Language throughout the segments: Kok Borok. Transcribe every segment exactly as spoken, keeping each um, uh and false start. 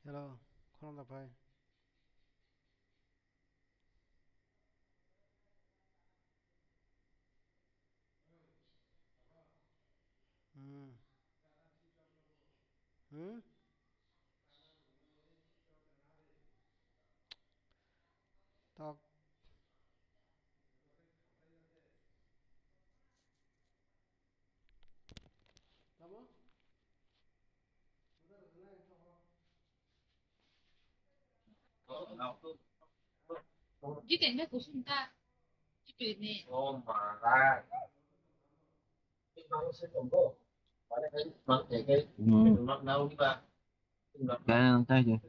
Hello, khorang da phai. Hmm. Hmm? Tok. Jiteng le kusum ta. Jiteng ne. Hmm. Kaya nang tayo.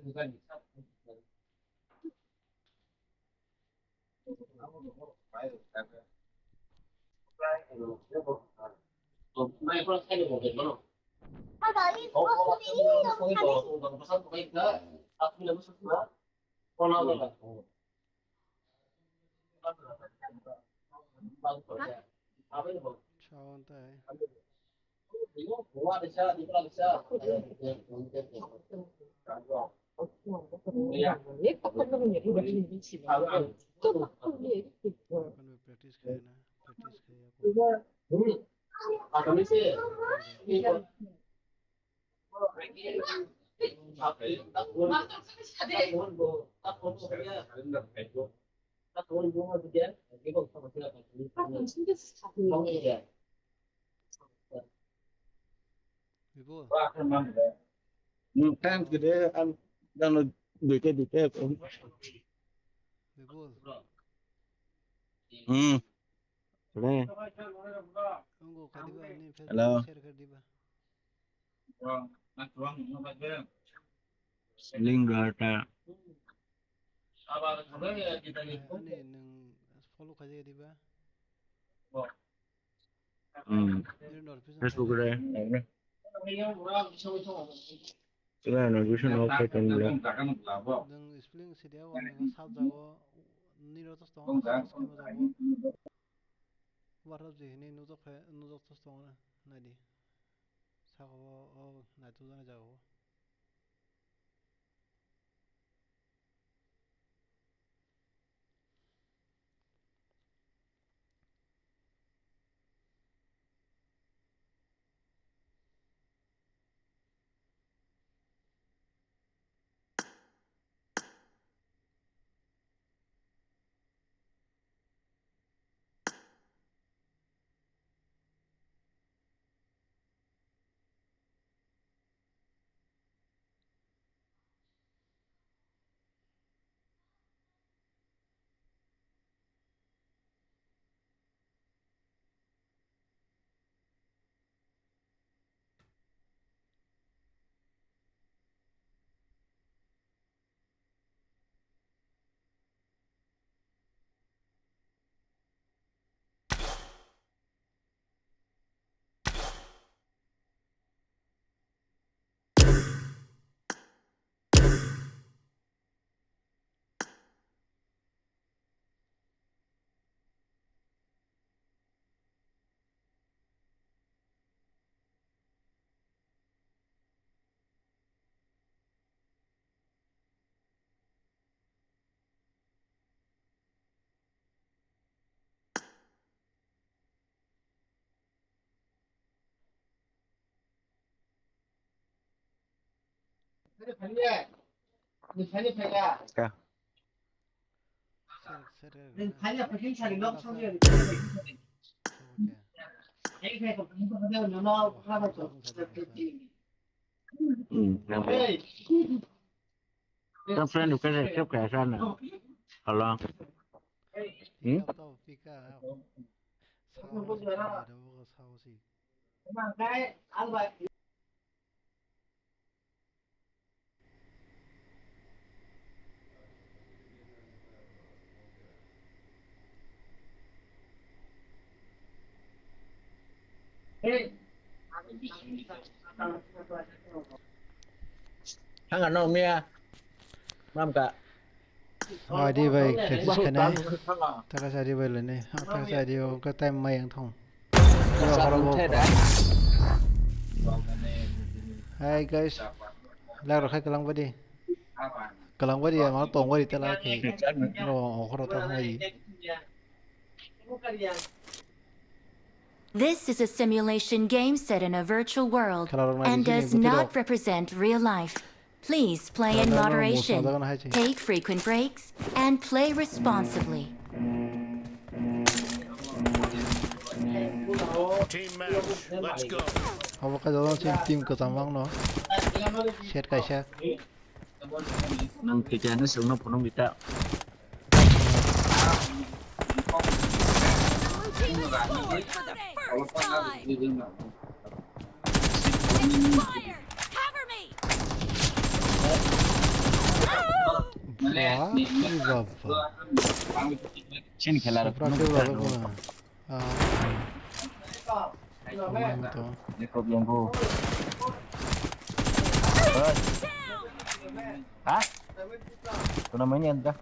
Chao tai. Kan practice khai na, practice khai ya. Bipul. Hmm, thanks gede, ang dano duita duita. Bipul. Hmm. Hello. Ungo kadiba ni Facebook share kar diba. Link gata. Ani nung follow khaje diba. Hmm. Facebook re. Ila notification off khai tong le. Nung spelling sidia wa nung sab jago niro tos tong sab jago. Warap je hini nujak khai nujak tos tong na nadi. Sako o nai tu jana jago. Hmm. Kan friend bukan siapa ya sana? Kalau. Hmm? Thang ano mia. Mam ka. Adi bai, practice khanai. Taka sa adi bai lene. Taka sa adi o ka time mai ang thong. Hi guys. Lag rok khai kalang badi. Kalangwari ya, ma tongwari tela ke. No, okoro ta thangwari. This is a simulation game set in a virtual world and does not represent real life. Please play in moderation, take frequent breaks, and play responsibly. Team match, let's go. Abo ka jala sin team ko tamang no. Set kaisa. Nang kaya na sung na punong kita. Blue team has scored for the first time. Expired. Cover me. Wah, ini apa? Sini kela. Supra ke berapa gua? Ah. Ini to. Ini kau belum bu. Bos. Hah? Kau namanya entah.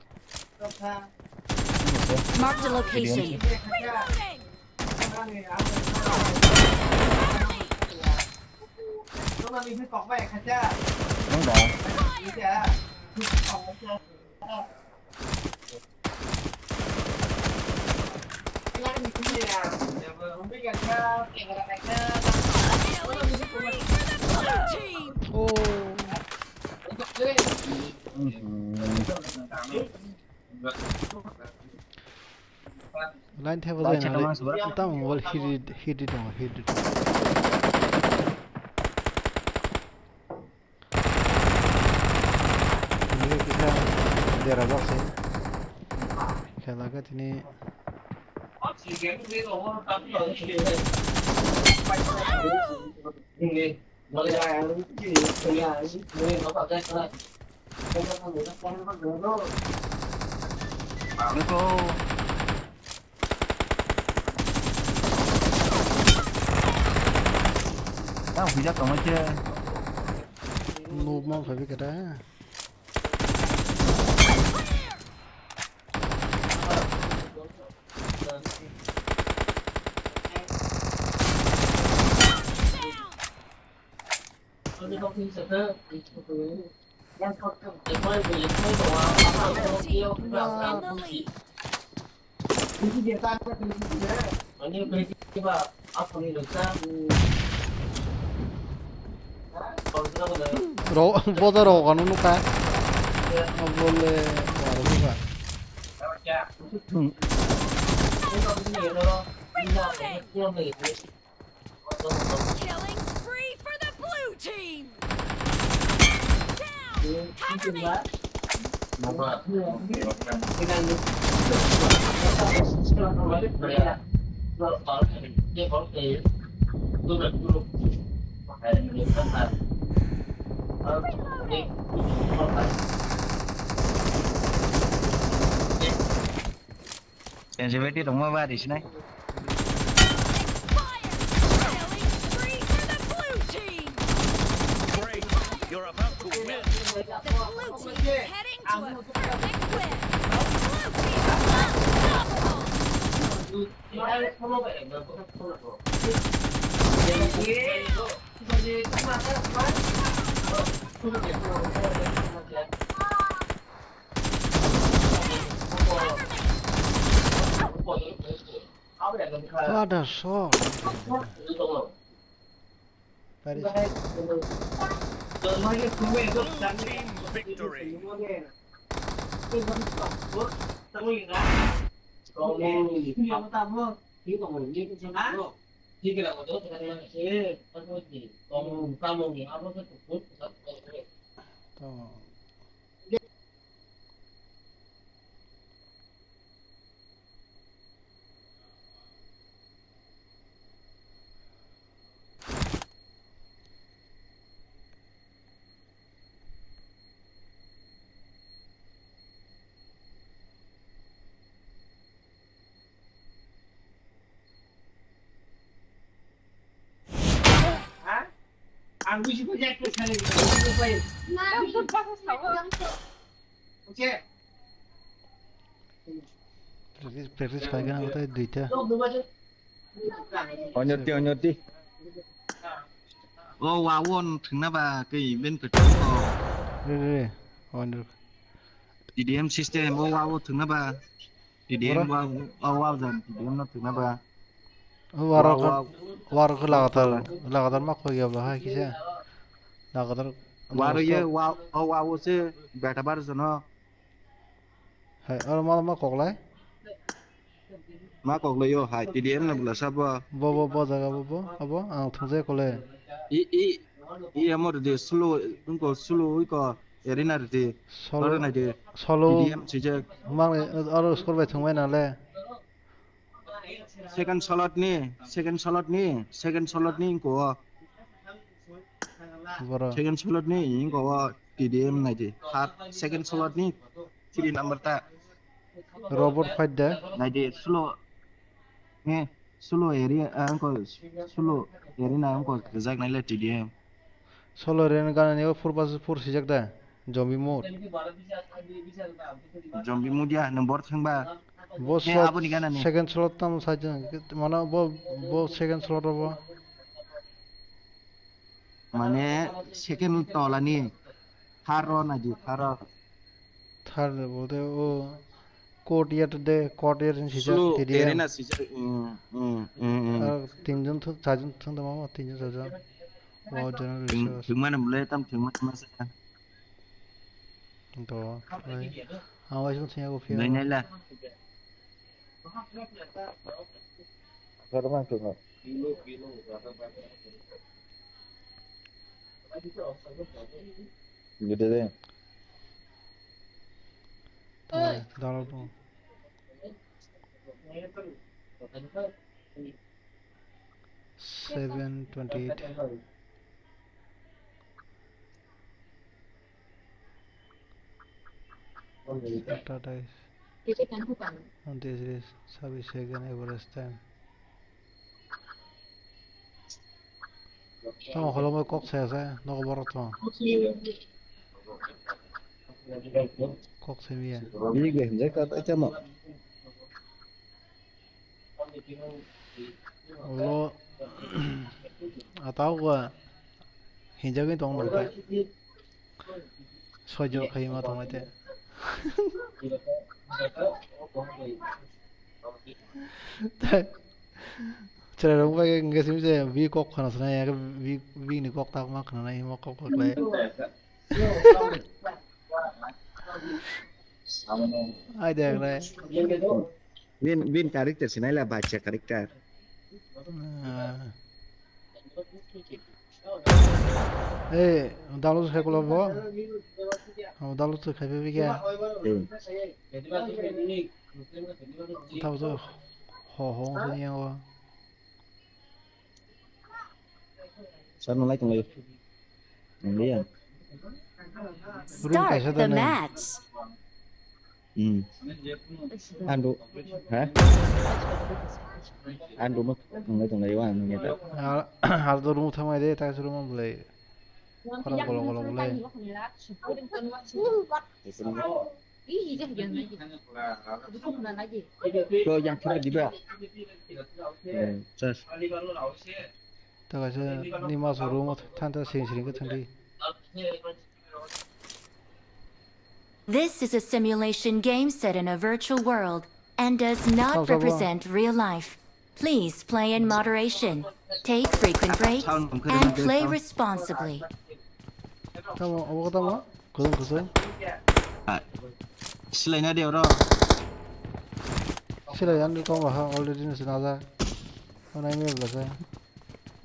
Mark the location. Nang dah. Oh. Line table line line table. Tam wall hit it, hit it, hit it. Ini kita dia rabak sih. Kaya laga ini. Let's go. Tang hujak tongma khe. Noob ma phaibi khe da. Ro, bodo ro, kanu nuka. Bole, waru nuka. Killing spree for the blue team! Down! Cover me! Sensitivity tongma ba risinai. Killing spree for the blue team. Great. You're about to win. The blue team is heading to a perfect win. Blue team is unstoppable. What a shot. Paris. Blue team victory. Tamam. Ang buji ko jak ko sale. Practice, practice khai gana utai duita. Onyoti, onyoti. O wa won thwngna ba kei ben ko. Re, re, re. Wonder. T D M system, o wa o thwngna ba. T D M Bora? Wa, o wa jang T D M no thwngna ba. O waro Wa, kha, wa. Waro kha lagatar, lagatar ma khoi ya ba hai kisa. Lagatar. Waro ye, wa, o wa o se beta bar jono. Hai, oro ma, ma koklai? Ma koklai yo, hai, T D M na bula sabo. Bo, bo, bo jaga bo, bo, abo, ang thungjai kole. I, i, i amo ridi slow, wngko slow, wngko arena ridi. Solo, oro naidi. Solo. T D M sijak. Mang, oro score bai thwngbai nale. Second slot ni, second slot ni, second slot ni wngko o. Boro. Second slot ni wngko o T D M naidi. Third, second slot ni three number ta. Robot fight de. Naidi slow. He, slow area, ah, wngko slow area na wngko rijak naile T D M. Solo Ren gana ni four versus four sijak da. Zombie mode. Zombie mode ya, nwng bor thangba. Bo He, shot aboni gana ni. Second slot tam sajak. Mana bo, bo second slot bo. Mane second tola ni. Tharo na di, tharo. Thar de bolte o courtyard de, courtyard ni sijak Slow T D M. Arena sijak, mm, mm, mm, mm. Ar tinjon thung, charjon thung tongma, tinjon charjon. Wow, general Thung, resource. Thungmani mole tam thungmani masa. To, ai, ang waisung thungya ko phiya. Doi naila. Thar ma thungma. Gede de. Tamai, dalal bo. Seven twenty-eight. Tata is on this race, sabis second average time. Tamo holomoi kok saya saya, nogo borok tamo. Kok semiya. Bini gue hinjak ta tai tamo. Ulo atao gua hinjagwi tong nang kha. Soijo khai ma tongmai te. Chwrairok bai khe hwnkhe simi se bi kok khna swnai, bi, bini kok tak ma khna nai, himo kok kok lai. Ai de, ai. Bin, bin character sinai la, bacha character. Ah. Eh, download khai kulo bo. Oh, download khai pe bikya. Hmm. Tau to. Ho, ho, ho, yang wa. Sir, nung lai tong lai. Nung lai ya. Room kaisa da nai. Start the match. Hmm. Andu, ha? Andu mo nung lai tong lai wa nung ya ta. Al, al do room thamai de, ta room mo lai. Khorang golo golo bo lai. Ko yang kira diba? Eh, sir. Ta kaisa ni mas room o thanta sing sing khe thangdi. This is a simulation game set in a virtual world and does not represent real life. Please play in moderation, take frequent breaks, and play responsibly. Tamo, obo tamo? Kusung, kusung. Ah. Silai na de oro. Silai yan kong ha already nasi naja. Mana ini belasa.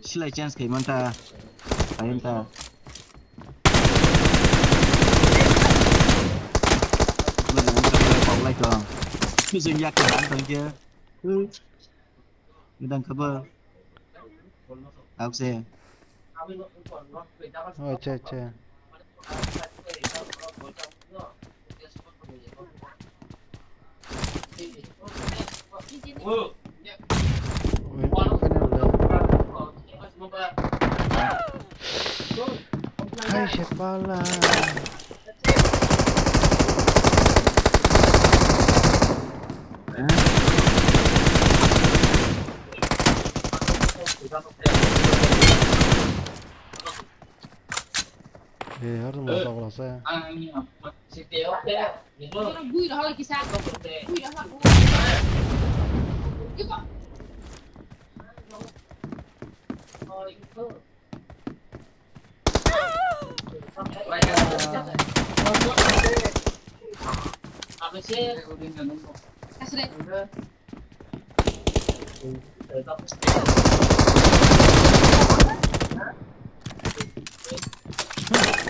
Silai chance kai manta. Ayan ta. Kok lai tong. Kusung yak kan tong ke. Gudang kaba. Aku se. Oh, acha, acha. Hai, sepala. Eh, harus mau tahu rasa.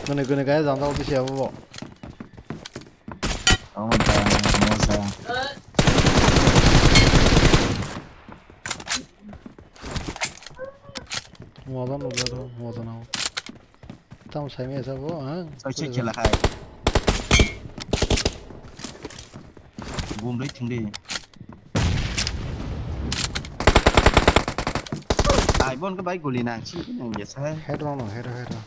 Gune gune gaya janda odi siya bo. Tamo da, tamo da. Moda no da, moda no. Tamo sai me sa bo, ha? Sai se khela hai. Bum dai thing dai. Ai bon ka bai guli nang si nang ya sa. Head wrong no, head, head wrong.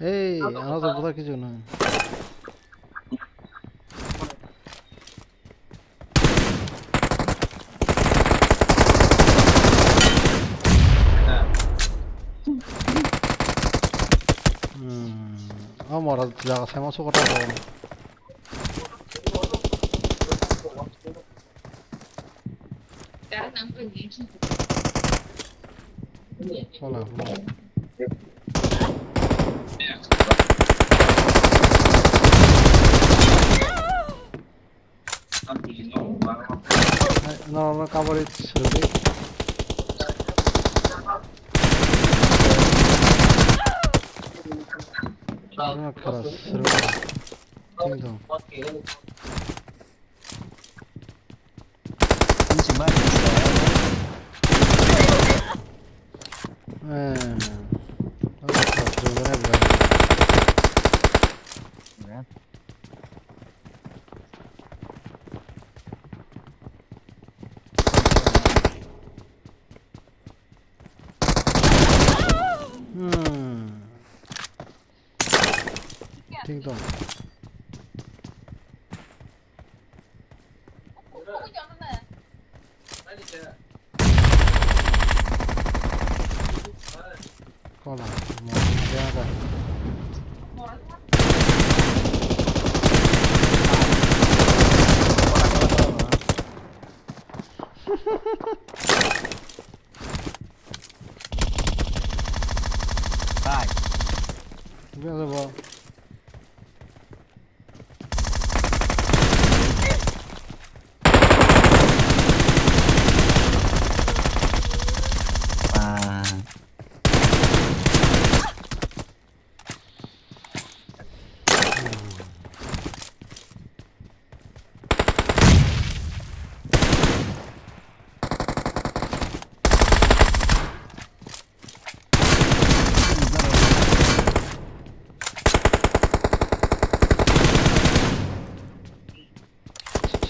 Hey, ano to buta kichu na. Hmm. Oh, mora jaga sama suka ta. Hola, hola. Ai, no, no, cover it, sorry. No, khara, sorry. Ting tong. Ini sih, Bang. Eh. Apa, sorry, bener, bener. Ya. Hmm. Ting tong. Kola, mo, ya da. Bye. Gel baba. Ah.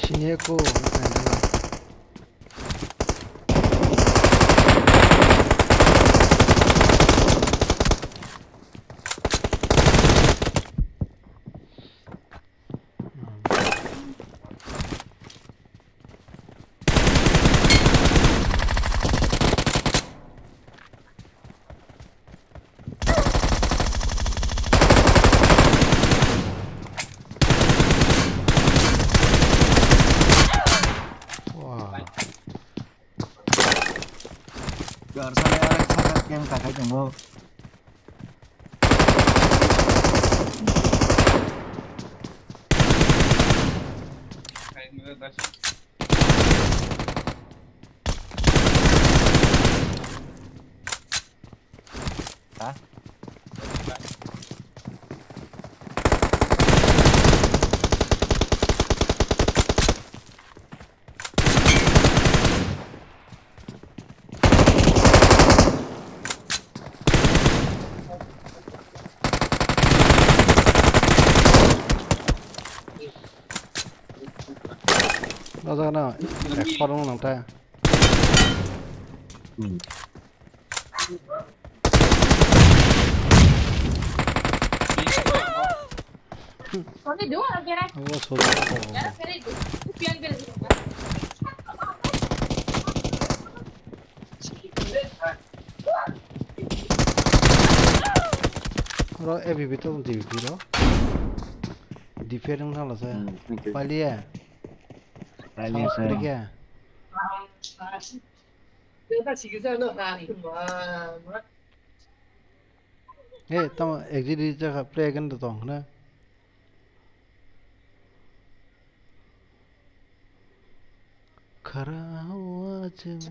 Sini aku. Wow. Gar sana ya, sakat yang kakai tunggu. Ha? Sajak na, expert wng nang ta. Hmm. Abo soja ko. Oro A B B to D B B ro. D P R wng thang lasa. Hmm, thank you. Paliya. Paliya, sir. Sound klik ya. Hey, tamo exit reach jakha play again da tong khna. Khara hua chini.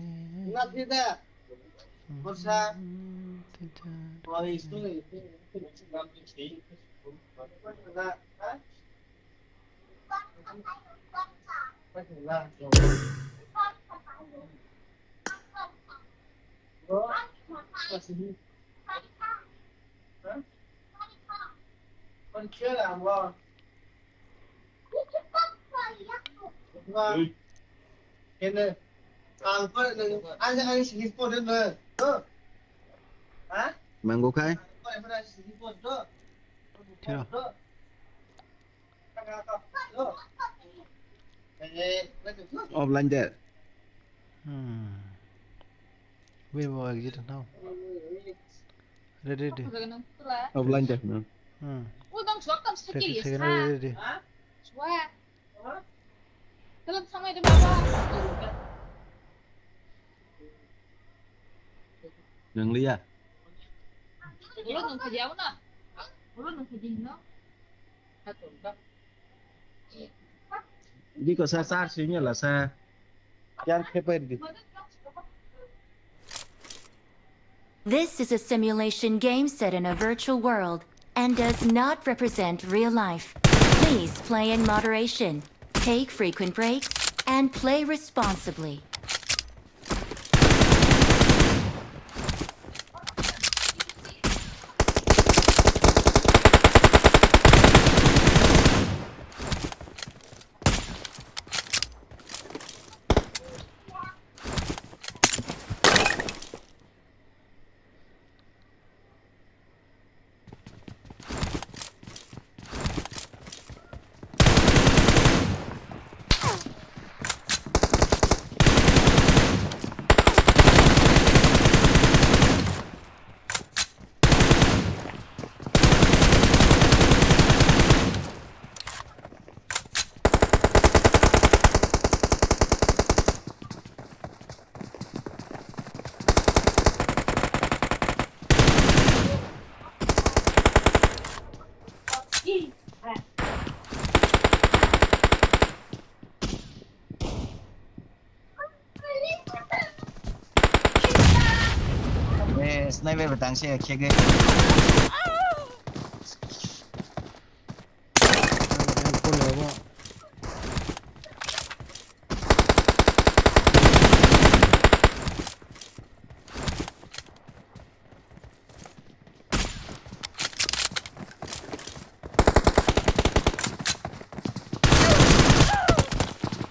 Mango khai. Tira. Offline de. Hmm. Wait, bo exit now. Ready, ready. Offline de. Hmm. Hmm. Thirty second, ready, ready. Nang liya. Biko sa sar sini la sa. Yang khe pai di. This is a simulation game set in a virtual world and does not represent real life. Please play in moderation, take frequent breaks, and play responsibly. Eh, sniper batang se khege.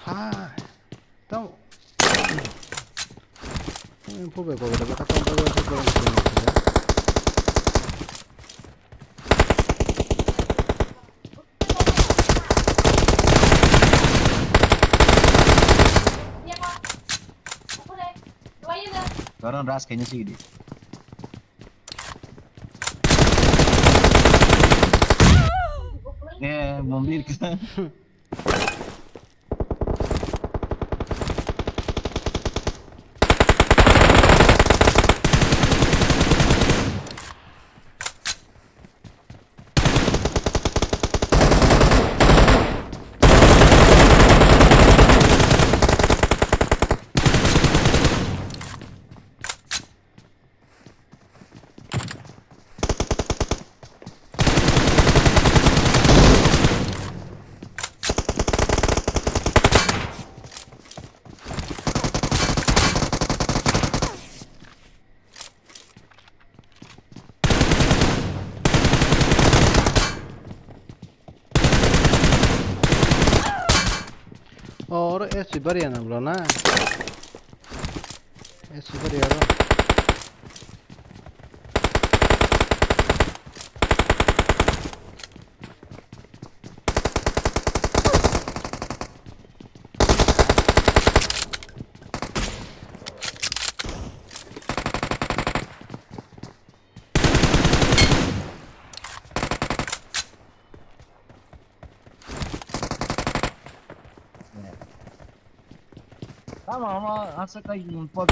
Hai. Tamo. Info bai kok da kata bai kok da. Karon ras kayaknya sih gede. Eh, mobil kan. Oh, oro S C bari ya na bro na? S C bari ya oro. Tama ama asa kai pod.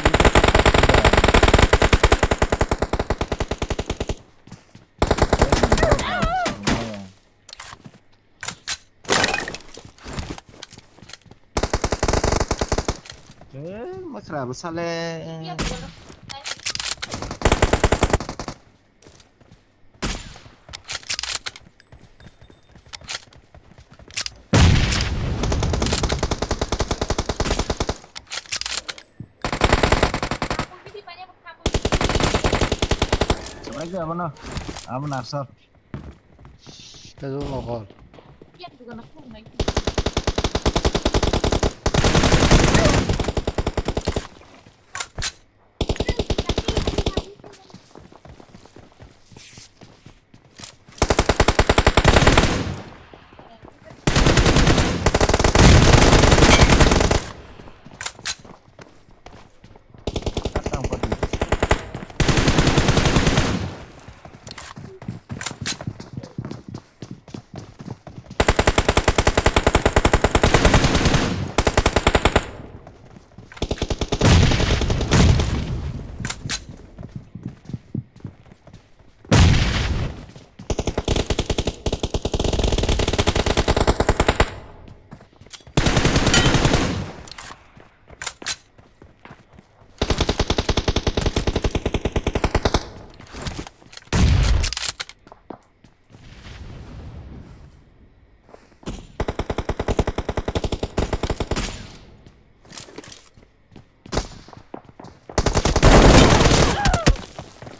Eh, masra besale. Sebagai apa no? Apa nasar? Tejo nokol.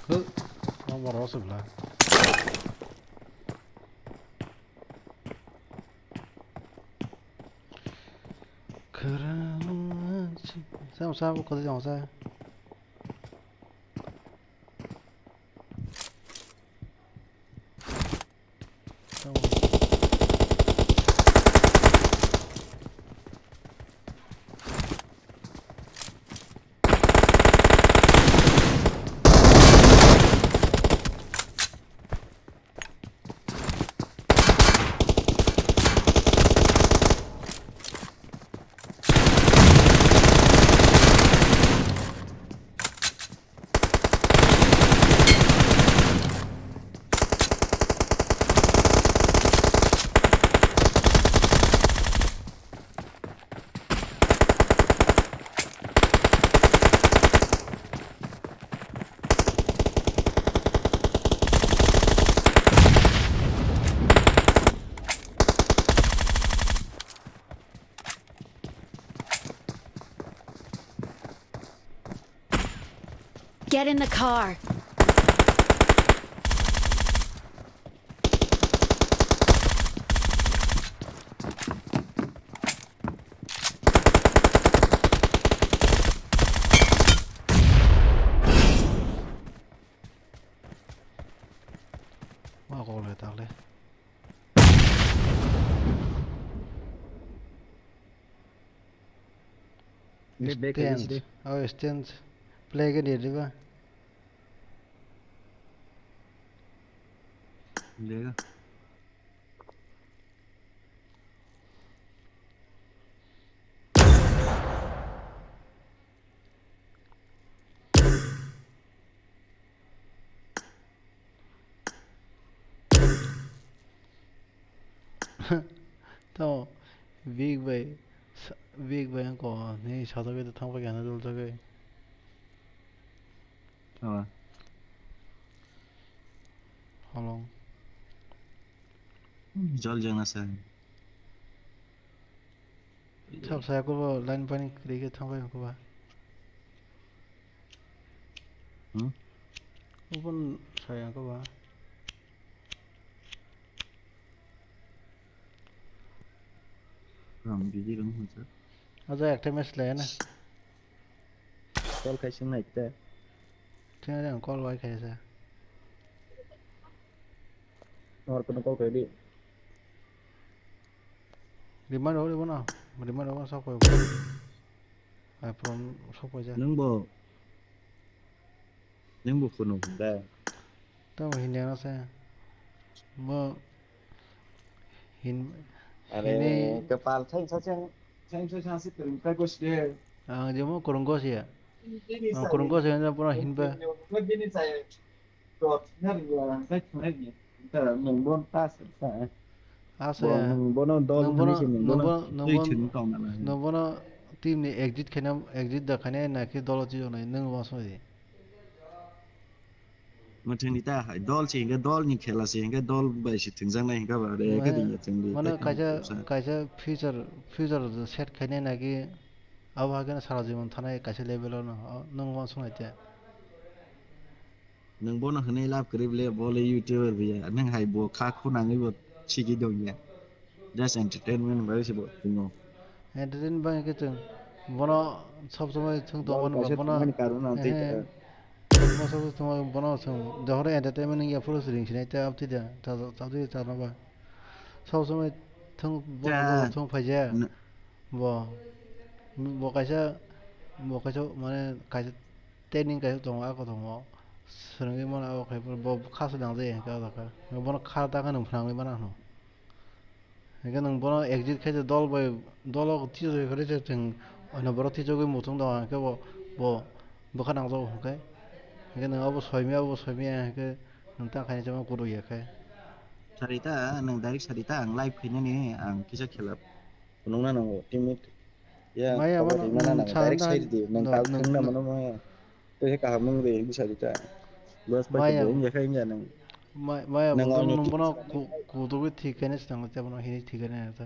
Huh, nomor rosok la. Kharansi. Sa, sa, ko sa, sa. Get in the car. Ma kok le tak le. Le back Stand. Stand. Oh, stand. Play ke dia juga. Lega. To, Big bai, sa-, Big bai ang ko, ni sajagwi to thangpa khe ano dol jagwi. Aba. Holong. Jol jeng na sa. Sab saya ko line pani kri ke thangpa ko ba. Hmm? Upon saya ko ba. Ram biji ram hunsa. Aja ekta match le na. Call khai sing nai te. Khe ang call bai khai sa. Nor kono call khai di. Remind rw, rw na. Remind rw sok pai. Ai, from sok pai ja. Nung bo. Nung bo phunuk da. Tamo hindi ano sa. Mo hin-, Are, hini kepal, sayang, sayang, sayang, sayang, si kering kai gos de. Ang jemo kurung gos ya. Ang kurung gos ya, pura hin ba. Nung bon ta sa. Asa ya. Nung bono dol nung bono, nung bono, nung bono, nung bono team ni exit khaina, exit da khaina na ki dolo chi jonai, nung bono soi. Mwthangni ta hai dol se hinkhe dol ni khela se hinkhe dol bai se thwngjaknai hinkhe ba re khe thwngya thwngdi. Mane kaisa, kaisa future, future set khainai naki abo hakhe sara jibon thanai kaisa level o no, o, nwng uansuknai te. Nwng bono hwnwi lab kwrwi bwle bo le YouTuber bo ya. Nwng hai bo kha khunangwi bo sigi dong ya. Just entertainment bai se bo tongo. Entertainment bai khe chwng bono sob somoi thwng tongo bono, bono kaisa bono thwngmani karon ang tei eh, bono sob somoi bono chwng johor entertainment wngya phuru se ring sinai tei abtwi da ta, ta, abtwi da ta no ba. Sob somoi thwng bono, bono thwng phai jaya. Bo, bo kaisa, bo kaisa mane kaisa training kaisa tongo a kothoma. Swrwngwi mano abo khai bo kha se nang jaya hinkhe o jaga. Bono kha ta khe nwng phnangwi mano. Hinkhe nwng bono exit khe je dol bai, dolo tisajagwi phai rw se chwng, ono borok tisajagwi muchung tongo, hinkhe bo, bo bwkha nangjago hinkhe. Hinkhe nwng abo soimya, abo soimya, hinkhe nwng ta khaina chama kwrwi ya khe. Sarita, nwng direct sarita, ang live khainani, ang kisa khela phunukna nango, teammate. Ya, maya khobor mano, rwmana nwng nango, direct sarita, side di, nwng no, kal nwng, thwngna nwng, mano maya. Tei kaham wng de, wngwi sa di ta. Bas bai maya, wngya khe wngya nang. Maya, maya nang bo ani nwng bono kutuk bai thik khe nai se tang te bono hini thik khe nai ta.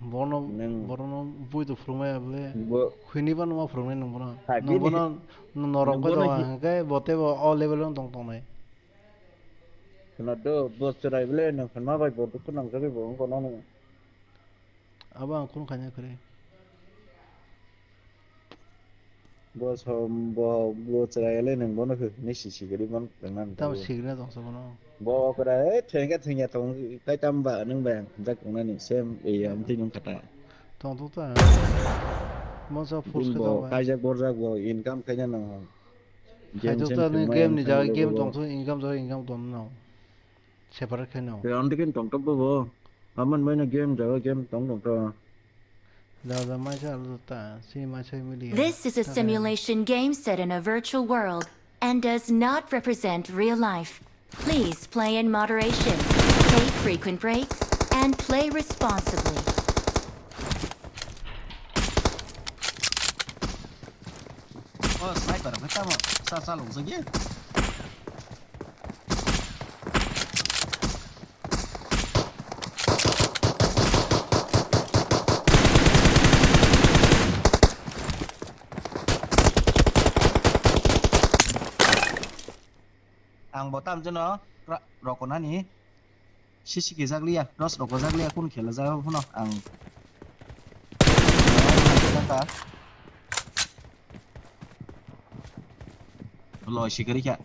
Bono, bono bui to phwrwng maya bole. Hini ba numa phwrwng nai nwng bono. Nwng bono norok khe tongo hwnkhe bo tei bo o level o tong tong nai. Khwna do, bo chwrai bole nwng khwna bai bo dukhu nang jagwi bo wng kono nwng. Abo ang khun khaina kwrwi. Bo som, bo, bo chwrai le nwng bono hwnwi si sigri man nang. Tamo sigri na tongsa bono. Bo kwra, eh, thengya thengya tong, tai tam ba nwng bai ang jak tongnani sem, eh, amtwi nwng kata. Tong tong ta. Monsa force khe tong bai. Kaijak borjak bo income khaina nang. Game sem ta ni game ni jaga game tong tong, income jaga income tong no. Separate khe no. Round kin tong tok bo. Aman mai na game jaga game tong tong to. Da da mai sa lu ta, si mai sa mili. This is a simulation game set in a virtual world and does not represent real life. Please play in moderation, take frequent breaks, and play responsibly. Oh, sniper, bai tamo sa sa lung sa ye. Ang bo tam jeno ra-, rokonani. Sisi khe jakliya, dos rok jakliya, kun khela jaga phano ang. Loi sikari kha.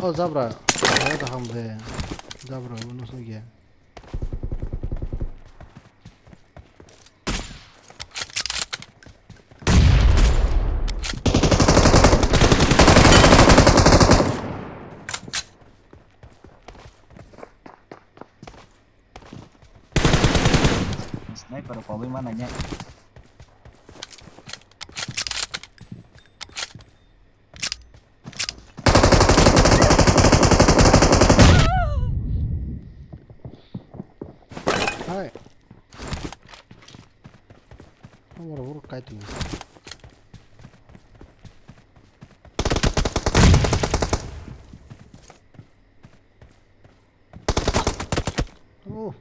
O jabra, jabra da ham de. Jabra, bo nusuk ya. Sniper rok koboi ma nainai. Oro, oro, kaitor. Oh.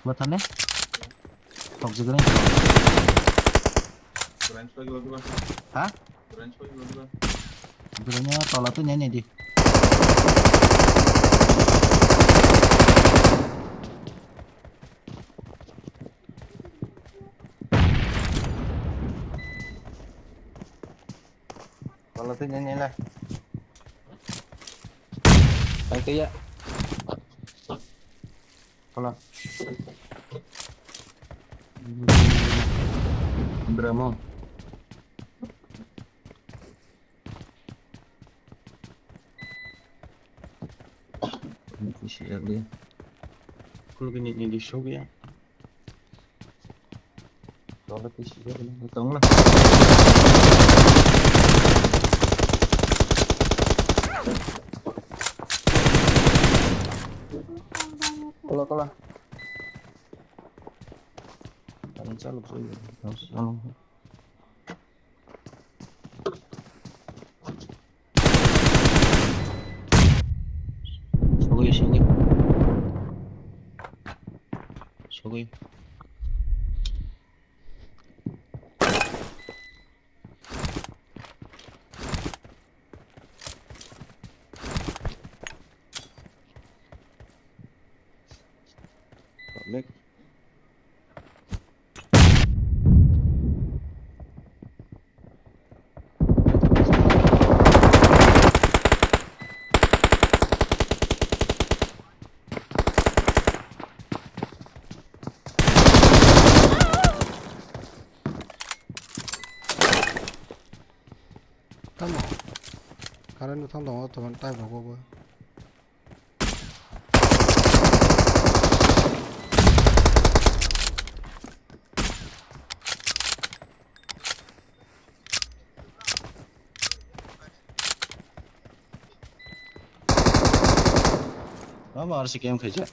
Bathane? Thok jigani. Ha? Berenya tola tu nyanyi di. Tola tu nyanyi lah. Tangke ya. Tola. Beramo. Isi ya dia. Kulgini ini di show ya. Tongla. Kola, kola. Ang chalok soi. Sogwi, sogwi. Sogwi. Mek. Tamo. Current bwthang tongo, tongmani type rogo bo. Ama R C K M khaijak.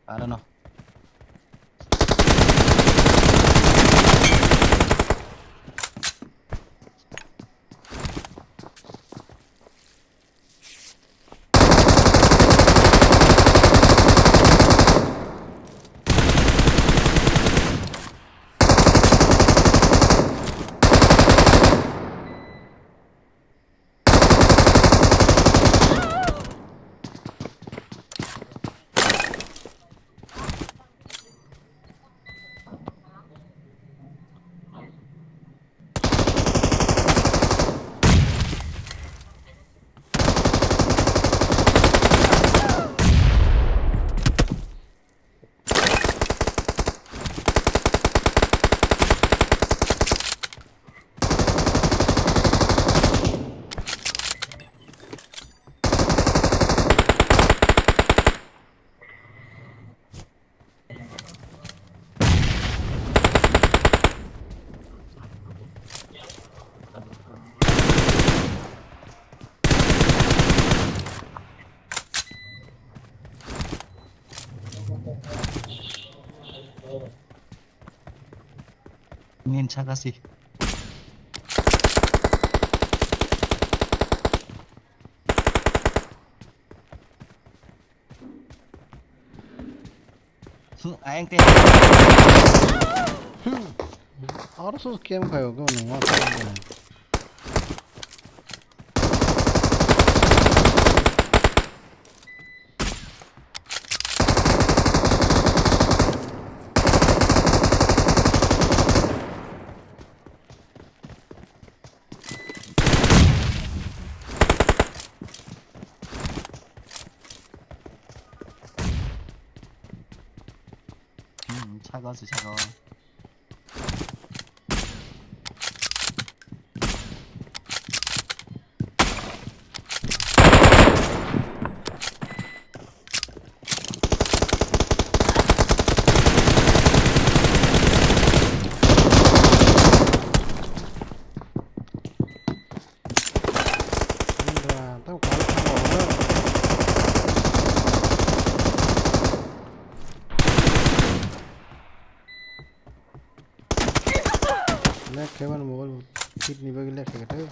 Arano. Nin saka si. Ayang te. Aro sus kem khayo go no. Hmm, saka se saka. Lag khe mani mobile bo fit ni bagwi lag khe khe.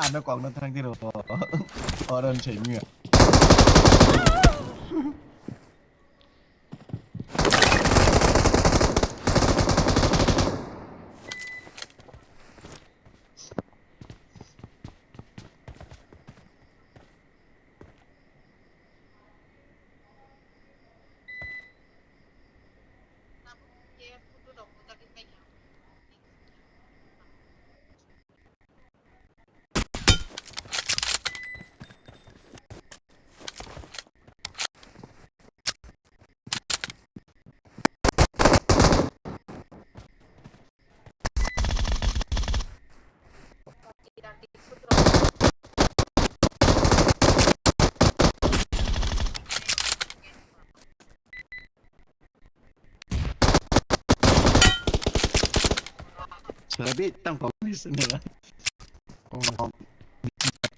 Ano kokno thang tiro. Oron chengya. Sabi tang kong ni sini ya. Oh.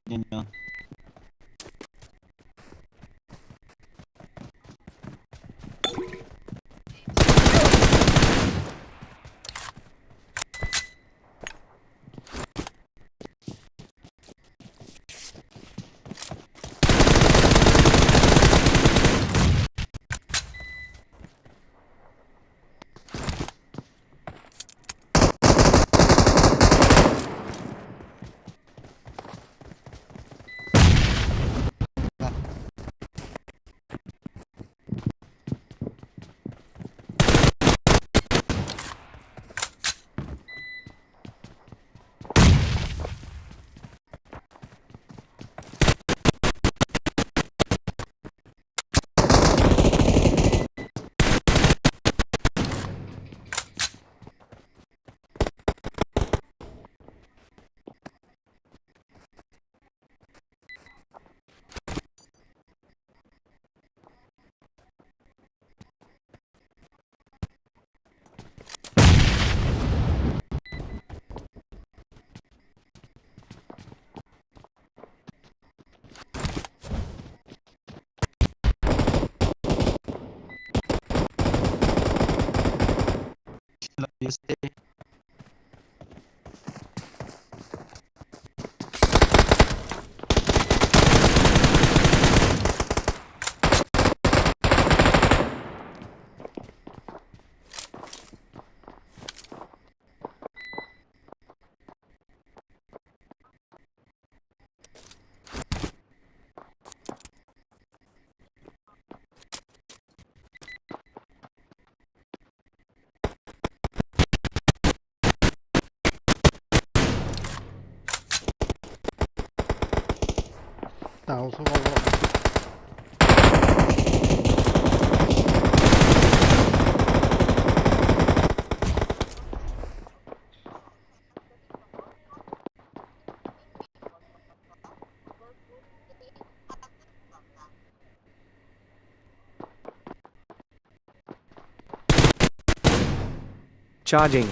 Ini ya. Tao sa ba. Charging.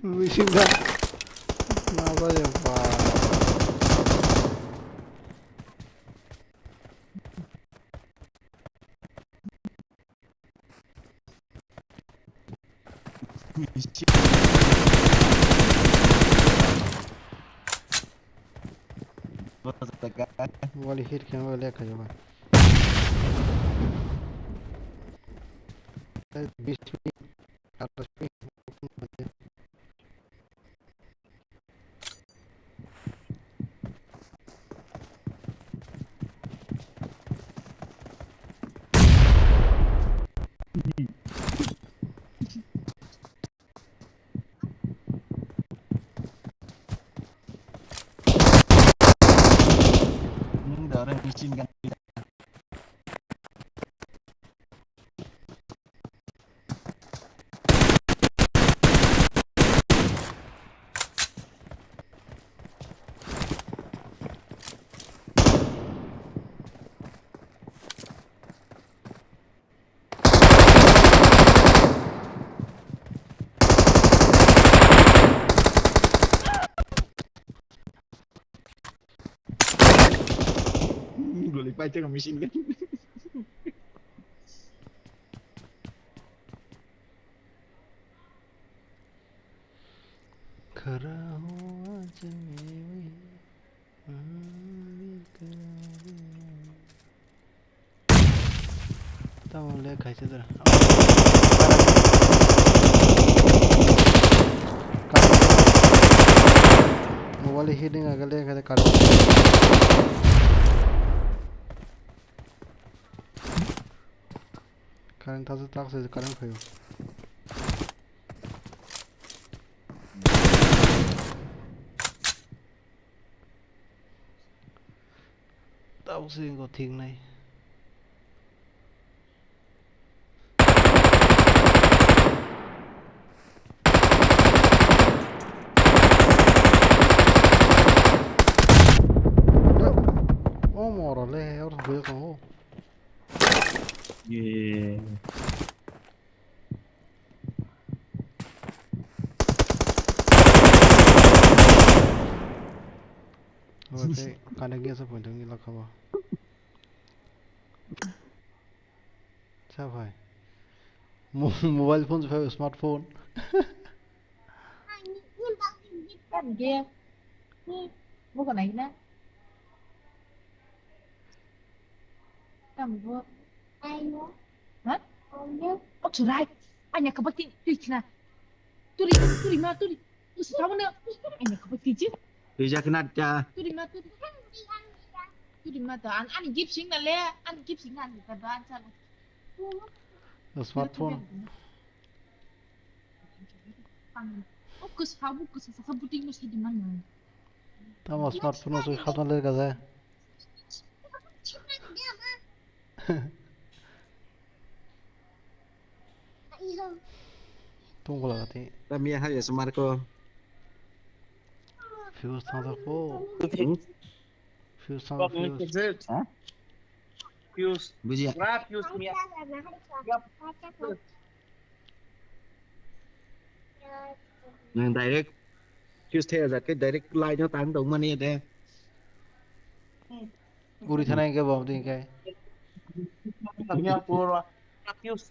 Machine gun. Nada ya, ba. Wali hit khe wali ekha joga. Bis minit, atas minit. Nung da orang machine gun. Guli pai tengah machine gun. Khara hua jamiwi, aami kare. Tamo le khaisa dara. Mobile heating agale khaisa kar. Current thasa tak se current phaio. Tabuk se wngkha thik nai. O moro le, oro se buya tongo. Ye. Oke, connect giyasa point thangni lakha ba. Cha phai. Mo-, mobile phone se phai smartphone. Tamo ge. Ni. Bukan lagi na. Tamo bo. Ayo. Ha? Ayo. Oh, churai. Anya kabati, tui china. Turi, turi ma, turi. Usi tamo na. Anya kabati ji. Tui ja kena ja. Turi ma, turi. Turi ma ta. An, ani gift sing na le. Ani gift sing na ani ta ba an chala. Smartphone. Tamo smartphone o soi khatma le gaja. Tungkula gati. Tamia hai ya smartphone. Fuse thangsa ko. Fuse thangsa fuse. Ha? Fuse. Bujiya. Pura fuse mia. Yap. Nang direct fuse thaya jat ke direct line no tang dong mani de. Uri thanai ke bom ding ke. Mia pura fuse.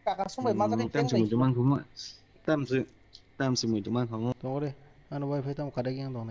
Kaka sumbai majak ke tam se muitu mang khumu. Tam se, tam se muitu mang khumu. Tongore, ano wifi tam kada yang dong.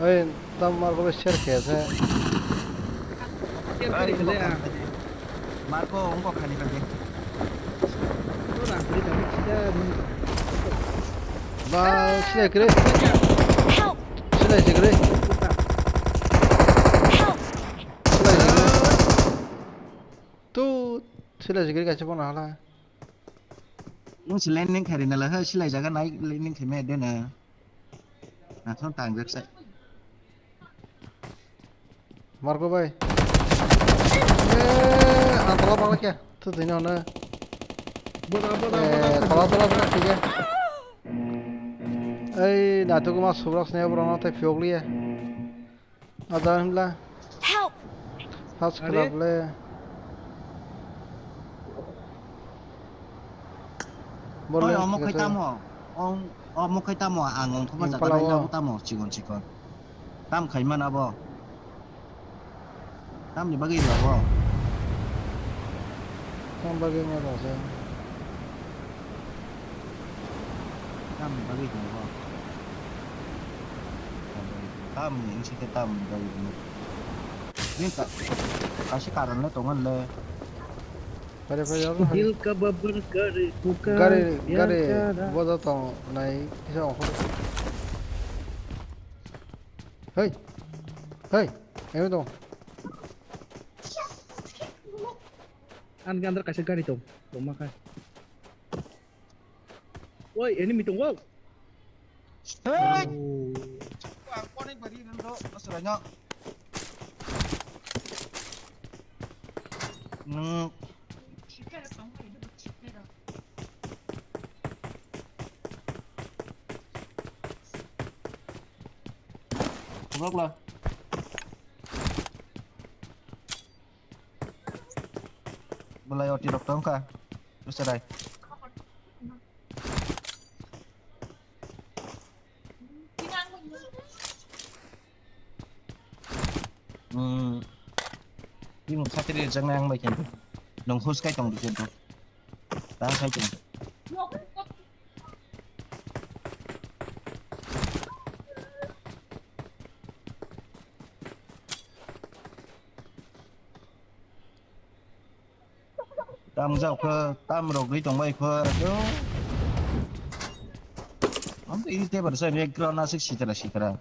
Oi, tam Marco bai share khe se. Share kari khe le, ah. Marco, ongko khani kha de. Ora, kuri kha, sida. Ba, silai kre. Help! Silai se kre. Help! Silai se kre. Tu, silai se kre kaisa bono hala. Nung si landing khairi nala, ha, silai jaga nai landing khaimai de na. Nathon tangjak sai. Marco bai. Eh, ang tola pala kya? Tu tini ona. Boda, boda, boda, Eh, boda. Tola, tola, boda, tiga. Eh, na tu kuma subrak sini bro, na te fiok liya. Ada himla. Help! Has Are? Khlap le. Oi, omo khai tamo? Ong, omo khai tamo? Ang ong thoma jaga nai labu tamo? Chikon, chikon. Tam khai mana bo? Tamni bagwi rw abo? Tam bagwi ma rw se? Tamni bagwi rw abo? Tamni wngsi khe tamni bagwi rw. Bini ka-, kaisa karon le tongo le. Pare pare yaro. Dil ka babar gari puka. Gari, gari, bodo tong nai kisa ongkhor. Hei! Hei! Ebe tong. Ani andar kaisa gari tong, tongma kha. Oi, enemy tong, wow. Hei! Oh. Ang konek bari nang do, mas ranya. Hmm. Tubak la. Belai oti rok tong kha. Beserai. Hmm. Bini khatri rijak nai ang bai khe. Nong hus kai tong di khe. Ta khai tong. Tam jao khe, tam rok ri tong bai khe. Ang to ini tebar sa background asik sitra sitra.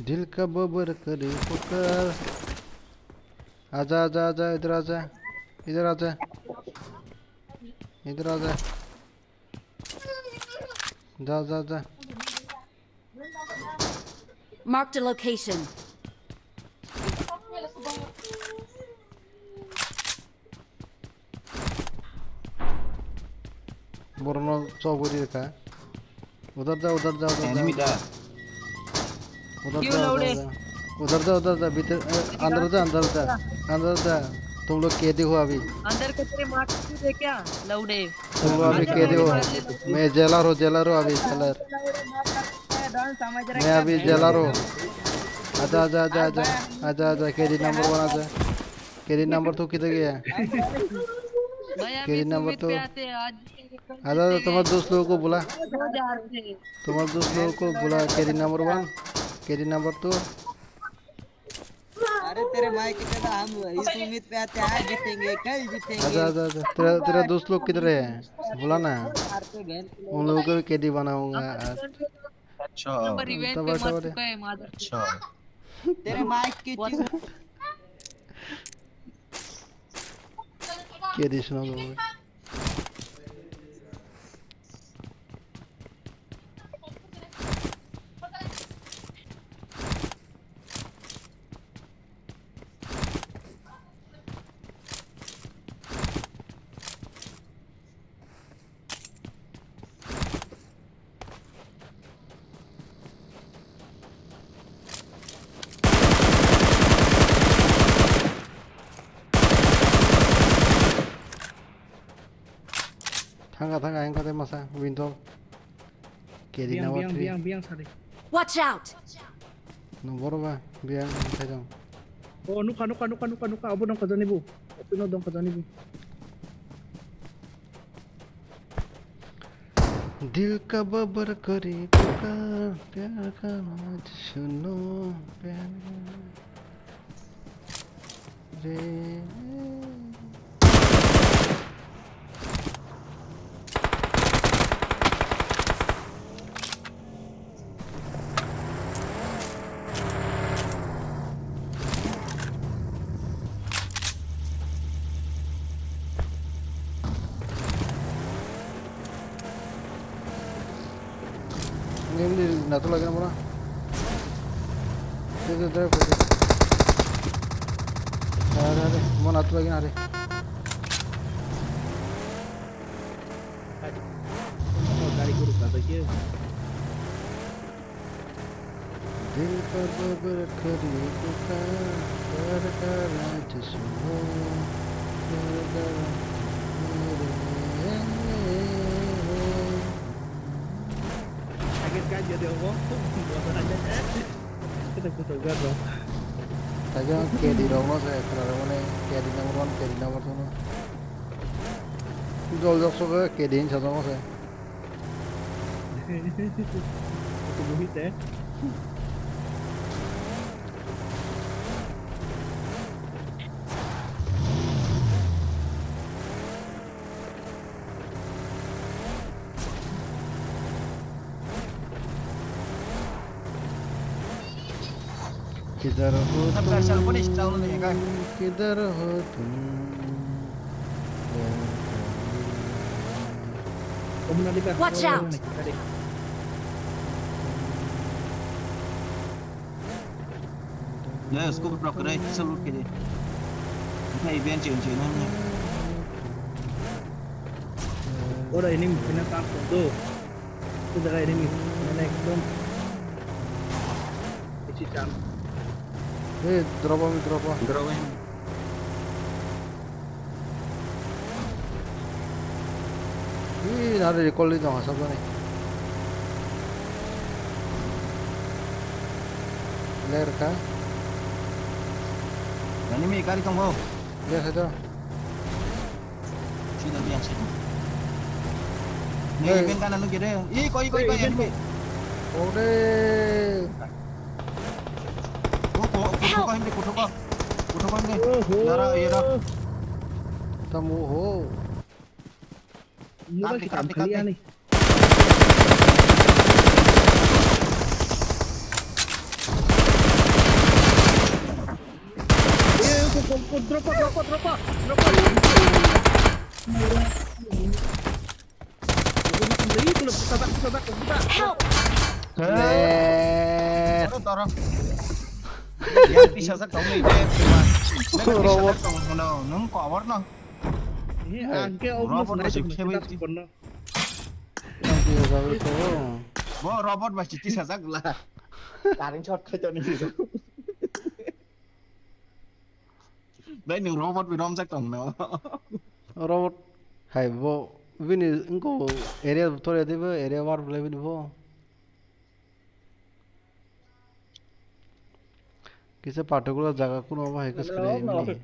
दिल का बबर करे पुकार। आजा, आजा, आजा, इधर आजा। इधर आजा। इधर आजा। जा, जा, जा। Marked a location. Borokno chobwi rikha. Udar ja, udar ja, udar ja. Enemy da. Udar ja, udar ja. Udar ja, udar ja, bhitor, eh, andar ja, andar ja. Andar ja. Tum log kedi ho abhi? Andar ka tere maa tu de kya? Laude. Tum log abhi kedi ho? Main jailer ho, jailer ho abhi, jailer. Main abhi jailer ho. Aja, aja, aja, aja. Aja, aja, kedi number one aja. Kedi number two kidhar gaya? Kedi number two. Aja, aja, tumhare dost logo ko bula. Tumhare dost logo ko bula, kedi number one, kedi number two. अरे तेरे माई के चला, हम इस उम्मीद पे आते हैं, आज जीतेंगे, कल जीतेंगे। Aja, aja, aja. Tera, tera dost log kidhar hai? Bula na. उन लोगों को भी केडी बनाऊंगा आज। अच्छा। Revenge पे मर चुका है, मादर। अच्छा। तेरे माई के चू- केडी सुना दो। Thanga thanga ang kate masa window. Kedi na watri. Biang, biang, biang, sari. Watch out! Nung boro ba, biya, ang khaijang. Oh, nukha, nukha, nukha, nukha, nukha, abo dong khajani bo. Abo no dong khajani bo. दिल का बबर करी पुकार, प्यार का राज सुनो, प्यार रे। Ini, ini, natu lagi na mona. Dre, dre, dre, dre. Are, are, mo natu lagi na, are. Gari guru kata ke. दिल का बबर करी पुकार, प्यार का राज सुनो, प्यार का राज सुनो रे। Agir ka jadi obo, bosan aja. Kita kutuk garo. Saja K D rok no saya, kalau mana K D number one, K D number two no. Jol jok soke K D in sajak no saya. Itu buhit ya. किधर हो तुम? किधर हो तुम? Watch out! Ya, scope drop kare, kisa loot kare. Nta event change na. Ora ini mungkin tak tuh. Itu jaga ini nih. Ini ekdom. Isi jam. Eh, drop, drop. Drop. Ih, nari recall ni dong asap ni. Ler ka? Nani mi kari tong bo? Ler ka to. Sida biya sida. Hey. Ni ben kana nu gede. Ih, koi, koi, koi, enemy. Ode. Oh, ko, ko, ko, hindi, ko, ko. Ko, ko, hindi. Oho. Yara, yara. Tamu ho. Ini kan kita, kita, kita. Ani. Eh, ko, ko, ko, drop, drop, drop, drop. Help! Toro, toro. Yang bisa sak tong ni, Dep. Yang bisa sak tong, no, nung cover no. Ini angke robot aja bisa sak pernah. Yang bisa sak itu. Bo robot masih bisa sak lah. Karing shot kau ni. Bai nwng robot bai romjak tong no. Robot hai bo bini wngko area tore de bo area war bole bini bo. Kisa particular jaga kuno bo hai kisa kre bini.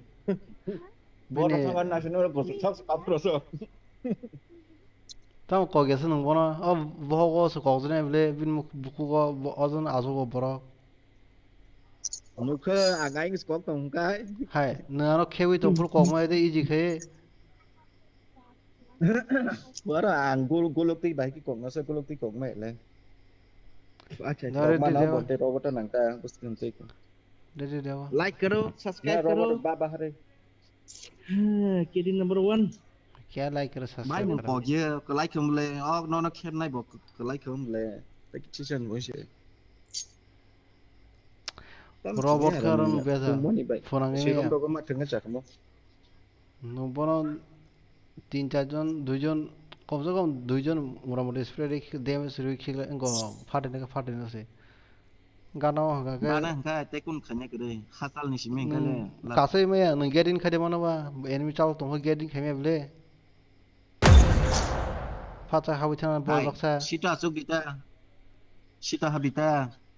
Bono bini thangani national go sok sok apro so. Tamo kok yasa nwng bono o bohogo se kok jene bile bini muk bukugo bo ojon ajogo borok. Nukha, ang ayang se kok tong kai. Hai, nwng ano khewi tong phuru kok mai de easy khe. Wara ang gul-, guluk twi bai ki kok nasa guluk twi kok mai le. Acha, acha. Dare kok ma de na dewa. Bote robot nang ta bus kun twi ko. Dare dewa. Like karo, subscribe karo. Robot ba bahare. Kiri number one. Kya like karo, subscribe karo. Bai nwng kok ye, like khum le, oh, no, no, kher nai bo, like khum le. Like chisan bo se. Robot karon besa. Phone ang ya. Nwng bono tin char jon, dui jon, kom se kom dui jon mora mori spray ri damage ri khile ngo phatene ka phatene se. Gana o hwnka khe. Bana hwnka tei kun khanya kwrwi. Hatal ni simi hwnka le. Kasai maya nwng get in khaide mano ba enemy chalo tongkha get in khaimaya bwle. Phacha habwi thana bol baksa. Sita achuk dita. Sita habita.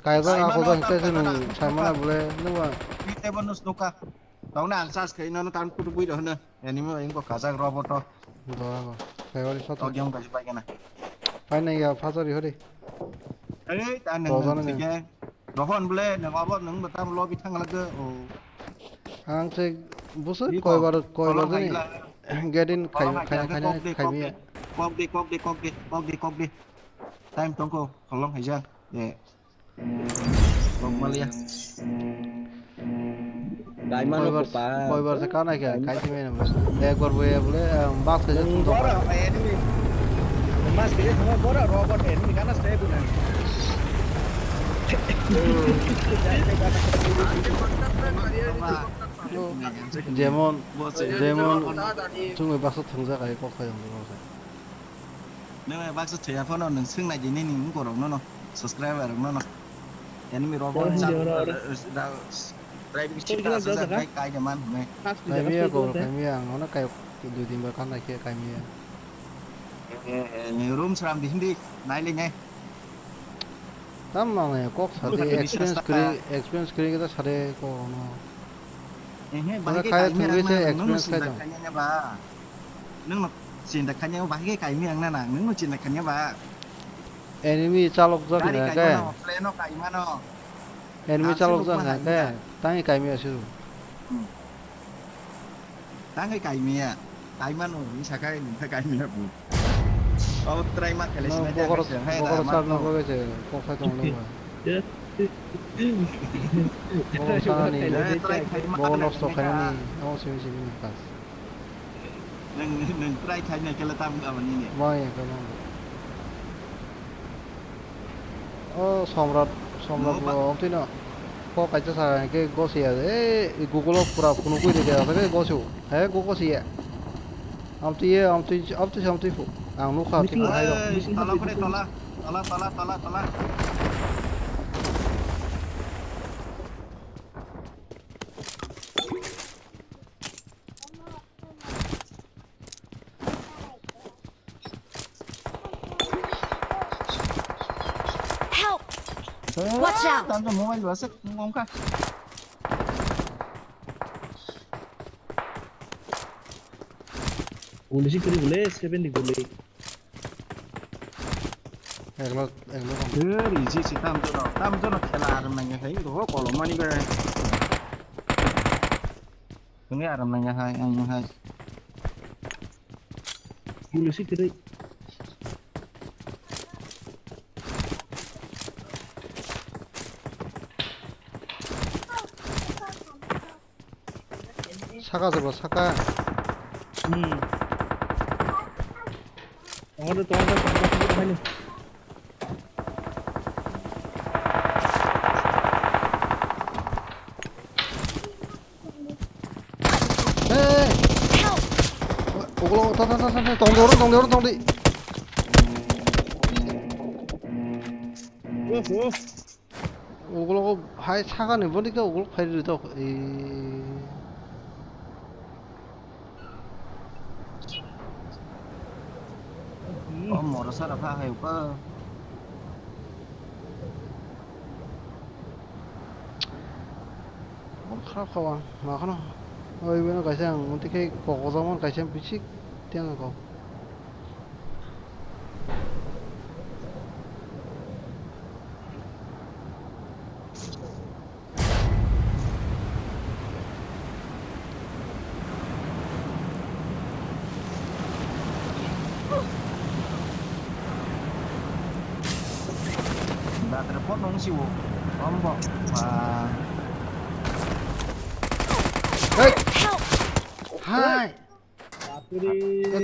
Kaijak ako jang hingke se nwng saimana bole nwng ba. Tei bono snoka. Tongna ang charge khai nono tan kutu bui rohno. Enemy engko kajak robot o. Dora go. Kaiwari soto. Audio kaji pai kana. Pai nai ya phasari hori. Ei ta nang Dojana nang nang. Sige. Rohon bole nang abo nang batam lobby thang lagde. O. Ang se busu Iko. Koibar koibar Kolong jani. Haila. Get in khai Kolong khai haila. Khai Kok de, khai kok de. Kok de, kok de, kok de, kok de, kok de. Time tongko kolong haija. Ye. Kokmalia. Kaimano koibar, kopa. Koibar se kana kya? Kaimano. Kaisi mena bas. Ekbar boya bole, um, bak se Nung thum bora, tokma. Enemy. Mas kaya thuma bora, robot enemy kana stay tu nang. Jemon, jemon, chungi baksa thungjak ai kok khai jang. Nang baksa thuya phano nang sing nai di nini mung korok nono, subscriber rok nono. Enemy rok Oro chang, hindi, oro, oro. Driving seat Sorry, asajak sorry, bai kai de man hwnwi. Kaimiya ko, kaimiya, ang ono kai dui din ba kan naikhe kaimiya. Eh, eh, eh, room sram di hindi, nai le nai. Tam nang ya, kok sade, experience kri, experience kri kita sade ko ono. Eh, eh, bahai kai kaimiya thangwi se nang, nang experience kai sinta tong. Kanya ba. Nang no sinta kanya bahai kaimiya ang nang, nang no sinta kanya ba. Enemy chalok jak na kai. Gari kai mano, plane no kai mano. Enemy chalok jak na kai. Tang kai mi asu. Hmm. Tang kai mi ya. Kai mano, ni sakai ni kai mi ya bu. Oh, try ma kale sina. Bokor sar no boge je kok khai tong no. Bokor sar ni. Bokor nosto khai ni. Oh, simi simi ni pas. Nang, nang try khai nai kela tam ga mani ni. Mai ya kela. O Somrat, Somrat bo amtwi no. Kok kaisa sa ke gosi ya. E Google o pura phunukwi de ya ke gosi. He go gosi ya. Amtwi ye, amtwi, amtwi, amtwi phu. Ang nukha amtwi phu hai rok. Tola kore tola. Tola, tola, tola, tola. Help! Watch out! Tanda mobile basa ngomka. Police kiri bole, seven di bole. Eglo, eglo tong. Her, easy si tam jono, tam jono khela ar nangya hai, ro kolomani be. Tungwi aram nangya hai, ang hai. Police kiri. Saka jabo, saka. Hmm. Tongo de, tongo de, tongo de, tongo de, haino. Hey! Help! Ulo, ta, ta, ta, ta, ta, tong de, tong de, tong de. Oho. Ukulok hai sakani boni khe ukulok phai rwi tok. O moro sara pha hai uka. Kha khawa ma khano. Oi beno kaisa ang muti khe kokojak man kaisa bisik teng kok. Nung si wo. Ambo. Ba. Hey! Hai!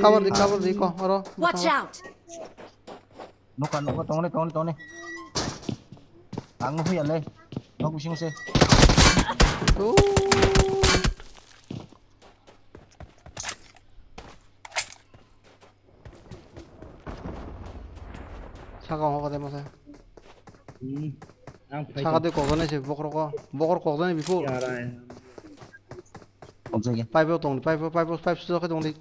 Cover di, cover di ko, oro. Watch out! Nuka, nuka, tongni, tongni, tongni. Ang nuhuya le. Nok bising se. Tu. Saka ho kade masa. Hmm. Ang phai Saka tong. De kokjani se bokrok ko. Bokor kokjani bipo. Yarai. Kokjani. Pipe o tong, pipe, pipe, pipe sujak tong di.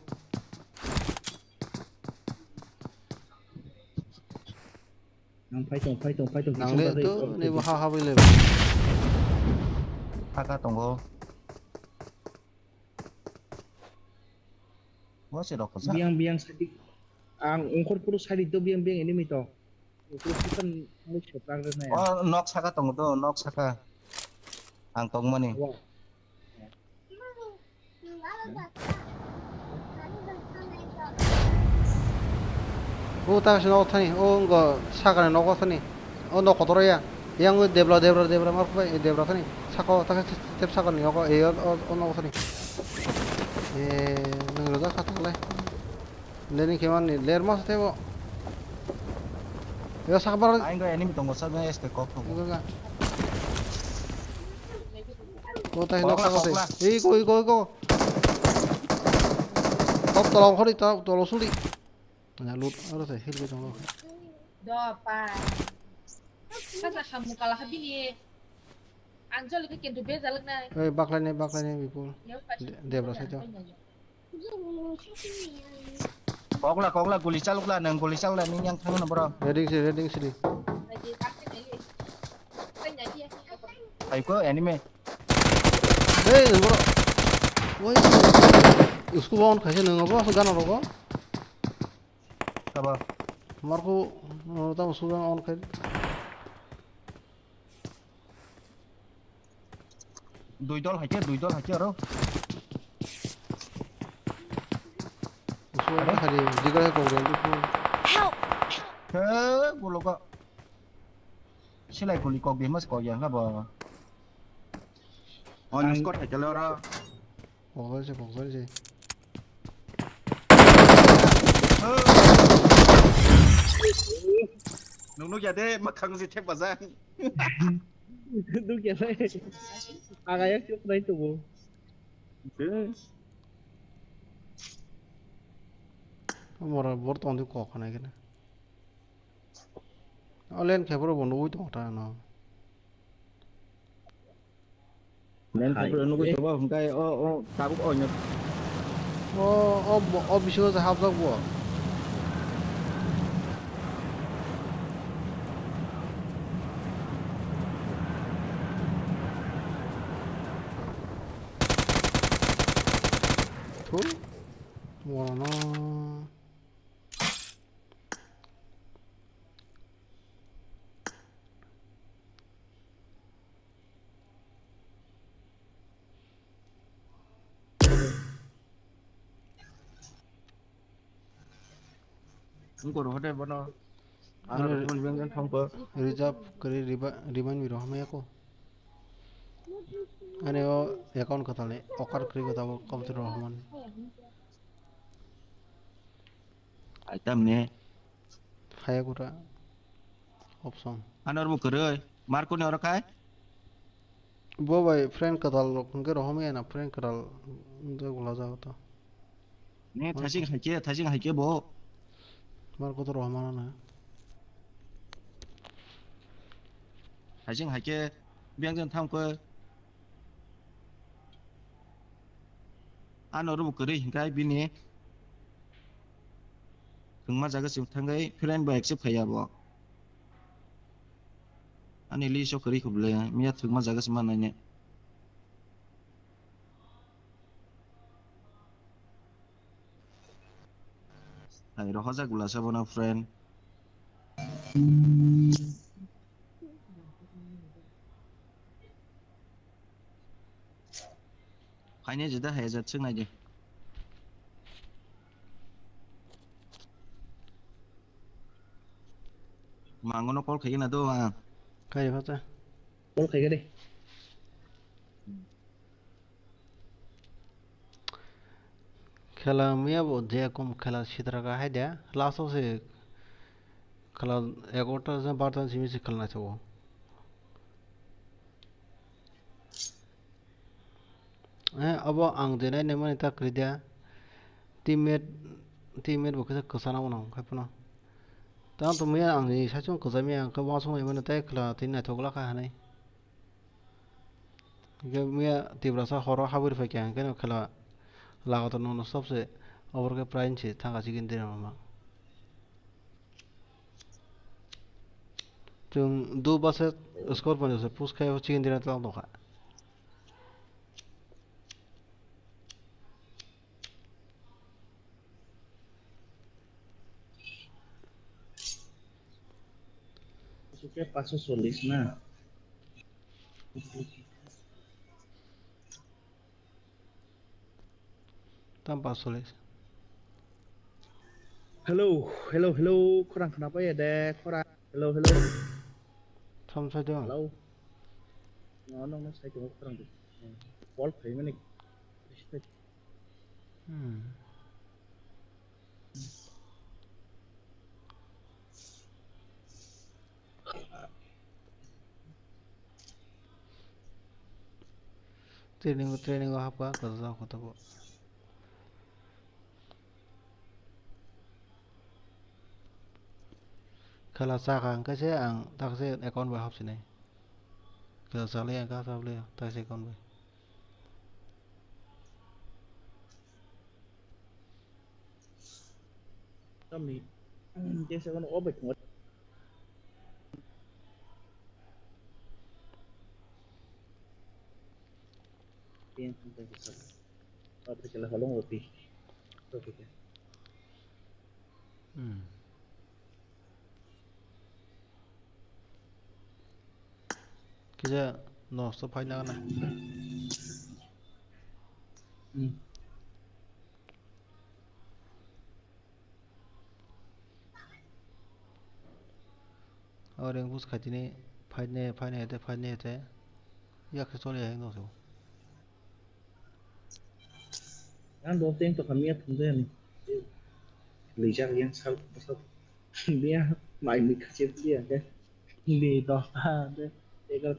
Ang phai tong, phai tong, phai tong. Nang le to ni bo ha ha bai le. Saka tongo. Bo se rok ko sa. Biang, biang sadi. Ang ungkor puru sadi to biang, biang enemy to. Ungkor puru kan mui seprak re na ya. Oh, nok saka tongo to, nok saka. Ang tongmani. Wa. O ta se nok thani, o ngo sakani nogo thani. O nok kotor ya. Yang debra, debra, debra mar bai debra thani. Sako ta se tep sakani nogo e o, o, o nogo thani. E nang roda khatak lai. Learning khe mani, ler mas tebo. Yo sakbar. Aing go enemy tongo, sakbar S K kok tongo. Go ga. Go tai nok sakbar. Kokla. Ei go, ei go, ei go. Top tolong khori, top tolong suli. Na lut, aro sai, hil go tongo. Do pa. Kasa hamu kala habini. Ang jol ke kentu bejalak nai. Ei, baklai nai, baklai nai, bipul. Yo, pa. De-, debra sai to. Kokla, kokla, guli chalukla, nang guli chalukla, ning yang thangna bro. Ready si, ready si di. Hai ko enemy. Hey, bro. Woi. Usko on khaise nang bro, gana rogo. Sabo. Marco, tamo sugan on khai. Dui dol haikhe, dui dol haikhe aro. Usu Are? Khali, digra hai kok reng, usu. Help! He, bologo. Silai kuli kok di mas kok yang ka bo. On Ang squad haikhe aro. Kokjal se, kokjal se. Nung nukya de, makhang si thek bajang. Nukya de. Aga yak chuk nai tubu. Mora bor tong di kok hanai kena. Olen khe boro bo nugui tong ta no. Len hai. Tabuk nugui tongba hwnkhe o, o, tabuk o, o, o, o bisingo se hapjak bo. Thur, mono. Ang koro hote bono. Ano ano re-, rukun beng beng thong ko. Reserve kari riba, riban biro hamya ko. Ani o account kotale, okar kri kotabo kom tiro haman. Ai tam ne. Haya gura option. Ano rbo kwrwi. Marco ni oro khai? Bo bai friend kwtal rok hwnkhe rohom ya na, friend kwtal wngkhe gula jago to. Ne thasing haikhe, thasing haikhe bo. Marco to rohom ano na. Thasing haikhe biyang jang thang khe. Ano rwbo kwrwi hwnkhe bini thwngma jaga se thangwi friend bai accept khaiya bo. Ani list o kwrwi kho bwle, miya thwngma jaga se ma naine. Hai rohorjak bwlasa bono friend. Phaini jeda hai jat swk naidi. Mangono call khaigena do ang. Kari phacha. Bol khai gari. Khela miya bo je kom khela sitra ka hai de. Last o se khela egarota se barta simi se khela naithago. Eh, abo ang je nai naimani ta kwrwi de. Teammate, teammate bo kisa kwchana mano, khai phano. Tamo to miya ang ni saichung kwchami ang khe uansuk naimani tei khela tini naithok glak kha hinwi. Hingke miya Tiprasa horo habwi rwphai kha, hingke no khela lagoto nono sobse obor khe prime se thangka chicken dinner mama. Chwng do base score pono se push khai chicken dinner tang tongkha. Aswk khe paanso chollish na? Tam paanso chollish. Hello, hello, hello, khorang khna pai de, khorang. Hello, hello. Thom sai do. Hello. No, no, no, sai tongo khorang de. Call phaimani. Hmm. Training, training o hapkha, kwchajak kho tabuk. Khela chakha hwnkhe se ang takse account bai hapsinai. Khela chalai ang kha chalai takse account bai. Tamni, jesa kono obai thwngwi. Yang sampai ke sana. Oh, pecah lah, kalau ngopi. Oke, oke. Hmm. Kisa nosto phaina gana. Hmm. Abo ring bus khaitini phaine, phaine hete, phaine hete. Yakhe choli hai no so. Ang bo teng to kami ya thung jani. Lijak yang sal, sal. Dia mai mi kacip dia ke. Di dosta de. Ega.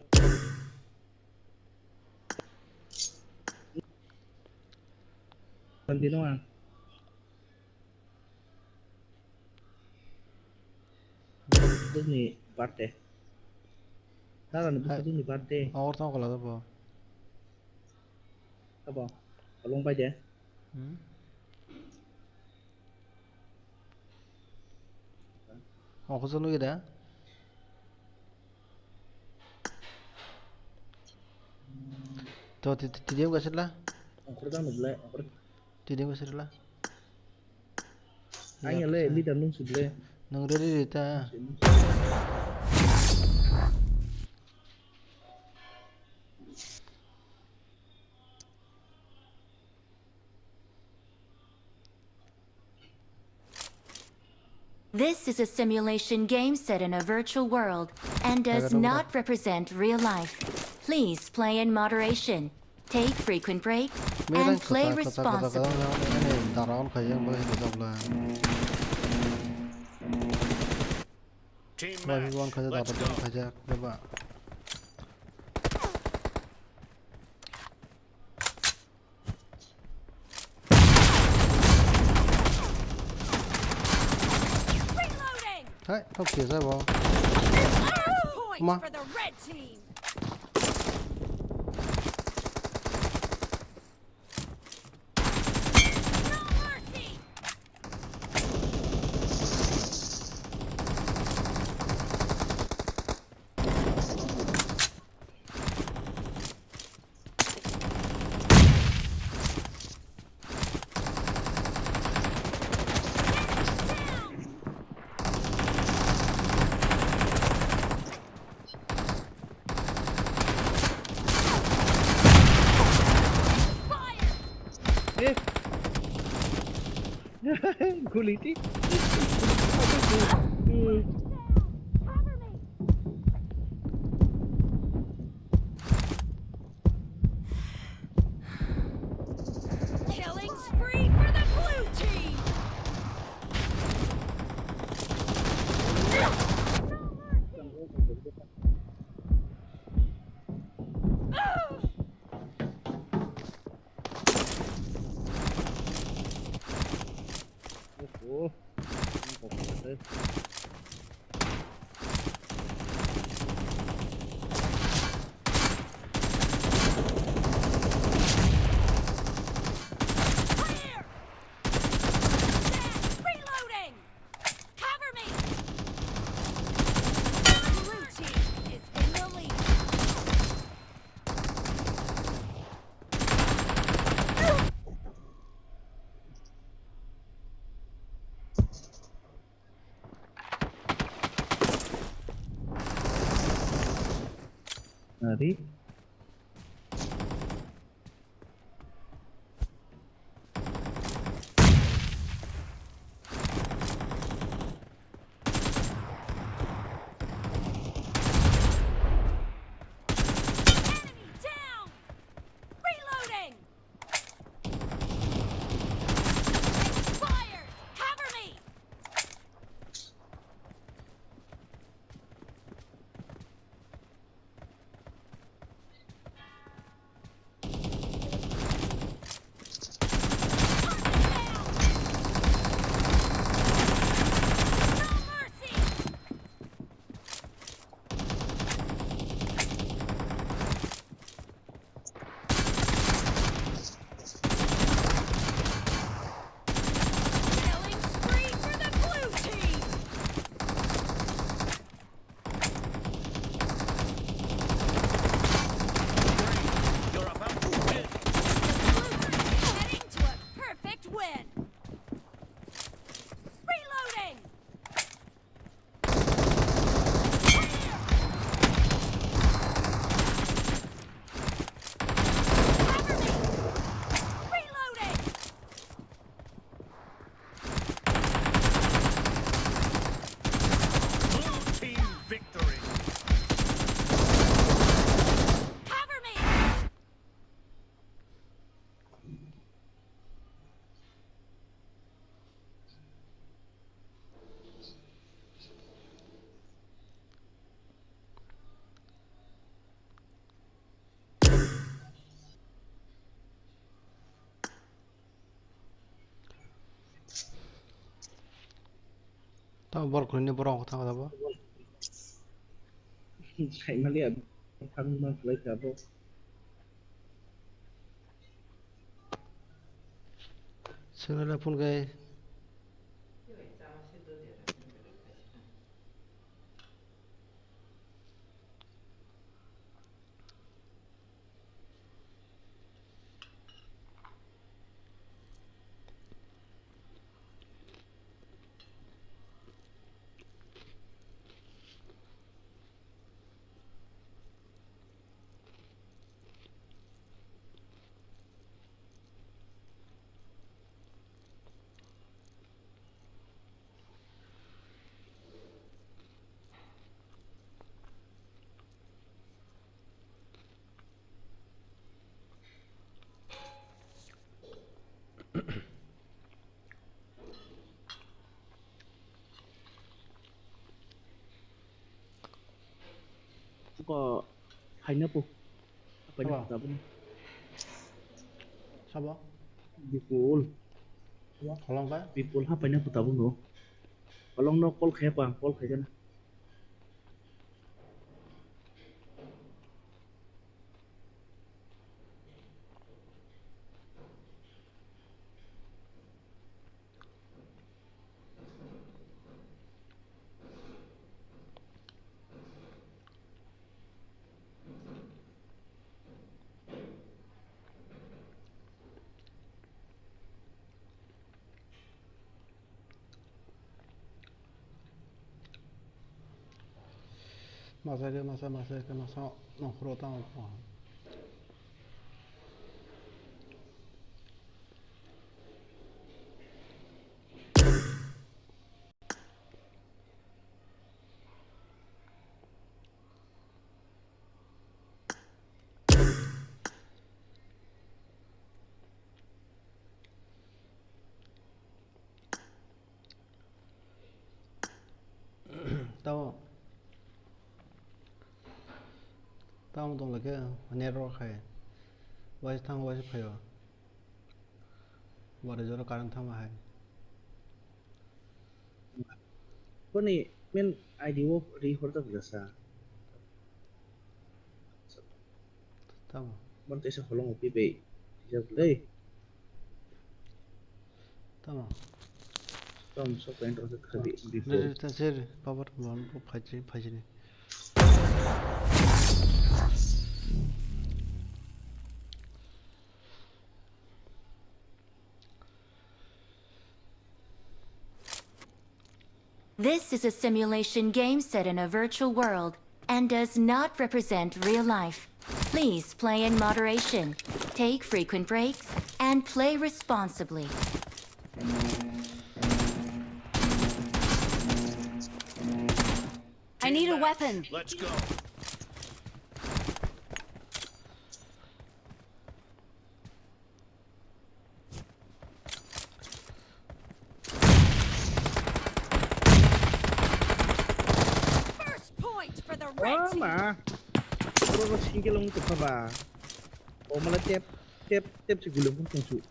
Continua. Bwsni birthday. Dada ni bwswk ni birthday. Awar tong kala bo. Abo. Kolong pai de. Hmm. Ongkho chwng nugwi da? To, ti, ti, T D M kaisa la? Ongkho jang nugwi lai, ongkho. T D M kaisa la? Ang ya le, leader nung sibole. Nung ready re ta? This is a simulation game set in a virtual world and does not represent real life. Please play in moderation. Take frequent breaks and play responsibly. Team match. Let's go. Reloading! Hai, kau kisa bo. First point for the red team. No mercy! Eh. Guliti. Clear! Reloading! Cover me! Blue team is in the lead. Ari. Enemy down! Reloading! Expired! Cover me! Killing spree for the blue team! You're about to win. The blue team is heading to a perfect win. Reloading! Cover me! Reloading! Blue team victory! Cover me! Tamo borok khulini borok wngkha tamo tamo. Saimaliya thangma khlai kha bo. Sengla phone khe. Ko haina po. Apa ni? Sabo? Sabo? Bipul. Holong ka? Bipul ha paina po tabuk no. Holong no call khe pa, call khe jana. Masa ke masa, masa ke masa, nongkhoro tamo. Tamo, tamo tong lai khe network hai. Waisa thango, waisa phaio. Bari jora current thangma hai. Boni main I D o ri hor da bwlasa. Tamo. Bon tesa holong pi be. Jab lei. Tamo. Tom sok pen to khabi. Nere ta ser power mon ko phaji phaji ni. This is a simulation game set in a virtual world and does not represent real life. Please play in moderation, take frequent breaks, and play responsibly. I need a weapon. Let's go. First point for the red team. Wama. Bro, bro, single wng tongkha ba. O mala tep, tep, tep si gulung tong su.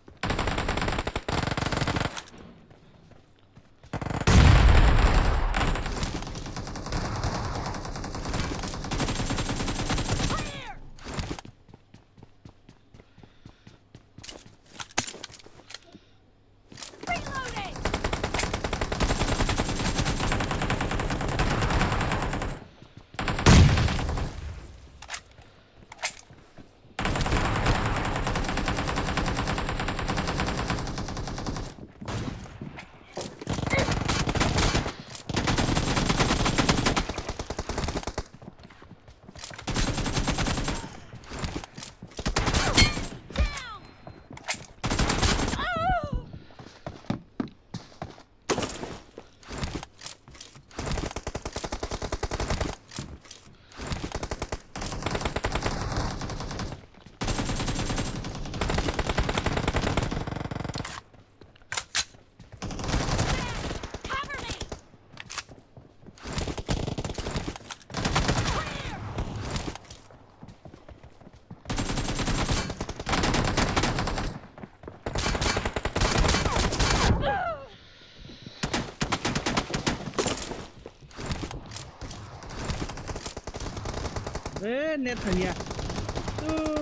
Eh, net thangya. Tu.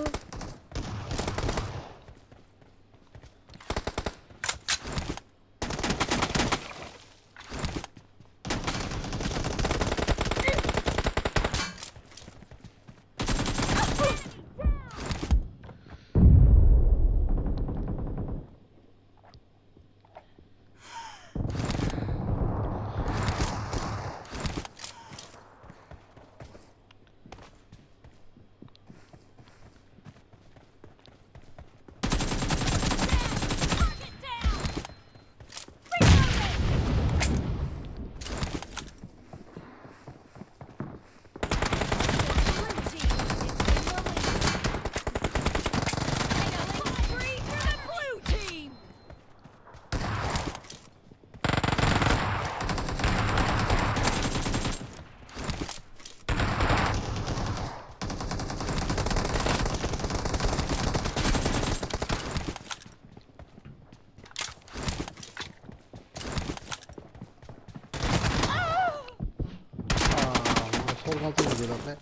Ah, mura sol gantung di dok le.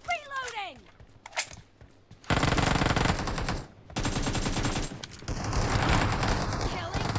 Reloading! Killing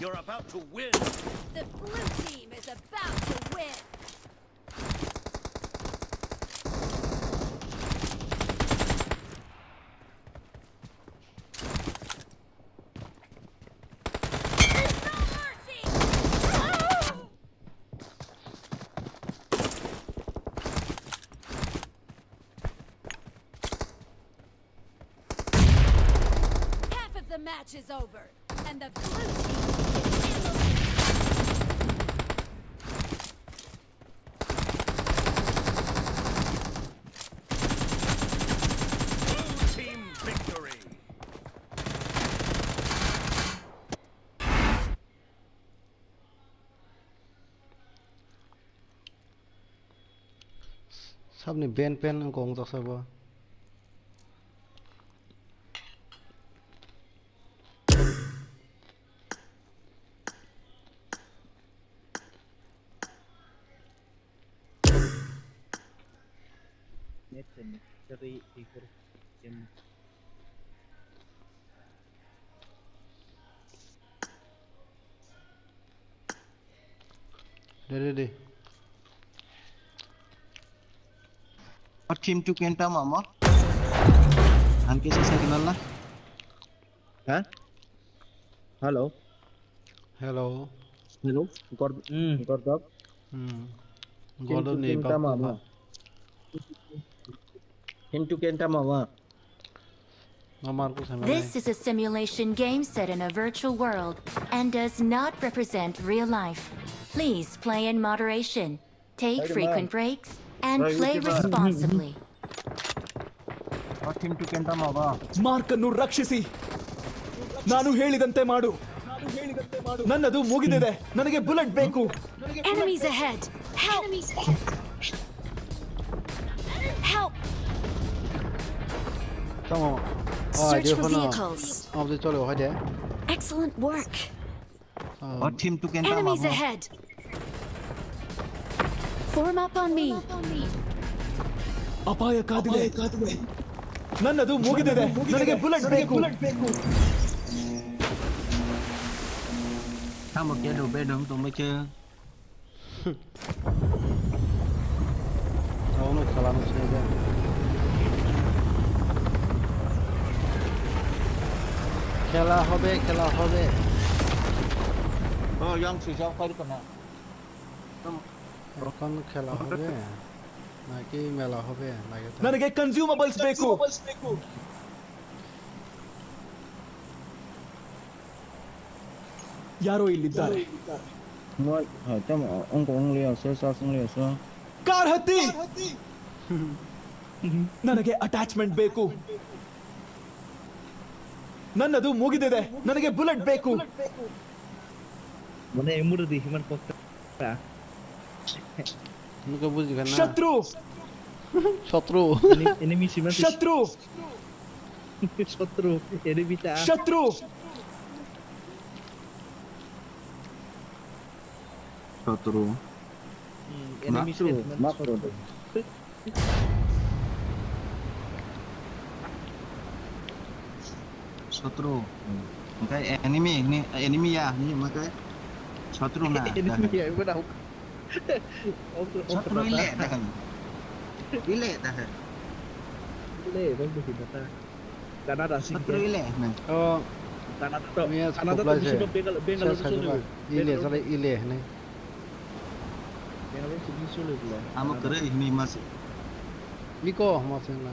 You're about to win. The blue team is about to win. There's no mercy. Half of the match is over, and the blue team is in the lead. Blue team victory. Sabni ben pen wngkha wngjak sabo. Ready, ready. Team two kenta mama. Ang kisa sa kenal lah. Ha? Hello. Hello. Hello. Gor, hmm, Gordop. Hmm. Team Gordop two ni kenta bak mama. Team two kenta mama. This is a simulation game set in a virtual world and does not represent real life. Please play in moderation, take frequent breaks, and play responsibly. Markನ್ನು ರಕ್ಷಿಸಿ. ನಾನು ಹೇಳಿದಂತೆ ಮಾಡು. ನನ್ನದು ಮುಗಿದಿದೆ. ನನಗೆ ಬುಲೆಟ್ ಬೇಕು. Enemies ahead! Help! Help! Tamo. Search for vehicles. Abo de chole hai de. Excellent work. Team two kenta. Enemies ahead! Form up on me! ಅಪಾಯ ಕಾದಿದೆ. ನನ್ನದು ಮುಗಿದಿದೆ. ನನಗೆ ಬುಲೆಟ್ ಬೇಕು. Tamo kedo bedom to meke. Tamo khela no sinai de. Khela hobe, khela hobe. Oh, yang sijak kari kena. Tamo. Ekhon khela hobe? Naki mela hobe? Naki ta- ನನಗೆ ಕನ್ಸ್ಯೂಮಬಲ್ಸ್ ಬೇಕು. ಯಾರೋ ಇಲ್ಲಿದ್ದಾರೆ. Moi, hai, tamo, ongko ongliya so, sas ongliya so. Car ಹತ್ತಿ. ನನಗೆ ಅಟ್ಯಾಚ್ಮೆಂಟ್ ಬೇಕು. ನನ್ನದು ಮುಗಿದಿದೆ. ನನಗೆ ಬುಲೆಟ್ ಬೇಕು. Mane emur di himan kokta. Nuka buji kana? ಶತ್ರು. Shotru. Enemy siman. ಶತ್ರು. Shotru. Enemy ta. ಶತ್ರು. Shotru. Hmm, enemy statement. Makro. Shotru. Hwnkhe enemy, ni, enemy ya, ni hwnkhe shotru na. Enemy ya, ibo na. Shotru ile, dakhan. Ile, dakhan. Ile, bang busi bata. Canada sing. Shotru ile, na. Oh. Canada to. Canada to busi ba Bengal, Bengal to. Ile, sale ile, ne. Amo kwrwi hwnwi ma se. Iko ma se na.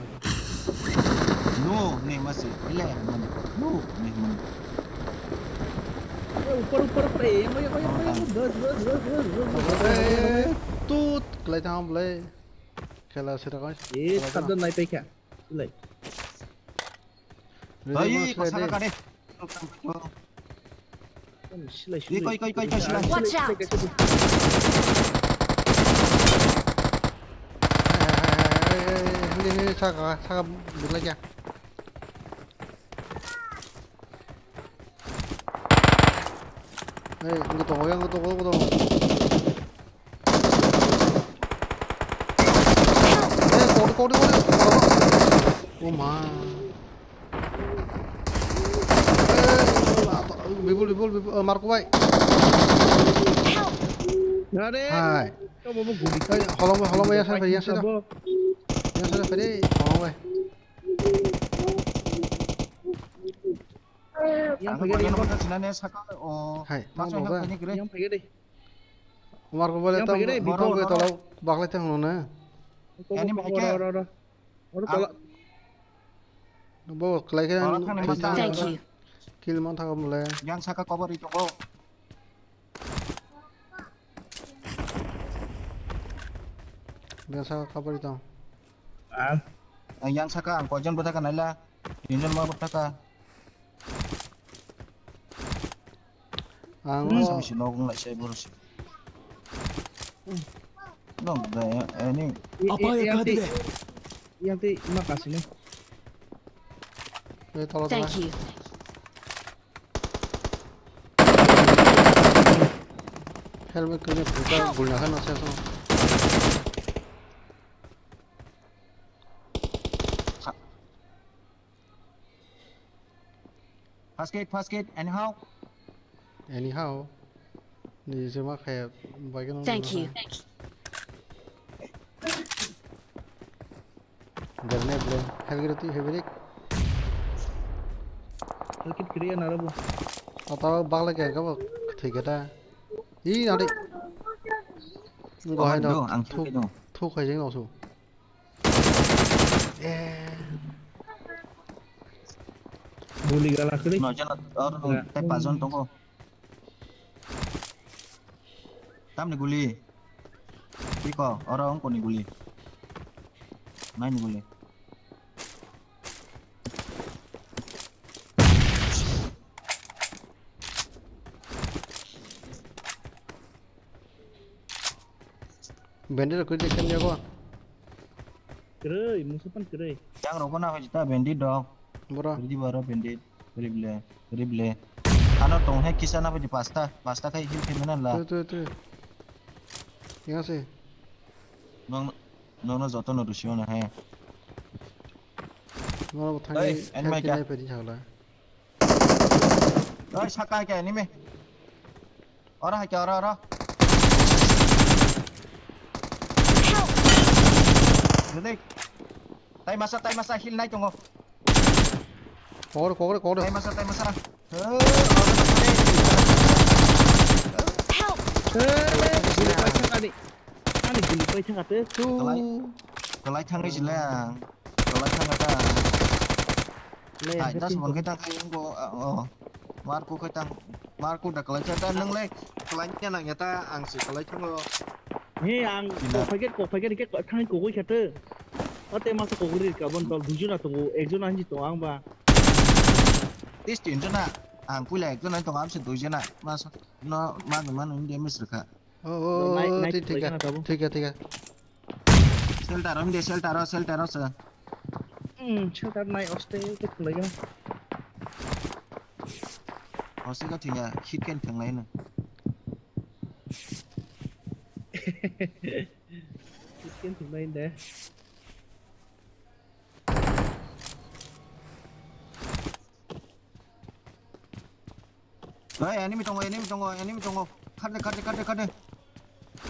No hwnwi ma se. Ile hwnmani. No hwnwi hwnmani. Upor, upor, upor. Emo, emo, emo, emo. Bas, bas, bas, bas, bas. Eh, tut, kwlai thang bwlai. Khela se rokoi. Eh, sabda nai paikha. Silai. Ready, boss, ready. Kosaka kare. Silai, silai. Koi, koi, koi, koi, silai. Watch out! Hey, hey, hey, hey, hey, hey, saka, saka, belai kya? Hey, ang tongo, ang tongo, ang tongo. Eh, kori, kori, kori. Oh, ma. Eh, apa? Bipul, Bipul, Bipul, oh, Marco bai. Are. Hai. Abo bo guli. Oi, holong bai, holong bai, yang sana bai, yang sana. Yang sana bai, holong bai. Yang pakai yang pakai sini nih saka. Oh. Hai, tang masuk yang pakai kiri. Yang pakai deh. Marco bai yang pakai deh, Bipul. Baklai tang na. Ani mai ke. Oro tola. Bo kwlai khe. Thank you. Kill man thago mole. Yang saka cover ri tongo. Yang saka cover ri tong. Ah. Yang saka ang koijon bwtha ka naila. Tinjon ma bwtha ka. Ang hmm. Masa misi nok wng lai sai borok se. Nok da ani. Apa ya kadi de? Yang ti ma kasih ni. Thank you. Helmet kene puta gulna khan asa so. First aid, first aid, anyhow. Anyhow. Ni se ma khe bai khe. Thank you. Grenade le. Heavy roti, heavy rik. Health kit kiri na rabo. Ata bagla ke ka ba thik ta. I nari. Go hai do. Ang thuk khai jeng no su. Guli gala kiri. No jala or tai pajon tongo. Tamni guli. Iko oro ongkoni guli. Naini guli. Bandit rok kwrwi khe yago. Kwrwi, musa pan kwrwi. Yang rok na hoi ta bandit rok. Bora. Kwrwi baro bandit. Kwrwi ble, kwrwi ble. Ano tong hai kisa na hoi pasta, pasta khai heal khai mena la. Tu, tu, tu. Yang ase. Nong, nong no joto no rusio na hai. Nong bo thang. Oi, ani mai kya? Pedi chawla. Oi, saka kya ni me? Ora hai kya, ora, ora. Dudek. Tai masa, tai masa, heal nai tongo. Kokre, kokre, kokre. Tai masa, tai masa. Help! Ani guli pai thang ate. Kalai, kalai thang ri sila. Kalai thang ata. Hai, das mon kita kai ngo, oh. Marco khai tang, Marco da kalai cha ta nang le, kalai nya nang ya ta ang si kalai thango. He ang kok packet, kok packet ke thang kogoi khate. Ate masa kogoi ka bon dol dujuna tongo, ekjona hanji tongo ang ba. Tis tinjona, ang puila ekjona tongo, amse duijona. Masa no manu manu indi mis rikha. Oh, oh, thik hai, thik hai. Shelter o, hindi shelter o, shelter o se. Hmm, shelter nai oste te khulai gana. Oste ka thinga, hit ken thanglai na. Hit ken thanglai de. Hey, enemy tongo, enemy tongo, enemy tongo. Khade, khade, khade, khade.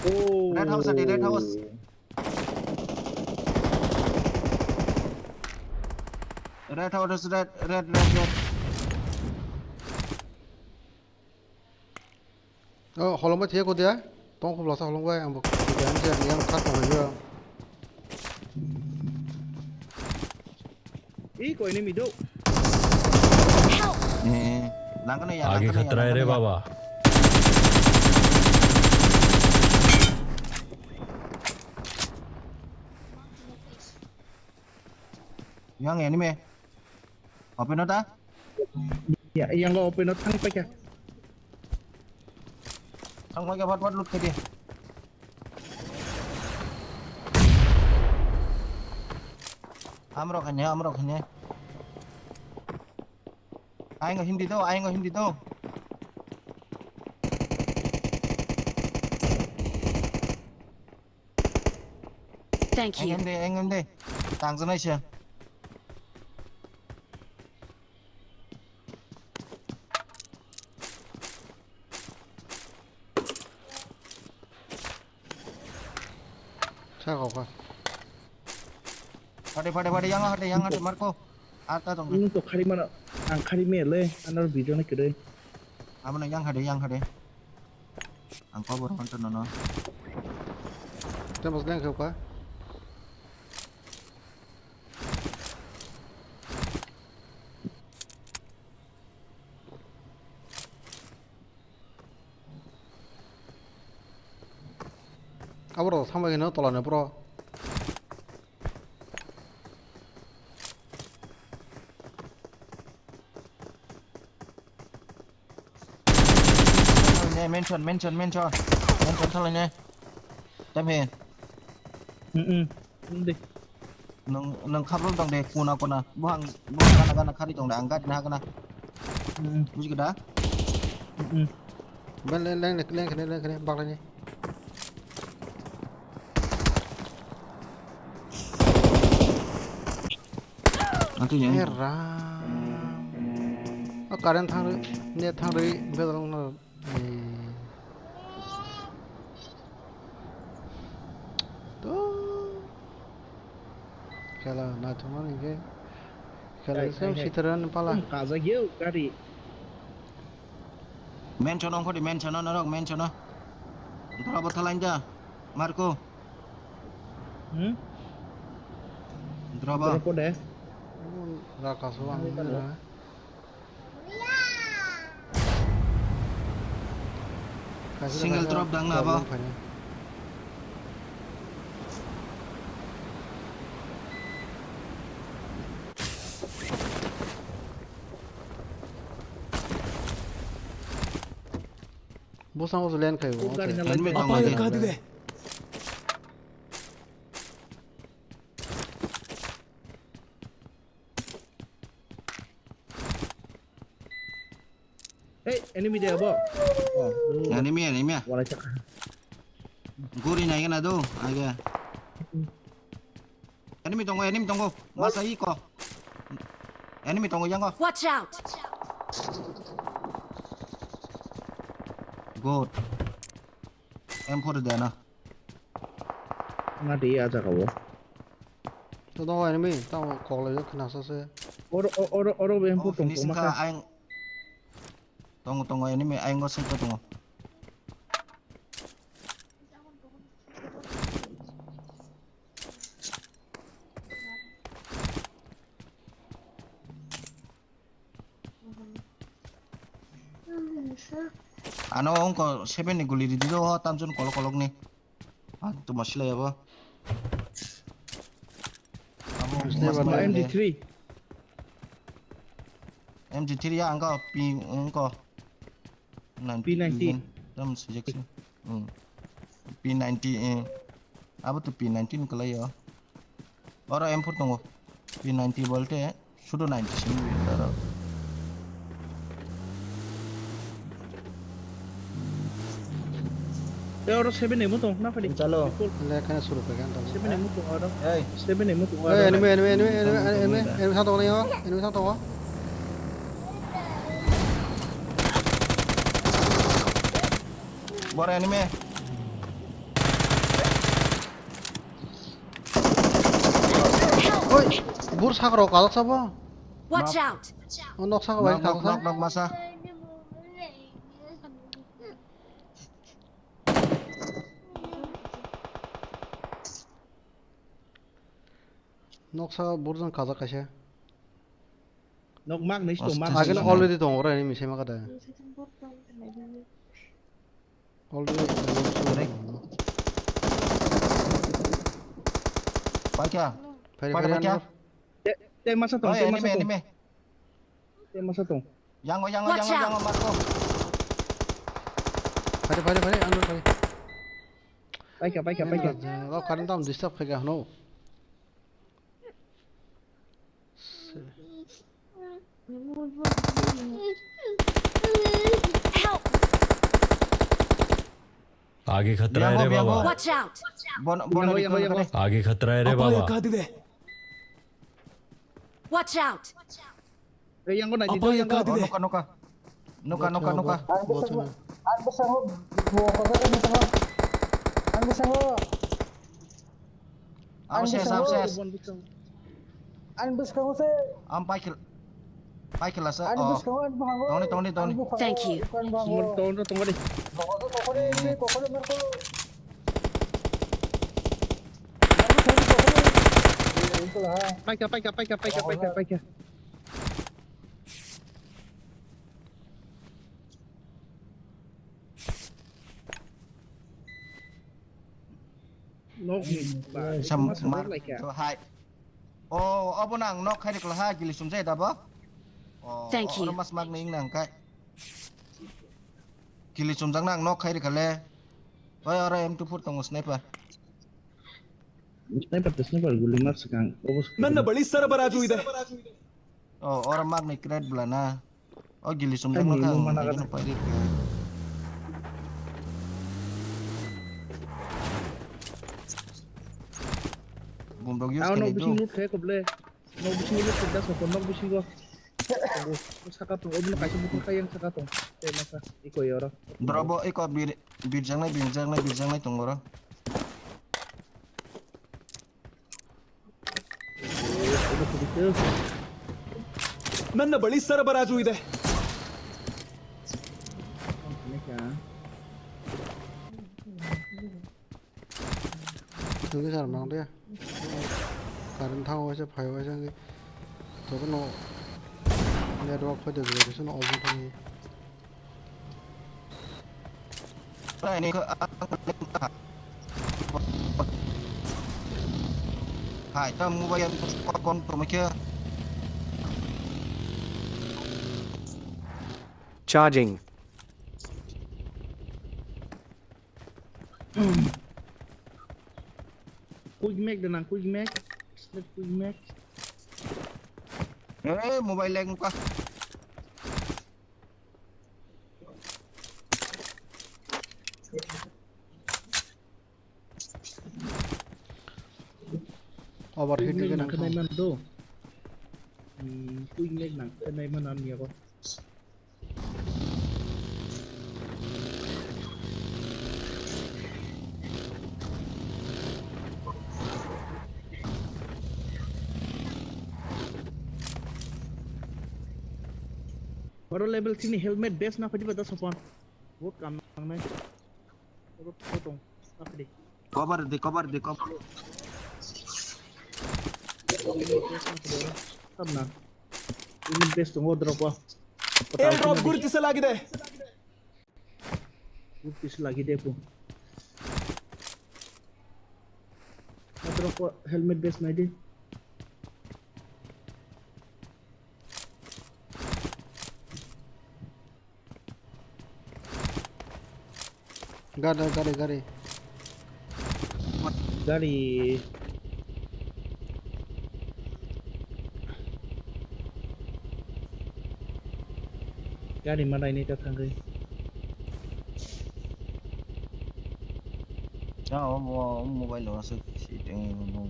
Oh. Red house adi, red house. Red house, red, red, red, red. Oh, holong bai thiya ko dia. Tong khum lasa holong bai ang bo. Dia ang je yang khat tong yo. Ih, kok ini middle. Eh, langkana ya, आगे langkana ya, खतरा है रे langkana ya. Baba. Yang enemy. Open ota? Ya, yang lo open ot thang paikha. Thang paikha, bat bat loot khaidi. Amrok hanya, amrok hanya. Aingo hindi do, aingo hindi do. Thank you. Engem de, engem de. Tangsa naisa. Sa kok kha. Pade, pade, pade, yang hade, yang hade, Marco. Ar ta tong. Nung to khari mano, ang khari me le, ano video na kede. Amo na yang hade, yang hade. Ang ko bor manto no no. Te mas leng kha. Abo rok thangbai khe no tola ni bro. Ne, mention, mention, mention. Mention thalai ne. Tam he. Mm, mm. Nwng, nwng khabrok tong de, kuna, kuna. Buhang, buhang gana, gana khari tong de, ang gari na gana. Mm. Buji khe da? Mm. Ben leng, leng, leng, leng, leng, leng, baklai ni. Nanti ya. Era. Oh, current thang rwi, net thang rwi, bedal wng no. Eh. To. Khela naithokmani hinkhe. Khela hai, hai, sem hai. Sitharan pala. Kajak yo gari. Mention ongkho di, mention o norok, mention o. Dora bo thalain ja, Marco. Hmm? Dora bo. Dora bo de. Raka so ang. Hai, hai. Single drop dang na ba? Bosong bosong land khayo. Enemy tongo de. Hey, enemy de abo. Oh, enemy, enemy. Wala chak. Guri nai gana do, aga. Enemy tongo, enemy tongo. Masa iko. Enemy tongo yango. Watch out. Good. M four de na. Na di a jaga o. To tongo enemy, tamo kok lai khna sa se. Oro, oro, oro be M four tong tong masa. Tongo, tongo, enemy, ayang go side tongo. Ano ongko seven ni guli ridi do, tamjon kolok kolok ni. Ah, tu masih lah ya, Bo. Abo M G three. M G three ya, angka P, angka. P ninety. Tam sejak sih. Hmm. P ninety, eh. Abo tu P ninety ni kalai ya. Oro M four tongo. P ninety bolte. Sudo ninety simi taro. Te oro seven emo tong, na phadi. Chalo. Le khana suru pe kan tong. Seven emo tong oro. Ei. Seven emo tong oro. Ei, enemy, enemy, enemy, enemy, enemy, enemy sa tong yo, enemy sa tong. Bor enemy. Oi, bur sakro kalak sabo. Watch out! Oh, nok saka bai nok, nok, nok, nok masa. Nok saka burjang kajak kaisa. Nok mak nai sto mak. Agin already tongo rai ni misai maka da. Already. Paikha. Paikha, paikha. Te, te masa tong, te masa tong. Te masa tong. Yango, yango, yango, yango, Marco. Paikha, paikha, paikha. Paikha, paikha. Oh, current tam disturb khaikha hwno. Help! आगे खतरा है रे बाबा। Watch out! Bon, bon, yango, yango, yango. आगे खतरा है रे बाबा। Watch out! Eh, yango na, apa yang kau. Nuka, nuka. Nuka, nuka, nuka. Ang bisa mo, ang bisa mo, ang bisa mo. Abo ses, abo ses. Ani bwskango se. Am paikil, paikila sa. Ani bwskango, ani bwskango. Tongni, tongni, tongni. Thank you. Ani bwskango. Tongni, tongni. Kokore, kokore, kokore, kokore. Paika, paika, paika, paika, paika, paika. Nokni ba, sam masa mar lai kha. To hai. O, obo nang nok khai rikla ha, gili sumjai da bo. O, thank you. Oro mas mak ning nang kai. Gili sumjak nang nok khai rikale. Oi, oro M two four tongo sniper. Sniper to sniper guli mar sikang. Obo sikang. Nanna bali sara baraju ide. O, oro mak ni crate bla na. O gili sumjak nang kha. Mana kha. Bumrok use khe ni do. Nok bisingo loot khe koble. Nok bisingo loot khe da sokon nok bisingo. Saka tong, obo kaisa button kha yang saka tong. Te masa iko yoro. Drobo iko bir, birjangnai, birjangnai, birjangnai tong oro. Nanna bali sara baraju ide. Thank you sir, mang dia. Current thango waisa, phai waisa, jotono network phai de, jotono off wngkha. Hai, ta mobile kon to mekhe. Charging. Quick Mac da nang, Quick Mac. Snap Quick Mac. Eh, mobile lag muka. Overheat Quick Mac nang khe nang nai man do. Hmm, Quick Mac nang khe nai man ani yago. Oro level three ni helmet best na phadi ba da sopon. Both kam nangnai. Oro tong. Akhdi. Cover di, cover di, cover. Tamna. Ini best tong, drop wa. Airdrop guri tisa lagi de. Guri tisa lagi de, pu. Drop wa, helmet best nai di. Gari, gari, gari. Gari. Gari manai ni ta thangwi. Ya, o mo-, o mobile o se si teng mo.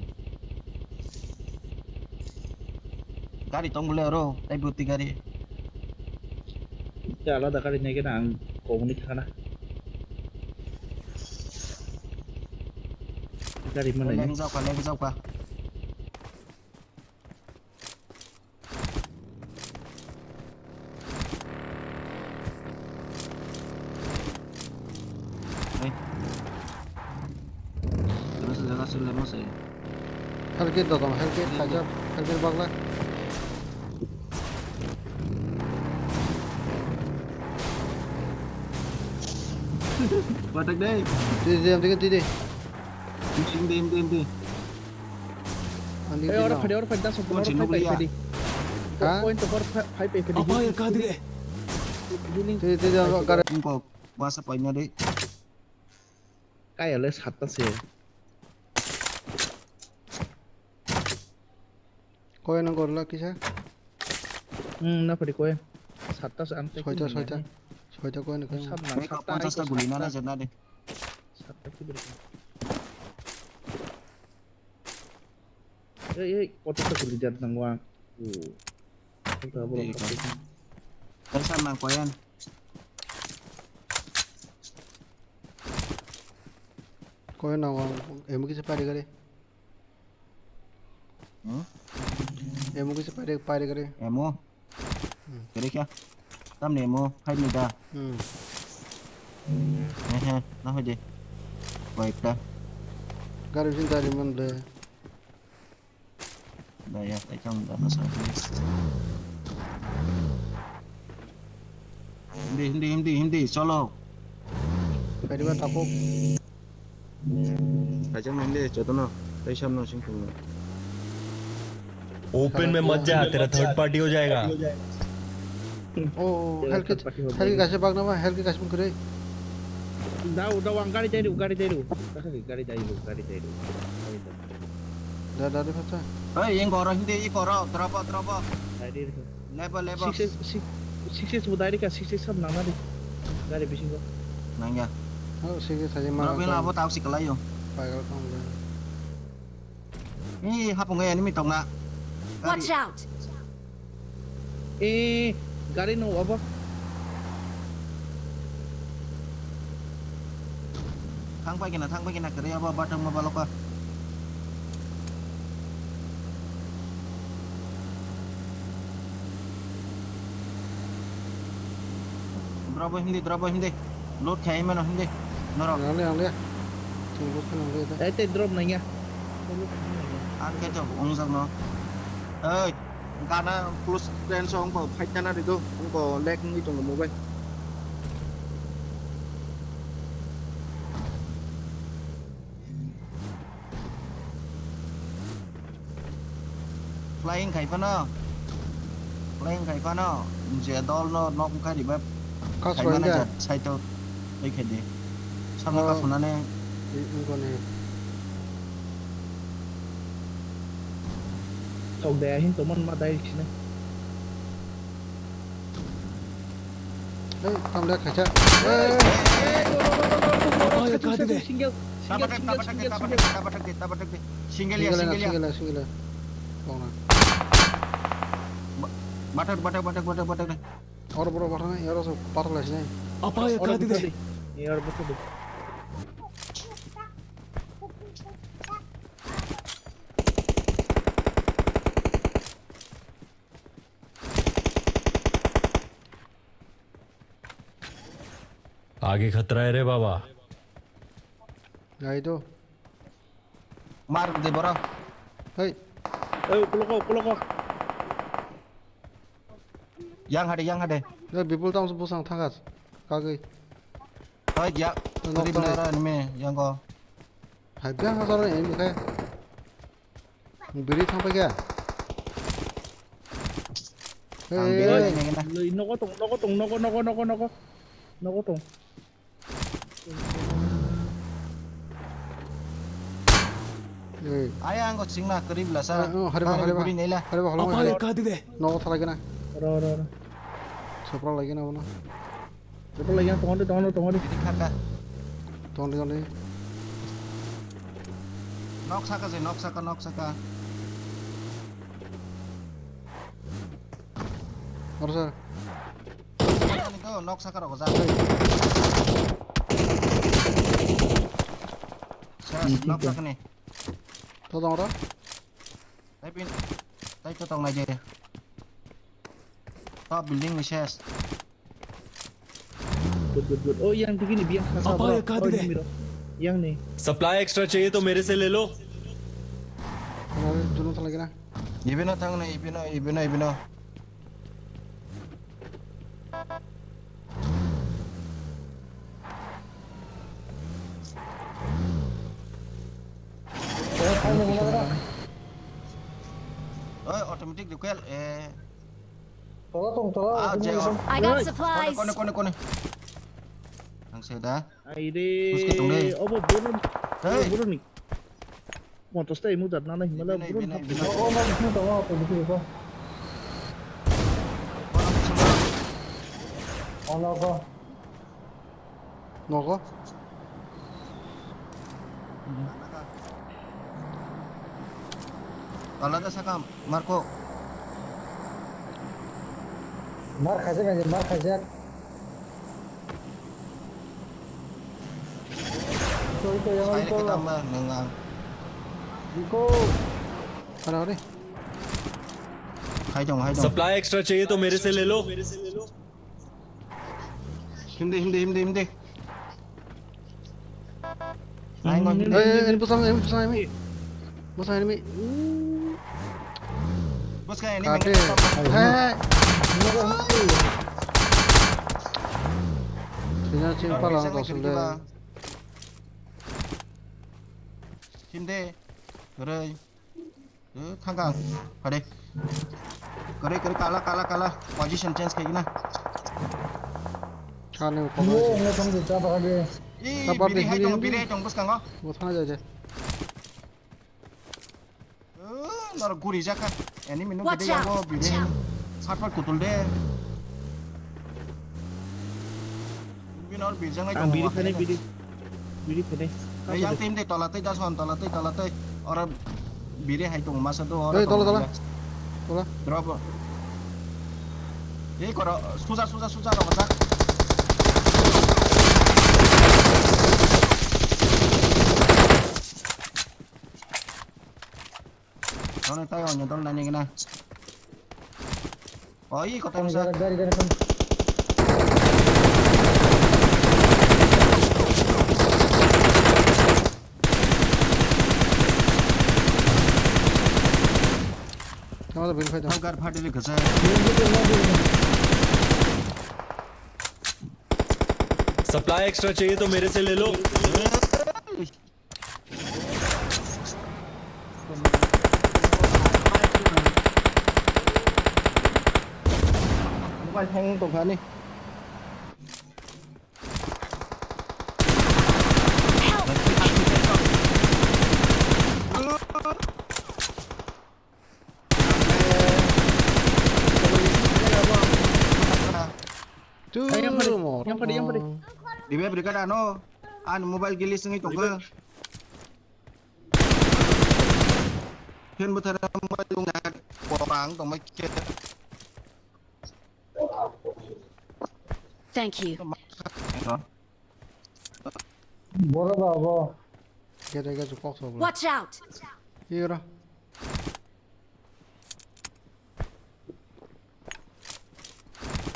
Gari tong bole oro, tai bwtwi gari. Te alada gari nai gana ang koboni thana. Gari mana ni? Leng jauka, leng jauka. Ei. Terus jaga sudah masih. Health kit dotong, health kit, khaijak, health kit bagla. Batak deh. Tui, tui, tui, tui, tui. Indi, indi, indi. Andi, indi, oro phadi, oro phadi, daso, oro phadi, phadi. Ha? Point to oro phadi, phadi. Apa yang kau deh? Healing. Tui, tui, tui, oro gari. Engkau, masa paina deh. Kaya le satta se. Koi nang gorla kisa? Hmm, na padi koi. Satta se ang. Soita, soita. Soita koi nang koi. Sab nang, satta. Ponchas ta guli na na jana de. Satta ki beri. Ei, ei, koto ta guli jat nang wa. Oh. Koto bolo. Ei, sab nang koyan. Koi nang wa, emo kisa pari gari. Hmm? Emo kisa paire, paire gari. Emo? Hmm. Gari kya? Tamni emo, hai ni da. Hmm. He he, na hoi de. Koi ekta. Gari bisin dari man le. Da ya, tai kam da na sa. Hindi, hindi, hindi, hindi, solo. Kaiba tapok. Kaichang hindi, jotono. Tai samno sing tungno. Open में मत जा, तेरा third party हो जाएगा। Oh, help ke, help ke kaisa bagna ba, help ke kaisa bagna. Dau, dau, ang gari dairu, gari dairu. Gari dairu, gari dairu. Da, da, da, da. Oi, yang goro hindi, i goro, drop, drop. Dairu. Lebo, lebo. Six, six, six, six, bu dairu ka, six, six, sab nang nadi. Gari bisingo. Nangya. Oh, six, six, saja mana. Drop yang abo tau si kelayo. Pagal kamu. Ni hapung enemy tongna. Watch out! Eh, gari no abo. Thang pai kena, thang pai kena, kere abo batang ma baloka. Drop hindi, drop hindi. Loot khai mano hindi. Norok. Ang le, ang le. Sing loot khai ang le. Ai te drop nangya. Ang khe to ungjak no. Oi, gana plus ten so ongko fight tana rido. Ongko lag wngwi tongo mobile. Flying khai phano. Flying khai phano. Je dol no nok wngkha revive. Kas khai mana rwinda. Jat, saito. Oi khai de. Samno oh. Kas hwnane. I, i kone. Tok de ahin tomon ma dai sine. Ei, tam le khacha. Ei, ei, ei, go, go, go, go, go, go, go, go, go, go, single, single, single, single, single. Tabatak de, tabatak de, tabatak de. Single ya, single ya, single ya. Single ya, single ya. Kau na. Ba-, batak, batak, batak, batak, batak de. Oro boro batak na, oro so patak lai sini. Apa ya kadi de? Oro batak de. आगे खतरा है रे बाबा। Gai do. Mar de boro. Hei. Eh, kuloko, kuloko. Yang hade, yang hade. Ya, Bipul tang busang thakas. Kagui. Hei, ya. Nok rib tang. Nara ni me, yang ko. Hai, biang hasar ni, ini kaya. Biri thang paikha. Ang biri. Hey, hey, hey. Nogo tong, nogo tong, nogo, nogo, nogo, nogo. Nogo tong. Hey. Aya ang ko singna kari bla sa. Oh, hari ba, hari ba. Biri nela. Hari ba, hari ba. Apa ya kadi de? Nogo thalai kena. Ro, ro, ro. Sopra lagi na bono. Betul lagi, tongo de, tongo de, tongo de. Ini kaka. Tongo de, tongo de. Nok saka je, nok saka, nok saka. Oro sir. Ini tuh, nok saka rok ja. Sir, nok saka nih. Tuh, tongo ro. Tai pin, tai to tongnai je. Top building ni ses. Good, good, good. Oh, yang tiki ni biang khasa. Apa bro? Ya kadi de? Yang ni. Supply extra चाहिए तो मेरे से ले लो। Oro juno thalai kena. Ibino thang na, ibino, ibino, ibino. Oi, automatic recoil, eh. Tola tong, tola. Ah, je, oh. I got supplies. Kone, kone, kone, kone. Ang seda. Ai de. Terus ke tong de. Obo burun. Hey. Obo burun ni. Montos tai mudat nana himala ibina, burun ibina, hap. Ibina. Oh, oh, no, no, no, no, no. Ono ko. Nogo. Alada sakam, Marco. Mar khaijak aja, mar khaijak. Ito, ito, yang ito. Saya kita mah nengang. Iko. Ada, ada. Hai dong, hai dong. Supply extra chahiye to mere se le lo. Hindi, hindi, hindi, hindi. Hai, ngon. Hey, hey, hey, busang, hey, busang, hey. Busang, hey. Busang, hey. Kate. Hey. Sina ching palang to sule. Hindi. Rai. Eh, thangkha ang. Phade. Kwrwi, kwrwi, kala, kala, kala. Position change khaigwna. Kani. Ye, nge thang di, ta bahage. Ih, biri hai tongo, biri hai tongo bwskango. Bo thana jai jai. Eh, nor guri jakha. Enemy no gede yago biri. Watch out! Satpal kutul de. Bini or birjang nai tongo. Ang biri khanai, biri. Biri khanai. Ei, yang team de tola tei, das hon tola tei, tola tei. Oro biri hai tongo, masa do oro. Ei, tola, tola. Tola. Drop. Ei, koro, suja, suja, suja, rok, jak. Tone tai onyo dol nani gana. Oi, kotai masa. Gari, gari, gari. Tama da bin phaida. Gar phadi le kasa. Supply extra chahiye to mere se le lo. Mobile hang tongkha ni. Yang padi, yang padi, yang padi. Dibe brigade ano, an mobile gilis ngi tongkha. Ken bwthara mai tong na, kopang tong mai khe. Thank you. Boro ba bo. Gede gede kok so bro. Watch out! Ira.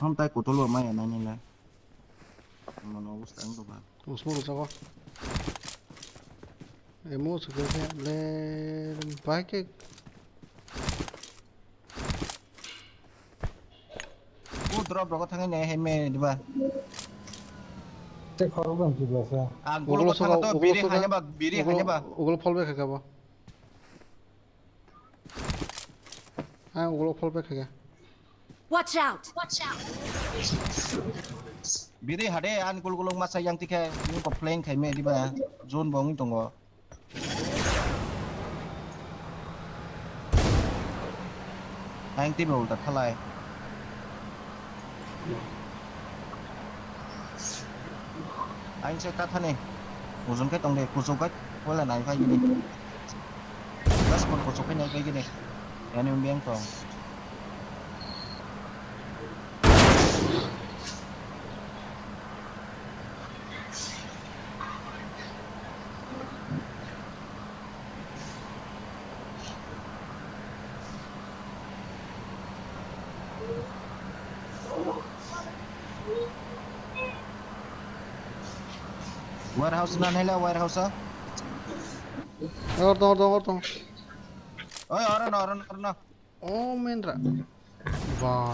Ham tai kotolo mai nai nai le. Mono bus tang to ba. Usmo rusa ko. Emo sukhe le bai ke. O drop rogo thangwi nai hai me diba. Te khorok dam diba sa. Ang golo thangna to biri hanya ba, biri hanya ba. Ugolo fall back kha ba. Ang ugolo fall back kha. Watch out! Watch out! Biri hade an gul gulung masa yang tikhe ni ko flank khai me diba zone bo wng tongo. Ang tiba ulta thalai. Ang se kathani. Ujung ke tong de kuchuk gai wala nai phai gini. Das kon kuchuk ke nai phai gini. Yani umbi ang tong. Warehouse na naila warehouse a. Or tong, or tong, or tong. Oi, oro no, oro no, oro no. Oh, Mendra. Wah.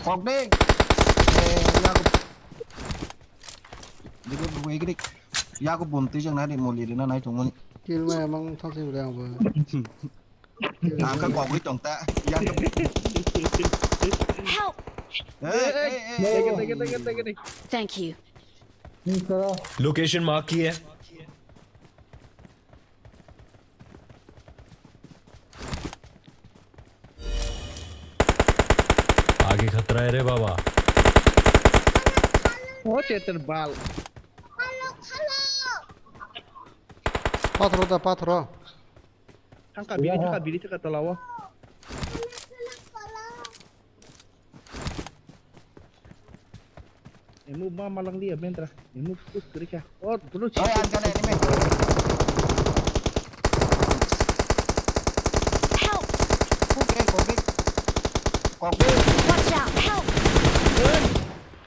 Kok ding. Eh, ya aku. Dia buku igrik. Ya aku buntu jeng nadi muli dina nai tungmani. Kill ma emang thang sih udah apa? Angka kok itu tong ta. Ya aku. Help! Eh, eh, eh. Thank you. Location mark की है। आगे खतरा है रे बाबा। Oh, Chetan bal. Pathro da, pathro. Thangka biri thangka biri thangka tolao. Emu ma malang dia mentra. Emu kus kerja. Oh, dulu. Oi, angkana ini men.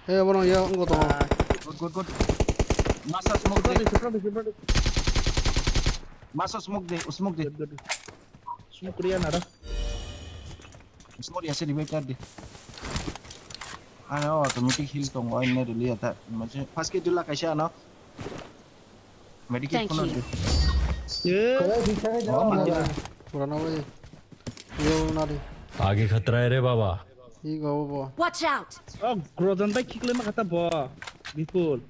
Hey, abono ya, wngkha to. Ah, Good, good, good. Masa smoke de. Masa smoke de, smoke de. Good, good. Smoke kriya nara. Smoke ya sini better de. Ano automatic heal tong oi ne rili ata. Maje first kit dula kaisa ano. Medikit Thank kono you. de. Oh, mati lah. Purana wai. Yo nari. आगे खतरा है रे बाबा। Igo bo. Watch out! Oh, Grojan bai kiklai ma kata bo. Bipul.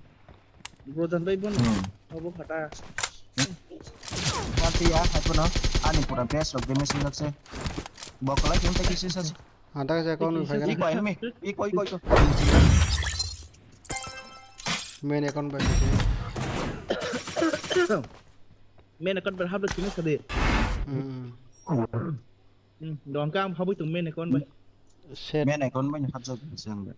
Grojan bai bon. Hmm. Oh, bo kata. Mati ya, hai kono. Ani pura best of damage wngkha se. Bo kolai kung ta kisi sa. Anta ka account bai phai Iko enemy. Iko, iko, iko. Main account bai. Main account bai habla sini sadi. Hmm. Hmm, dong ka ang habui tung main account bai. Set. Main account bai habjak sini.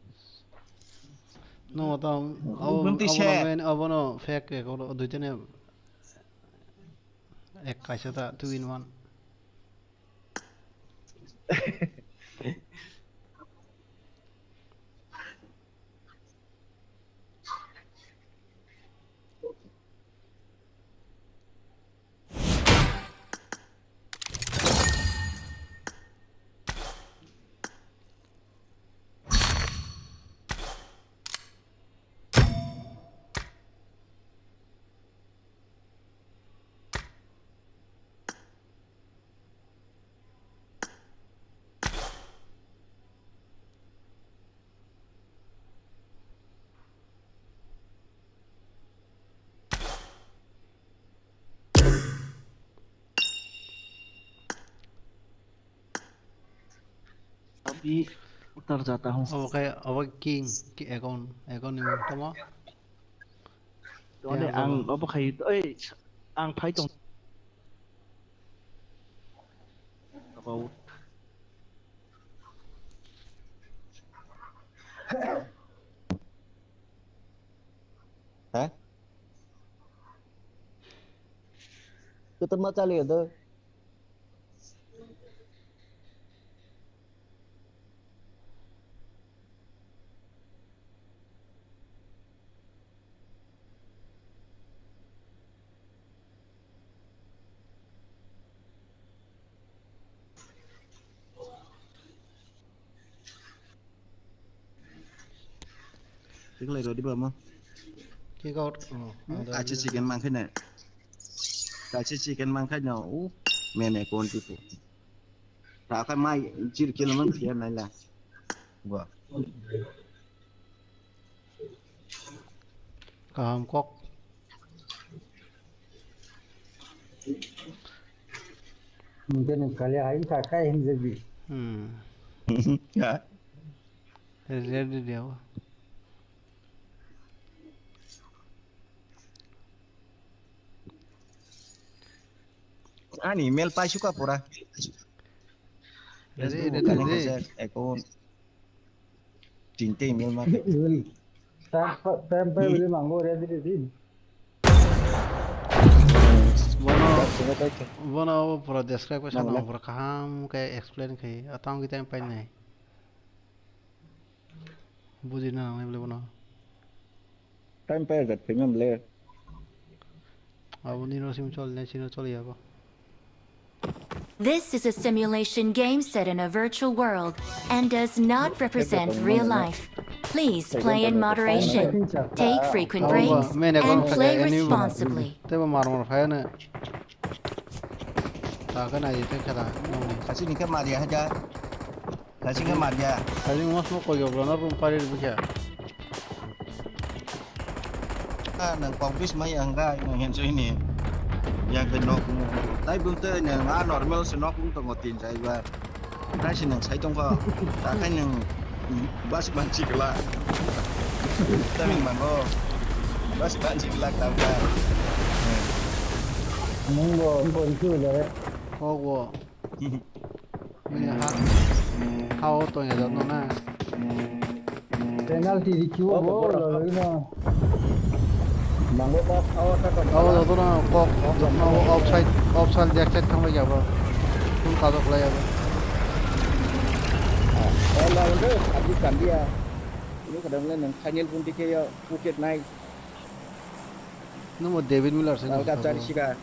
No, ta abo main, abono fake account, duitene ek kaisa ta two in one. अभी उतर जाता हूँ। Obo khai, obo king, ki account, account ni mung tamo? Tole ang obo khai, oi, ang phai tong. About. Ha? Kotor ma chali do. Tiklai rodi ba mo. Kick out. Oh, hmm, ada kachi juga. Chicken mangkhai na. Kachi chicken mangkhai na. Uh, meme kon tipu. Ta khai mai jir kilo mang khiya nai la. Gua. Kaham kok. Mungkin kali aing kakai yang jadi. Hmm. Ya. Ready dia. Ani email paisuka pura. Ready, ready, ready. Account. Tinte email ma. Time pa, time pa bili mango ready ready. Bono, bono pura describe ko sana pura kaham ke explain kai. Atang kita yang pain nai. Buji na nang bili bono. Time pa jat payment le. Abo nino sim chol, ne sino chol yabo. This is a simulation game set in a virtual world and does not represent real life. Please play in moderation, take frequent breaks, and play responsibly. Tebo mar mar phai na. Ta ka na yete kada. Kasi ni ke mar ya haja. Kasing khe mar ya. Kasing mas mo koi jok rona room pari bukya. Ah, nang kok bis mai ang ga nang hen soi ni. Ya ke nok. Tai bung te nang a normal se nok bung tongo tin jai ba. Tai si nang sai tong kho. Ta khai nang bas ban chikla. Ta min mango. Bas ban chikla ta ba. Mung bo bo chu le. Kok bo. Bini ha, ha o tong ya jatno na. Penalty di kiwo bo lo lo ino. Mango ba power ta kam. Abo joto no kok joto no offside, offside, backside thang bai ya bo. Full kajok lai ya bo. Oh, la lo, abdi kandia. Kadang le nang final pun dikhe ya, wicket nai. Nungbo David Miller se nang Alga sabo. Chari sika.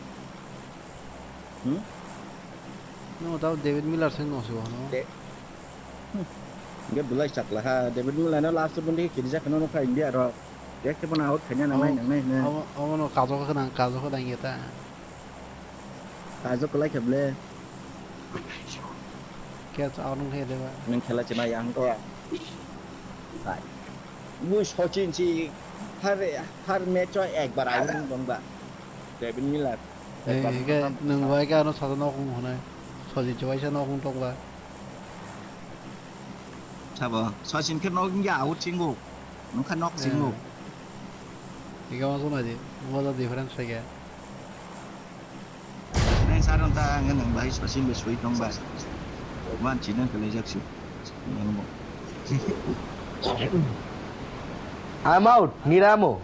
Hmm? Nungbo tabo David Miller se nang sabo, no? De-, hmm. Ge belai chakla ha, David Miller no last pun dikhe kiri jak no kha India ro. Dek te pun out khanya nang nai, nang nai, nang. Abo, abo no kajo kha nang, kajo kha nang eta. Kajo kwlai khe ble. Catch out wng khe deba. Nwng khela china yang ko. Hai. Bu Sachin si har, har match o ekbar out wng tong ba. David Miller. Ei, ekbar hingke tam nwng bai khe ano saja nok wng hwnai. Sachin si waisa nok wng tong ba. Sabo, Sachin khe nok wngya out singo. Nwng kha nok singo. Eh. Hingke ma swnai di. Bola difference khe. Nai saron ta ang nang bai Sachin bai sui tong bai. Wan chi nang kele jak si. Nang mo. I'm out, Niramo.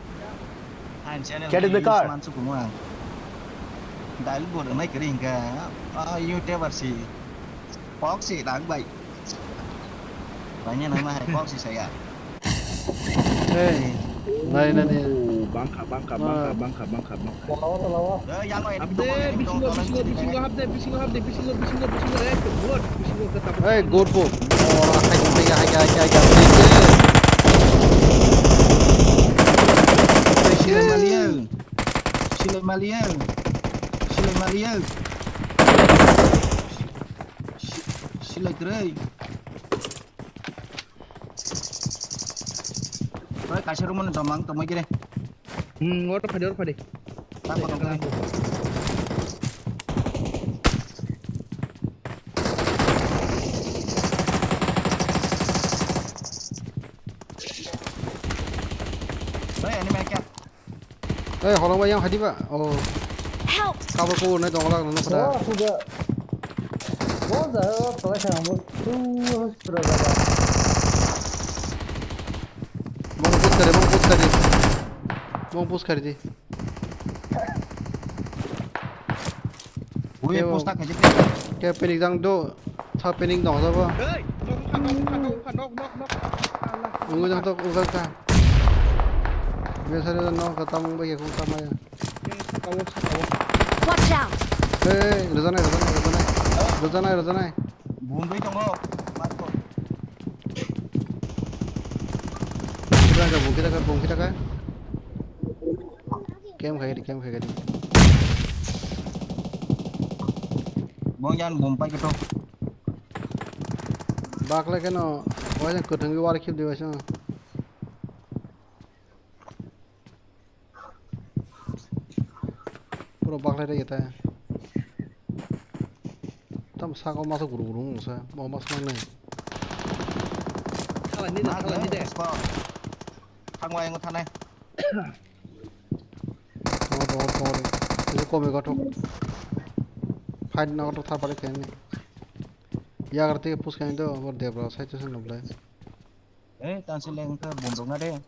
Get in the car. Dal bor nai kering ka. Ah, you tebar si. Kok si dang bai. Banya nama hai kok si saya. Hey, nai nani. Oh, bangkha, bangkha, bangkha, bangkha, bangkha, bangkha. Lawa, lawa. Eh, yang lain. Hapde, bisingo, bisingo, bisingo, hapde, bisingo, hapde, bisingo, bisingo, bisingo, eh, good, bisingo, good, hapde. Hey, good po. Oh, hai, hai, hai. Silai maliya. Silai maliya. Silai maliya. Si-, silai kwrwi. Oi, kaisa room no domang tongmai kire. Hmm, oro phadi, oro phadi. Tamo tong khe. Oi, ani mai kya? Ei, holong bai yang hadi ba? Oh. Help! Cover ko nai dong lak nang pha da. Oh, sudah. Oh, dah, oh, kalau saya mau tuh, sudah, sudah. Mong push kare, mong push kare. Mong push kare di. Ui, push ta khaje. Ke panic jang do. Tha panic dong jabo. Hey, nok, nok, nok, nok, nok, nok, nok. Ungu jang tok, ungu jang ka. Mesari jang nok, ka tamung bai, kung tamaya. Yang saka wo, saka wo. Watch out! Hey, rajanai, rajanai, rajanai. Rajanai, rajanai. Bumbai tongo. Marko. Kita ka, kita ka, bum kita ka. Kem khai di, kem khai di. Bong yan bum pai ketok. Bakle keno, wajan kwthwngwi war khip di waisa. Puro bakle rege ta. Tam saka masa guru guru wngsa, mo mas mangnai. Thalani de, thalani de. Thangwai ang thanai. Tongo, tongo, tongo de. Itu kome gothok. Fight na gothok thar pare kene. Yagar tike push kani do, bor debra side se nublai. Eh, tansi leng ke bondok na de.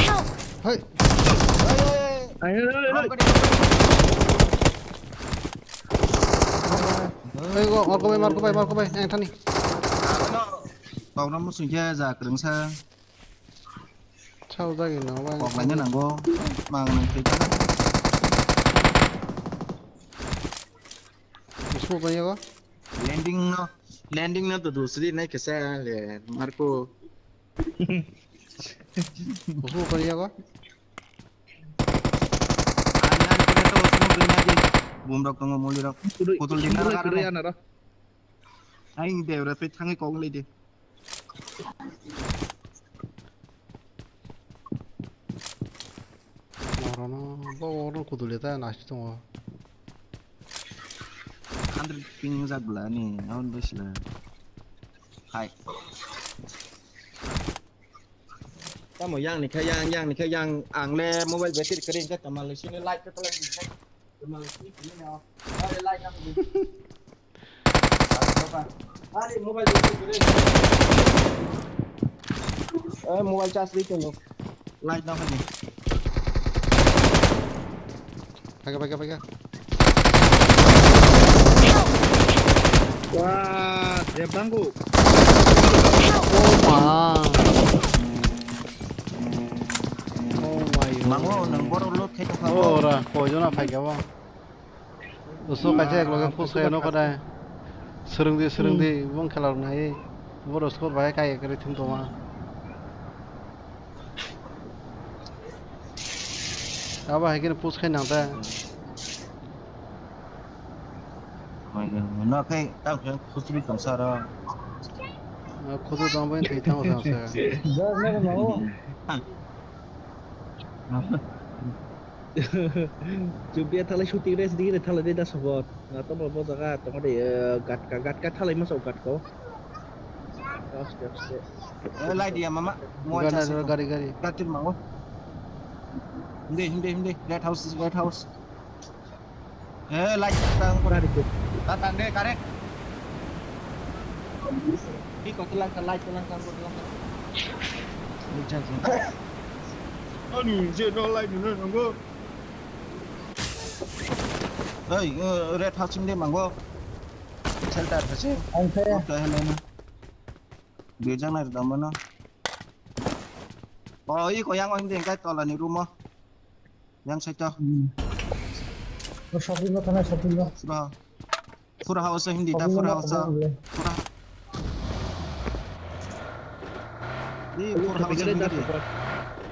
Help! Hai. Hai, hai, hai, hai. Hai, go, marko bai, marko bai, marko bai, yang thani. Tokno musung khe ja kwrwngsa. Sao jagwi no, bai. Kok laina nango. Mang nang thwi thangkha. Smoke bai yago. Landing no, landing no to dusri nai kesa le, Marco. Smoke bai yago. Ani, ani, kena to smoke bai nai di. Bum rok tongo, moli rok. Kudu, putul di kudu, nara kudu, nara. Ana ro. Aing debra twi thangwi kok lai di. Orono, bo orono kudulia ta nasi tongo. Hundred ping jak bla ni, aboni bai sila. Hai. Tamo yang ni khe yang, yang ni khe yang, ang le mobile battery kwrwi hwnkhe tama le sini light khe kwlai ni khe. Eh, mobile charge di tunggu. Light na khaji. Paika, paika, paika. Wah, Debanggo. Oh ma. Oh my God. Mango, nang borok load khai tongkha. Oh, ora, koijon a phaikha bo. Uso kaisa ekloge push khai no kadai. Swrwngdi, swrwngdi, bong khela rok nai. Borok score bai kai ekre thum tongma. Abo hai khe push khai nang ta. No khai tang khe khusri tong sara. Khusri tong bai thai tang sa sa. Chupia thalai shooting range digi thalai de da sobot. Na to bo jaga to de gat ka gat ka thalai ma sok gat ko. Aste aste. Eh, lai dia mama. Mo gari, gari, gari. Gatir mango. Hindi, hindi, hindi. Red house, red house. Eh, light tang ko. Gari ko. Tatang de kare. Di ko telang ka light telang ka ko telang ka. Anu je no light no no. Oi, eh, red house de mango. Shelter thase. Ang khe. Ko helena. Bijang na dam no. Oh, iko yang o hindi kai tola ni room o. Yang side o. Hmm. O shopping o thanai shopping o. Pura, pura house o hindi ta, shopping o pura house o. Pura. Di pura house o hindi.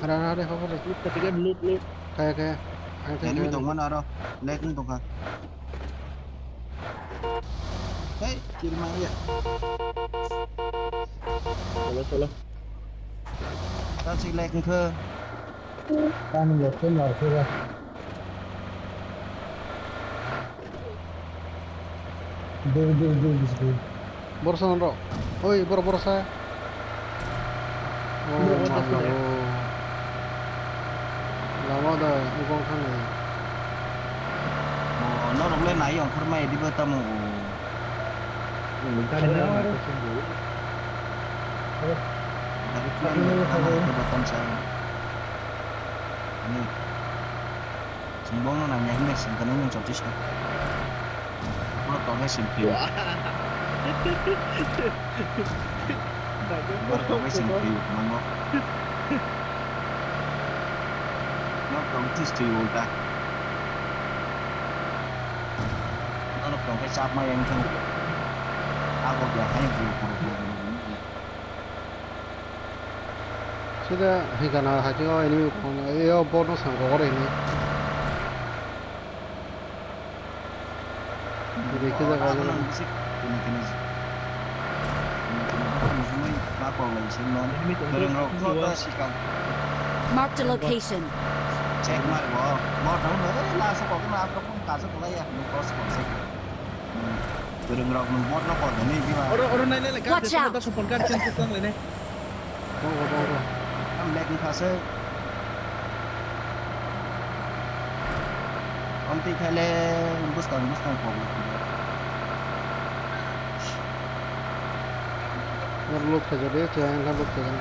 Hara hara hara. Kaya kaya. Enemy tongmani aro. Lag wng tongkha. Hey, kill mangya. Cholo, cholo. Tang si lag wngkha. Tang lo, tang lo, tang lo. Dei, dei, dei, dei, dei. Borok sa nang rok. Oi, borok, borok sa. Oh, borok, borok sa. Lama da, ugong thani. Oh, norok le nai ongkhor mai dibo tamo. Gari na, gari na. Gari plan le tamo, dibo tam sa. Ani. Chwng bono nangya hinwi swngkha nini chopchish no. Bono tongkhe sing phiyo. Bono tongkhe sing phiyo, mango. No tongkhe sing phiyo ulta. Nono tongkhe chapma yang thang. Abo ya hai phiyo, phiyo, phiyo, phiyo. Sida hikana hati o enemy kong yo bono sangko gore ni. Rikhe jaga o. Marked a location. Check mar bo. Bo thang no la sa ko na ko kaja ko ya. Ni cross ko se. Kwrwng rok nwng bot no kor hwnwi biba. Oro, oro nai, nai, nai, watch out! Gas, gas, gas, gas, gas, gas, gas, gas. Ang lag wngkha se. Amtwi khaile bwskang, bwskang kok. Nor load khaijak de, tei ang load khaijak.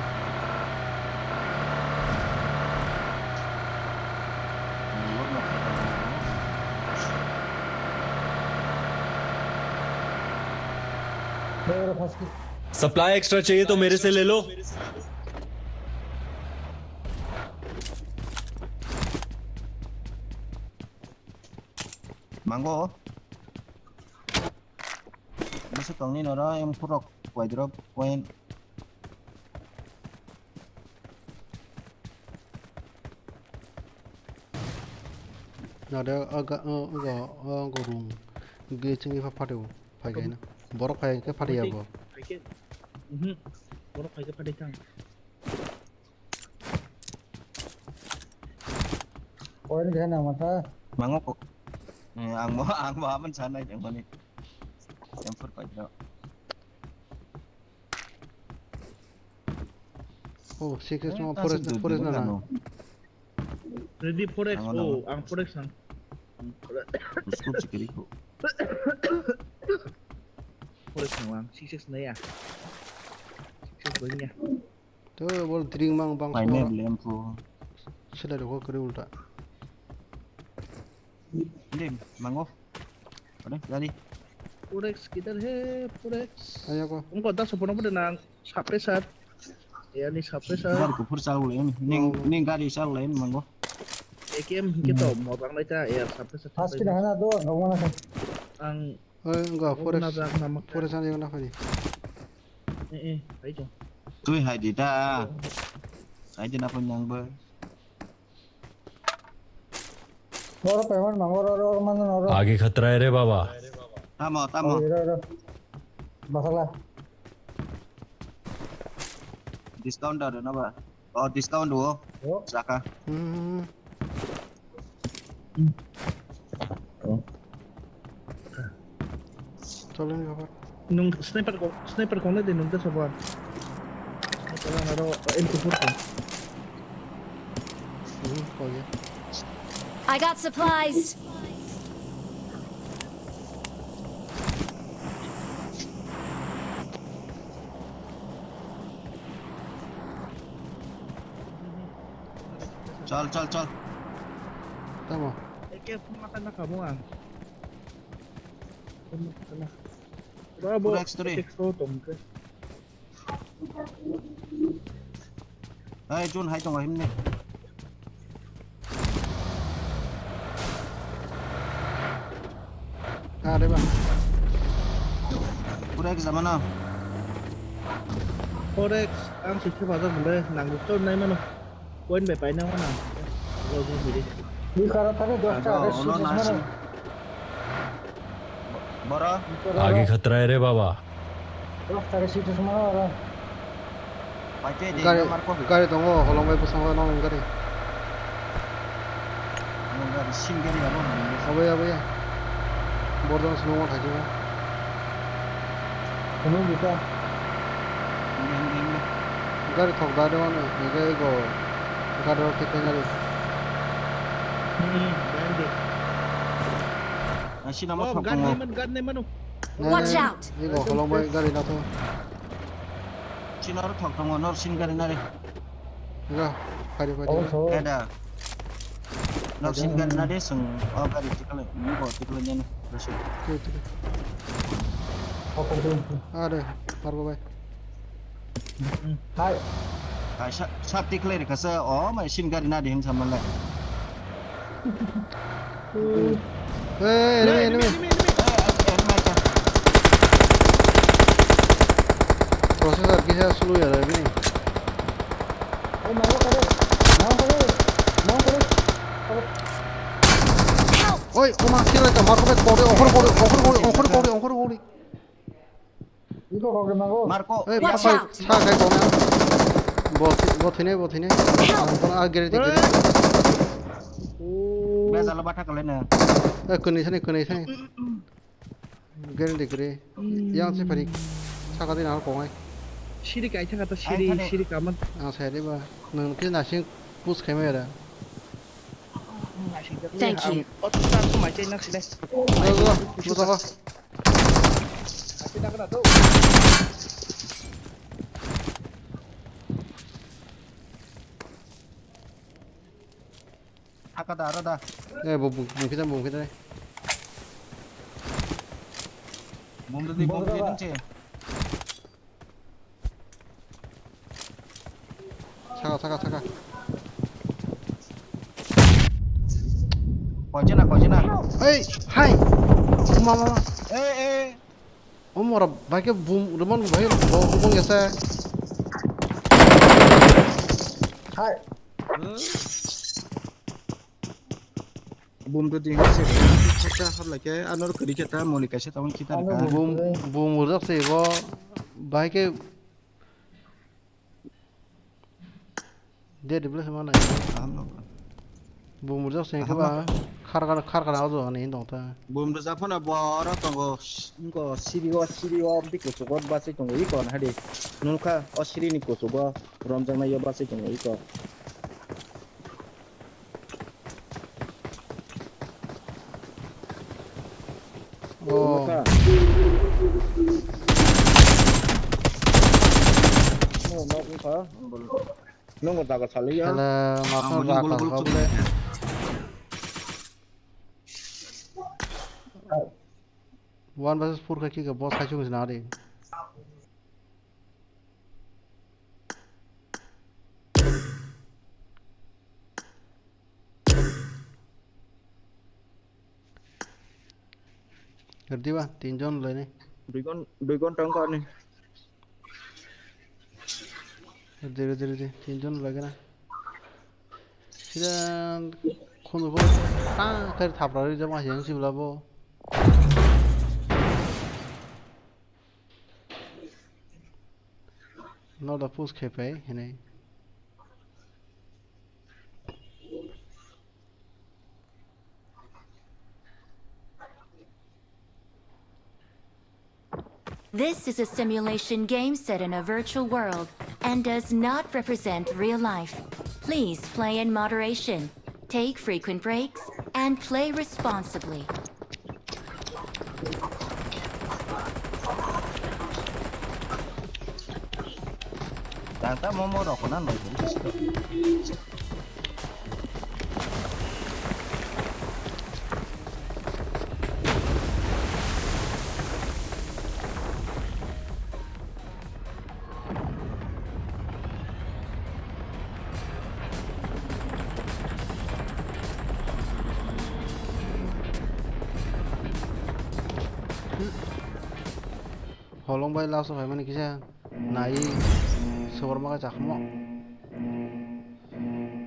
Supply extra चाहिए तो मेरे से ले लो। Mango. Masa tongni noro M four rok wide drop point. Nade aga aga aga room. Glitching ifa phatio phai kaina. Borok phai ke phatia bo. Phai ke. Mhm. Borok phai ke phatai thang. Point khe na matha. Mango ko. Eh, ang mo ang mo aman sanai jeng mani. Yang pur pajo. Oh, six X no, four X, four X na na. Ready four X. Oh, ang four X nang. Usko chikiri ko. Four X nang, six X na ya. Six X banya. To bol drink mang bang. Pai me blem ko. Sila rokho kore ulta. Hindi, mango. Ore, gari. Forex, kidhar hai Forex? Ayo ko. Umko das phono bude nang, suppressor. Yani suppressor. Gari kuphur chalok lai, ning, Oh. ning gari chalok lai, mango. A K M hingke to, Hmm. mo bang lai ta, air suppressor Pas thang kita lai. Hana do, gawang na. Ang Oi, enggak, aku Forex. Nabrak nama. Forex ani na phai. Eh, eh, hai to. Tui hai di ta. Hai di na pun yang ber. Oro payment mang, oro, oro, oro, mano, oro. आगे खतरा है रे बाबा। Tamo, tamo. Oro, oro, oro. Basala. Discount ada na ba? Oh, discount duo. Yo. Saka. Hmm. Oh. Tolong ya, Pak. Nung sniper ko, sniper kong na di nung ta sabar. Sniper ang aro M two four ko. Hmm, kok ya. I got supplies. Chal, chal, chal. Tamo. Eke mata na kamu ang. Bravo. Pura extra. Extra tong ke. Hai, Jun, hai tongo himne. Are ba. Pura exam ano. Forex, ang sui khe bazar hwnle nang rok chor nai mano. Point bai paina mano. Logi biri. Ni kara thani dos ta Ado, agai ulo sui nasi. Mano. Boro? आगे खतरा है रे बाबा। Dos ta agai sui mano aro. Paite de Gari, Marco. Gari tongo, holong bai bwskango nang gari. Nang gari, sin gari abo nang. Abo ya, abo ya. Bordo swngo thajima. Kuno bita. Hindi, hindi, hindi. Gari thok da de wano, hindi go. Gari rok tikhe nari. Hmm, hindi. Nasi nama Oh, thok gari tongo. Nai man, gari nai mano. Nai, Watch nai, out! Hindi go, holong bai gari na thok. Chino aro thok tongo, nor sin gari nari. Ga, phari, phari. Oh, so. Kada. Nor sin gari nari, sung, oh, gari tikale, ni bo tikale nyan, besi. Tui, tui. Apa tu? Are, Marco bai. Hai. Hai, sa, sa tikale re kasa, oh, mai sin gari nari hin sama le. Hey, enemy, enemy. Processor kisa slow ya, enemy. Oi, oma, kira ta, Marco bai, kore, ongkhor, kore, ongkhor, kore, ongkhor, kore, ongkhor, kore. Iko kok nango. Marco. Ei, Watch papai, out. Sa kai kok na. Bo thi-, bo thine, bo thine. Help. Ang kono a gere di gere. Be jalo batha kale na. Eh, kwnwi sani, kwnwi sani. Gere di gere. Yang se phari. Saka din ang kok ai. Siri kai thaka ta siri, ai, thane. Siri kaman. Ang sai de ba. Nang khe nasing push khai mai ra. Thank you. Go, go, go, go, go. Haka da, aro da. Eh, bo, bo, bung kita, bung kita. Bung tadi, bung kita, bung kita. Saka, saka, saka. Koijana, koijana. Ei, hai. Ma, ma, ma. Ei, ei. Omora, bai ke bum, roman bai, bo, bum yasa. Hai. Bum to ding se kha kha hor lai khe anor kari khe ta moli kaisa ta wng khitar kha. Bum, bum urjak se bo bai khe de de ble ma nai. Bum urjak se khe ba khar khar khar khar ajo ani dong ta. Bum rwjak phano boro tongo ngo siri o siri o bikle chukot basai tongo iko na hadi nukha o siri ni kuchugo romjaknai o basai tongo iko. Oh. Nukha. Oh, nukha. Nungbo jaga saliya. Khala, masa ang boli jaga boli boli sokle. One versus four khe khe bo saichung se nari. Rdiba, tinjon loini. Dui gon, dui gon tang kani. Rdi, rdi, rdi, tinjon lagana. Sida khundu bo ta kar thapra ri jama yang sibla bo. No da push khe pai hinai. This is a simulation game set in a virtual world and does not represent real life. Please play in moderation, take frequent breaks, and play responsibly. Tata momo rok na noi. Holong bai last o phaimani kisa nai sobar ma chakmo.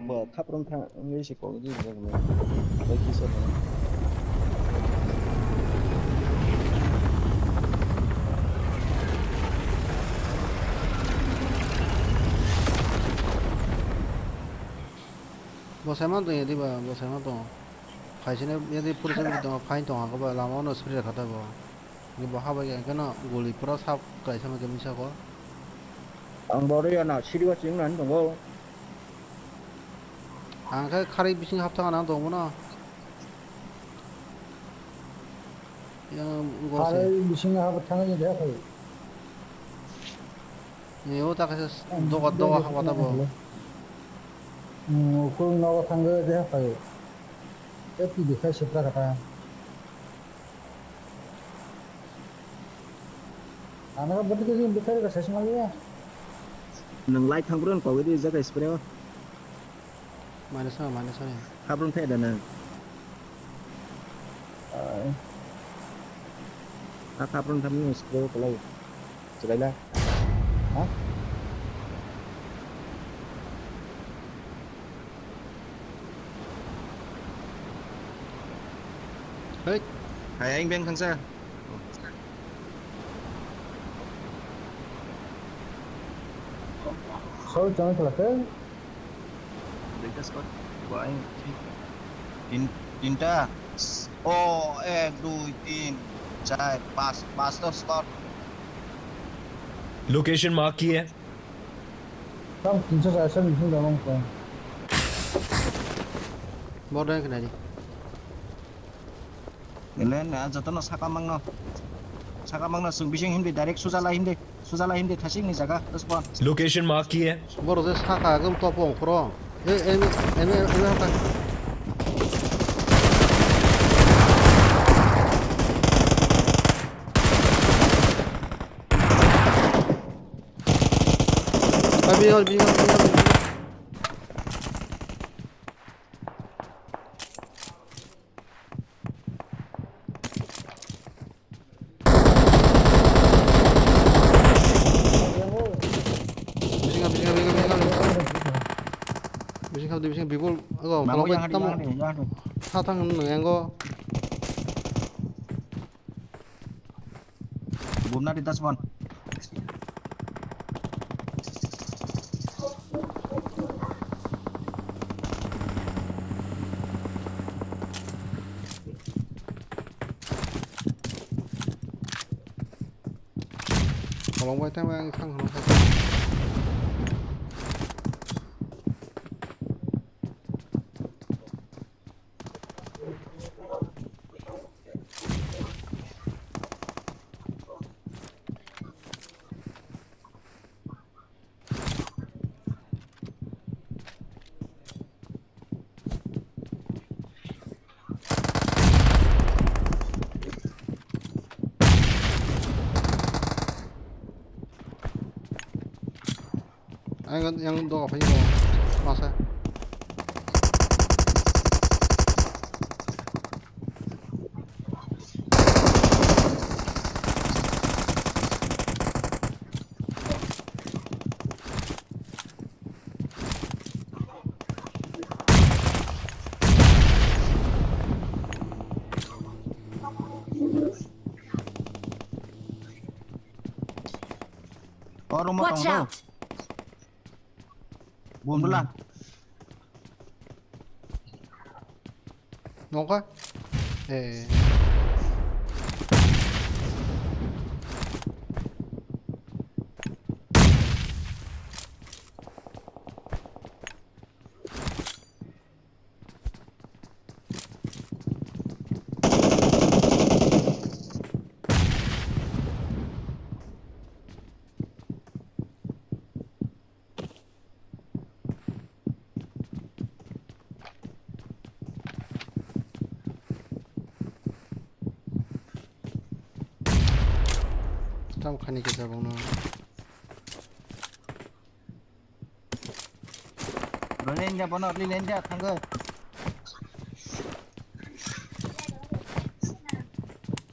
Bo thaprum thang wngwi se kok di jagni. Bai kisa. Bo sai ma tong ya diba, bo sai ma tong. Phaisene yadi pura chari tong, phain tong ha koba lama ono spree kha ta bo. Ni bo ha bai khe no guli pura sap kai sama khe misa ko. Ang bo ri ya na siri ba ching nan tongo. Ang khe khari bising hap thang nang tong bono. Yang go se. Khari bising hap thang ni de khai. Ni o ta khe doga doga hap ta bo. Hmm, ukur nogo thang de khai. Te P D khai sipra kata. Ano bodi ke jin bithari ka sesma liya. Nang lai thang bro kogwi di jaga spray o. Mana sa, mana sa ni. Habron thai da nang. Ai. A habron tham ni spray o kolai. Chwraila. Ha? Hei. Hai, aing beng thangsa. Sorry, channel khlakhe. Duita squad, dua, tin, tinta. Oh, ek, dui, tin, char, panch, panch to squad. Location mark की है? Tam tinso charso ni bising dong kong. Border kena di. Nile na joto no saka mangno. Saka mangno sung bising hindi direct sujala hindi. Sujala hindi thasing ni jaga respawn. Location mark की है? Boro je saka agam topo ongkhoro. E, em, em, em, em, em, Abi, abi, abi, abi. Bising, bising, bising, bising. Bising, bising, bibol. Ago, kalau yang tamo. Yang ada, yang ada. Satang nang yang go. Bumna di tasman. Kolong bai tang ang thang hano. Ang yang doga phai ko. Masa. O room o Watch tong do. Out! Bundula. Nokha? Eh. Tam khani kisa bangno. Lenja bono, lenja thanggo.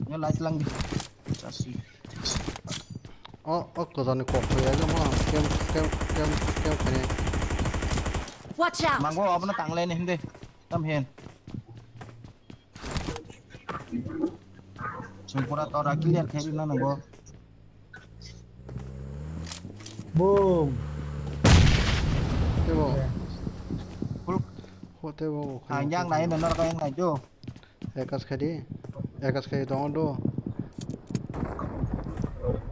Yo light lang di. Chasi. O, o, kwchani kok thwi ya, jamo, kem, kem, kem, kem khainai. Watch out! Mango, abono tanglai ni hindi. Tam hen. Chwng pura tora clear khe rwna nango. Boom. Tebo. Full. Ho, tebo, Hanjang nai, nonor kayang nai jo. Ekas khaidi. Ekas khaidi tongo do.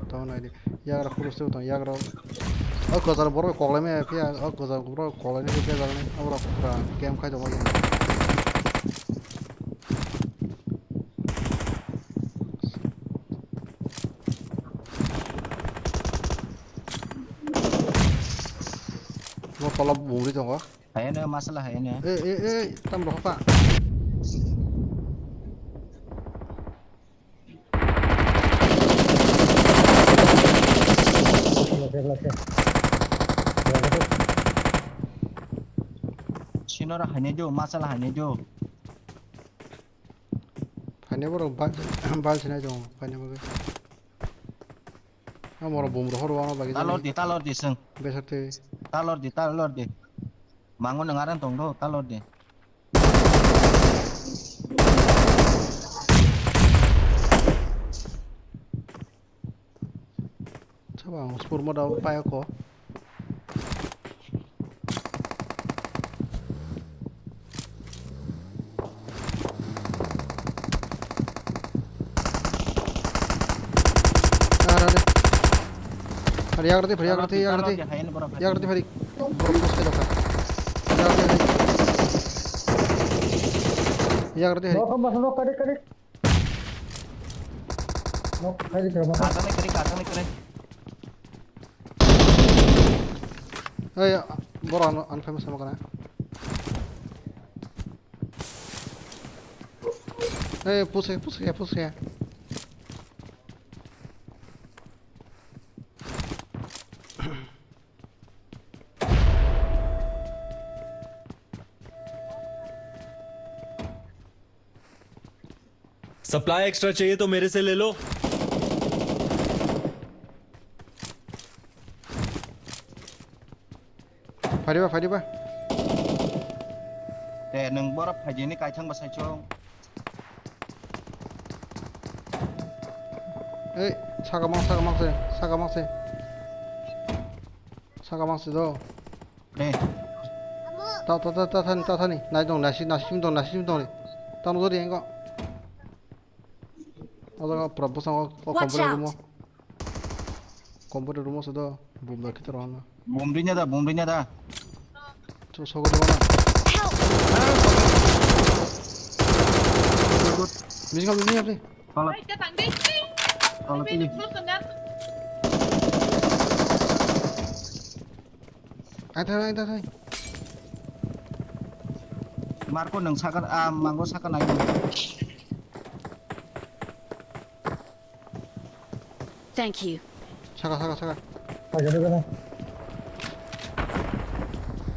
Tongo naidi. Yagra khurus tong yagra. O kwchar borok koklai me phiya. O kwchar borok koklai ni phiya jalni. Abra pura game khai tongo. Bo tolop bumri tongo. Hayano masala hayano. Eh, eh, eh, tam rokho pa. Sinora haine do, masala haine do. Phaine borok bal, bal sinai tongo, phaine bagwi. Amoro bum rohor wano bagwi. Talor di, talor di seng. Besar twi. Talor di, talor di. Mango nang aran tong do, talor di. Chaba ang spur mo da payo ko. Hari yagrati, hari yagrati, yagrati, yagrati, hari. Borok post khe dokha. Yagrati, hari. Yagrati, hari. Kajaknai kwrwi, kajaknai kwrwi. Ei, borok ano, ano famous sama kana. Ei, push hai, push hai, push hai. Supply extra चाहिए तो मेरे से ले लो। Phariba, phariba. Te nwng borok phaijini kaithang bwsai chwng. Ei, saka mang, saka mang se, saka mang se. Saka mang se do. Eh. Ta, ta, ta, ta thani, ta thani. Nai dong, nasi, nasi sim dong, nasi sim dong. Tamo dori engo. O jaga pura bwskango o computer room o. Watch out! Computer room o se do, bum da khitor ano. Bum ri nya da, bum ri nya da. Cho sogo do na. Help! Good, good. Music, music, music. Pala. Pala pili. Ai thai, ai thai, thai. Marco nwng saka, ah, mango saka nai. Thank you. Saka, saka, saka. Saka, saka.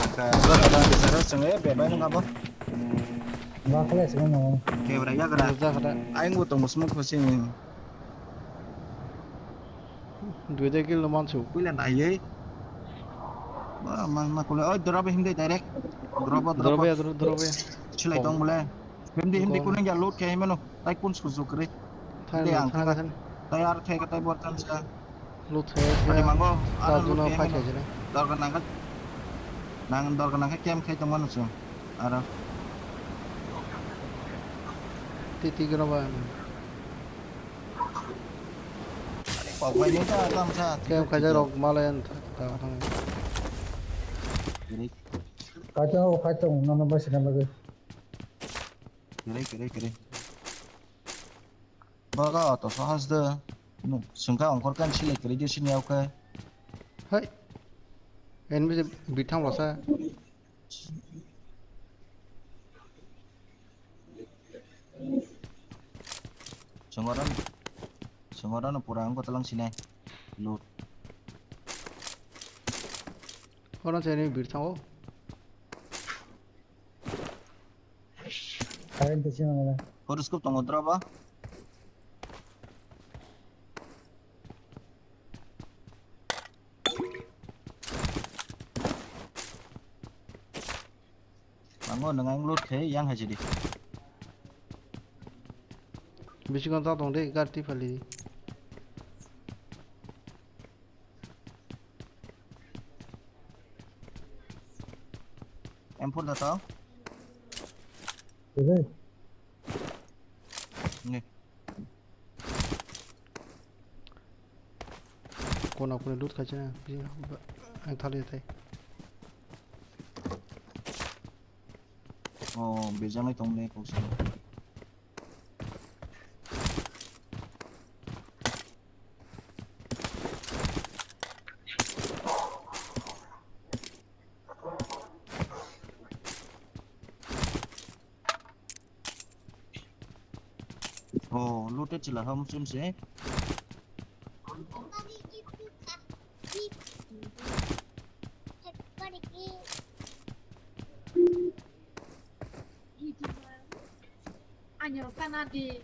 Jaga da. Sara sung e, bebai nung abo. Ba khle sung no. Kebra yagra. Jaga da. Aing bo tong musmuk khosi. Dui de kill no mansu. Kuila nai ye. Ba, ma, ma kule. Oi, drop him de direct. Drop, drop. Drop ya, drop, drop ya. Chilai tong bole. Him de, him de, kuno ya loot khe him no. Tai kun su su kre. Thang, de ang thang, thang. Tai ar thai ka tai bor tan sa. Loot khe. Ade mango. Ar loot khe him no. Dorga nangka. Nang dorga nangka kem khai tong manu su. Aro. Titi gro ba. Kok bai ni ta tam sa. Kem khaja rok malayan ta, ta, ta. Kiri. Kacha o khai tong, no, no, bai sina bagwi. Kiri, kiri, kiri. Baga to sahas de. No, sungka ongkor kan sile kiri de sini au ke. Hai. Enemy je bithang wasa. Chwngorano, chwngorano pura wngkha talang sinai. Loot. Hono chayni bir thango. Current tei sima nang. Horoscope tongo dra ba? Mango nang ang loot khe yang hai jodi. Bisingo ta tong de, gar ti phali. M four da tao. Ebe. Ni. Kona kone loot khacha, ang thali thai. Oh, bejanai tong le kok sa. Oh, looted sila ham sum se. Anyo kana di.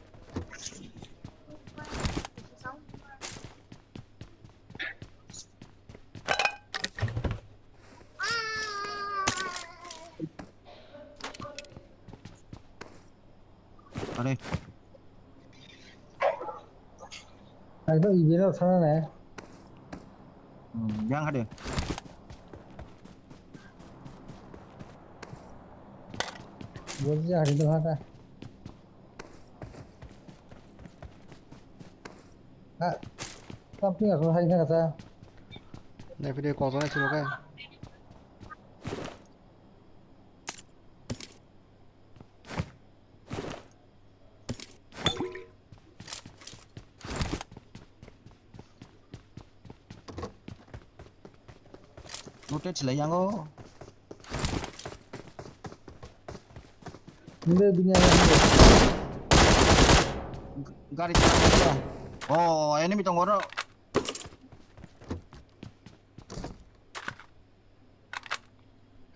Are. Ekdom ibino sana ne. Hmm, yang hade. Boji hari tu hata. Ha, something aku hai na kata. Nai video call sana sih lo kai. Looted sila yango. Hindi, hindi niya. Gari sila. Oh, enemy tong oro.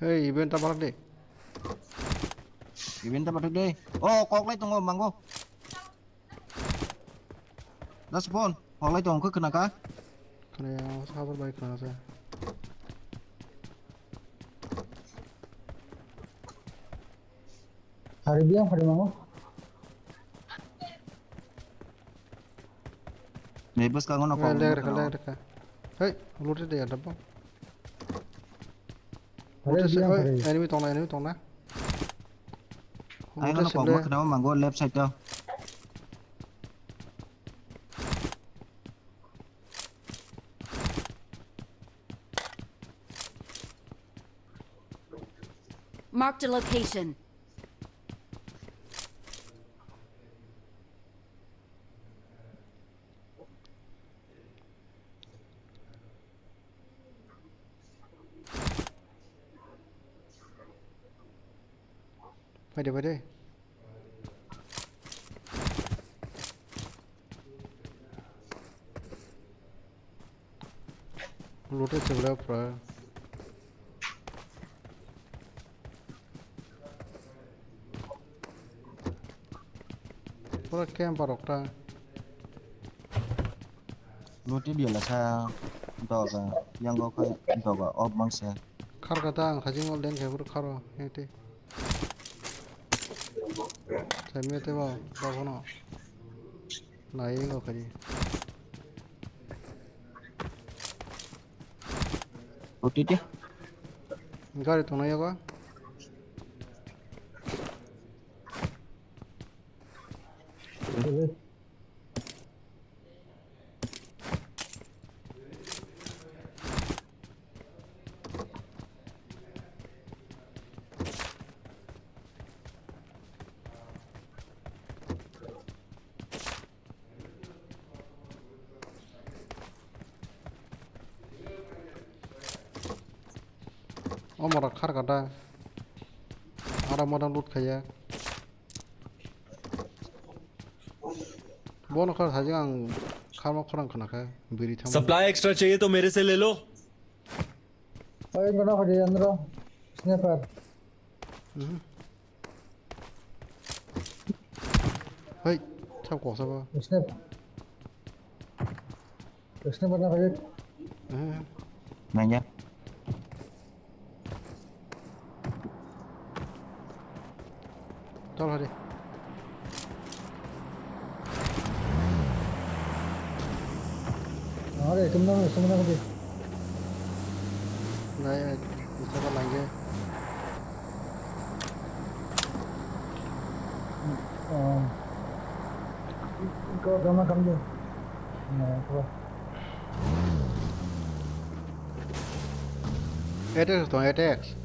Hey, event ta balak de. Event ta balak de. Oh, kok lai tongo, mango. Das phone, kok lai tongo, khna ka? Khna ya, sabar bai khna sa. Hari dia hari mango. Ni bwskango no kok. Leg reka, leg reka. Hey, looted de ya dabba. Looted se, oi, enemy tongna, enemy tongna. Ai no kok ma khna mango left side to. Marked a location. Phaidi, phaidi. Lute chibla pra. Pura camper rok ta. Lute biala sa doga, yango khe doga off mangsa. Kharka ta ang khajing ol den khe bro kharo hete. Thaimete ba dogono. Nai ngo khari. Lute te. Gari tongna yago. O mora khar kata. Ara mora lut khaya. Bono khar sajak ang kharma khorang khna kha biri thang. Supply extra chahiye to mere se le lo. Oi, gana khodi andro. Sniper. Mhm. Hei, thap koksa ba. Sniper. Sniper na khodi. Eh. Nanya. Chal hari. Are, tum na, tum na khodi. Nai, ai, bisa ba langge. Oh. Ko dama kamde. Nah, ko. Atex tong, Atex.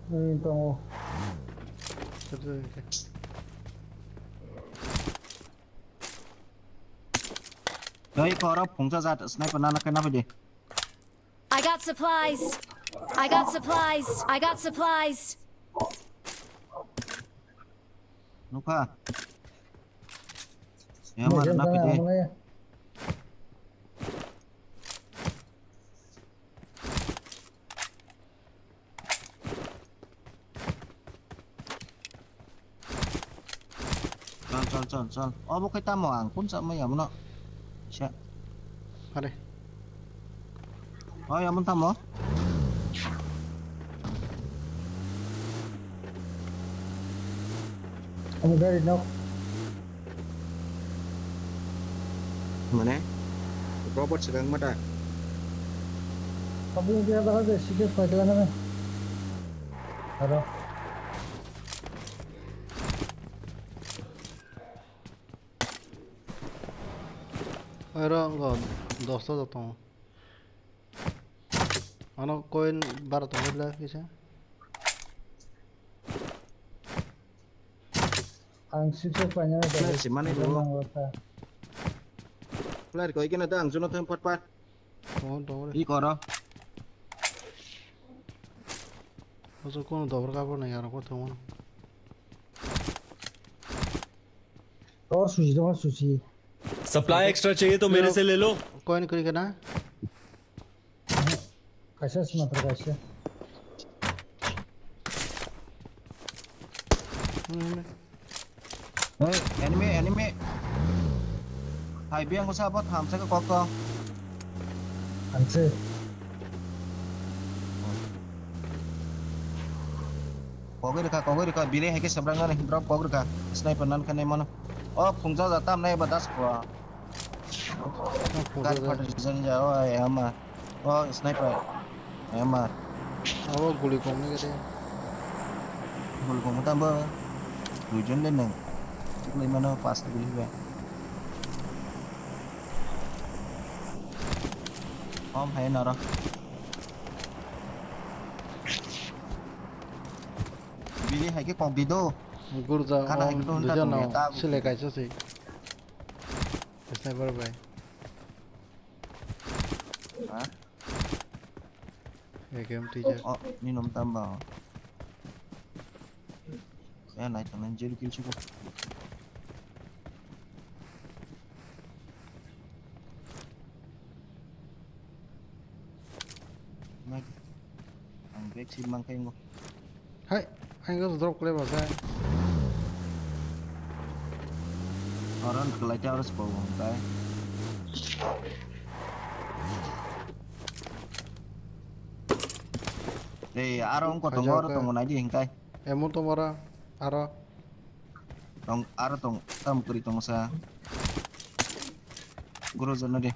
Hmm, tongo. Doi koro phungsa jat sniper nana kena pidi. I got supplies. I got supplies. I got supplies. Nukha. Ya, mar na pidi. Chal, chal, chal, chal. Obo khe tamo ang kun sa mai amono. Sa. Are. Oi, amon tamo. Ang gari nok. Mane? Robot segang mata. Tapi dia bahas deh, sikit pakai mana? Ada. Aro ngo dosta da tongo. Ano coin bara tongo le kisa. Ang six paina. Player si mani dulu. Player koi kena da ang juno thang pat pat. Tongo, tongo. I koro. Oso kono dobor kabor nai aro ko tongo. Tor susi, tor susi. Supply extra chahiye to mere se le lo. Coin kuri kena. Kaisa sniper kaisa. Hmm. Hey, enemy, enemy. Hai biang ko sabo tham sa ko ko. Anse. Kogwi rwkha, kogwi rwkha, biri hai khe swbrangnani drop kok rwkha, sniper nan khe nai mano. O phungsa ja tam nai ba das kho. Gat phatar jani ja, o ai ama. O sniper. Ai ama. Abo guli kok ni gede. Guli kok tam bo. Duijon le nang. Guli mano pas guli ba. Om hai naro. Bini hai khe kok di do. Gurja. Khana hai khe to duijan ta no sile kaisa se. Sniper bai. Ha? Ekem tijak. Oh, ni nom tamba. Ya, nai tong nai, zero kill suko. Nai, ang back seat mang kai ngo. Hai, ang go drop kle ba sai. Orang kelai ta harus bawa kai. Eh, aro ongko tongo, aro tongo, nai di hingkai. Emo tong aro, aro. Tong, aro tong, tam kuri tong sa. Guru jono de.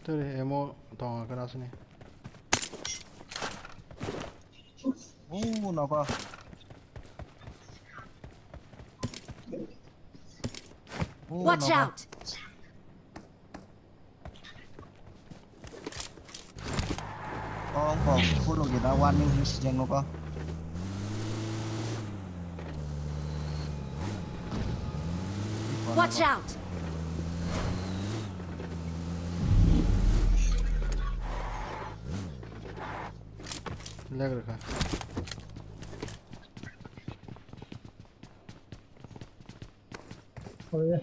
Tore emo tong kana sini. Oh, nogo. Oh, Watch nogo. Out! Oh, kok, kulo gida warning his jeng ko. Watch out! Lag rakha. Oh, yeah.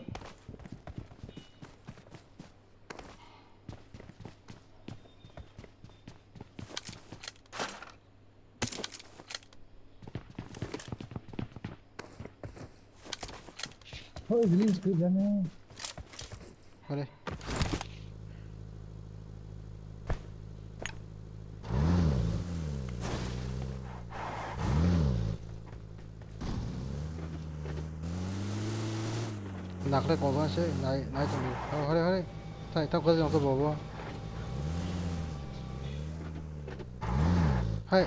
Hoi, green screen jane. Hore. Nakle kobang se nai, nai tongdi. Hore, hore. Tai, tau kaji nokto bobo. Hai.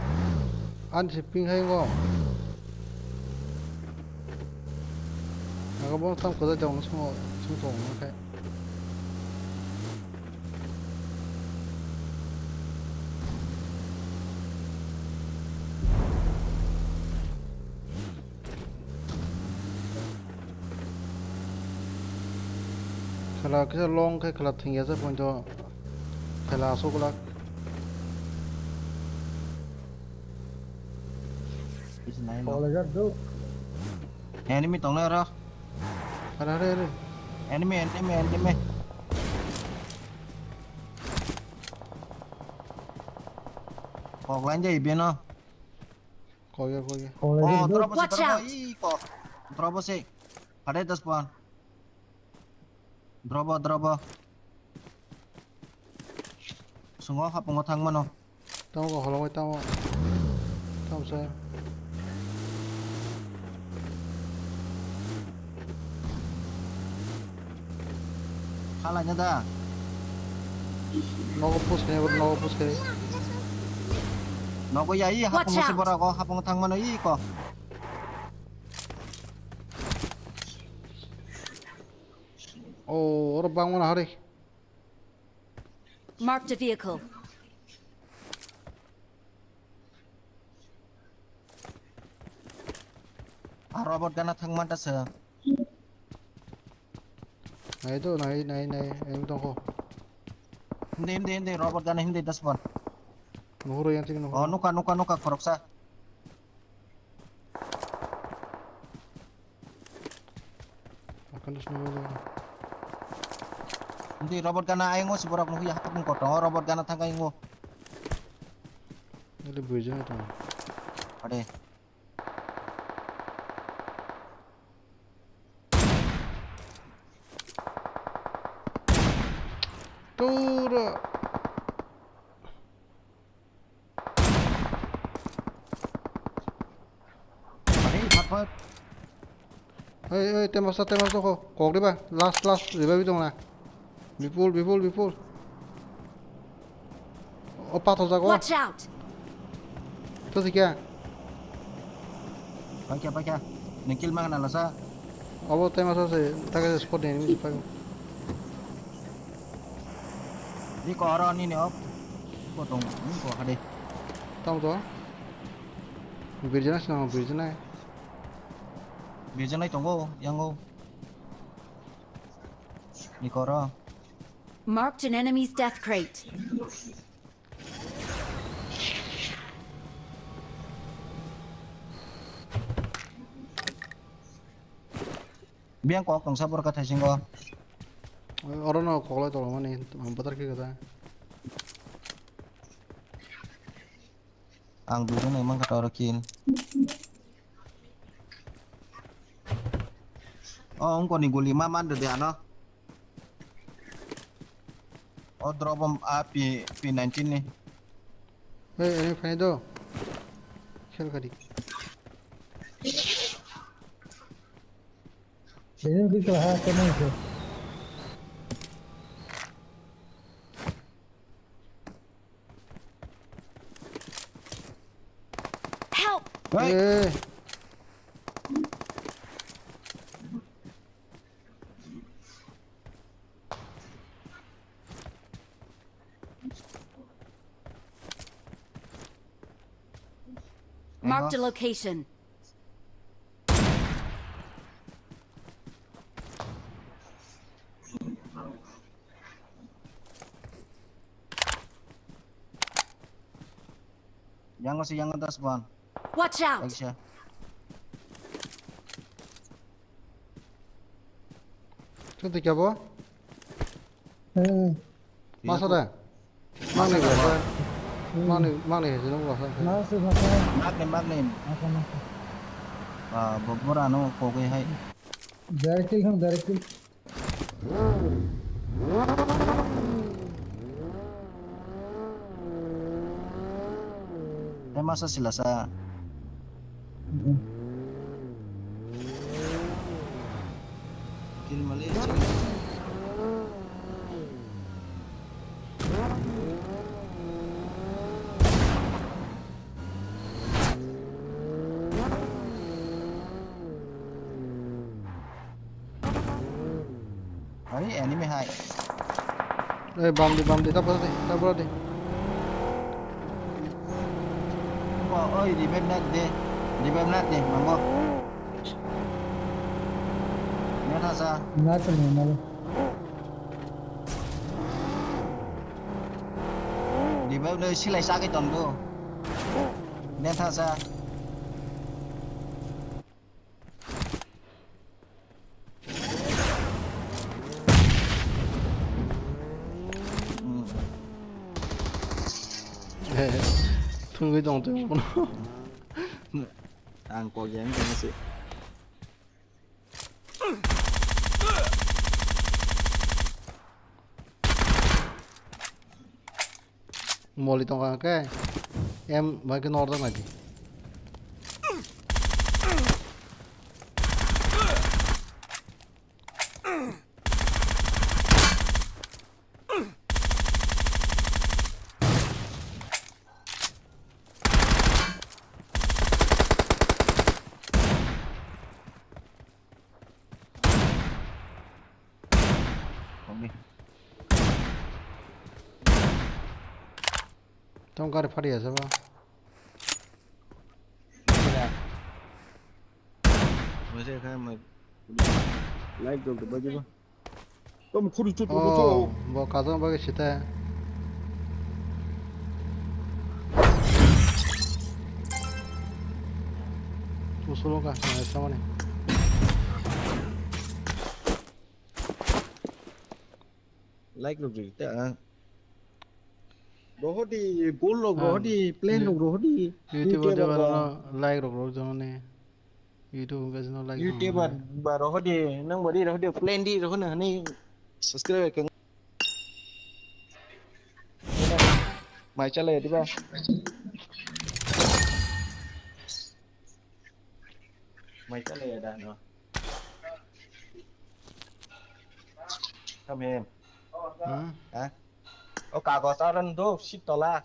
Ani se ping hai ngo. Naga bo tam kaji jong sungo, sung tong khai. Khela kisa long khe khela thwngya se poito khela aswk glak. Enemy tongnai oro. Hare, hare, hare. Enemy, enemy, enemy. Kok line jai beno. Kok ya, kok ya. Oh, drop se, drop se. Iko. Drop se. Hade das puan. Drobo, drobo. Sungo hapungo thang mano. Tamo ko holongoi tamo. Tamo se. Halai na da. Nogo push khe, nogo push khe. Nogo ya, i hapungo se borok, o hapungo thang mano, i ko. Oh, oro bangmano hari. Marked a vehicle. Ah, robot gana thang manta se. Nai do, nai, nai, nai, eng tongkho. Hindi, hindi, hindi, robot gana hindi, dasbon. Nuhuro yang sini, nuhuro. Oh, nuka, nuka, nuka, khoroksa. Akan terus nunggu. Nanti robot gana aing o si borok nunggu ya hapung kotong o robot gana thangka ingo. Ini bridge-nya itu. Ade. Tura. Hey, fat, fat. Hey, hey, tema sa, tema sa ko. Kok diba? Last, last, revive dong na. Bipul, bipul, bipul. O pathor jago. Watch out! To sikya? Paikya, paikya. Nang kill mana lasa? Abo tema sa se, taga se spot ni enemy pago. Di ko aro ni ne op. Ko tong, ni ko hade. Tamo to. Birjana sina birjana. Birjana tongo, yango. Ni ko aro. Marked an enemy's death crate. Biyang kok tongsa borok thaisingo. Oro no koklai tolomani, ang bwtar khe kwta. Ang duijon nai mankha oro kill. O, ungkoni guli ma man de ano. O drop om a P, P nineteen ni. Hey, ani phai do. Khel kadi. Benim kikla ha kemang se. Help! Hey. Hey. Marked a location. Yang masih yang atas, Bang. Watch out! Aisyah. Itu tiga, Bo? Hmm. Masa dah? Mangni, masa dah, Bo? Mangni, mangni, sini, Bo. Masa, masa. Magni, magni. Masa, masa. Ah, bobor ano kogai hai. Direct kill, direct kill. Tei masa silasa. Kill mali. Hai, enemy hai. Oi, bam di, bam di, tabra di, tabra di. Oi, revive na de, revive na de, mango. Neta sa. Neta ni malo. Revive le silai sa ke tong do. Neta sa. Thungwi tong twi bono. Ang kok yang tong si. Moli tongkha khe, em bai khe norda naidi. Tong gari phari asa ba. Live jol to baji ba. Tom khuri chut. Oh, bo kajang bagwi sita. Musulo ka, samani. Like rok rita. Rohodi, goal rok rohodi, plan rok rohodi. YouTube, YouTube, like rok rok jani. YouTube hwnkhe chwngno like. YouTuber ba rohodi, nang bari rohodi, plan di rohona hani subscribe kang. Mai chalai diba? Mai chalai da no. Come here. Hmm? Ha? O kagos aron do sit tola.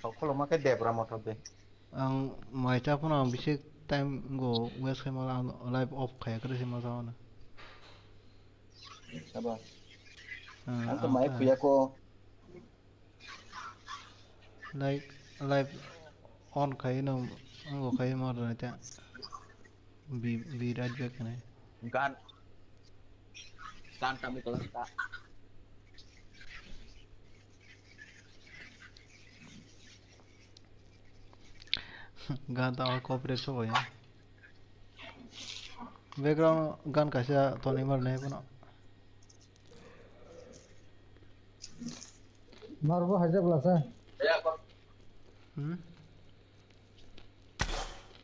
Kok khuluma khe debra motor de. Ang mai cha phano ang bisi time go waste khai mala ang live off khai kre se ma jao na. Sabo. Ah, ang to ang mai ta. Phuya ko. Like, live on khai no, ang go khai ma ro ta. Bi, bi right back khai. Gan. Gan kami kalau ta. Gan ta copyright so ya. Background gan kaisa tonwi mar nai bono. Marbo haijak lasa. Hmm?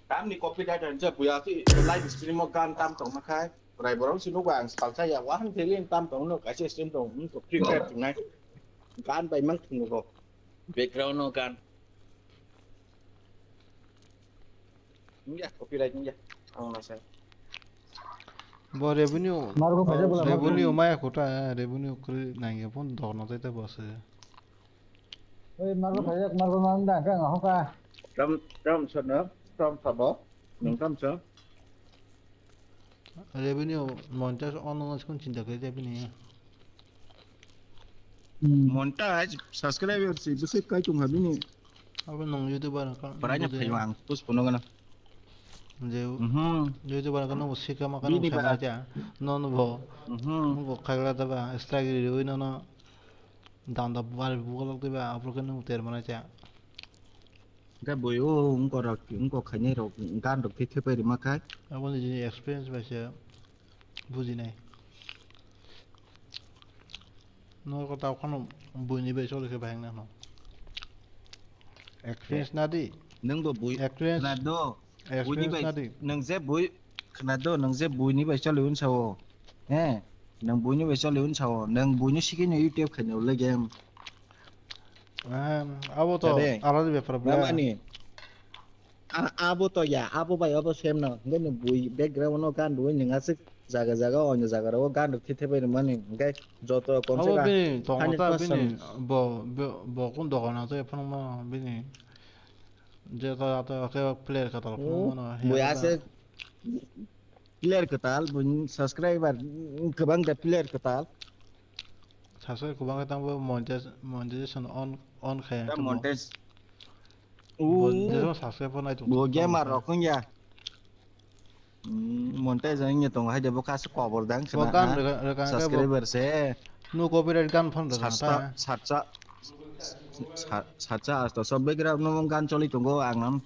Tamni copyright ang je buya si live stream o gan tam tong nakhai. Rai borok si nugo ang salsa ya wahan theli tam tong no kaisa stream tong no free fire tungnai. Gan bai mang thung nugo. Background no gan. Nungya, copyright nungya. Ang nasa. Bo revenue, Margo phaijak oh, bola, revenue Margo. Maya kota, revenue kri nangya pon dok na tete bose. Oi, Margo phaijak, Margo mang da, ka ngaho ka. Ram, ram sana, ram sabo, nung ram sa. Revenue monetize on on kun chinta kri revenue. Hmm. Monetize, subscriber si, bisi kai tung habini. Abo nung YouTuber ka. Parai na phayo ang, pus pono gana. Je, mhm. YouTuber ka nung sika ma ka nung sama cha. No no bo. Mhm. Nung bo khagla da ba, strike ri ri no no. Danda bar bu lok da ba, apro ka nung ter mana cha. Ga boy o, ungko rok, ungko khainai rok, gan rok khe thepai rima khai. Abo ni jini experience bai se. Bujinai. No ko tau khano buini bai choli khe bahang na no. Experience na di. Nung bo bui Experience. Khna do. Buini experience bai na di. Nung je bui khna do, nung je buini bai choli un sao. He. Nung buini bai choli un sao. Nung buini siki no YouTube khaini ule game. Ah, abo to. Tade. Alada bepar bla. Namani. A, abo to ya, abo bai abo same no. Hingke ni bui background no gan rwui nwng aswk jaga jaga, o jaga rogo gan rok thithai bai rwmani. Hingke joto komse abo ka bini, tongmota hundred percent bini, bo, bo, bo kun dogan ato ephano ma bini. Je to ato ke player ka to phano ma no, bui ya aswk player kwtal, buini subscriber kwbang da player kwtal. Subscribe kwbang khe tamo monetize-, monetization on, on khe tamo. Monetize. Bo, oo, jesong subscribe bo nai tong bo tong gamer tong rok wngya. Mm, monetize wngya tongo, hai de bo kaisa kobor dang bo khna gan ha. Rega-, rega khe bo subscriber se. No copyright gan phan rega satsa, ta. Satsa, sa-, satsa asta so background no gan choli tongo ang nam.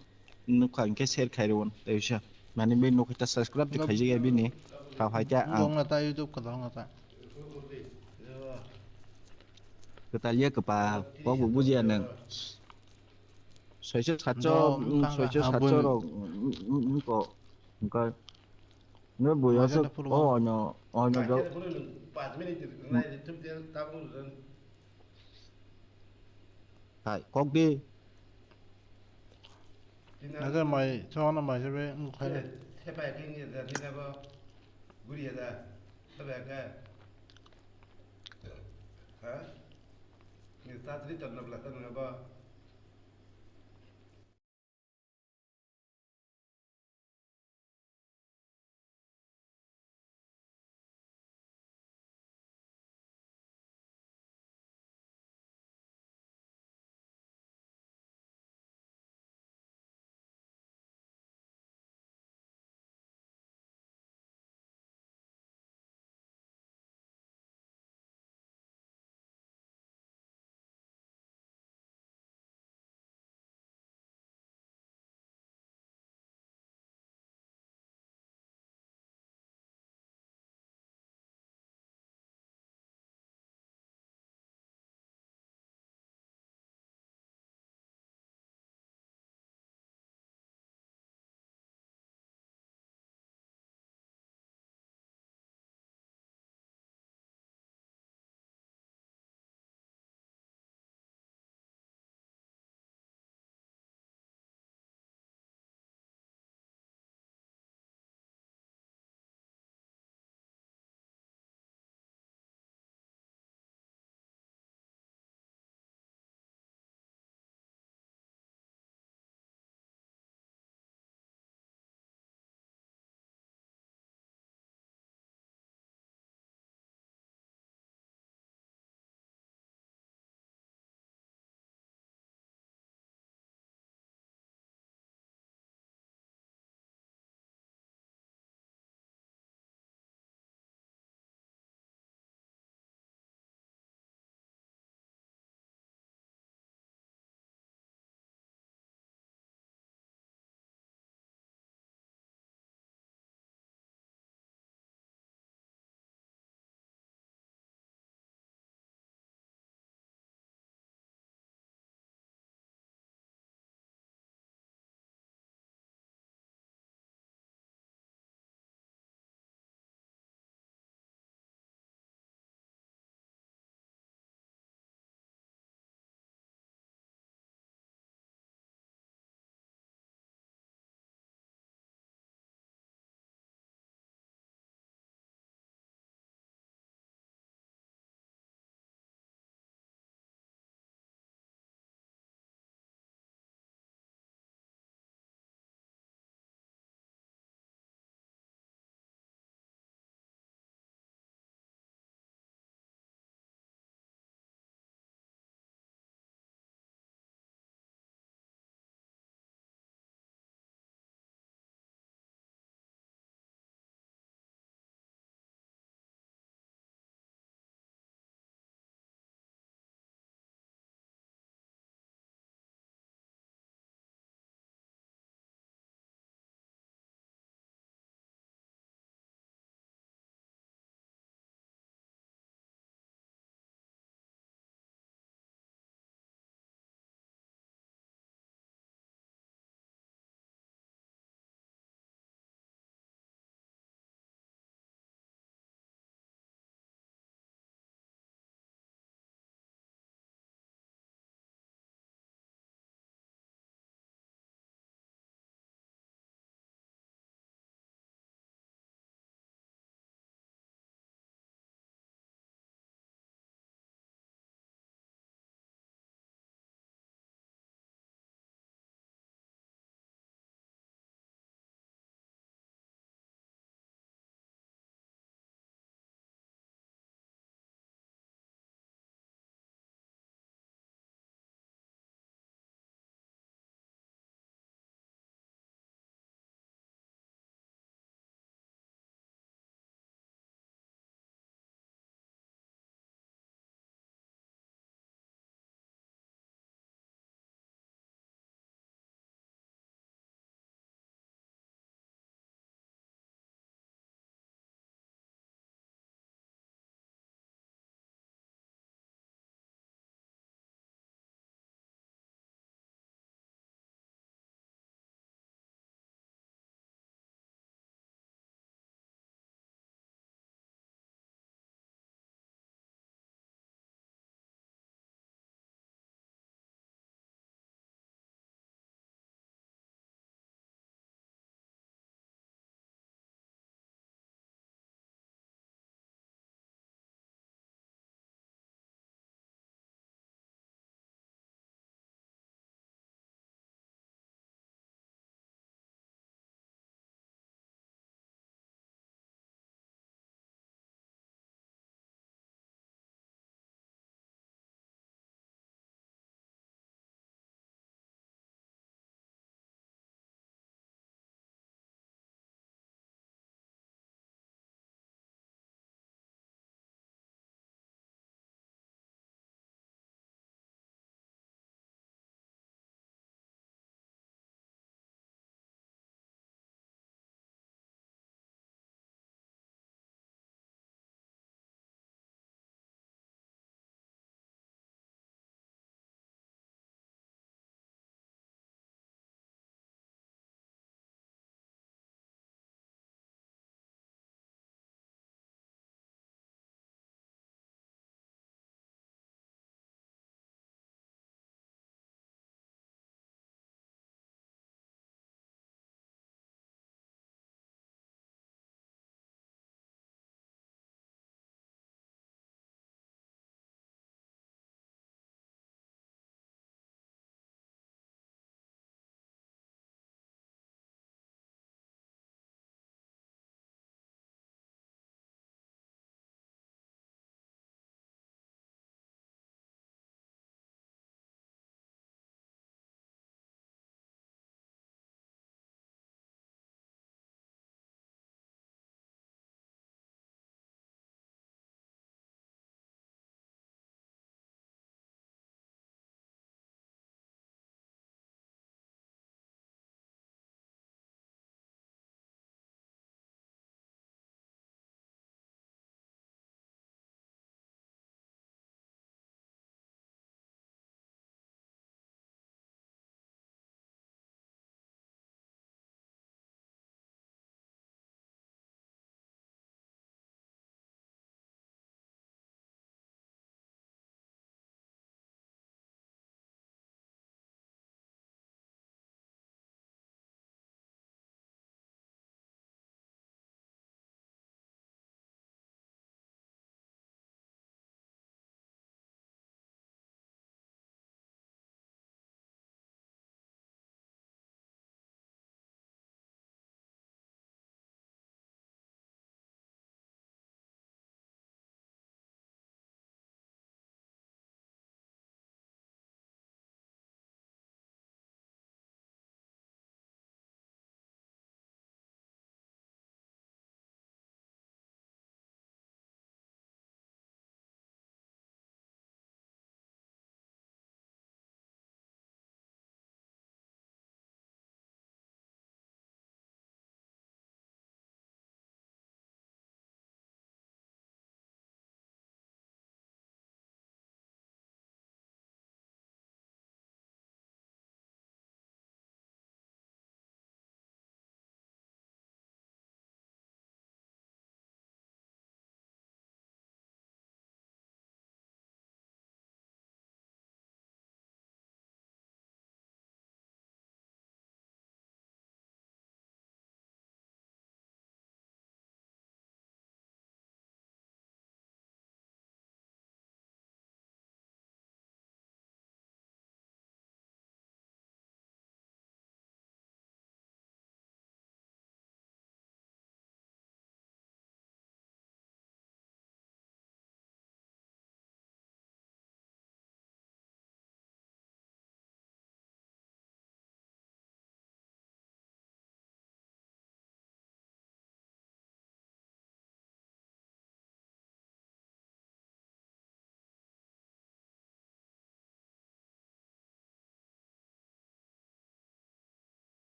Nukha hingke share khairwon teisa. Mani be nukha ta subscribe te khaijak ya bini. Kha phai ta ang. Wng na ta YouTube kwtal wng na ta. Kwtal ya kwpal. Kok bo bujiya nang. Soiso satso, soiso satso rok. Ko. Ko. No boya so. Oh no, oh no. Hai, kok di. Naga mai, chona mai sebe, ngu khaile. Thepai khe ngi da thina bo. Guri da. Thepai khe. Ha? Ngi ta tri ton nabla ton nabo.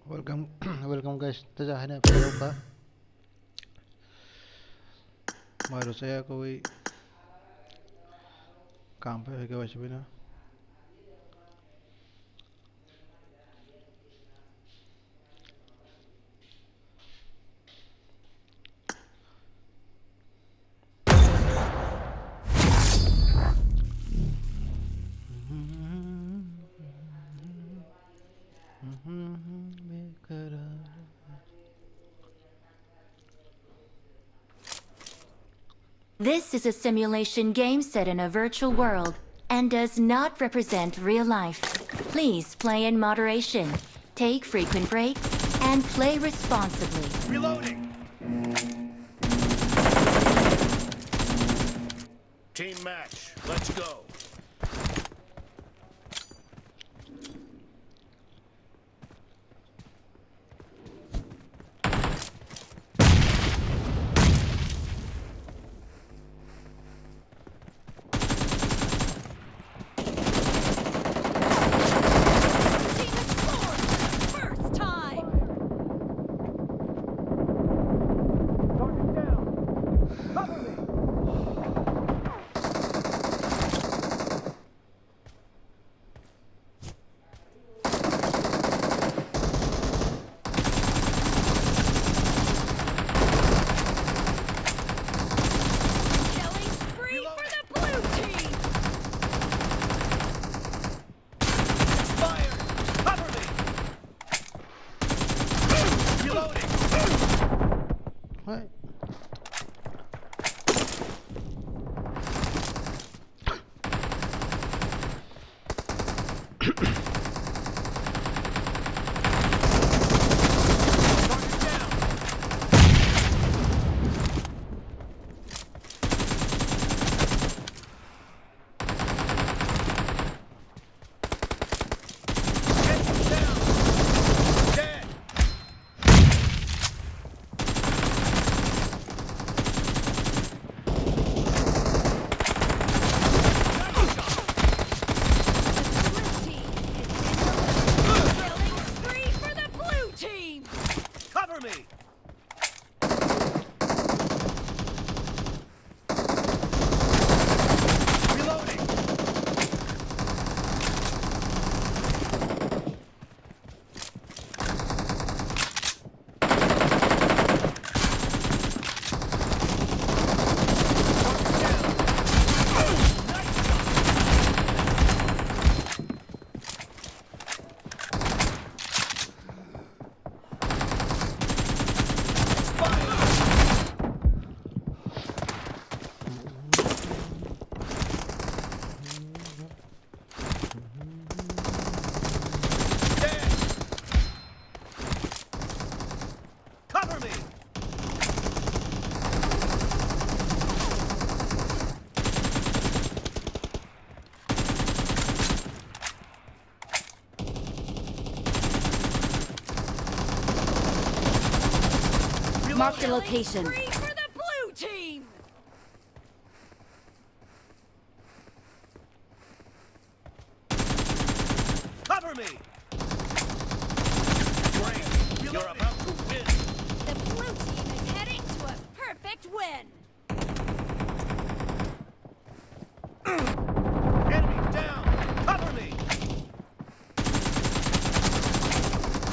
Welcome, welcome guys. Teja haine phai rok ba. Mai ro saya koi kam phai koi waisa bina. This is a simulation game set in a virtual world and does not represent real life. Please play in moderation, take frequent breaks, and play responsibly. Reloading! Team match, let's go. Team has scored for the first time. Target down. Cover me. Killing spree for the blue team! Expired! Cover me! Reloading! What? Killing spree for the blue team! Cover me! Reloading! Cover me! Mark the location. Spree for the blue team! Cover me! Great! You're about to win! The blue team is heading to a perfect win! Enemy down! Cover me!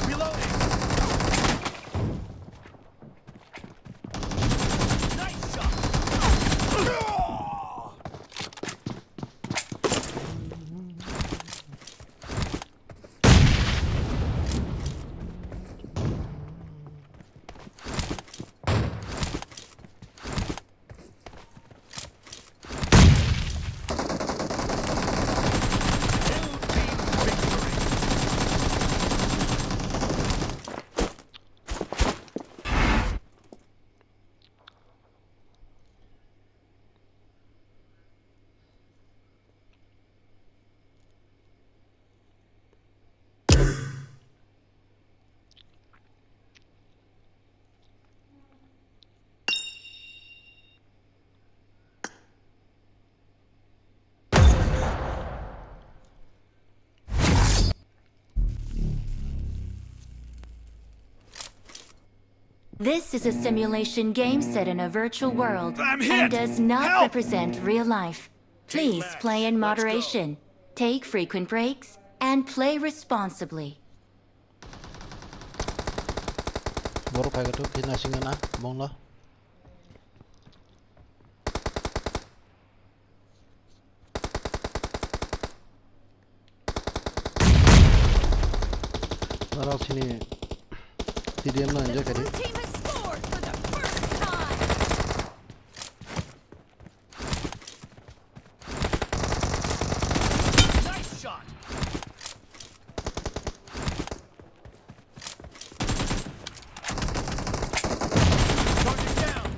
Reloading! This is a simulation game set in a virtual world I'm hit! and does not Help! represent real life. Please play in moderation, take frequent breaks, and play responsibly. Borok phai khe thuk khe naising na mongla. Aro sini T D M no enjoy kari. Blue team has scored for the first time. Nice shot. Target down.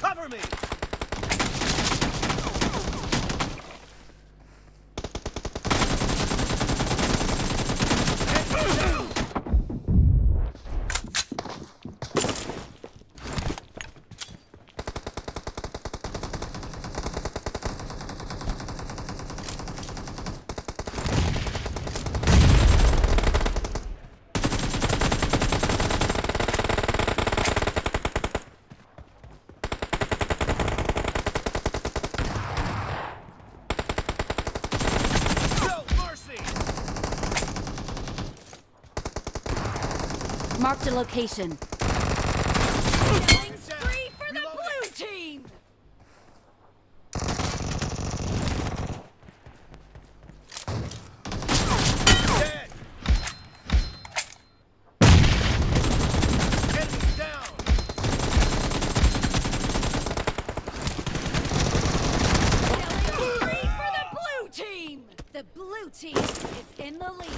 Cover me. No mercy! Marked a location. Killing spree for the blue team! Dead! Enemy down! Killing spree for the blue team! The blue team is in the lead.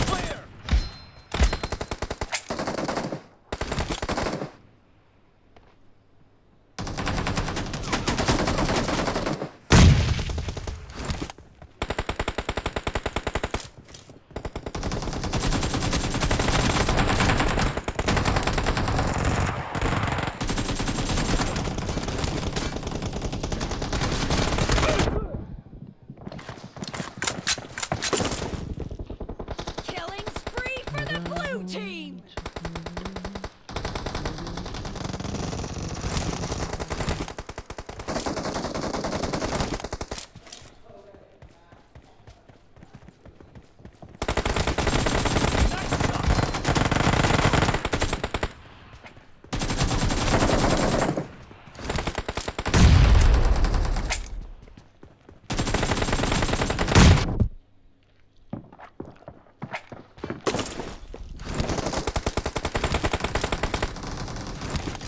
Clear! Killing spree for the blue team!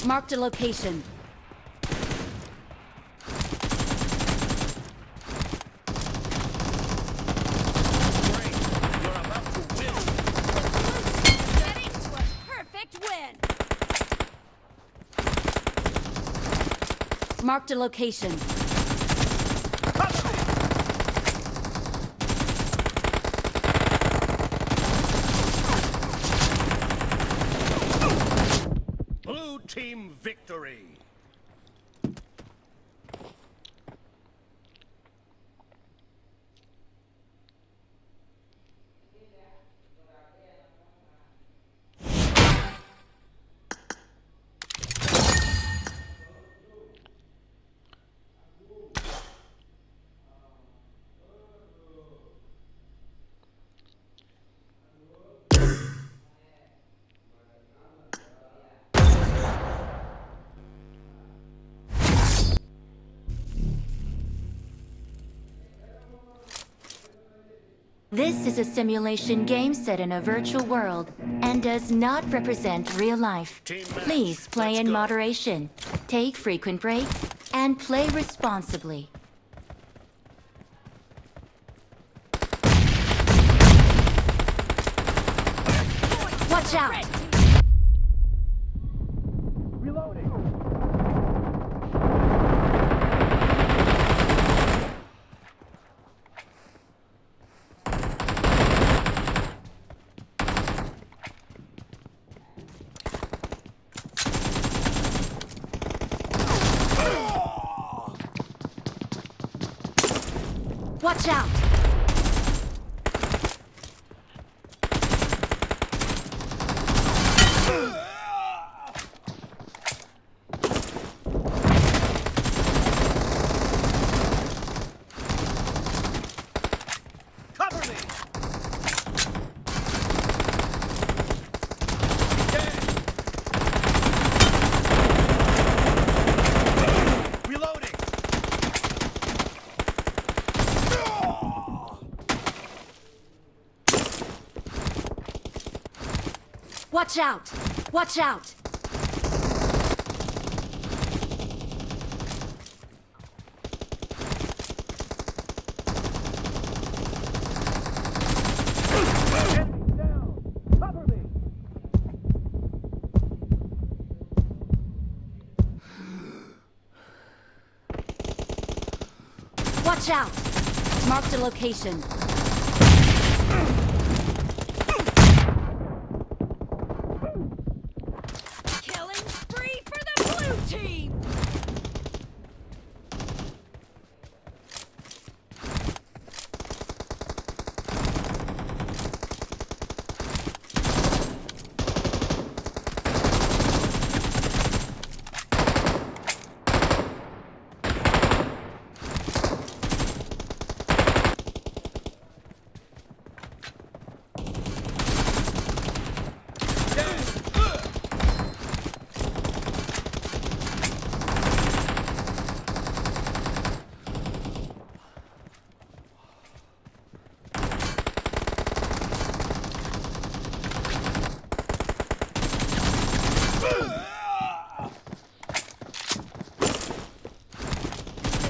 Marked a location. Heading to a perfect win. Marked a location. Blue team victory. This is a simulation game set in a virtual world and does not represent real life. Please play in moderation, take frequent breaks, and play responsibly. Watch out! Out. Cover me! Reloading! Watch out! Watch out! Watch out! Marked a location. Killing spree for the blue team!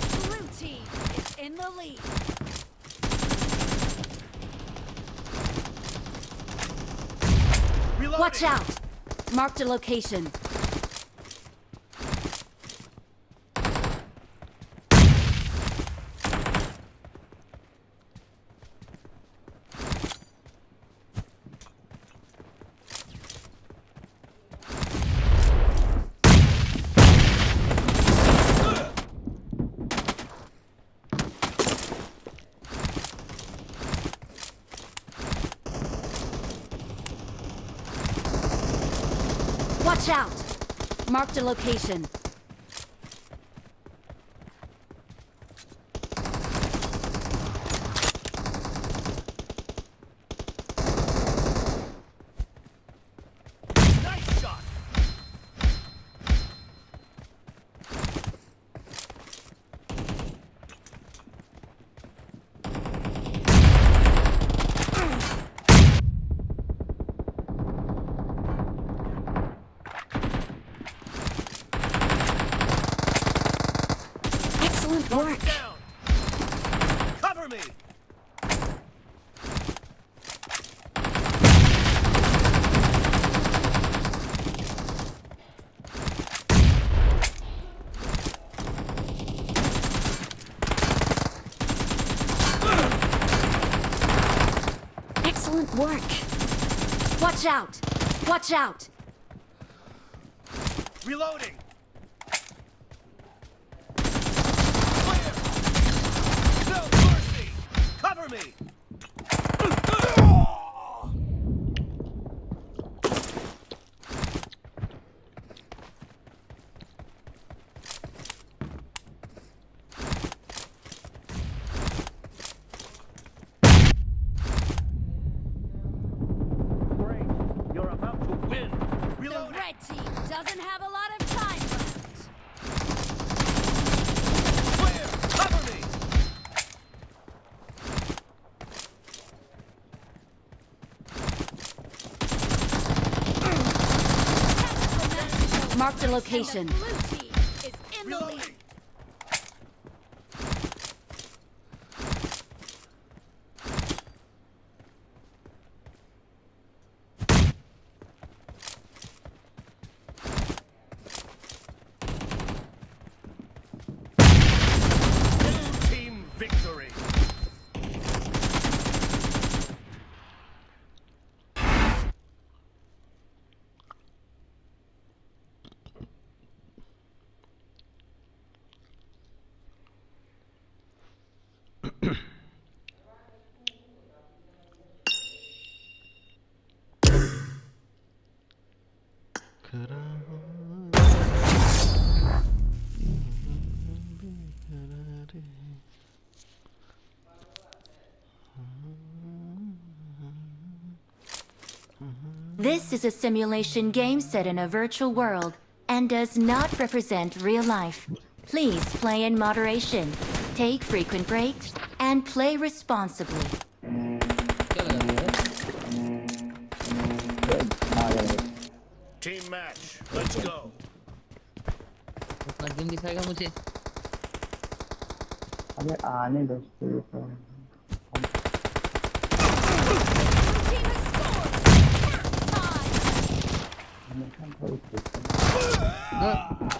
The blue team is in the lead. Reloading. Watch out! Marked a location. Watch out! Marked a location. Nice shot! Excellent work. Down. Cover me. Excellent work. Watch out! Watch out! Reloading! Clear! No mercy! Cover me! Great. You're about to win. The red team doesn't have a lot of time left. Clear! Cover me! Marked a location. And the blue team is in the lead. Reloading. Blue team victory. This is a simulation game set in a virtual world and does not represent real life. Please play in moderation, take frequent breaks, and play responsibly. Team match, let's go. अपना गेम दिखाएगा मुझे। अबे आने दो। Blue team has scored. First time.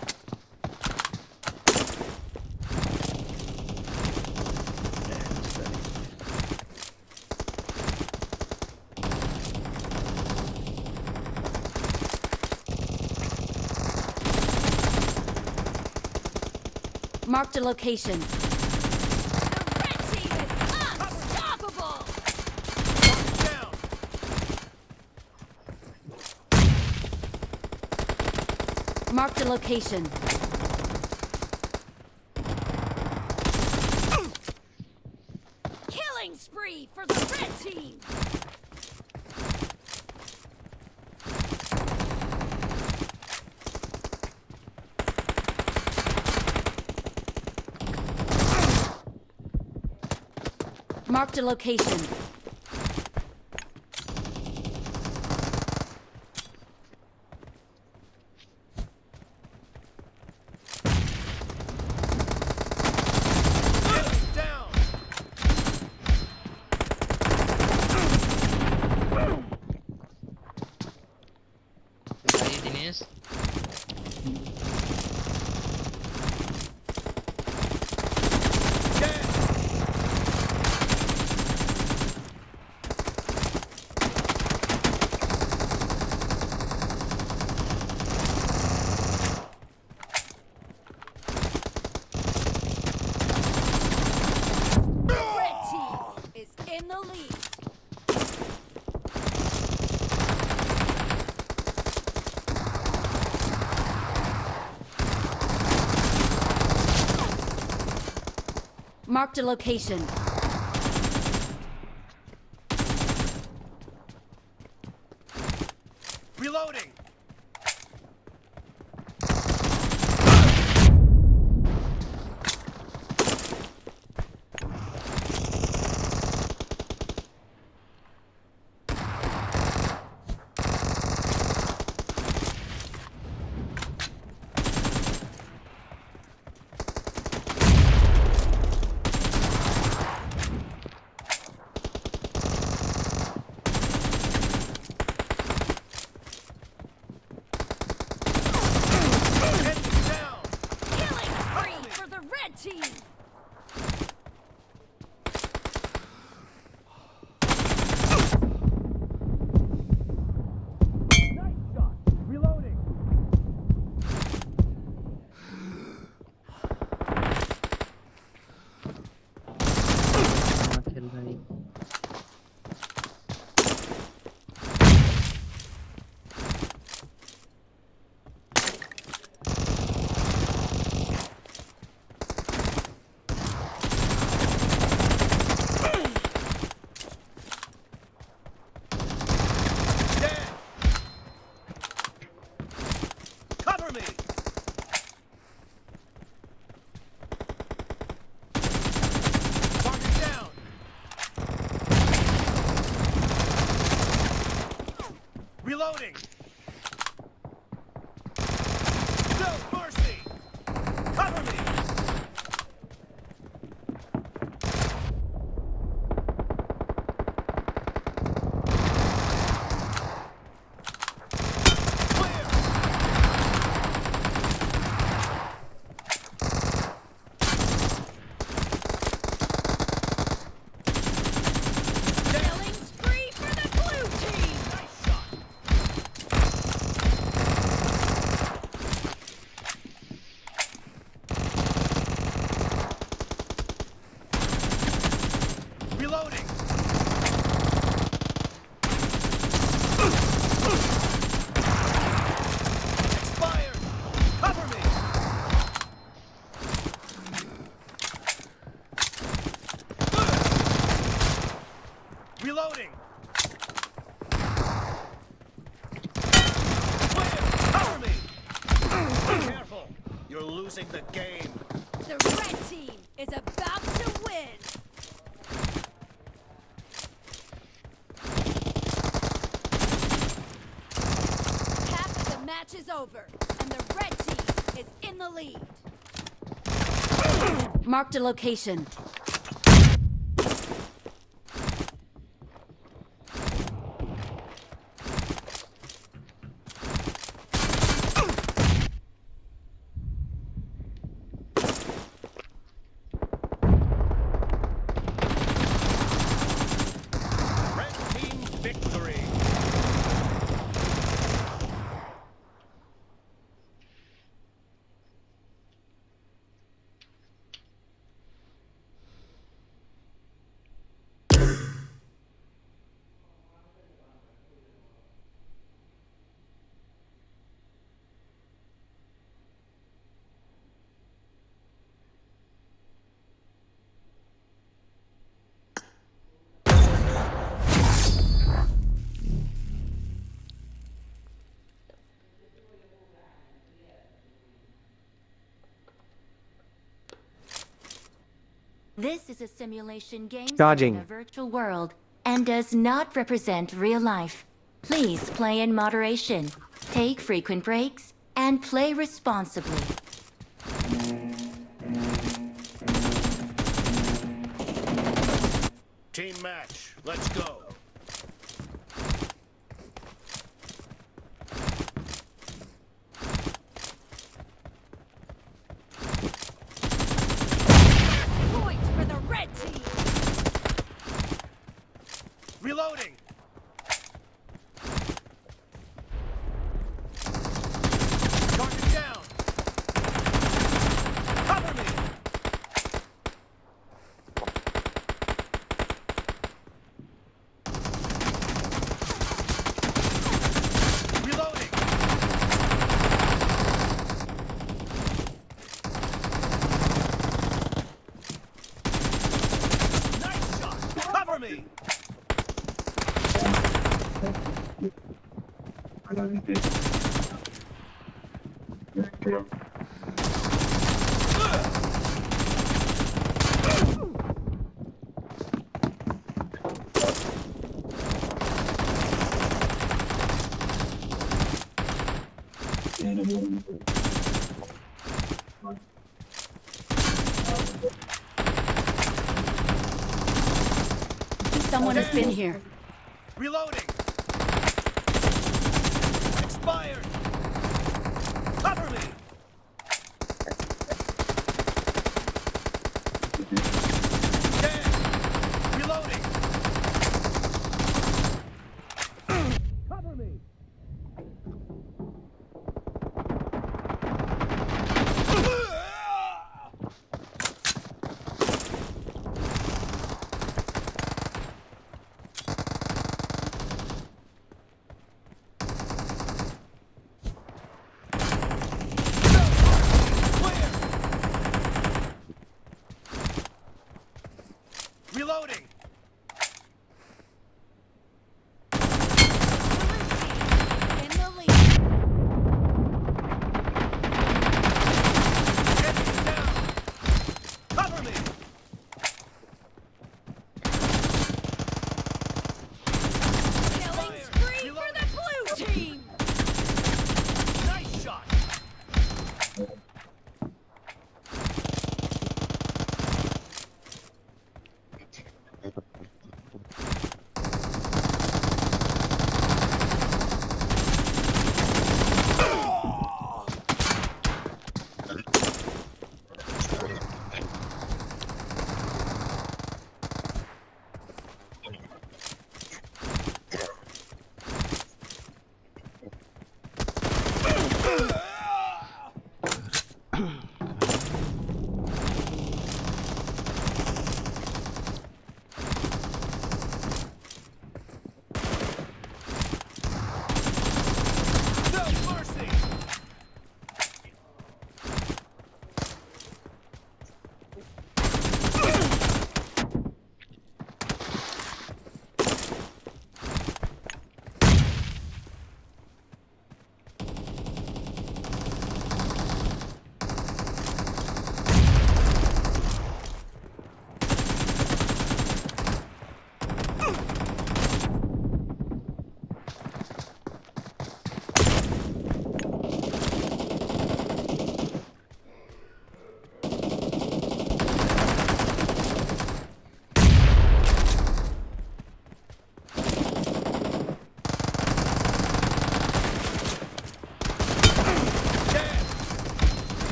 Marked a location. The red team is unstoppable. Marked a location. Killing spree for the red team. Marked a location. Dinesh. The red team is in the lead. Marked a location. Reloading. Killing spree for the red team. Nice shot. Reloading. Cover me! Target down! Reloading! No mercy! Cover me! Clear! Killing spree for the blue team! Nice shot! Losing the game. The red team is about to win. Half of the match is over, and the red team is in the lead. Marked a location. Red team victory. This is a simulation game set Charging. In a virtual world and does not represent real life. Please play in moderation, take frequent breaks, and play responsibly. Team match, let's go. Point for the red team. Reloading. Target down. Cover me. Reloading. Nice shot. Cover me. Someone has been here. Reloading. Expired. Cover me. Dead. Reloading. Cover me.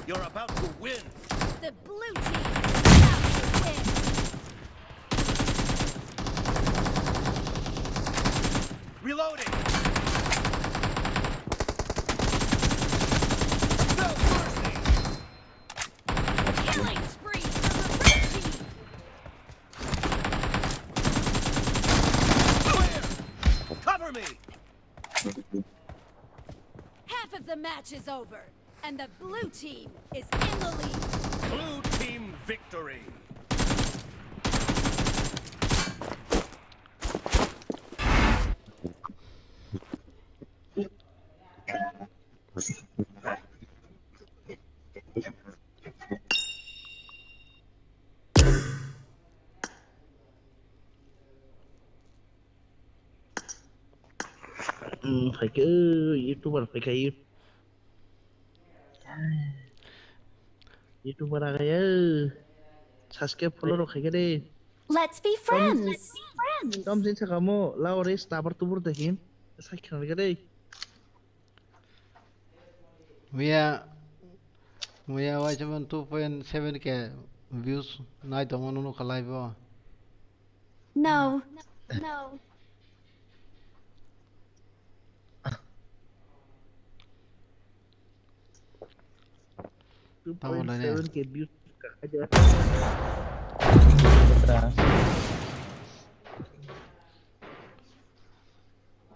You're about to win. The blue team is about to win. Reloading. No mercy. Killing spree for the red team. Clear. Cover me. Half of the match is over, and the blue team is in the lead. Blue team victory. Hmm, phaikhe, YouTuber phaikhe, you-, YouTuber agaya, subscribe follow rok khaikhe de. Let's be friends. Tom jin sakamo, lao re stabar tubur de hin, sakhe de. Muya, muya waisaman two point seven K views nai tongo nunu khalai bo. No. No. Tamo lainai. Two point seven K views.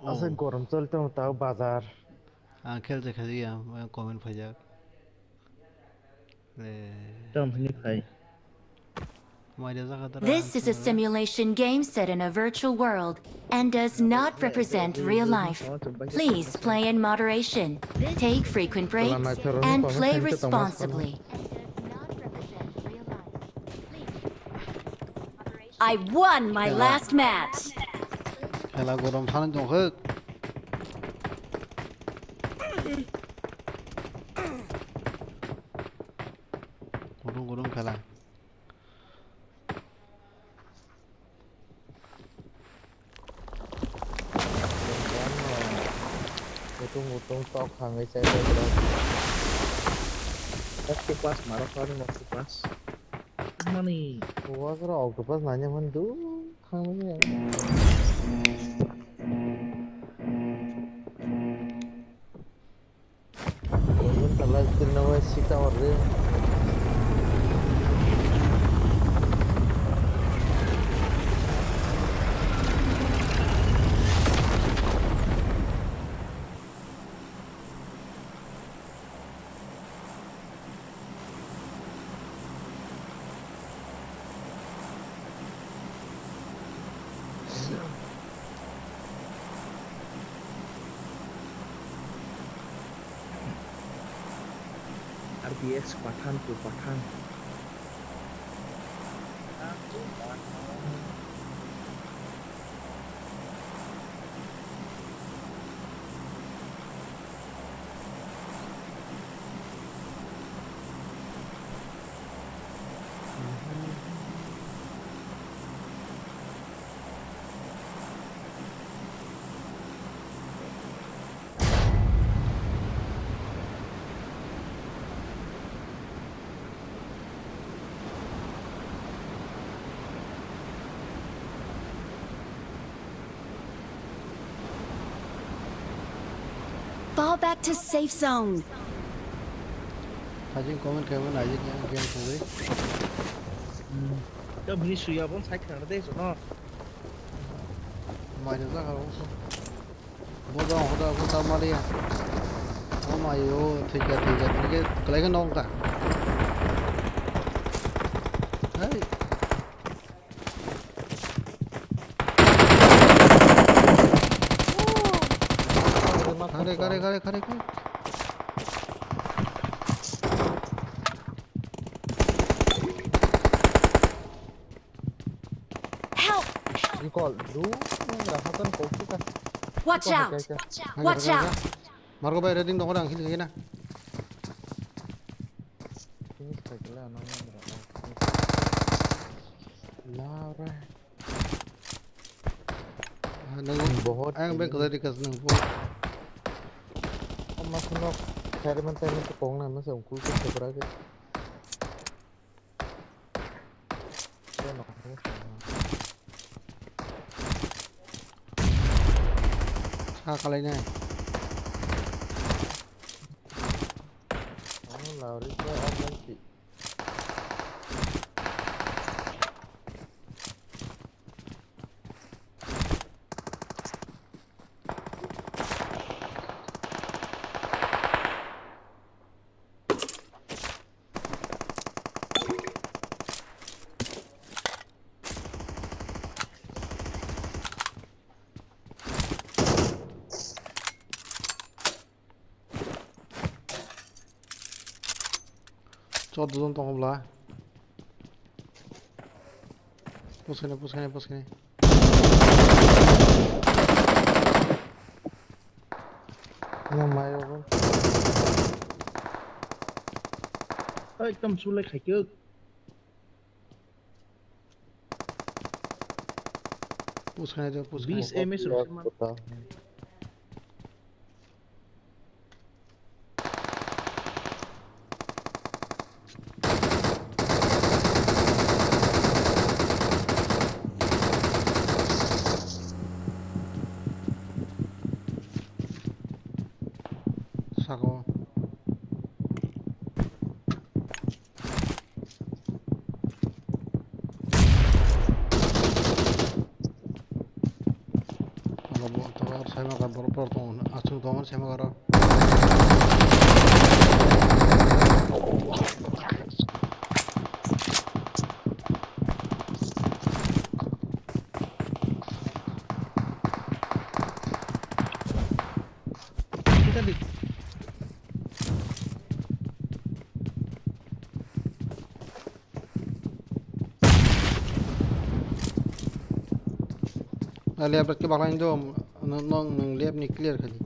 Asa gorom choli tongo tao bazar. Ang khel je khaji ya, ang comment phaijak. Tamo hini phai. This is a simulation game set in a virtual world and does not represent real life. Please play in moderation, take frequent breaks, and play responsibly. I won my last match. Khela gorom thani tongkhe. Gurung gurung khela. Utung utung tok hangwi chai bai bro. Octopus maro kar ni octopus. Mani. Octopus nanya man du hangwi ya. Tala skin na wai sita orde. R B X Pathan to Pathan. Fall back to safe zone. Hajing comment kaibo naijak ya, game songwi. Hmm. Tei bini suya bon side khna de jono. Mai da jaga ro. Bo jong hoda ko ta mali ya. Oh my, oh, thika, thika, thika, kalai ka nong ka. Hey. Kare, kare, kare, kare, kare. Help! Recall. Du, nang rasa tan kau kita. Watch out! Watch out! Margo bai reading dong orang sini kena. Finish kagila nang nang. Laura. Ah, nang bohot. Ayang beng kau tadi kas nang bohot. Om mas nok. Taiman taiman se kong na masa ungkul ke sebra ke. Sa kalai nai. Ang lawri ko ang si. Chwddo jon tongo bwla. Push khainai, push khainai, push khainai. Yang mayo bw. Ekdom sulai khaikhe. Push khainai de, push khainai. Bis M S rok se man. Saka o. Abo bo tongo, saima kar borok, borok tongo, aswk tongo, saima karo. Kita di. Left right ke bakla indo, no, no, nwng left ni clear khadi.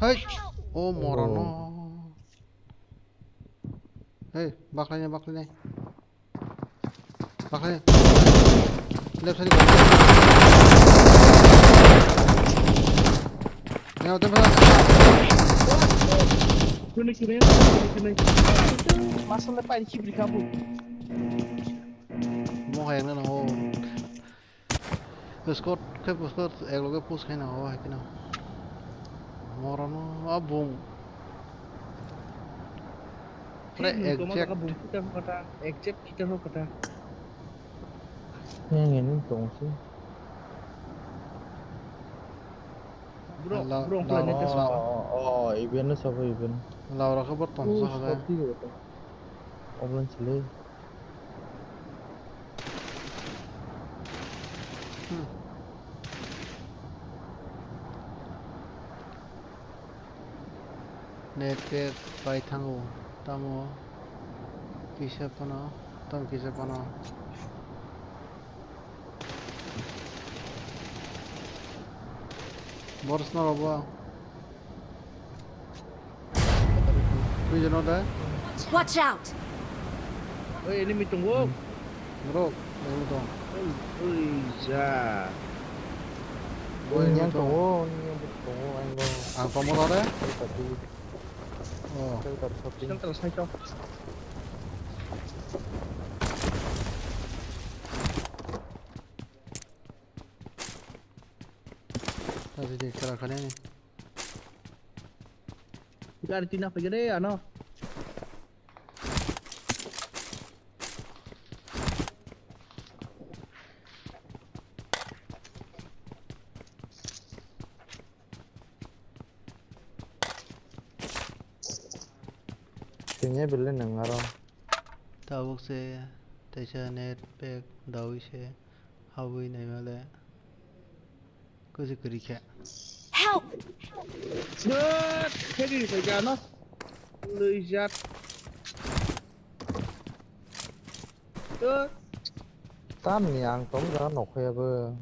Hai, o morono. Hey, baklainai, baklainai. Baklainai. Left side. Neo, tempo. Kini, kini, kini. Masuk lepas di kibri kabu. Mo hai na ho. Squad khe squad ekloge push khaina ho hai kheno. Morono a bung. Pura exact. Bung kita ho kata, exact kita ho kata. Yang ini tong sih. Bro, la-, bro, la-, bro, la-, oh, oh, oh, event na sabo event. Laura khe bo tong sa ha. Squad di ko. Obon chile. Hmm. Net pack pai thango, tamo kisa phano, tamo kisa phano. Borsna robo. Prison order. Watch out! Oi, enemy tongo. Bro, enemy tong. Oi, oi, ja. Oi, enemy tong. Oi, enemy tong, oi, enemy tong. Ang tongmo tare? Oi, tadi. Oh. Oi, tadi shopping. Shelter side of. Tadi di kara kane ni. Gari tina pagere ano. Tini bele nang aro. Tabuk se teisa net pack dawi se habwi naimale. Kwchwk kwrwi khe. Help! Thek, thek ri phaikha no. Lwijak. Thek. Tamni ang tong jaga nokhoyabo.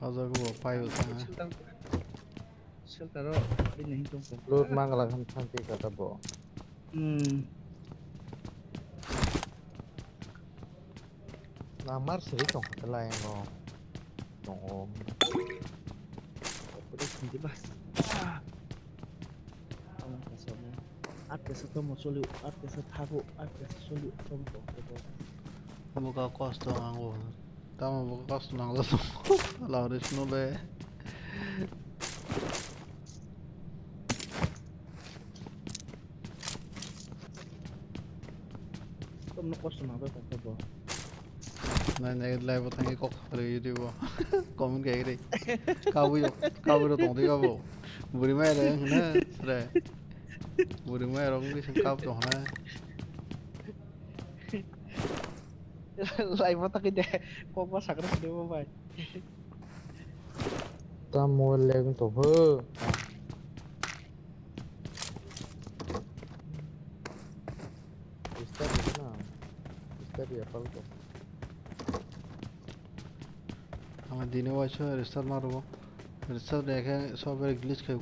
Hajak bo pai bo thang. Shelter, shelter o bini hin tong tong. Loot mangala khan thang ti kata bo. Hmm. Na mar siri tong kata lai no. Tong om. Puri sindi bas. Ah. Tamo kasamo. Ar kesa tomo choli, ar kesa thago, ar kesa choli, tomo tong tong. Buka kosto nango. Tamo buka kosto nango. Lauri sunu be. Tomno kosto nangdo tongkhe bo. Nai nai live o thangwi kok kharwi di bo. Comment khai ri. Kabui kabui ro tongdi bo. Buri mai re hna sre. Buri mai rok ni sing kap tong hna. Live o thangwi de kok ba sakra sini bo bai. Tamo leg to pho. Restart ya na. Restart ya pal to. Ama dino waisa restart marugo. Restart ya khe software glitch khai.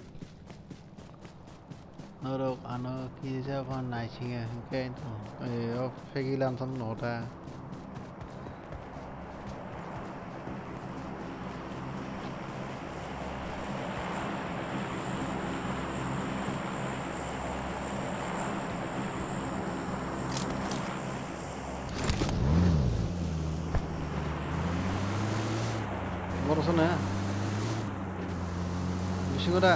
Norok ano kisa phano naisinge hwnkhe to, eh, o pegi lamsam nota. Borok sana. Bisingo da.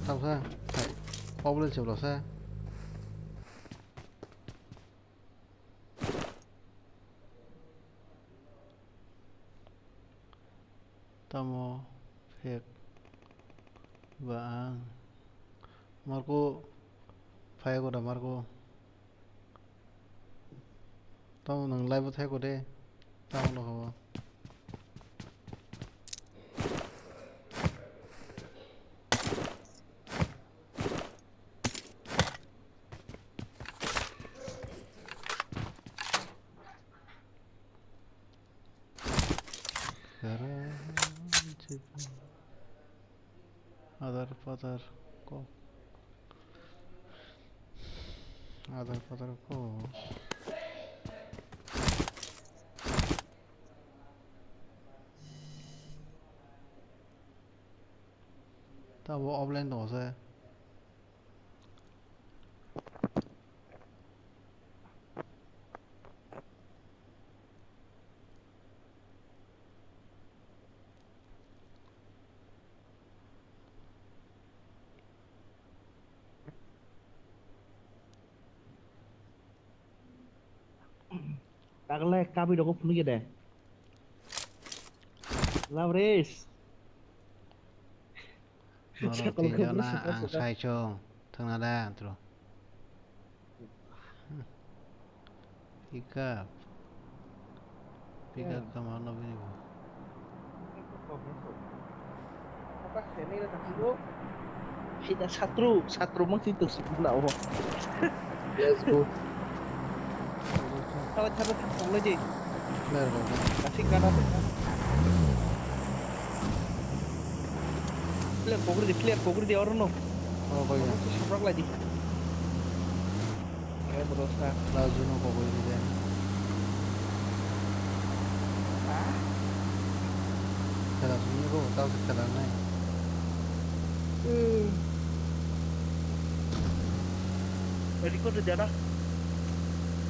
Tamo sa, hai, obo le chwla sa. Tamo phek ba ang. Marco phai ko da Marco. Tamo nwng live o thai ko de. Tamo no habo. Adar padar kok. Adar padar kok. Tabo offline tongo se. Tagle kabi dogo phunukya de. Labris. Norok tinjona ang saichung thwngna da antro. Pick up. Pick up kamar no bini bo. Sita satru, satru mang sita sukuna o. Let's go. Thabai thabai thang tong lai di. Player kok. Kasi kana. Player kok di, player kok di oro no. Oh, koi ya. Sabrak lai di. Eh, bro, sa. Laju no kok di de. Ah? Khela sung ko, tao khela nai. Hmm. Record di ada.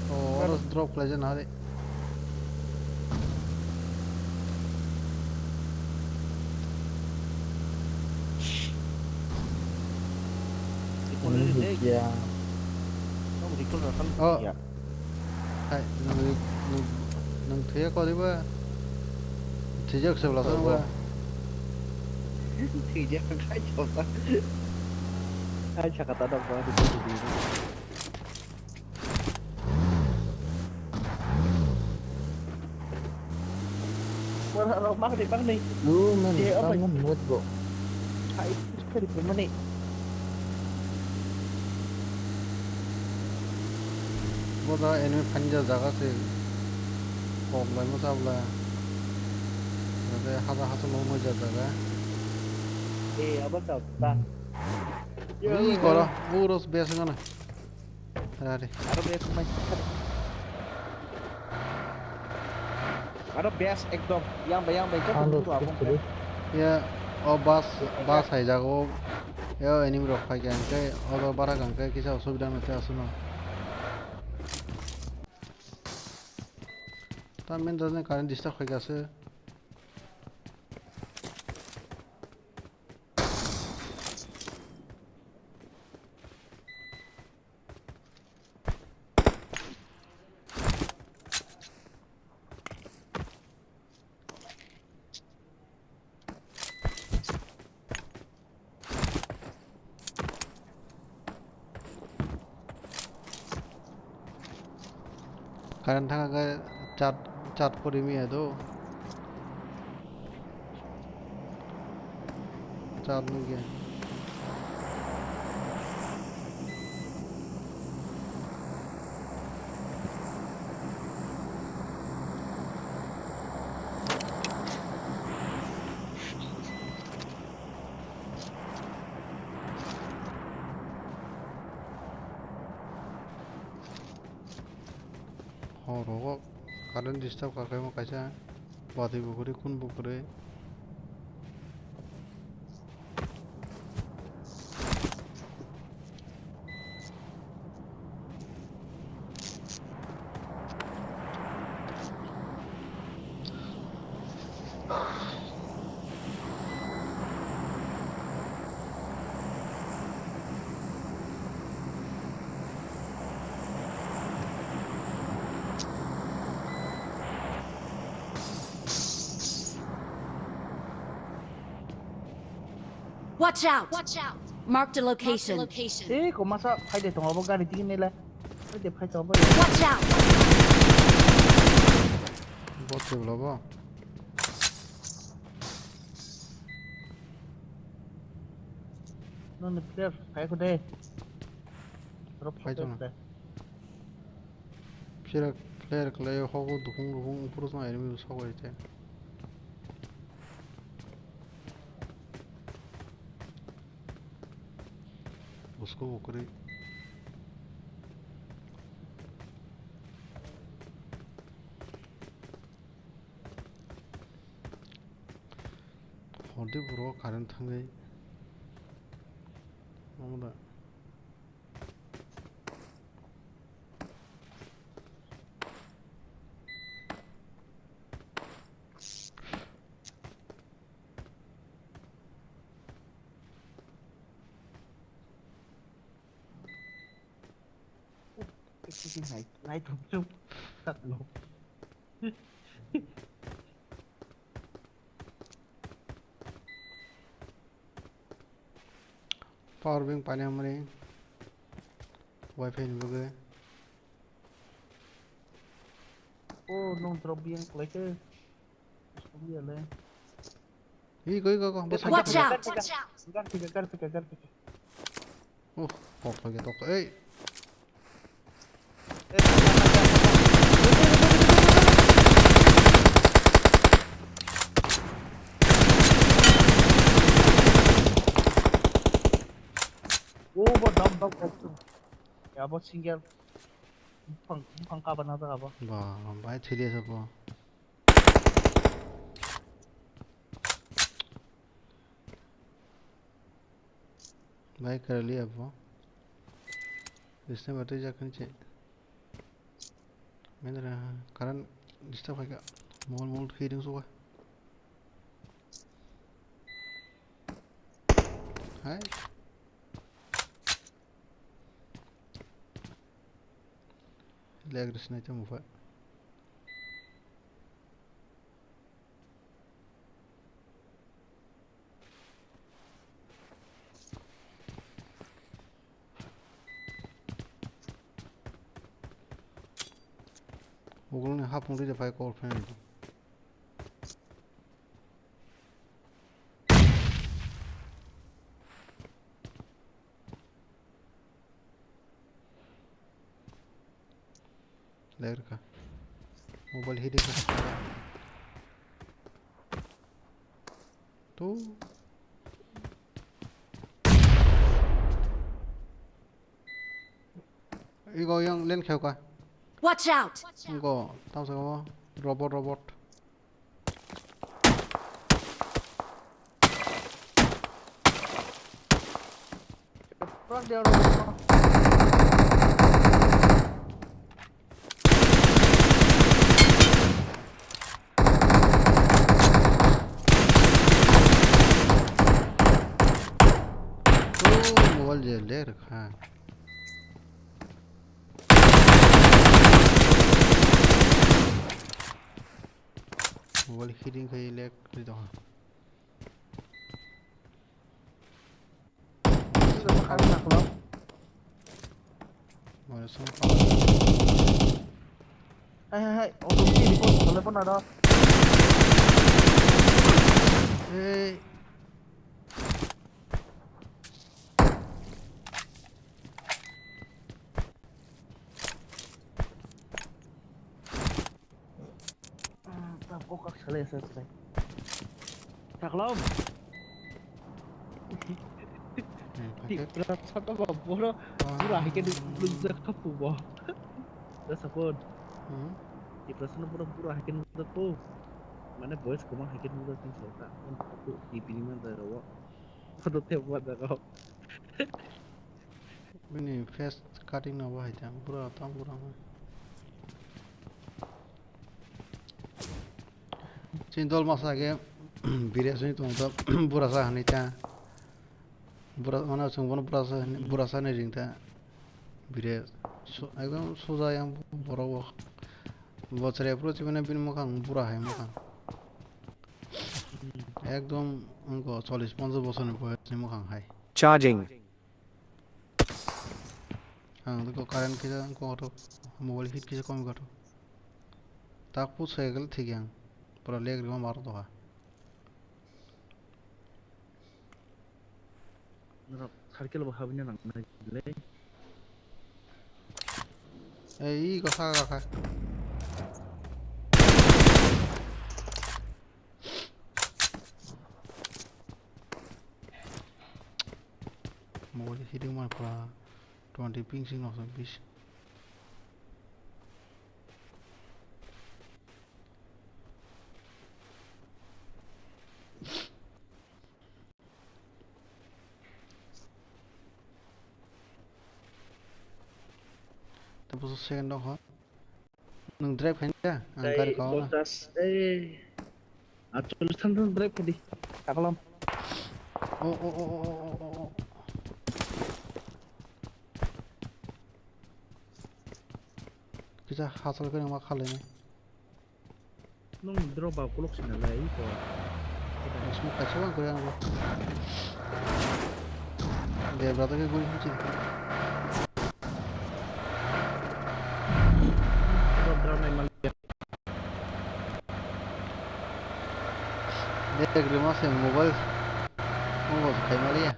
Oh, oro drop khlai jana hari. Record di de. Ya. Kamu record rakam. Oh. Ya. Hai, nang, nang, nang thwiya koriba. Thwijak se bwla. Thwijak khai chota. Hai sakata dok ba. Ora ro mak de bang nei. Lu men, ye, apa? Kamu net bro. Hai, kiri kiri mana? Boda enemy panja jaga se. Kok lai mo sabla. Ade hada hasa mo mo jaga. Eh, apa tau? Ta. Ih, kora, uros biasa ngana. Rari. Aro bes mai. Aro bes ekdom. Yang bai, yang bai, khe Ando tong tong tong. Ya, o bus, bus hai jago. Ya, enemy rok phai khe, hingke, o bara kang khe, kisa osubida nang khe asuno. Ta main dojne current disturb khai khe ase. Current thangkhe chat, chat pori miya do. Chat nungya. Hor rogo current disturb kha khe omo kaisa watwi bo kwrwi, khun bo kwrwi. Watch out! Watch out! Marked a location. Ei, ko masa phai de tongo bo gari tigi nela. Phai de phai tongo bo. Watch out! Bot se bwla bo. Noni player phai ko de. Rok phai tongo. Player, player kwlai hogo dukung dukung uphuru song enemy sogwi te. Usko bo kwrwi. Hor di bro, current thangwi. Omo da. Nai, nai thok thok. Power bank paina mani. Wi-Fi ni bagwi. Oh, nong drop yang klai ke. Ih, koi, koi, koi. Watch out! Watch out! Gar pika, gar pika, gar pika. Oh, tok lagi, tok. Ei. Oh, bo dam, dam, dam. Ya, bo single. Buphang, buphang kaba na jaga bo. Ba, bai thili sa bo. Bai karali abo. Bisna batwi jakhan che. Mendra current disturb khaika. Mol mol khiding suka. Hai. Leg risna chamo fa. Ugulni hapung ride phai kol phai. Lag rwkha. Mobile hiding kha. Tu. Igo yang len kheuka. Watch out! Go, tamo saka mo. Robot, robot. Truck dia robot. Oh, mobile je lag rwkha. Mobile hiding khai lag ri tongkha. Mane song pala. Hai, hai, hai. Auto ki report bole pon ada. Hey. Ah, ta kokak salai asa salai. Taklom. Hmm, okay. Tipra saka ba boro. Ah. Pura hai ke duk duk jak kapu bo. Da sapon. Hmm. Tipra sana pura pura hai ke duk jak kapu. Mane boys koma hai ke duk jak kapu. Kapu di bini man da ro. Kodo te ba da ro. Bini face cutting no bahai tang, bura tang, bura ma. Chini dol masa age, bire sini tong ta, bura sa hani ta. Bura, mana sung bono bura sa, bura sa ni ring ta. Bire, so, ekdom soja yang borok bo. Bochore approach mane bini mokang bura hai mokang. Ekdom wngkha chollish ponchash bochorni boyosni mokang hai. Charging. Ang diko current kisa wngkha kotor, mobile heat kisa kom kotor. Tak pu cycle thik yang, pura lag rima mar doha. Norok cycle bo habina nang nai le. Ei, i gokha, gokha. Mobile hiding ma pura twenty ping sing noksa bis. Tapos second dong ho. Nwng drive khaina da? Ang gari kao na. Bontas, eh. Achol than than drive khadi. Taklam. Oh, oh, oh. Kisa hasal kene ma khalai nai. Nung drop ba kulok sina lai ko. Smoke kaisa bang kore ang. De brother ke guri hinchi. Drop drop nai mal. De grima se mobile. Mobile khai mali ya.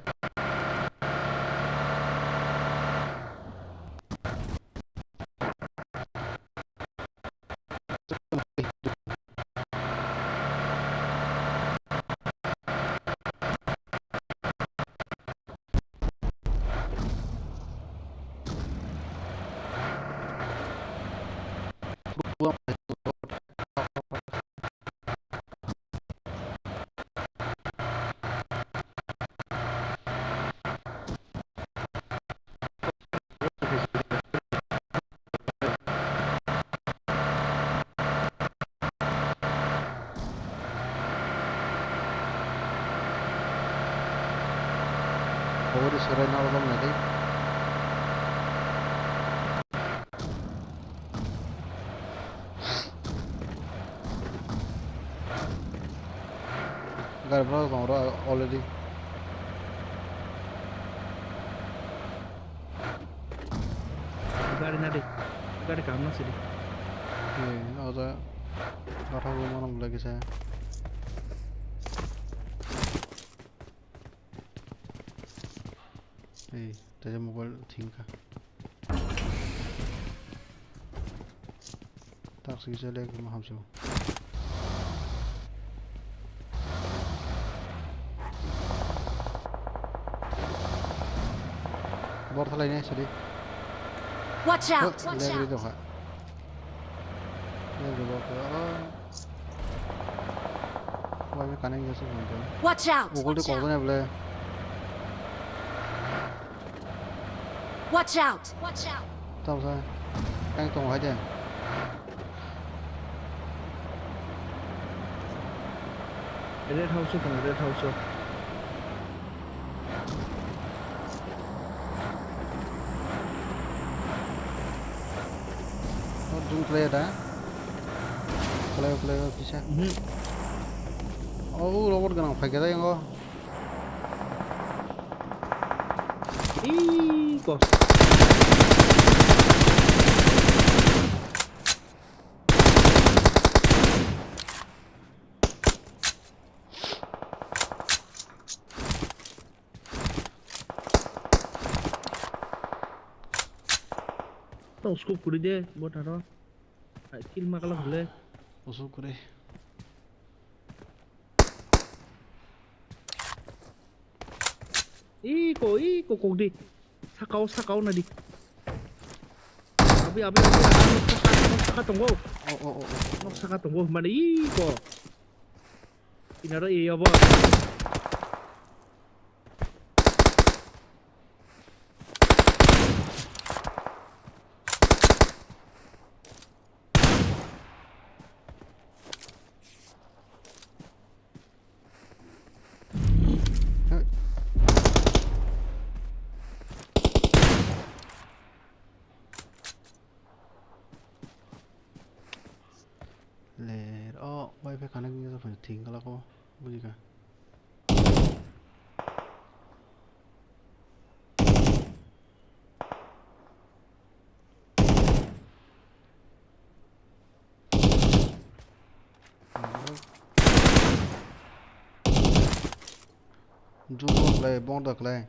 Khobor sorai narwkjak naidi. Gari borok tongo oro already. Gari nadi. Gari kaham na sidi. Ee, oja. Gathak bo mano bwlai kisa. Ee, tei mobile thengkha. Singsa le kuma hamsu. Bor thalai ne sadi. Watch out! Watch out! Leg ri doha. Leg ri doha. Wai me kaneng yasu gonte. Watch out! Ugol de kokdane ble. Watch out! Watch out! Tamo sa. Kang tong hai de. Red house o tongo, red house o. O jung play da. Play, play, o kisa. Mhm. O, o robot ganang phai khe da yango. Ih, kok. Tong scope kuri de, bo tharo. Hai, kill ma kala hule. Usuk kuri. Iko, iko, kok di. Sakao, sakao na di. Abi, abi, abi, abi, nok saka, nok saka tongo. Oh, oh, oh, oh. Nok saka tongo, mane iko. Inaro e abo. Ler, oh, wifi connect ni thing kala ko, buji ka. Jugo khlai, bongda khlai.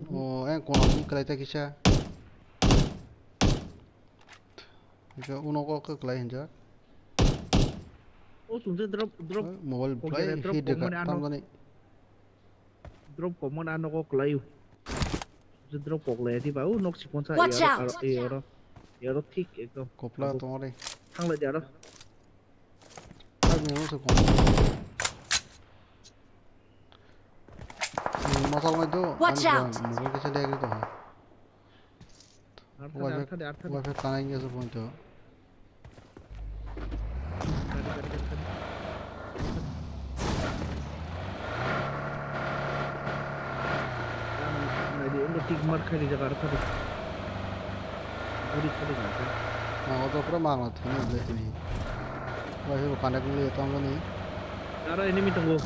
O, eng kono ni khlai ta kisa. Ika uno ko khlai hinja. O, tungse drop, drop. Mobile kok play, jare drop hit deka, komani ano. Tamgani. Drop komani ano ko khlai. Drop kok le di ba, o nok sikon sa. Watch out! Aro, aro, aro thik ekdom. Kopla tongore. Thang le di aro. Thang ni se kom. Masal mai do. Watch out! Mobile kisa dek ri to ha. Arthadi, arthadi, arthadi. Wifi connect ni se point to. Gari, gari, gari, gari. Nai di, undo tick mark khai rijak aro thadi. Guri thadi nang khe. Mang o to pura mang no thani le tini. Wifi bo connect ni le tong ni. Aro enemy tongo.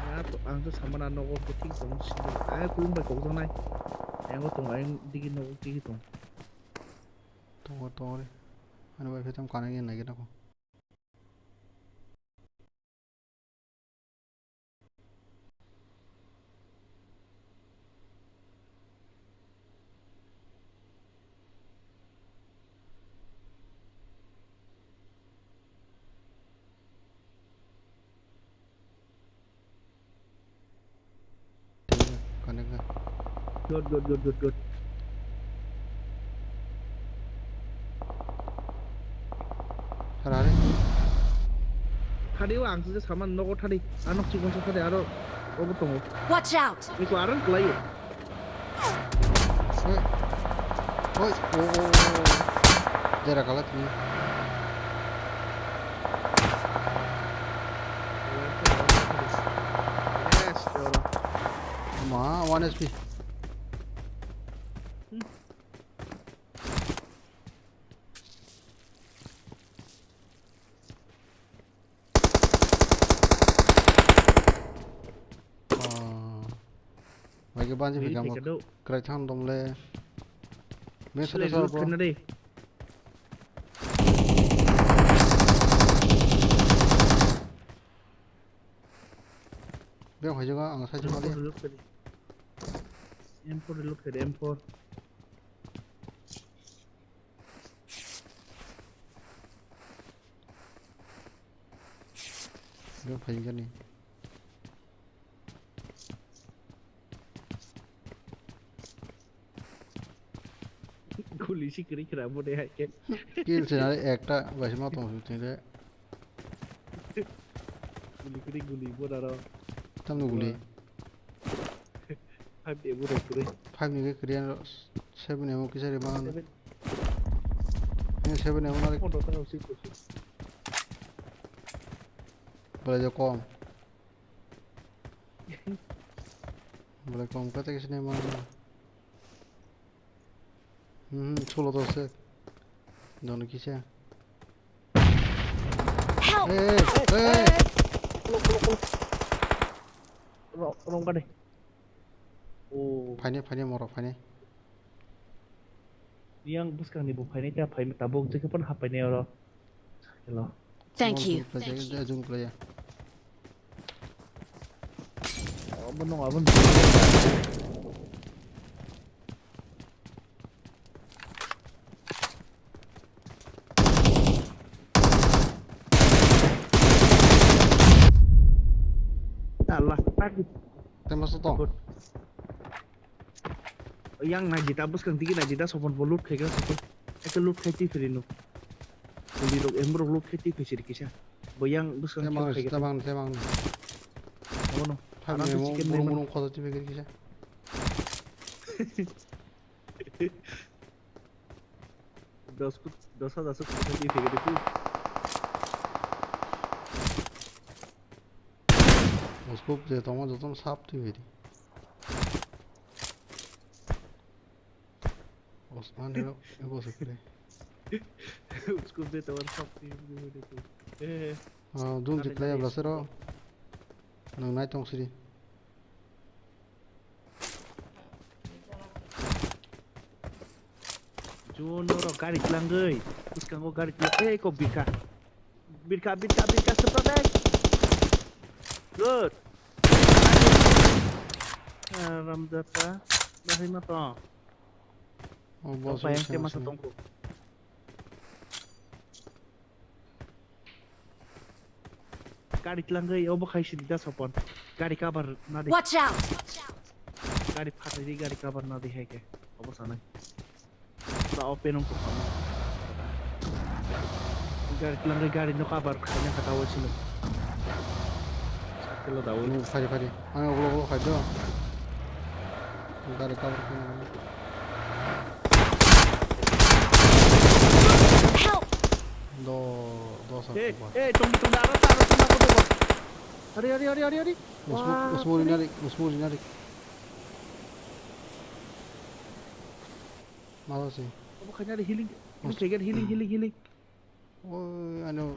Ya, to, ang to samana nogo, to thik tong sini. Ai, kulung bai kok janai. Yang ko tong, ai, digi nogo, digi tong. Tongo, tongo re. Ani bai phetam kanai nai gina ko. Good, good, good, good, good. Harare. Thadi o ang sisa saman nogo thadi. Anok chikon sa thadi aro obo tongo. Watch out! Iko aran kelayo. Oi. Oi, o, o, o. Jera kala tini. Yes, oro. Ma, one H P. Ah. Bai ke banji. Ui, phikam thik kado. Krai thang dom le. Mesa. Sile sar loot bro. Kena dei. Hoi jago ang sai M four mali. Reload kari. M four reload kari, M four. Yo phai gani. Guli si kiri kira bo de hai ke. Kill se nai ekta bai se ma tong su tong de. Guli kiri guli bo daro. Tam no guli. Five de bo de kiri. Five ni ke kiri ano seven emo kisa re bangan. Seven. He seven emo nari. Pondro ta usi kusi. Boleh jo kom. Boleh kom kata kisini mana? Hmm, chulo to se. Dono kisa. Help! Hey, hey, hey, hey. Kulo, kulo, kulo. Ro-, rong kade. Oh. Phaine, phaine, moro phaine. Yang bwskangni bo phaine, ta phaine, tabuk jekhe phano haphaine oro. Hello. Thank you. Zoom play ya. Abo no, abo no. Allah, tagi. Tembak sotong. Good. Yang naidi ta bwskang digi naidi ta sopon bo loot khai kha sopon. Eke loot khai twi phiri no. Kuli rok em rok loot khai twi phiri kisa. Bo yang bwskang. Tembak, khai kha. Tembak, tembak. Abono. Phai aram memo chicken burung memo. Burung khoto twi phiri kisa. Dos kut, dos hajar suk kut di phege di kut. Scope je tongma jotono sap twi phiri. Osman hero ebo se kre. Scope je tongma sap twi phiri di kut. Eh. Ah, dun je player blasero. Nang nai tong siri. Juno rok gari tlangwi. Bwskango gari tlang-, ei, kok birka. Birka, birka, birka, sepa dai. Good. Ah, ramjata. Bahai ma tong. Oh, boss, bayang se masa tongko. Gari tlangwi obo khai sidi da sopon. Gari cover na di. Watch out! Gari phatai di, gari cover na di hai khe. Obo sanai. Da open on ko. Gari tlangwi gari no cover khai na kata wachino. Sakelo da wai. Phari phari. Ang obo obo khai do. Gari cover khai na. Help! Do, dos. Hey, hey, tong, tong, aro, aro, tong, aro, tong. Ari, ari, ari, ari, ari. Usmu, wah, usmu rinari, usmu rinari. Malo si. Obo khaina ari healing, healing, healing, healing, healing. Oh, ano.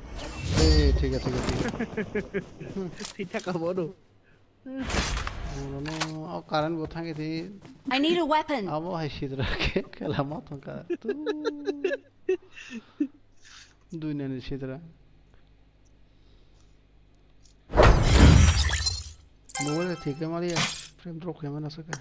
Eh, thik ase, thik ase. Thik thak abo no. Orono, o current bo thangwi di. I need a weapon. Abo hai sidra khe, khe lama thangkha. Tu. Dui nani sidra. Mobile thik khe mali ya. Frame drop khe mana saka.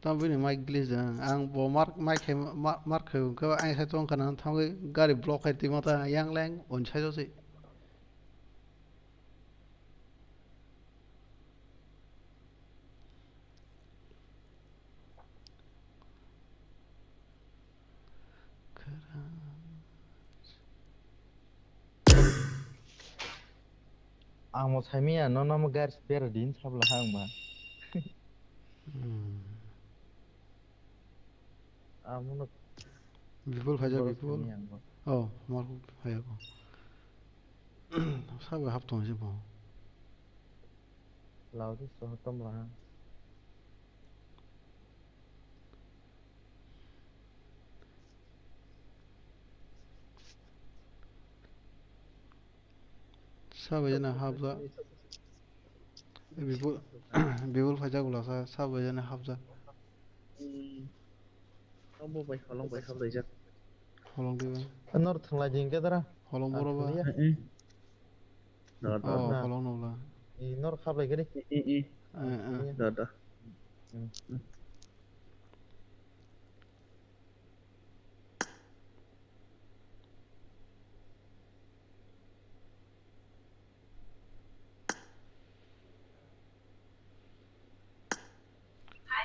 Tamo bini mic glitch da. Ang bo mar, mic khai, ma-, mar khai hwnkhe ang sai tong kana thangwi gari block khai twi mata yang leng on sai jose. Ang mo saimanya, nono mo gari bera din sabla ha ang ba. Hmm. Amo no Bipul phaijak, Bipul. Saimanya ang ba. Oh, mar phaijak. Sabo hap tong se bo. Lao di soho tom la. Sabo jana hapjak. Bipul, Bipul phaijak ulo sa, sabo jana hapjak. Hmm. Bo bai holong bai hap laijak. Holong di bai. Nor thanglai jing ke dara. Holong boro ba. Ang thanglia. Eh, eh. Da, da. Oh, na. Holong no bla. I nor hap lai gani. Eh, eh. Eh, eh. Da, da. Hmm.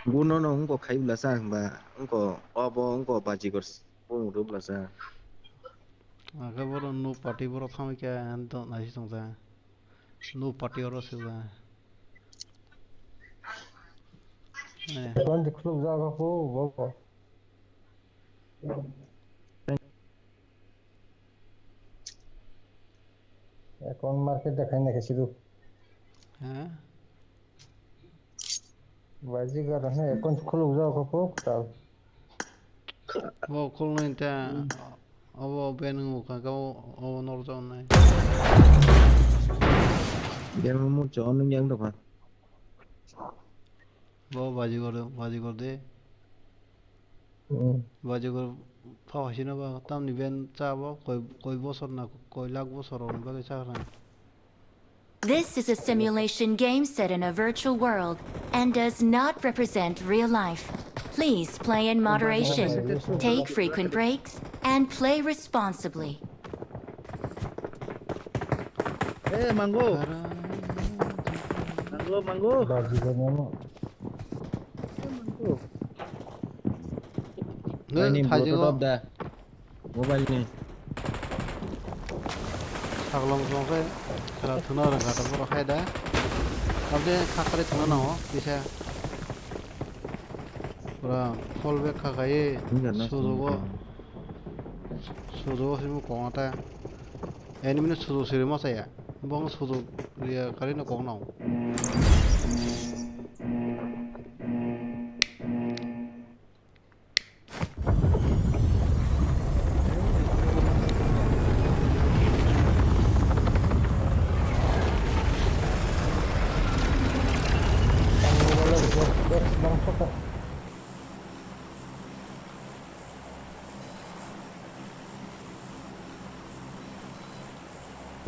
Guno no wngkok khai bwlasa hwnba wngkok obo wngkok bajigor bumung rw bwlasa. Ake boro no party boro thangwi khe ang to naisi tongsa. No party oro sila. Eh. Kon di khuluk jaga ko, bo ko. Account market dekhai na khe sidu. Ha? Baji garo he account khuluk jaga ko, ko, tal. Bo khulnai ta, hmm, obo ben wngkha khe o, obo norjak nai. Demo mucho nung yang dokha. Bo baji gor, baji gor de. Hmm. Baji gor pha hasina ba tamni ben cha bo koi, koi bosor na koi lakh bosor rok ni bagwi cha rang. This is a simulation game set in a virtual world and does not represent real life. Please play in moderation, take frequent breaks, and play responsibly. Eh, mango. Mango, mango. Baji gani ano. Eh, mango. Nge, Ani thaijo. Bluetooth off da. Mobile ni. Saklong song khe khela thwna rwngkha tabuk rw khai da. Tabde kha kharwi thwna nango kisa. Pura fall back kha khai sujugo. Sujugo simo kong ta. Enemy no sujuk siri masa ya. Bong sujuk ya kari no kong nao.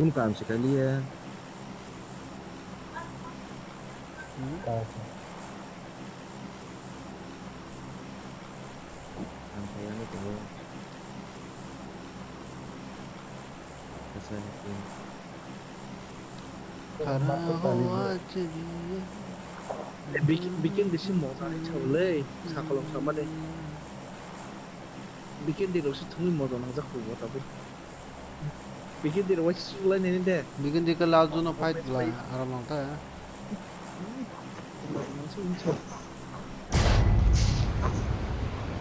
Kum kam se kaliya. Hmm? Kam se. Ang kaya ni tongo. Kasa ni tongo. Kara hoa chiriya. Eh, bik-, bikin disi moja ni chawlei, sakolom samani. Bikin di rosi thungwi moja nangjak hubo tabuk. Bikin di rwai suklai nini de. Bikin di ke last zone fight bla aram lang ta.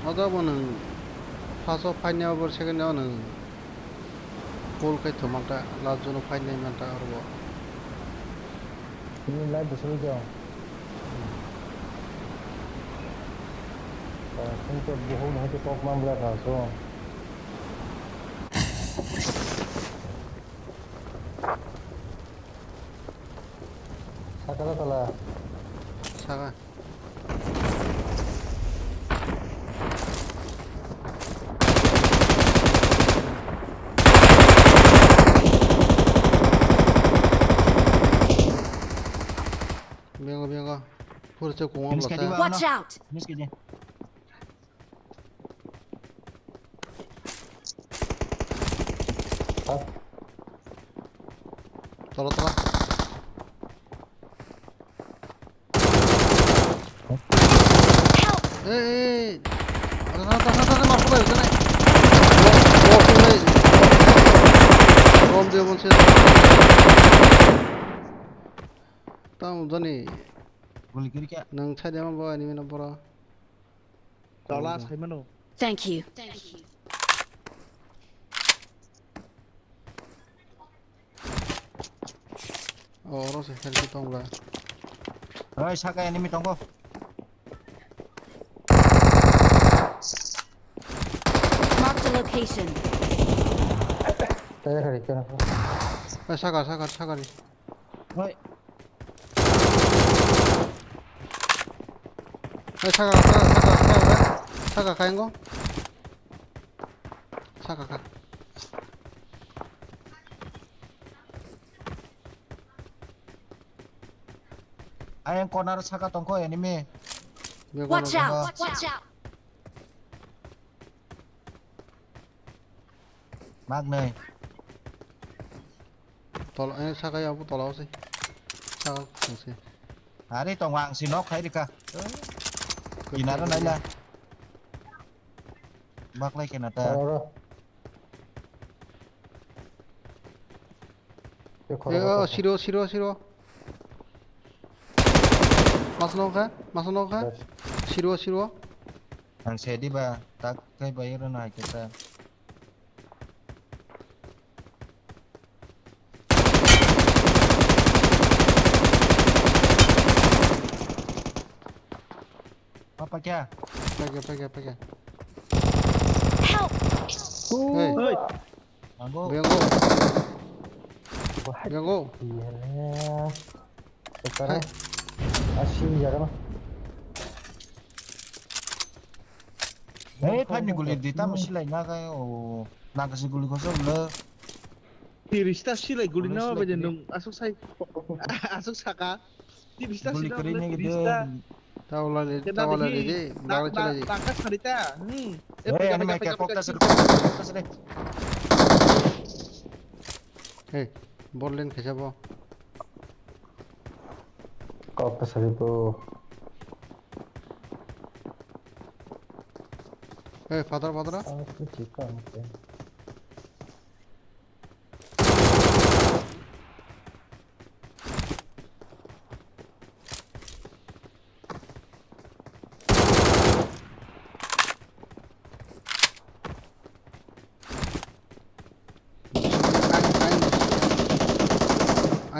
Oda bo nang first o fight ni abo second o nang goal kai thumang ta last zone fight ni man ta aro bo. Ini live dusuk jong. Tungkol buhung hai kok mam bla ka so. Saka da tala. Saka. Bengo, bengo. Pura cek kong. Watch out! Tola, tola. Help! Ei, ei. Ada sana, sana, sana, masuk lagi, sana. Bom, bom, bom, bom. Bom dia, bom, sih. Tamo jani. Boleh kiri kya? Nang chai dia, bom, ini mana, bora. Tola saimano. Thank you. Oh, oro se health tong la. Oi, saka enemy tongo. Mark the location. Tayar hari kena. Eh, saka, saka, saka ni. Oi. Eh, saka, saka, saka, saka, saka, kaingo. Saka ka. Ayang corner saka tongkho enemy. Bego Watch no out! Watch out! Mak nai. Tol, eh, saka ya bu tola se. Saka se. Hari tong ang si nok khai rika. Kinaro nai la. Baklai kena ta. Oro, oro. Yo, khoro, eh, khoro, oh, khoro. Siro, siro, siro. Mas nokha, mas nokha. Yes. Siro, siro. Ang sedi ba, tak kai ba yero na kita. Apa kya? Pega, pega, pega. Help! Hey. Hey. Mango. Biango. Wah. Biango. Iya. Sekarang. Hai. Asin ya kan? Hey, pani guli di tamo silai na kayo. Nang kasi guli koso le. Tirista silai guli na ba jendong asuk sai. Asuk saka. Tirista sida. Guli kari ne gede. Tawla le, tawla le je, bagla chale je. Tangka sarita. Hmm. Eh, ani mai kya kokta sir, kokta sir. Hey, bol len khaisa bo. Kokta sari to. Hey, father, father. Ah, tu chika.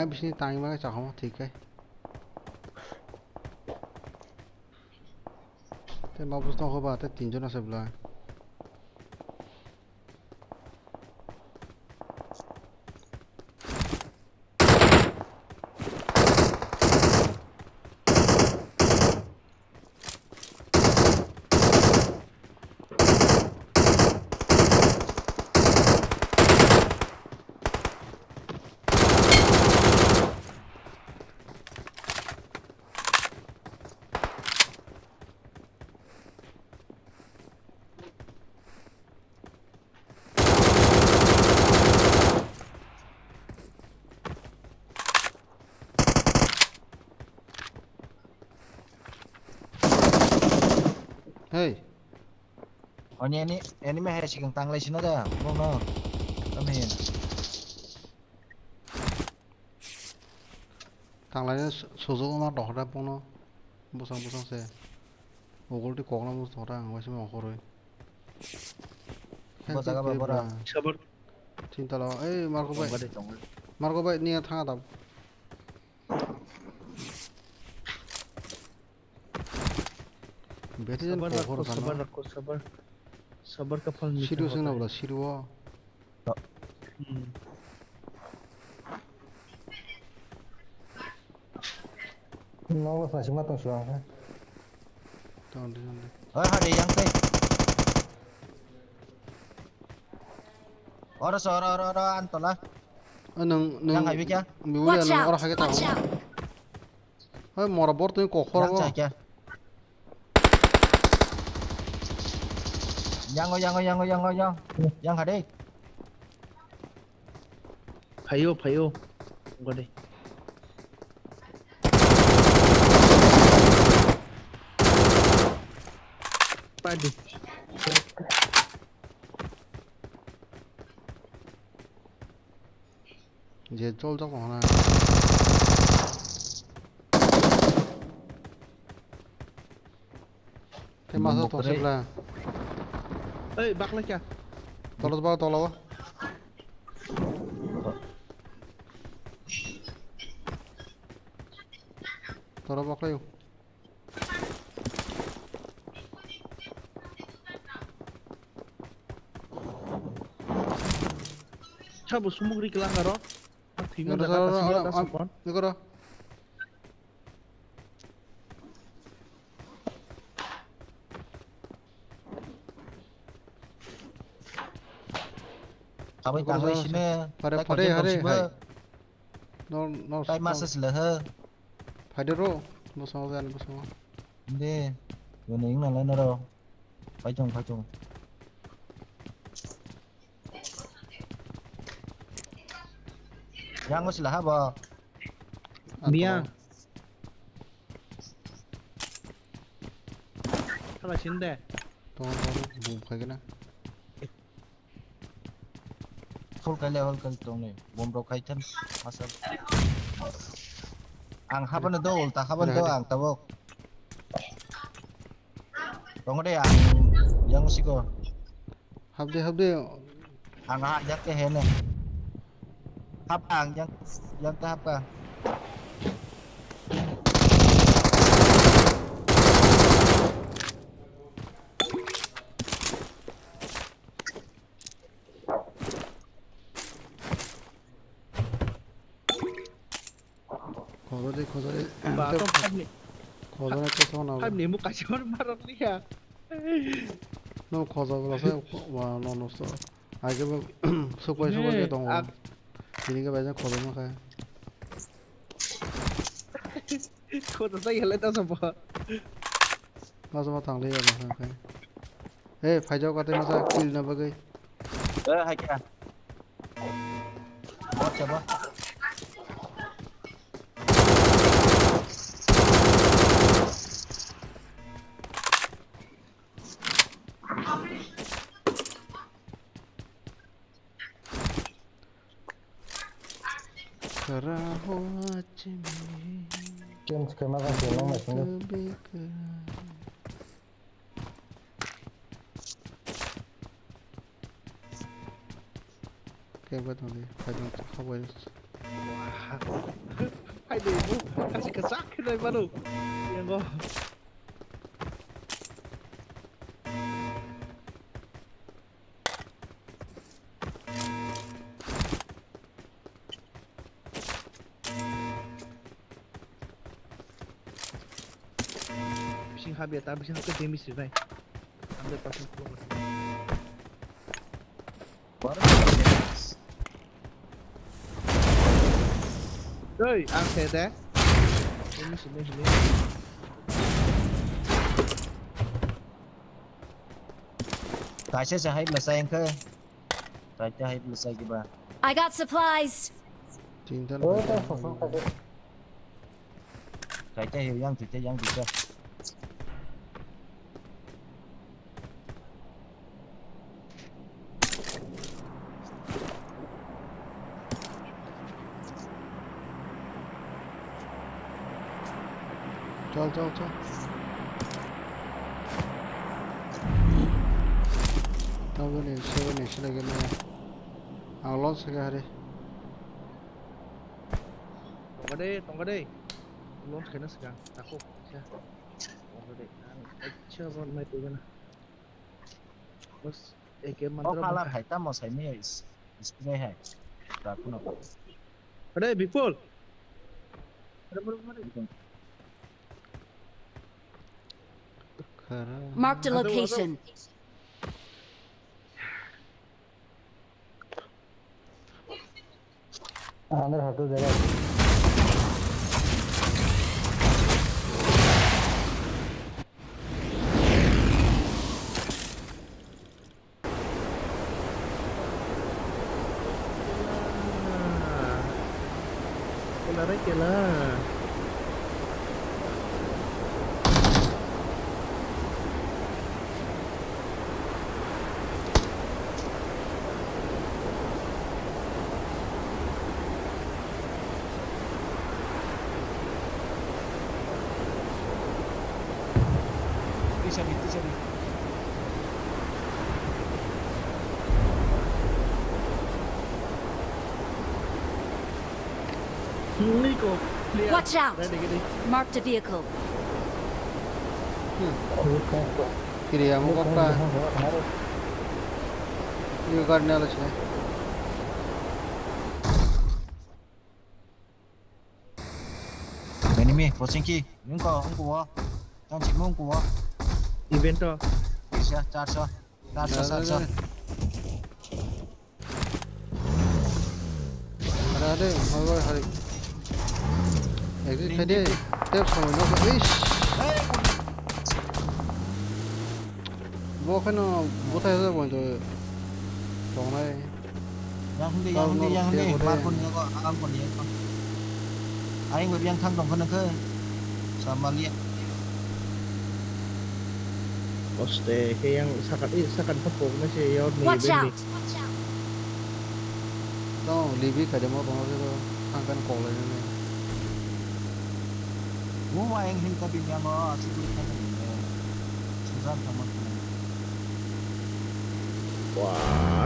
Ai bisini tangwi mano chakhomo thik khe. Tei ma bwskango ba tei tinjon asai bwlai. Hey. Oni ani, ani me hai sikang tanglai sino da, bong no. Kami. Tanglai su-, sujuk ma dohra bong no. Busang busang se. Ugul ti kokna mus dohra ang waisi ma okoroi. Bo jaga ba bora. Sabar. Chinta lo, ei, Marco bai. Tongo de, tongo de. Marco bai, niya thanga dam. Beti jan sabar pohor rakho, khana. Sabar rakho, sabar. Sabar ka phal mitha hota hai. Siru sing na bla, siru o. Hmm. Nogo sa sima tong suang ha. Tong di, tong di. Oi, hari yang tei. Oro so, oro, oro, oro, antola. O, nung, nung. Yang hai bikya? Biwali. Watch out! Oro hage ta. Watch out! Oi, mora bor tui kokhor. Yang bo. Chakya. Yang, o, yang, o, yang, o, yang, o, yang. Yang hade. Phaio, phaio. Gode. Padi. Je chol chok hona. Tei masa tong se bla. Ei, bakla kya? Tolo ba, tolo. Tolo bakla yo. Sabo sumuk ri kelang aro. Thwima jaga ta sila ta sukon. Nokoro. Abai Aku tanglai udah sini. Pare, tai pare, kojek hari, dong hai. Sibo. Nor, nor, tai nor. Masa sila he. Phaide ro, bosong, bosong. Inde, gini ing nalai naro. Paichung, paichung. Yang sila ha bo. Biang. Salah sini deh. Tong, tong, bum kagena. Hol kaile, hol kaile tongnai. Bomb rok khai than masa. Ang habano do, ulta habano do, ang tabok. Tongo de, ang yang siko. Habde, habde. Ang ha, yak te hene. Hap ang yang, yang te hap ka. Khojadi, khojadi. Ba, to five ni, khojadi to sona. Five ni muk kaisa mar marok liya. No, khoja bla se, wa, no, no, so. Age bo, sukwai, sukwai ke tongo. Tini ke baja khojai ma kha. Khoja sa yale ta sobo. Ma sobo tang liya ma kha. Eh, phaijak kate masa kill na bagwi. Eh, hai kya? Bot chaba. Khara ho aaj mere. Change karna tha, change karna tha. Khe bai tong di, bai tong di, kha bai. Hai de, bo, kasi kasak khe nai mano. Yango. Bising habya ta, bising habya demi sirnai. Hundred percent. Oi, ang se de. Demi sirnai sirnai. Kaisa se hai masa engke. Kaisa hai masa kiba. I got supplies. Tinta. Oh, tak sosok kaisa. Kaita he yang, kaita yang, kaita. Chal, chal, chal. Taboni, seboni, sila gini. Ang loss ke hari. Tongga de, tongga de. Loss kena sekarang. Takut. Tongga de. Ang acha bon mai tu gana. Bas, eke mantra. Oh, kalar hai tamo sai ni is, spray hai. Rakuno. Ade, Bipul. Ade, bro, bro. Marked a location. Under hotel jaga. Kela re kela. Tisa di, tisa di. Nico, clear. Watch out! Ready, ready. Marked a vehicle. Kiri amo kokta. Ni gari nalo chine. Enemy, posing ki, nungko, ungko wo. Tang chimo ungko wo. Event to. Bisa, charsa. Charsa, charsa. Dale, dale. Ade, hoi, hoi, hari. Exit khai de. Tep samai no. Ish. Bo kheno buthai ja bo to. Tongnai. Yang hindi, yang hindi, yang hindi. Mar kon yang ko, alam kon yang ko. Aing bo yang thang tong khana khe. Samalia. Oste, khe yang sakat, eh, sakat thap pok ma se yor ni. Watch out! Tong libi kade mo tong se to thang kan kok lai ne. Mo wa yang hin ka bi yang o, asi kuri kan ne. Suzan tamo. Wa,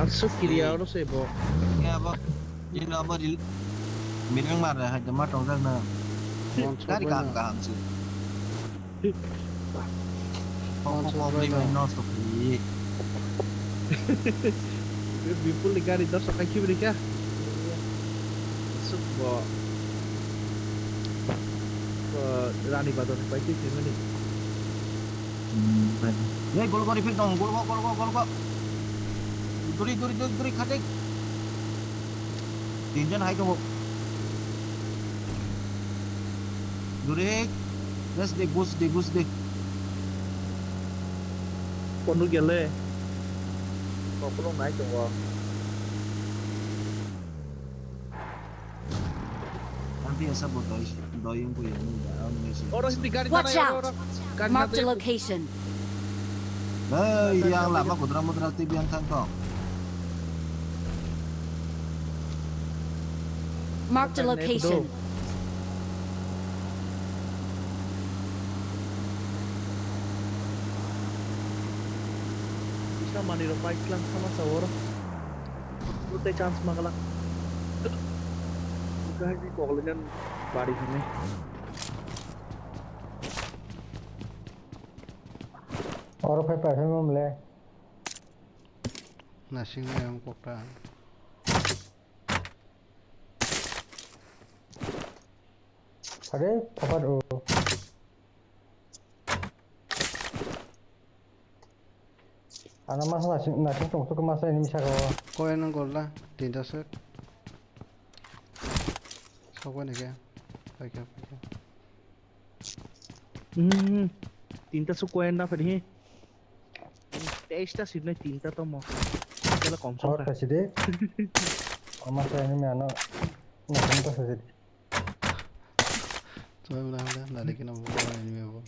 su kiri ya ro se bo. Ya bo. Ini abo di minang mar hai de ma tong jak na. Gari kaham kaham sih. Bipul ni gari dos taka kibri kha. Suk bo. Bo Rani Bazar pai twi thwimani. Ei gol gol repeat dong, gol gol, gol gol, gol gol. Duri, duri, duri, duri, khatik. Tinjon hai tongo. Duri. Bus de, bus de, bus de. Kono gele. Kono nai tongo. Ang tiya sa bo doi, doi yung kuya yung da, ang may siya. Oro hindi gari. Watch out! Gari. Marked a location. Hey, yang lama kudra mudra tibi ang thang to. Marked a location. Isa mani ro pai klang sama sa oro. Tei chance magala. Gari koklenan bari hini. Oro phai phai phai mamle. Nasing na yang kokta. Are, phapat o. Ano mas nasing, nasing tong suk mas ini misa ko. Ko yang nang golla, tinta sek. Sok wani ke. Paikha, paikha. Hmm, tinta suk ko yang na phadi. Teista sibnai tinta tomo. Tinta la kom song kha. Kasi de. Ama sa ini me ano. Nasing ta kasi de. Choi mla handa, lari kena bo, ini me bo.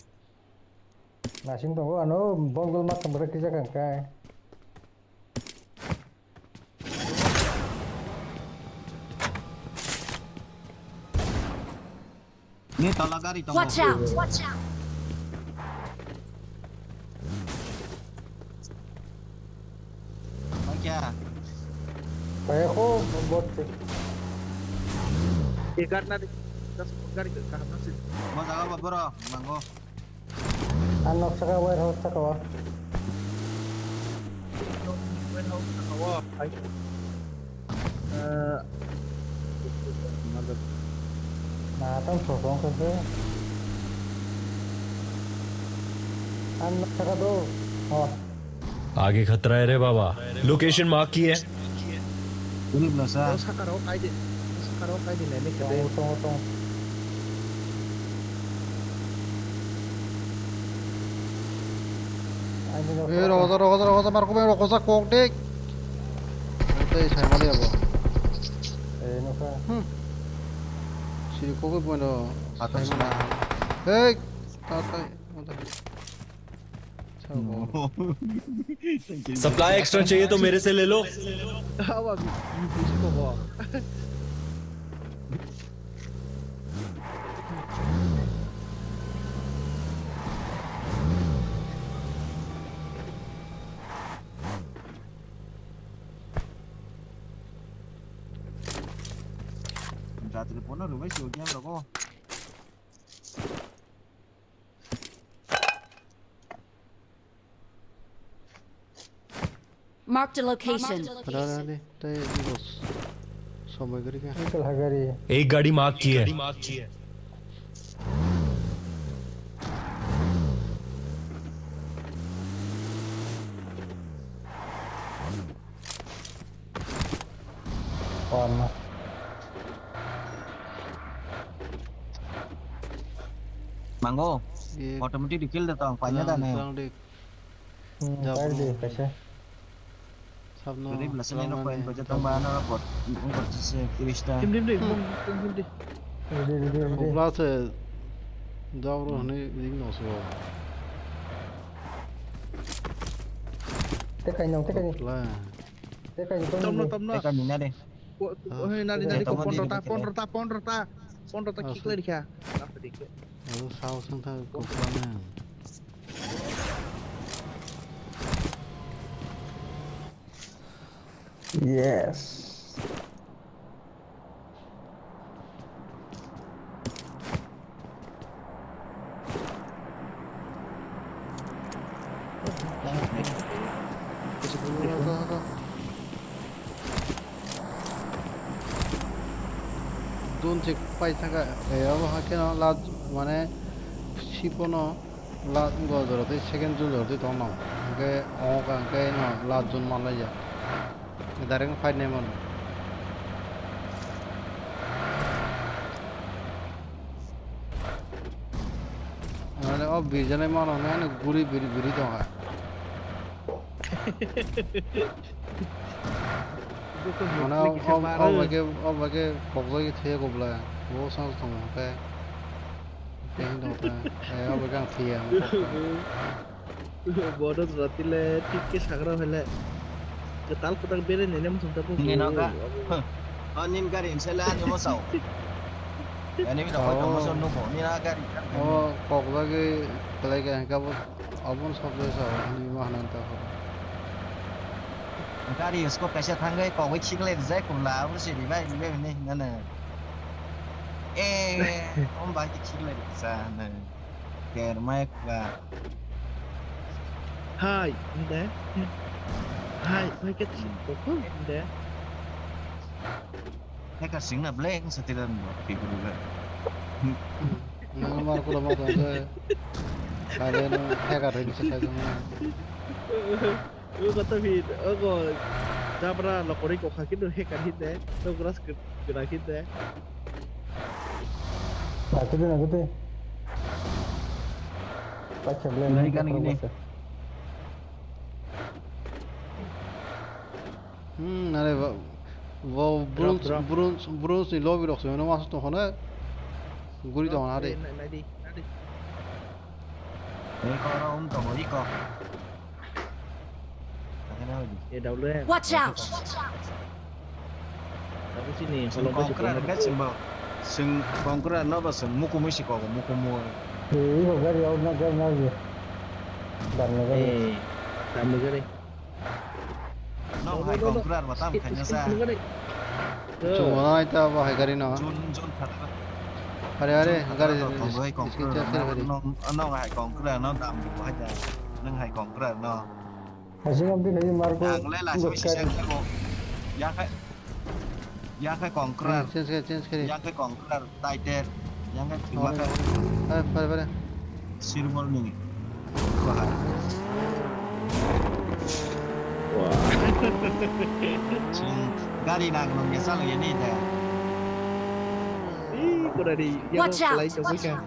Nasing tongo, ano, bonggol mat tong bera kisa kang kai. Ni tola gari tongo. Watch out! Watch out! Mai kya? Kaya ko bot se. Ye gari na de. Das gari ke kaham na se. Mo jaga ba bro, mango. Ang nok saka warehouse saka o. Warehouse saka o, hai. Eh, na tang sosong kese. Ang nok saka do. O. आगे खतरा है रे बाबा। Location mark की है। Uluk na sa. Sakaro kaidi, sakaro kaidi nai ni kede. Tongo, tongo, tongo. Ani no. Eh, rogo, rogo, rogo, marko, rogo, sa kok dek. Tei sai mali abo. Eh, no ka. Hmm. Siri kok bono. Atas sai mali. Hei, tatai. Supply extra चाहिए तो मेरे से ले लो। Jatri pono rwbai se game rogo. Marked a location. Rani, tei boss. Somoi gari ka. Uncle Hagari. एक गाड़ी मार्क की है। One. Nango. Ye. Automatic di kill da tong, paina da ne. Tang, tang di. Hmm, jab pair no. Di, kaisa. Sabno. Gari bela sini no pain paja tong ba na bot. Bot se tiris ta. Dim, dim, dim, dim, dim, dim. Ready, ready, ready. Bla se. Jab ro hne ring no so. Te kai no, te kai ni. Bla. Te kai ni, kai ni. Tam no, tam no. Te kai ni na de. Ko, ko, ah, hei, nari, nari, ko, pondro ta, pondro ta, pondro ta, pondro ta, ah, kick lai kha. Apa dikhe? Oh, sao sang ta, ko, ko, na. Yes. Dun chik pai thangkha, eh, obo hakhe no last, mane, sipono last go jora tei second zone jora tei tongno, hwnkhe omo ka hwnkhe no last zone manlaiya. Direct fight naimano. Mane o bijanai mano hwnwi ani guri biri biri tongkha. Mane o, o, o bai khe, o bai khe kokjagwi thwiya kubla. Bo swngcharok tongo hwnkhe. Tei hino ta, eh, obo khe ang phiya, ang kok ta. Bono jora tile thik khe sagra hole. Kwtal kwtal bere nene muchung ta bubu. Nino ka? O nin gari insela ani mo sao. Ani mi dokoi tongmo son nuko. Nina gari. O kok lagi kelai khe hingka bo, obon sok jai sao, ani ma hanan ta ho. Gari usko kaisa thangwi kogwi khiklai rijak kubla, abo se ribai ribai hinwi hinano. Eh, om bai khiklai rijak hinwi. Kermai kha. Hai, inde. Hai, hai ke kokho inde. Hacker singna blank satiran bo, figure ga. Nang mar kula ma tong se. Kale no hacker rin se kajang na. O kota phi, o go jabra lokori kokha kintu hacker hinde, to grass kena hinde. Nakute, nakute. Pacha blank. Nai kan gini. Hmm, nare ba, bo bronze, drop, drop. Bronze, bronze ni lobby rok se, no mas to hone. Guri to hone. Nadi, nadi. Eko aro um to hori ko. Watch out! Chwng kongkra hwnkhe chwngbo, chwng kongkra no bo chwng mukumui se kogo, mukumui. Twi bo gari out na gari na je. Damni gari. Eh, damni gari. Nok hai kongkra ba tam khaina sa. Chwng wanai ta bo hai gari no. Jun, jun khatar. Are, are, gari. Nok hai kongkra no dam bo hai da. Nang hai kongkra no. Asing abdi khaji marko. Ang le last week sisa ko. Yang khai, yang khai kongkra. Change khe, change khe. Yang khai kongkra, tighter. Yang khai thima khai. Hai, pare, pare. Silver ni. Wah. Chwng gari nang nang ya salo ya ni da. Ih, kurang di. Watch out! Watch out!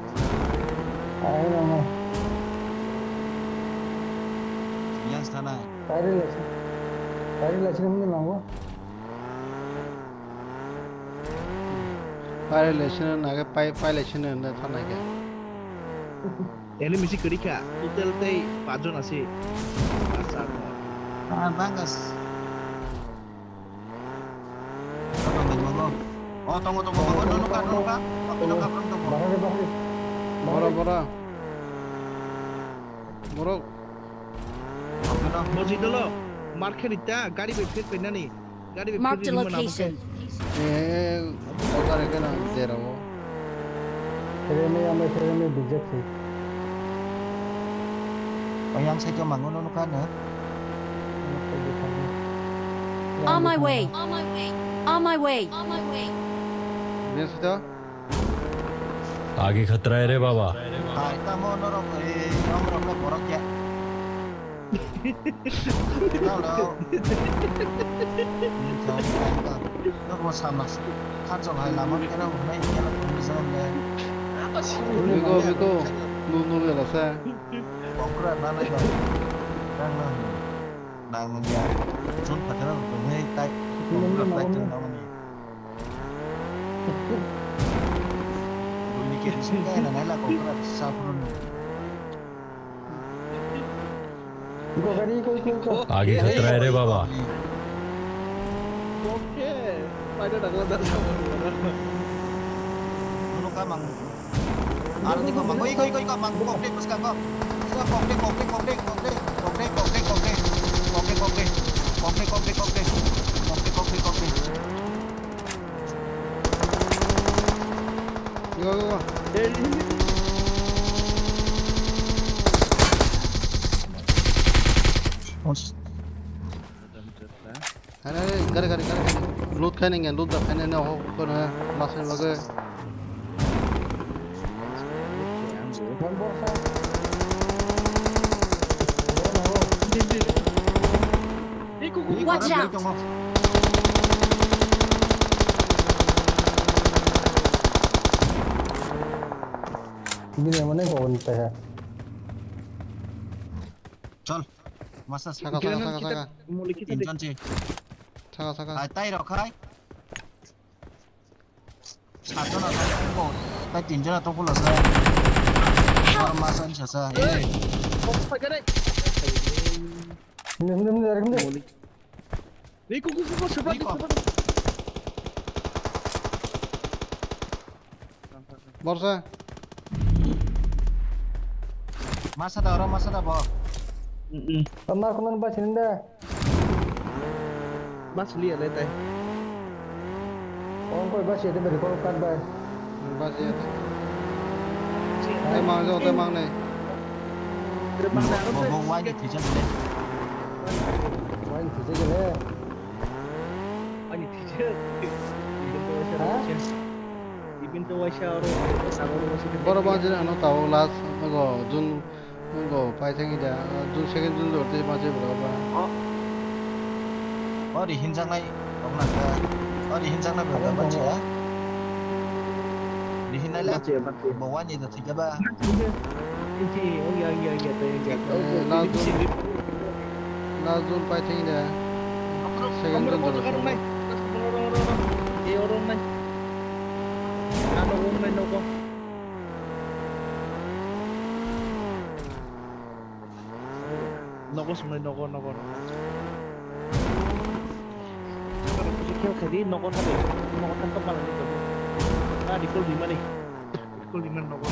Ayo, mama. Yang sana. Pari lesi, pari lesi ni mungkin nanggo. Pari lesi ni nage pai, pai lesi ni nda thana ke. Ele misi kiri kha, total tei pajon asi. Asa. Ah, bagas. Oh, tongo, tongo, tongo, tongo, tongo, tongo, tongo, tongo, tongo. Bahari, bahari. Bora, bora. Borok. Mojit dolo, mar khe rita, gari bai phek painani. Gari bai phek rimani. Marked a location. Eh, o gari khe na jera o. Reme, ame reme bijak si. O yang sai to mango no ka na. On my way. On my way. On my way. On my way. Bien sita. आगे खतरा है रे बाबा। Hai, tamo norok, eh, norok le borok ya. Tamo. Norok samna. Kachol hai lama kera hwnai kera hwnai jang le. Biko, biko. Nung nung ya lasa. Kongkra na nai ba. Nang nang. Nang nang ya. Jun phathara rok dong hei tai. Kongkra tai tong na mani. Doi ni kiri sing kai na nai la kongkra sa phuru ni. Iko gari, iko, iko, iko. Agi khatrai re baba. Oke. Pada dah kalau tak sama orang. Ano ka mang. Aro ni ko mang. Oi, ko, ko, ko, mang. Kokte, paska ko. Kokte, kokte, kokte, kokte. Kokte, kokte, kokte. Kokte, kokte. Kokte, kokte, kokte. Kokte, kokte, kokte. Go, go, go. Hai, hai, hai, gari, gari, gari, gari. Loot khai nang ya, loot da khai nang ya, ho, ko na, masai bagwi. Watch out! Bini emang nih kawan teh. Chal, masa saka, saka, saka, saka. Tinjon si. Saka, saka. Hai, tai rok hai. Satjona tongkho, tai tinjona tongkho lasa. Oro masa ni sasa, eh. Kok pakai deh. Hini, hini, hini, hini. Ni kuku kuku sepat ni sepat. Borsa. Masa da oro, masa da bo. Mm-mm. Amar kunan ba sininda. Bas liya le tai. Ong koi bas ya te beri kol kat bai. Bas ya te. Tai mang jo, tai mang nai. Bo, bo, bo wai ni thwijak le. Wai ni thwijak le. Wai ni thwijak. Ibin to waisa oro. Ibin to waisa oro. Borok ba jini ano tao last go June. Nung bo pai thangwi da, ah, June second June jor tei ma jebra ba. O. O rihinjaknai tongna kha. O rihinjaknai bo da manchiya. Rihinnai le. Manchiya, manchiya. Bo wani da thik ba. Manchiya. Inchi, ongya, ongya, ongya, tei ongya. Eh, last June, last June pai thangwi da. Second June jor. Rong, rong, rong, rong. Ei, rong nai. Ano rong nai, nogo. Nogo songnai, nogo, nogo, nogo. Nogo khe khe di, nogo thani, nogo thani kok malai ni tongo. Ah, recall rimani. Recall rimani nogo.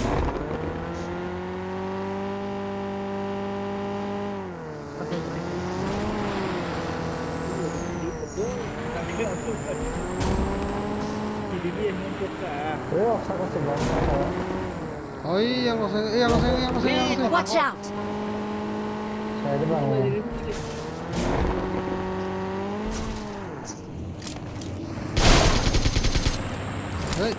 Oi, yang kosong, eh, yang kosong, yang kosong, yang kosong, yang kosong. Watch out! Saya ada bang. Hei.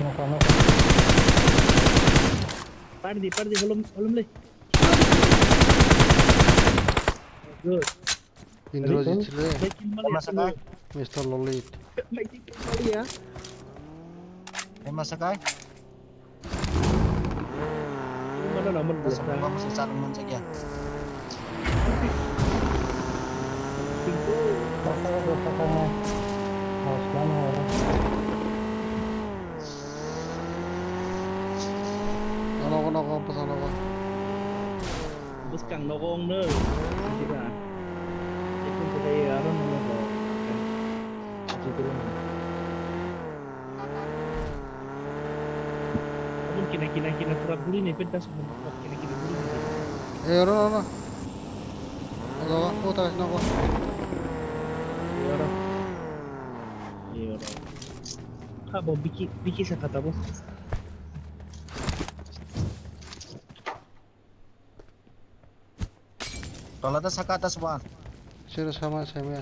Nokha, nokha. Pardi, pardi, holom, holom le. Good. Indrajit chile. Bai kill mali. Mister Lolit. Bai kill mali ya. Ema sakai? Mana naman biasa. Masa masa chalung manjak ya. Tingko. Pasal dua pasal na. Aslan orang. Nogo, nogo, pasal nogo. Bwskang nogo wngno. Diba. Ekun kwthai aro nono bo. Aji dulu. Abun kina, kina, kina, pura buri ni penta semua, kina, kina, buri ni. Eh, oro, oro. Oro, oro, oro. Eh, oro. Eh, oro. Ha, bo biki, biki saka tabo. Tola ta saka ta swa. Sero sama sama.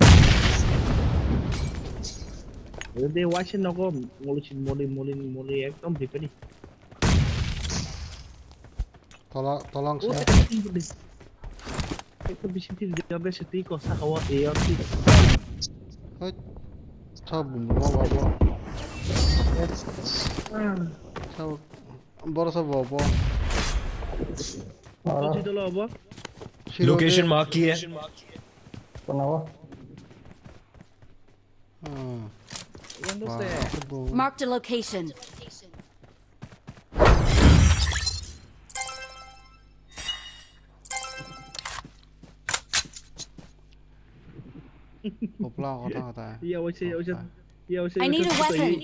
Ede waise nogo moli moli moli moli ekdom dipeni. Tola tolang se. Ekdom bisi tiri jabe se tiko saka wa e ya ti. Hoi. Sab bumbu ma babo. Sabo, boro sabo bo. Oro. Siro Location de. Mark ki hai? Kono bo? Hmm. Yang doste. Wah, sabo. Marked a location. Kopla kota kota. Iya, waise, waise. Kopla. Iya, waise, I need a waise, weapon.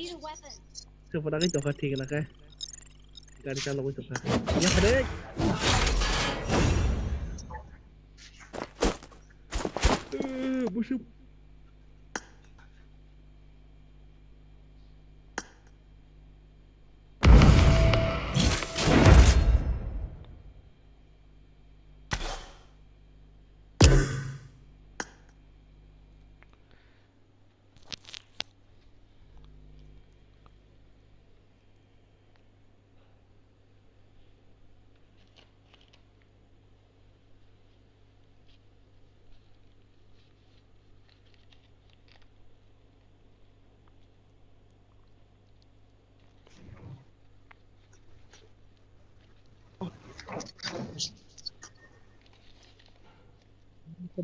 Sepada kai tokha thik na kai. Gari chalogwi tokha. Iya, kade. Eh, busuk.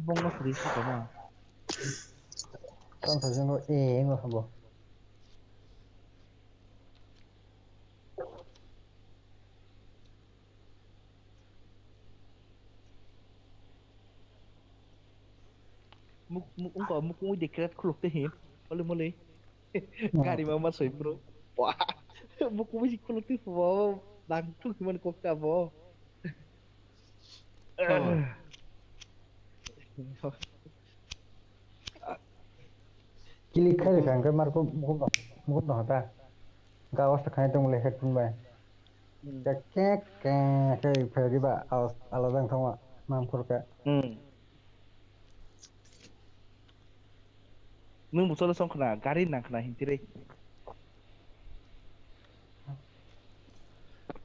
Bongo suri saka ma. Tang sajang ko e ngo habo. Muk, muk, ungko muk ungwi de kret khuluk te hin. Mole, mole. Hmm. Gari ma ma soi bro. Wah. Muk ungwi si khuluk te bo. Dang thuk man kok ta bo. Sabo. Kilik khai rwkha hwnkhe Marko mukhung tong, mukhung tong ta. Hwnkhe awas ta khai tong le headphone bai. Hmm. Kek, kek, kek, khe phai riba awas alada wng thangma, mam khorkhe. Hmm. Nwng bo cholo song khna, gari nang khna hintirwi.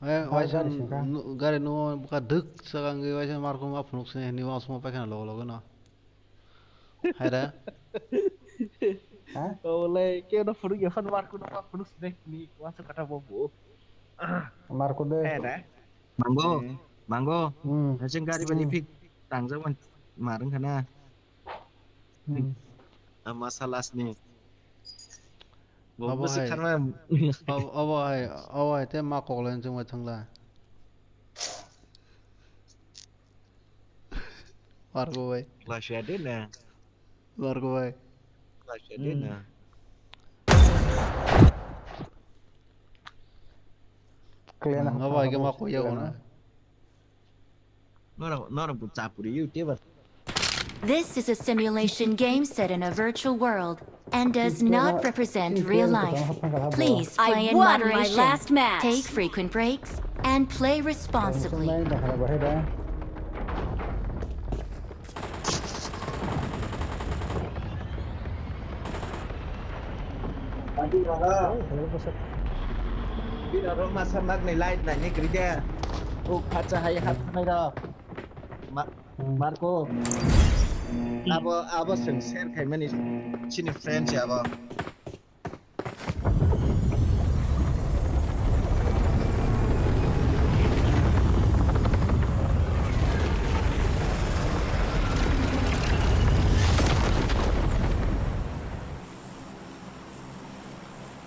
Eh, bai, waisa gari singkha. Nu-, gari no buka dwk saka wngwi waisa Marko ma phunuk sini hwnwi uansukma paikha na logo logo no. Hai da. Ha? Olai, khe no phunuk ya phan Marko no ma phunuk sini hwnwi uansuk kata bo bo. Marko de. Hai da. Mango, hmm. Mango. Hmm. Haching gari bani, hmm, pik tangjak man marung khana. Hmm. Ama salas ni. Bo abo busi hai. Kharma. Abo, abo hai, abo hai te ma kok lai chwng bai thangla. Marko bai. Clash ya de na. Marko bai. Clash ya de na. Hmm. Clear na. Hmm, abo hai ke ma kok ya na. Nora, nora bu chapuri YouTuber. This is a simulation game set in a virtual world and does not represent real life. Please play in moderation, take frequent breaks, and play responsibly. Bini oro masa magni light naini kwrwi de. O khatsa hai, hmm, hat thanai rok. Ma-, hmm, Marco. Abo, abo chwng share khaimani chini friend se abo.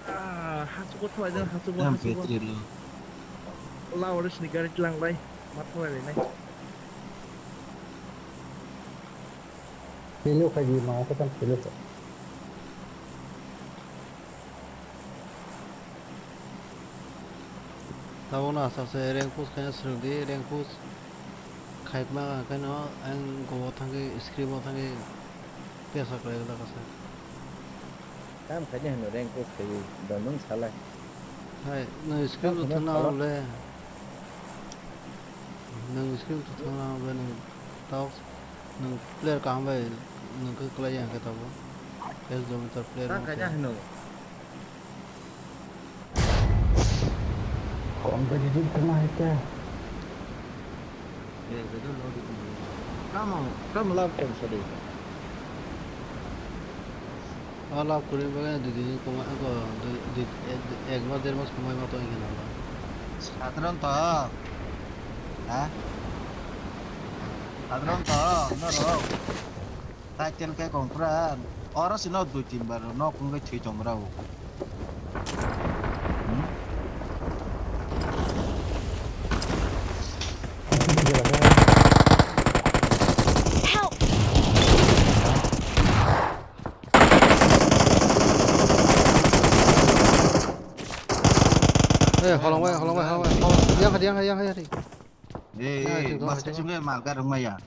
Ah, hachugo thwlaijak, hachugo, hachugo. Lao oro sini gari tlanglai, ma thwlailainai. Pelu khaidi, ma khe tam pelu kha. Tabukno aswk se rank push khaina swrwngdi, rank push khaima khaino ang go o thangwi scrim o thangwi pesa khlai glak aswk. Tam khaidi hwnwi rank push khaiwi, bo nwng salai. Hai, nwng scrim o thangna le. Nwng scrim o thangna le nwng tao. Nwng player kaham bai nwng khe klai ya khe tabuk. Best Dominator player. Ta wngkhe kaisa hino. Competitive wngkha hai khe. Eh, betul lo gitu. Kamu, kamu love team sedih. Wala kuri bagwi dui din koma, ako dui, dui, ek, ek mas, der mas komai ma to wngkhe nang. Sadharanto, ha? Sadharanto, norok title khe kongkra, oro sino dui tin bar nok wngwi thwi tong rao. Hmm? Help! Eh, holong bai, holong bai, holong bai. Yang hadi, yang hadi, yang hadi. Eh, eh, mas kachung ke mal garung maya.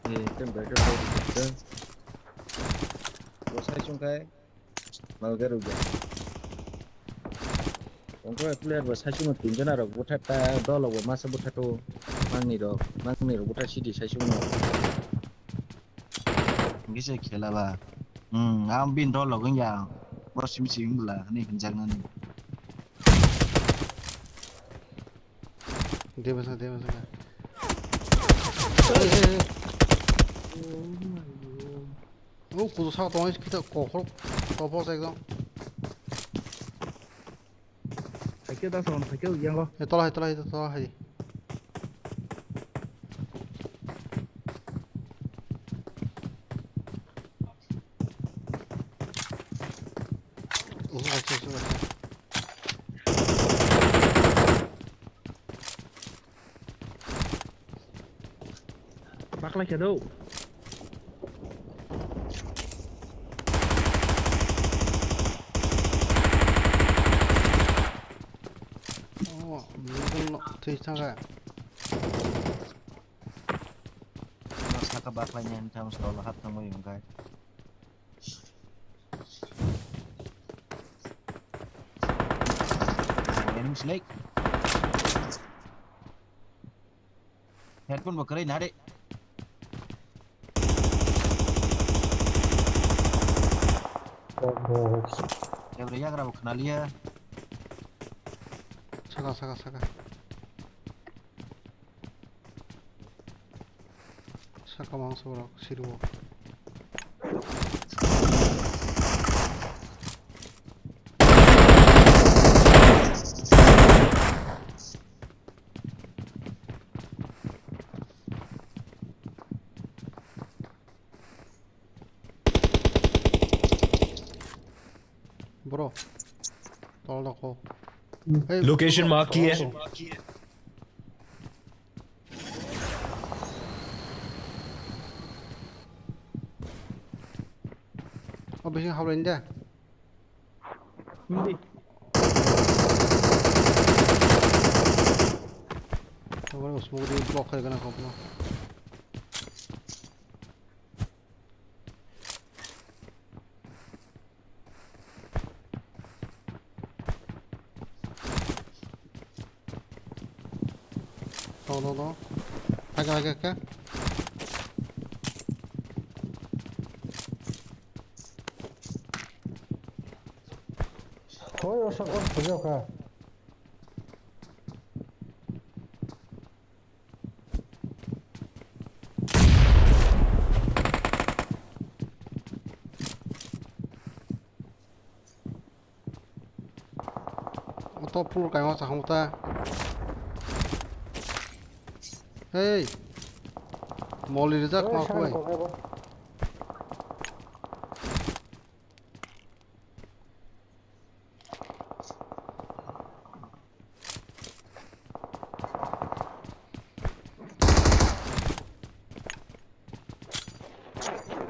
Eh, tem bai ke. Bo sai chung kai. Malga rok ya. Tongkha player bo saichung no tinjon arok butha ta dolo bo masa butha to mangni rok mangni rok butha sidi saichung no. Gise khela ba. Hmm, am bin dolo gun ya. Bo sim sim bula ni hinjak nani. Deba sa, deba sa. Hey, hey, hey. Oh, kudu sa tong kita kokor. Kopos ekdom. Thaikhe da son, thaikhe yang lo. Eh, tola hai, tola hai, tola hai. Usu kaisa, usu kaisa. Baklai khe do. Oh, middle no, twi thangkha. No saka baklai ni tamo stolo hap tamo yung kai. Enemies like. Headphone bo kwrwi nari. Ebre yagra bo khwnaliya. Saka, saka, saka. Saka mangsa borok sirwo. Bro, tol da ko. Hmm. Hey, location mark kiya hai. O bising hablaini de. Hindi. Obo smoke di block khai gana kokno. Tong, tong, tong. Haikhe, haikhe, haikhe. Hoi, o sak, o thajak kha. Oto pur kaima chaham ta. Hey. Moli rijak ma koi.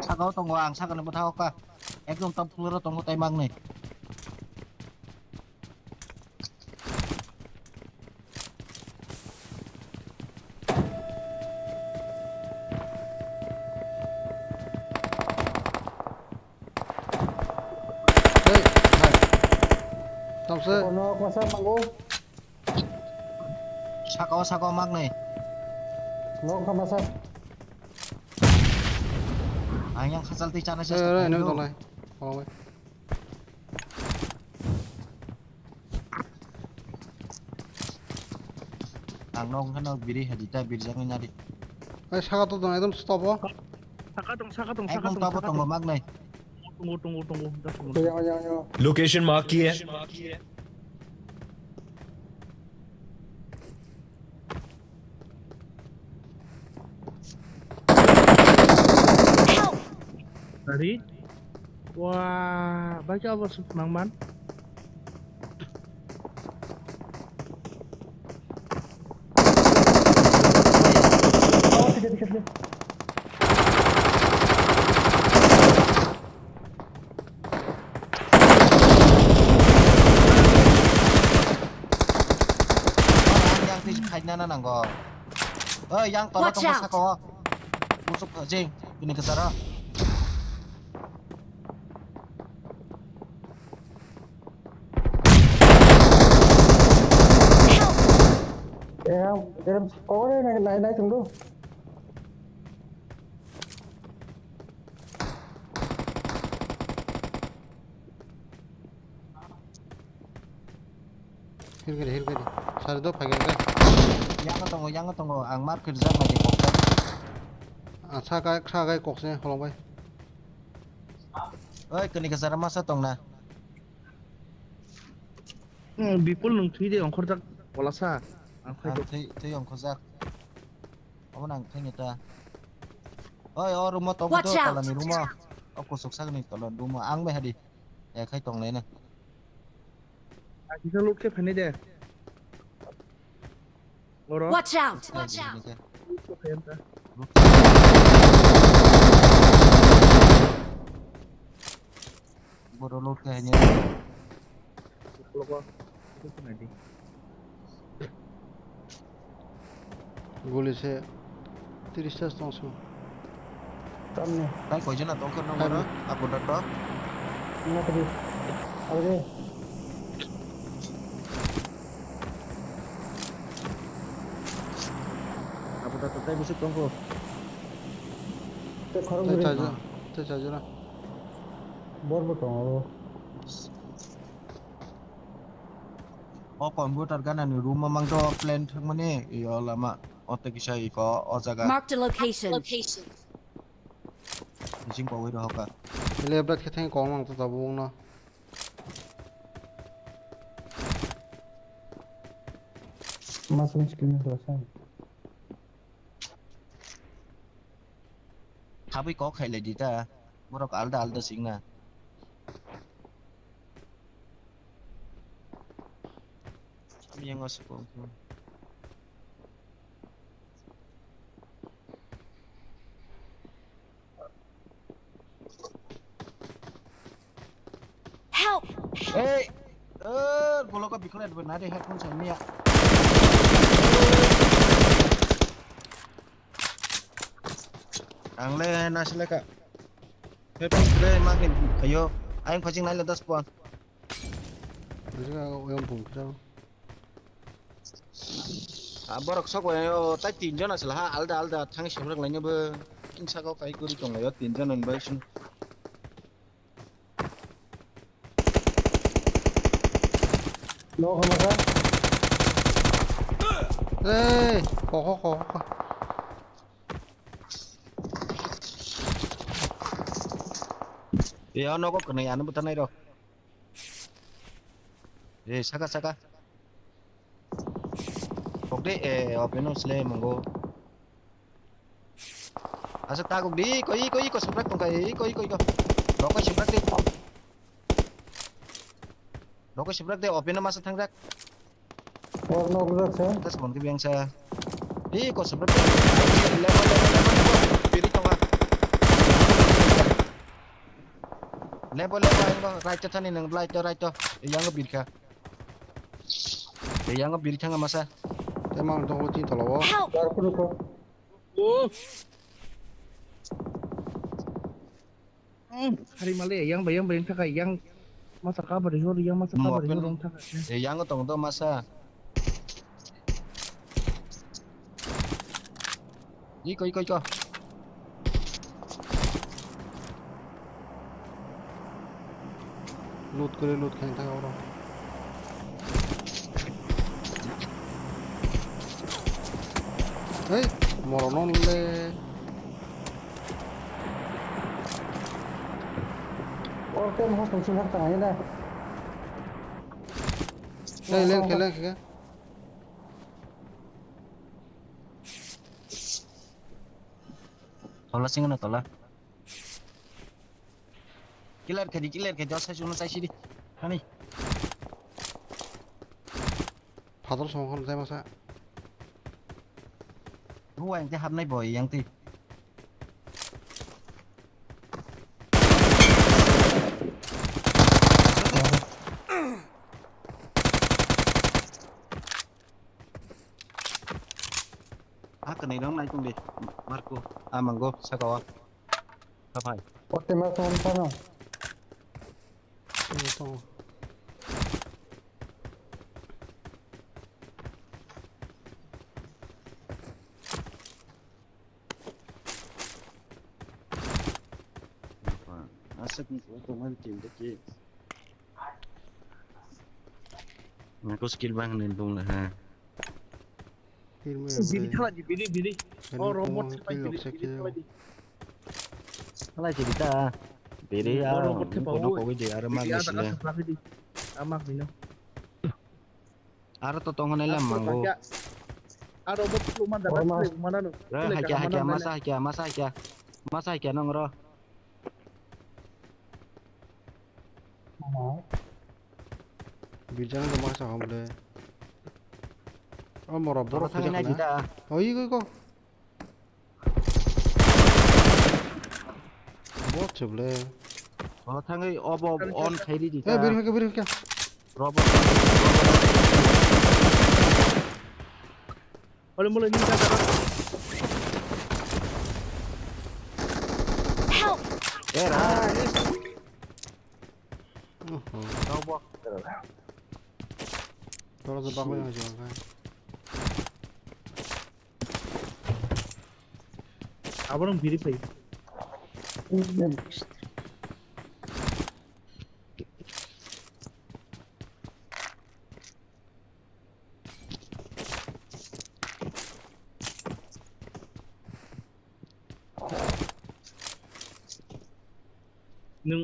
Saka o tongo, ang saka ni bwtha o ka. Ekdom top floor o tongo tai mang ni. Hey, hai. Tamse. Ono kwsa mango. Saka o, saka o, mak nai. Nok kha masa. Ang yang khachal tei chana chesta khlaio. Eh, eh, nang tongnai. Kholongwi. Ang nok wngkha nok biri hadi ta birjak nai nadi. Ai saka to dong, ekdom stop o. Saka tong, saka tong, saka Ekdom tong, top o saka tongo tong. Mak nai. Tongo, tongo, tongo, just tongo. Yang, yang, yang. Location mark kiya hai. Help! Tari. Wah, baca apa sih, Mang Man? Oh, tidak, tidak, tidak. Yang twi khaina na nango. Oi, yang tola Watch tongo out. Saka o. Musuk jing, bini kwcharo. Help! Eh, yang, yang, kau ni nai, nai, nai, tunggu. Hirgari, hirgari. Sari do phai gari. Yang tongo, yang tongo. Ang mar kirjak nai di koksa. Ah, sa kai, sa kai kokse, holong bai. Oi, kini kasara masa tong na. Hmm, Bipul nung thui de ongkhorjak bolasa. Ang khai Ang do. Thui, thui ongkhorjak. Abo nang khai ni ta. Oi, o rumo tongo Watch to, out! Tolani rumo. O kusuk sakni tolani rumo. Ang bai hadi. Ya khai tong lai na. Kisa loot khe phainai de. Oro. Watch out! Watch out! Boro loot khe haini. Logo. Itu pun adi. Guli se tiris ta tong su. Tamni. Tai koi jona tong khe nang Hai oro, bo. Apo da to. Nokri. Age. Apo da to tai bisi tong ko. Te khorok Tai guri. Chaja, tai chaja na. Bor bo tongo. O computer gana ni room o mang do plan thangmani, iyo lama, o tei kisa iko o jaga. Marked a location. Bising kowai rohoka. Ele brak khe thang kong mang to tabuk no. Mas mas kini selesai. Habwi kok khailai di ta. Borok alda alda singna. Yang asuk kok. Help! Ei, er, golok o bikhwnai rwna de headphone sai maya. Ang le nasileka. Headphone le ma khe phaio. Ayang phajing nai le das puan. Bujinga oyang bung kisa. Ah, borok sok bai o tai tin jon asla ha, alda alda thang sibrak lainabo. King saka o kai guri tong lai o tin jon ni bai sung. Nok hamaka. Ei, kok kok kok. Ya nogo kwnwi ano bwtharnai rok. Eh, saka saka. Kok de, eh, open o sle mongo. Asa taguk di, iko, iko, iko, subrak tongka, iko, iko, iko. Rokoi subrak di. Rokoi subrak de, open o masa thangjak. Or nok jak se. Tas mon ke biang sa. Iko subrak. Level, level, level, level. Piri tonga. Level, level, level. Right to thani nang, right to, right to. Yang birkha. Yang birkha masa. Temang tongo tin tolabo. Help! Dar kudu ko. Hmm, hari male yang bayang bayang thaka yang masa kabar hor yang masa kabar hor thaka. Eh, yang tong do masa. Iko, iko, iko. Loot kore, loot khaina thang oro. Hei, morok no nung le. Or tem hos tong sul hak tang ai na. Hei, leng khe, leng khe. Tola sing na tola. Clear khe di, clear khe di, o sai sung no sai si di. Hani. Phator song khon jai masa. Huwa yang te hapnai bo yang te. Ah, kwnwi rok nai tong di, Marco. Ah, mango, saka o. Kaphai. Otte ma tong tano. Tongo, tongo. Aswk ni tongmani team de ke. Nako skill bang ni bung la ha. Biri thala di, biri, biri. Oh, robot sepai biri, biri thala di. Thala di ta. Biri ya, robot sepai. Kono kogoi di, aro mag ni sile. Amak ni no. Aro to tongo nai lam mango. Aro robot sepai mana, mana no. Hakia, hakia, masa hakia, masa hakia. Masa hakia nong ro. Birjana rok masa hom le. O mora borok thangwi thangwi nai di ta. Oi, oi, ko. Bo chwble. O thangwi obo on khai di di ta. Eh, biri hake, biri hake. Robo. Olo molo ni ta. Help! Era. Oho. Tau bo. Toro to bakwi ang jong kha. Aborok biri phai. Nwng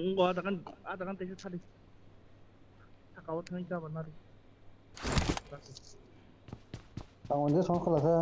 wngkha o dagan, a dagan teisa thani. Saka o thangwi kabar nari. Tamo je song khala kha.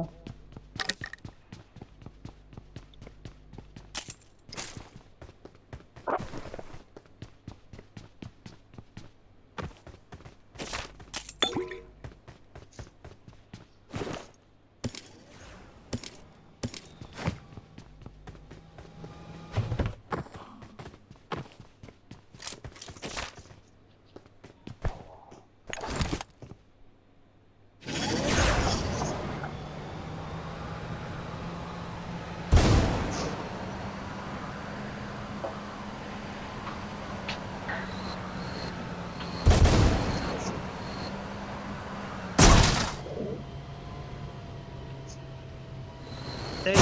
Tei,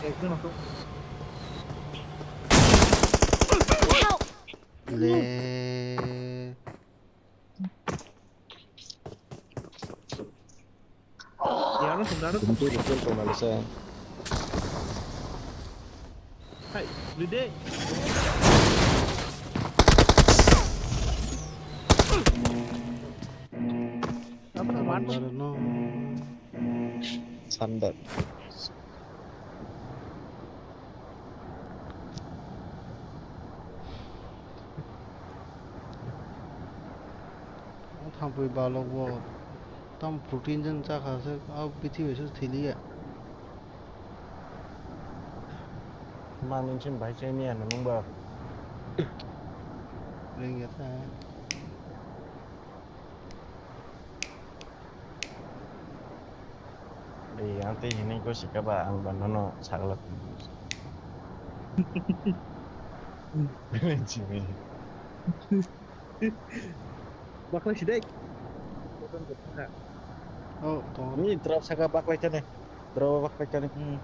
ekjon asuk. Help! Le. Yaro sundaro. Kumtu rikil kona lesa. Hai, lide. Apa teman? Thunder. Thampui balok bo tam protein jang chakha se, a bithi bai se thiliya. Mangni sin bai chai niya nung ba. Ring ya ta. Dei, ang tei hinui ko sika ba, ang ba nono sagla. Jimmy. Baklai si dei. Oh, to. Ni drop saka baklai tane. Drop baklai tane. Hmm.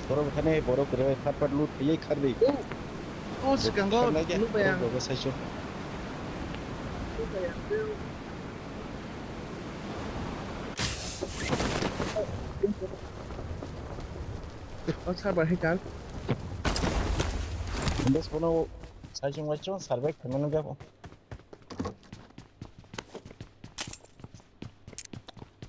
Borok thani borok kwrwi phat phat loot khaiwi kharwi. Oh, oh, swkango loot bai ang. Borok saichung. Loot bai ang. O sir bai hai kang. Bes bono saichung waichung survive khaimano gabo.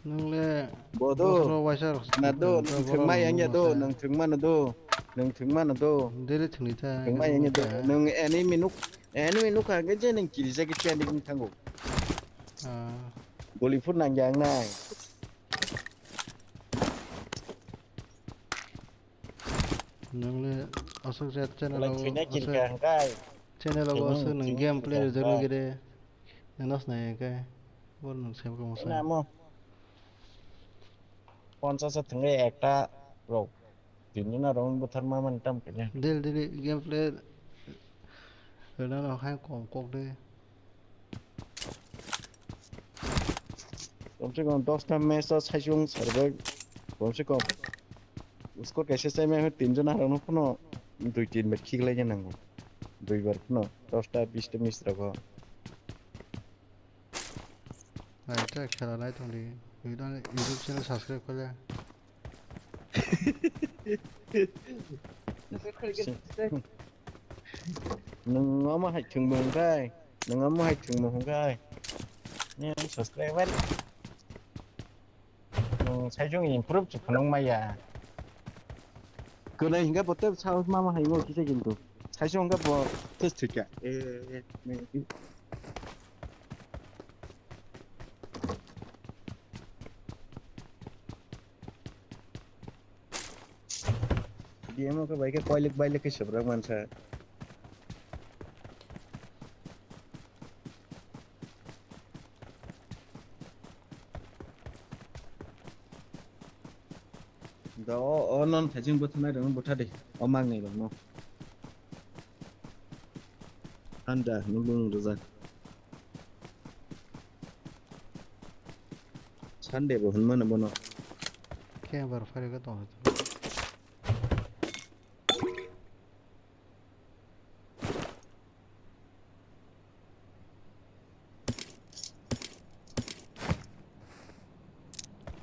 Nwngle Bodo. Bosoro waisa rok Na do, swnam nang kha, thwngma borok yangya nang do, masa. Nang thwngma no do. Nang thwngma no do. Daily thwngwi ta, Thwngma yangya do. Nang enemy nuk, enemy nuk kha, je nang kiri jagwi tiya ni thango. Ah. Goli phur nang yang nai. Nwngle aswk je channel Wala o thwina kin aswk ka hwnkhe. Channel o Thwimung aswk nwng thwimung game play thwimung rijak ka. Nugwi de. Nang nas nai hwnkhe. Bor nwng sem kamo sa. Ina mo. Ponchas thwngwi ekta rok. Tinjona rok bwthar ma man tam kanya. Daily daily game play. Rwna rok hai kom kok de. Kom se kom dosta match o saichung serbai. Kom se kom. Score kaisa chaimai hwn tinjon arokno phano dui tin bar khiklai nango. Dui bar phano dosta bista match rogo. Naitha khela nai tongdi. Video ni YouTube channel subscribe khaile. Nwng omo hai thwngmung khai, nwng omo hai thwngmung khai. Ni subscriber. Nwng saichung improve se phunuk maya. Kwnai hingke bo tei sao mama hai mo kisa kintu. Saichung hingke bo test thwikha. Eh, eh, eh. D M o khe bai khe koilik bailik khe swbrak mansa. Da o, o non thajing bwthanai rok bwtha de. O mangnai rok no. Handa nukung rwjak. Sunday bo hwnmano bono. Khe bar phari khe tong.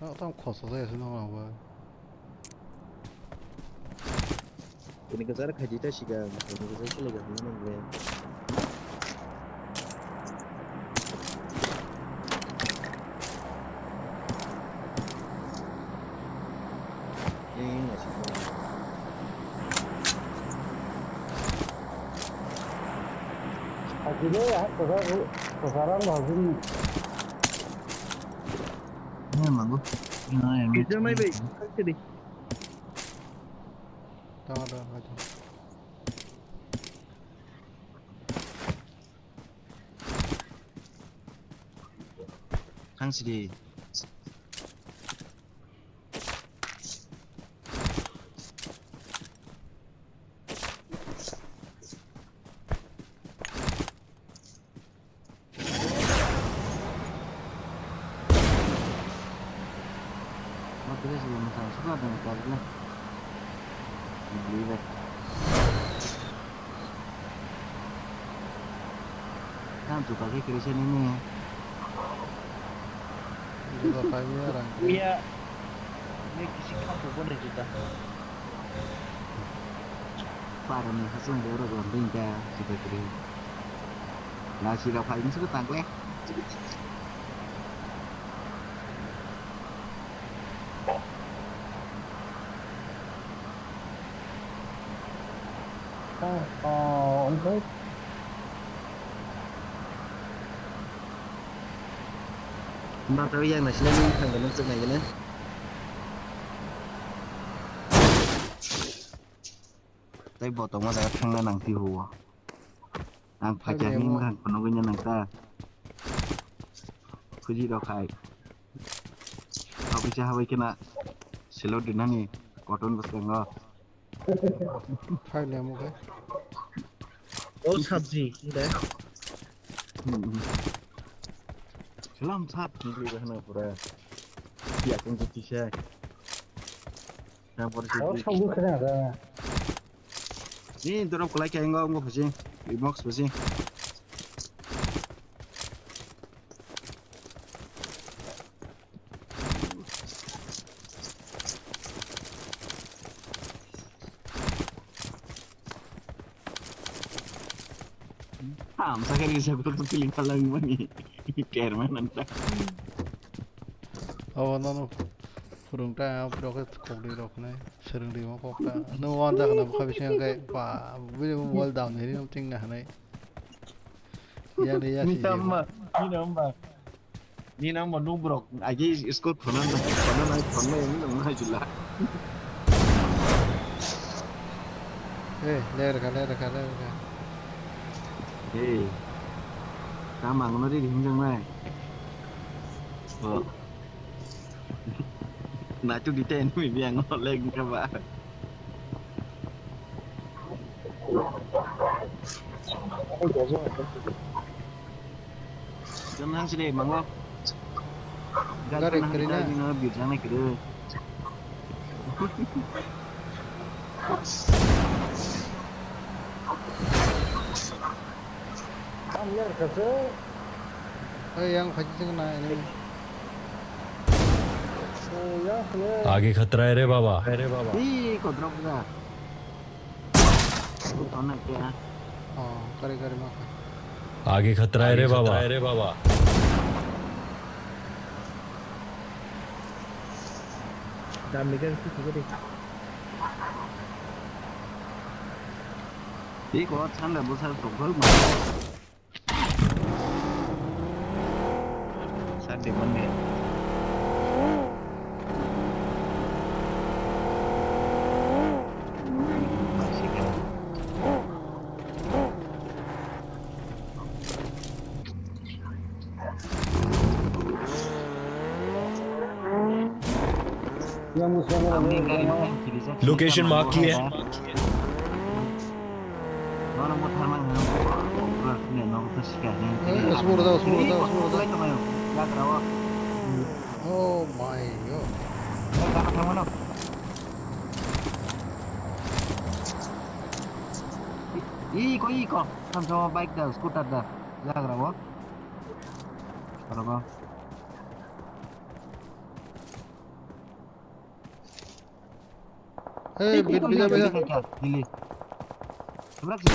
Ah, tam khosa jaya se nong rang ba. Kini kwchar khaidi ta siga, kini kwchar khe lega hwnwi nang le. Ring ring na siga. Khaidi le ya, kwchar, kwchar ang ba hwnwi. Nya mango. Nya, nya, Kijamai nya. Bai, khaidi. Tama, tama, tama. Thang sidi. Madrasa yang sama suka dengan keluarga. Beli deh. Kan tu pakai kerja ini. Juta paimya rang. Iya. Ini kisi khapo bone juta. Parani hasung borok lamring ka sida kiri. Na sida phai musuko tangkle. Oh, oh, oke. Ba tawi yang naisina nung thang gana chwk nai gana. Tei bo tongma jaga thangna nang twi huo. Ang phaikya hwnwi mwkhang phunugwi nang ta. Phuji rok hai. Habwi cha habai khena selo dinani cotton bwskango. Phai le mo khe. O sabji le. Salam sat ni le hana pura. Ya kung tu tisha. Yang por si. O sabji khena da. Ni drop kolai kya ingo ingo phaji. Box phaji. Hamsa khe risa kutuk kutuk feeling khalang mani. Chairman anta. Abo nono phwrwng ta ang borok khe kokdwi rok hinwi swrwng rima kok ta. Nwng wan jak na bwkha bising khe ba bini mobile dam ni ri ting na hinwi. Yang de ya si. Nina hamba, nina hamba. Nina hamba nung borok agi score khona na, khona na, khona na, nung hai jula. Eh, ler ka, ler ka, ler ka. Eh, ta mang no ri him jang nai. Oh. Na tu di ten mi biang no leg ka ba. Jom hang sini mango. Gari kiri na. Bini birjang na kiri. Ang ler ka se. Hey, yang phaji jeng na ini. Hey, yang sini. आगे खतरा है रे बाबा। Ih, kodrok da. Aku tona kya? Oh, kare kare ma. आगे खतरा है रे बाबा। Dam ni kan sih sih. Ih, kok sanda besar tongkol mah. Sadi mane. Location mark किया है। Oh my god. Iko, iko. Samsama bike da, scooter da. Jagra wo. Aro ba. Hey, bit, bit, bit, bit. Dili. Sebrak sih.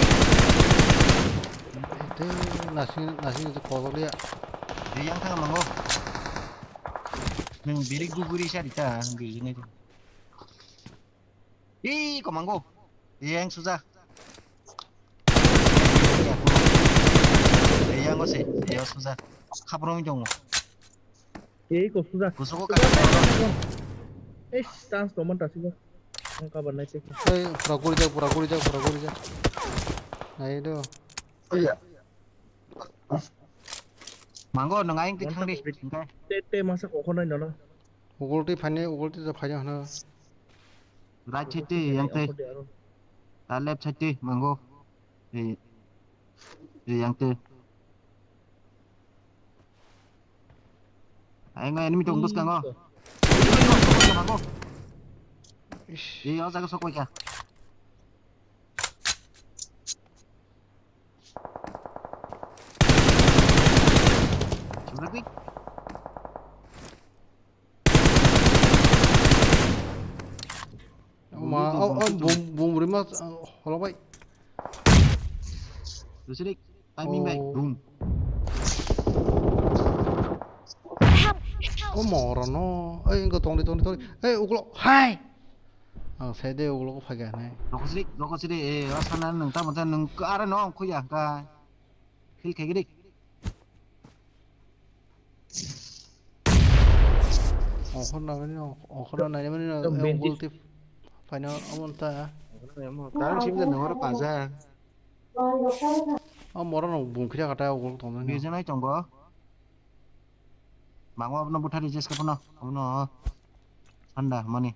Itu nasi, nasi itu kolor ya. Di yang tang mango. Nang bilik guguri sa dita, di ini. Ih, komango. Yang suja. Yang ose, yang suja. Khapro mi jongo. Ei, ko suja. Kusoko kata. Eish, chance to man ta sigo. Ang kabar nai se. Ei, pura guri jak, pura guri jak, pura guri jak. Nai do. Iya. Mango, nang aing tik thang di. Te, te masa ko khonai nono. Ugol twi phainai, ugol twi phainai hwno. Right side twi yang twi. Ta left side twi mango. Ei, ei yang twi. Ai ngai enemy tong bwskango. Mango. Ish. Ei o jaga sok koi kha. Sebrak di. Ma, oh, oh, bum, bum rima, oh, holo bai. Lusirik, timing bai, oh. Boom. Oh, moro no. Ei, engko tongdi, tongdi, tongdi. Ei, uklo, hai. Ang sede uklo ko phage nai. Rokosiri, rokosiri, eh, asana nang tamo jan nang are no ang khuya ka. Kill khaigiri. Okhor nangani, okhor nangani mani na, eh, bench. Ugol tip. Phaina amon ta. Tarang sim jan hor paja. Oh, moro no bung khira kata ugol tong nani. Bijanai tongo. Mango abono buthari jeska pono. Abono. Sanda mani.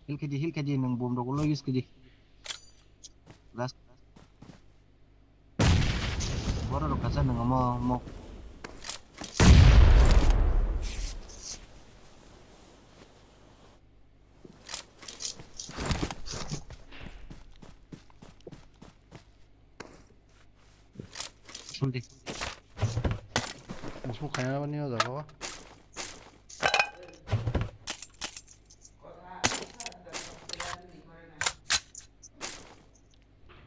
Heal khaidi, heal khaidi, nwng bom rok ulo use khaidi. Last. Borok rok kacha nwng omo, omo. Smoke khaina bani o jaga o.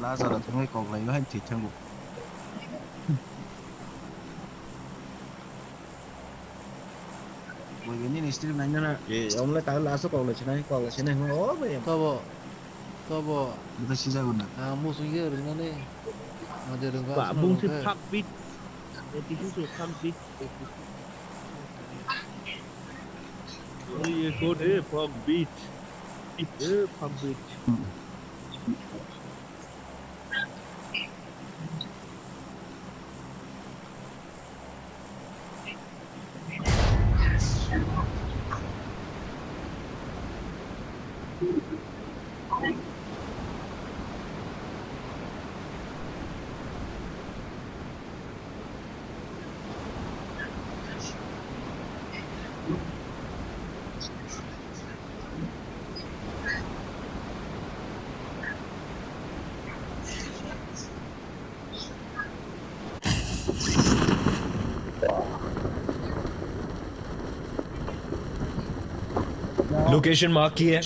Lazaro thangwi kok lai bahai thwi thango. Boibe nini stream nainana, eh, omle ta last o kok lai sinai, kok lai sinai hwnwi, o bai. Tobo, tobo. Bwtha sijago na. Ah, musung ye rwngnani. Ade rwngkha. Ba, aswk bung se rwngkha. Fuck bitch. Eh, this is a fuck bitch. Eh, this is. Oi, ye code, eh, fuck bitch. Eh, fuck bitch. Location mark की है।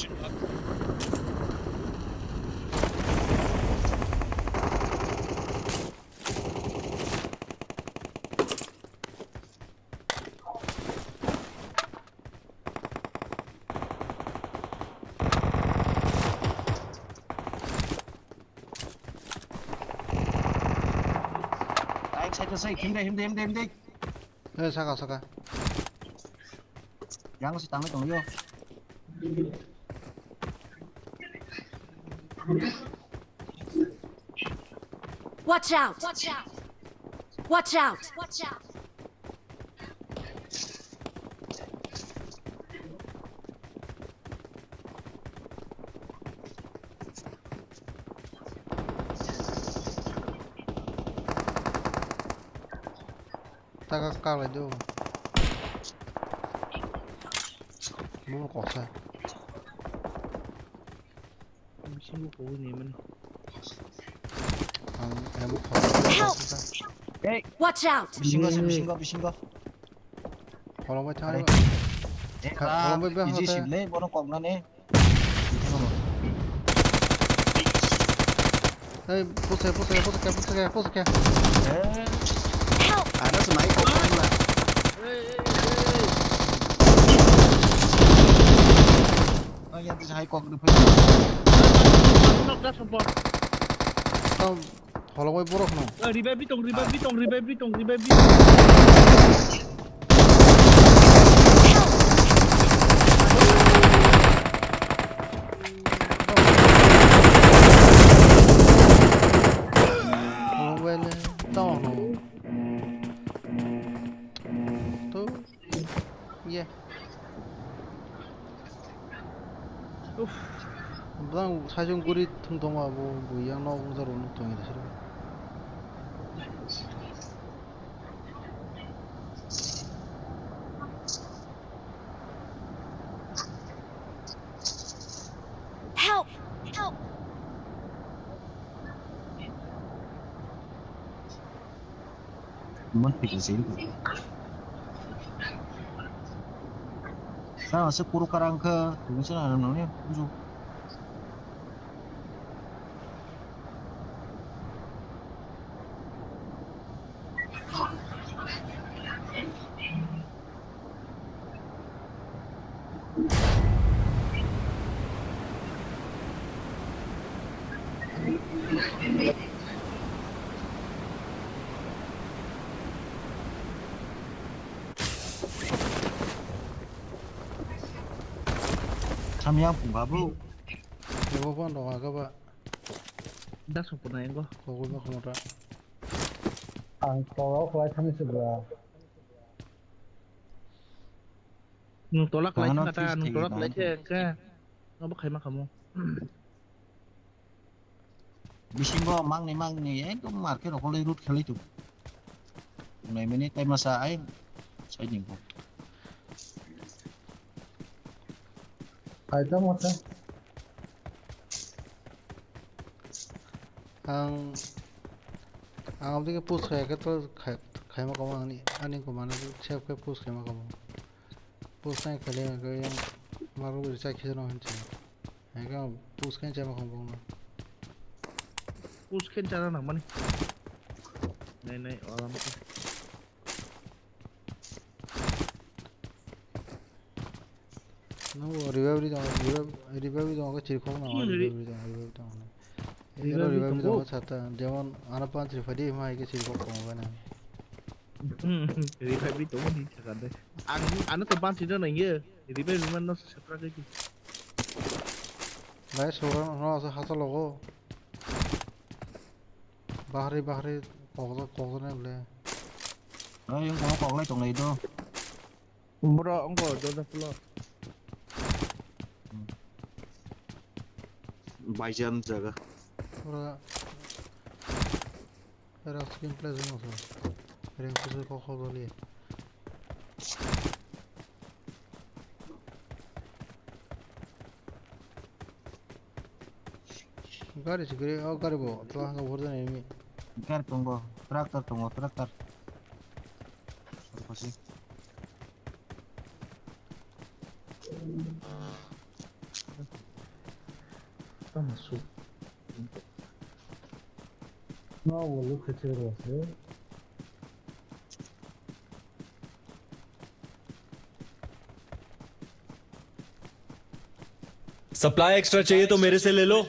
Sai, himde, himde, himde, himde. Eh, saka, saka. Yang si tangnai tongyo. Watch out! Watch out! Watch out! Watch out! Taka kaklai do. Mo koksa. Bisingo kogwi ni mani. Ang emo koksa. Help! Hey! Watch out! Bisingo se, bisingo, bisingo. Khorokbai thang. Are. Kha-, khorokbai ba easy hote. Sible, bono koknani. Hey, push hai, push hai, push hai, push hai, push hai. Eh. Help! Ada semai koknani la. Hey, hey, hey. Oh, yang tu hai kok ni. Knock, knock, knock, knock. Tam. Holongwi borok no. Ah, revive di tong, revive di tong, revive di tong, revive di tong. Holongwi le tong no. To. Ye. Uff. Bang sajung guri thung tongma bo, bo yang nok ung jaro nuk tong ida sero. Help! Help! Mon pisa sih. Sa se kuru karang ke, tunggu sana nang nang ya, tunggu. Samyang pung babu. Ebo pon rok aga ba. Da sopona engo. Kogoi ma khomota. Ang tolao khlai thani se bra. Nwng tola khlai thangkha ta, nwng tola khlai khe hwnkhe nobo khaima khamu. Bisingo mangni mangni ekdom market rok kholwi root khelwi tongo. Nai mani tai masa ai sai ni bo. Hai ta masa. Ang, ang aboni push khai khe to khai, khaima kamo ani, ani ko mane save khe push khaima kamo. Push khai khale ang khe yang marok beri chai khejano hinse. Ang khe push khai chama kamo bongno. Push khai chana nang mani. Nai, nai, alam khe. Nang bo revive ri tong, revive, revive ri tong khe chiri khok nang, hmm, revive ri tong, revive ri tong. Ero revive ri tong sata, jemon ano panch ri phadi ma hai khe chiri khok tong bana. Hmm, revive ri tong ni sakande. Ang, ano to panch ri no nang ye, revive ri man no satra khe. Bai sora no asa hata logo. Bahari, bahari, kokjak, kokjak nai ble. Ai, ang kono koklai tonglai do. Bro, ang ko joda pulo. Baijan jaga. Ora. Era skin play zone oso. Era skin kok kok dali. Gari se gari, oh, gari bo, tla hanga bhor jani enemy. Gari tongo, tractor tongo, tractor. Tama su. No, wo lo khe chero se. Supply extra चाहिए तो मेरे से ले लो।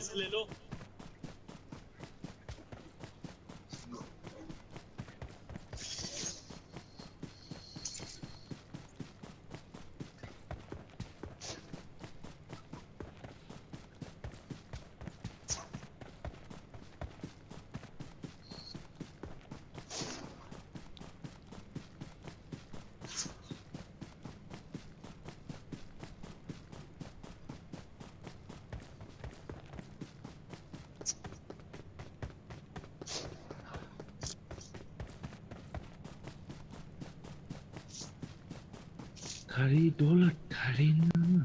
Thari dola thari na.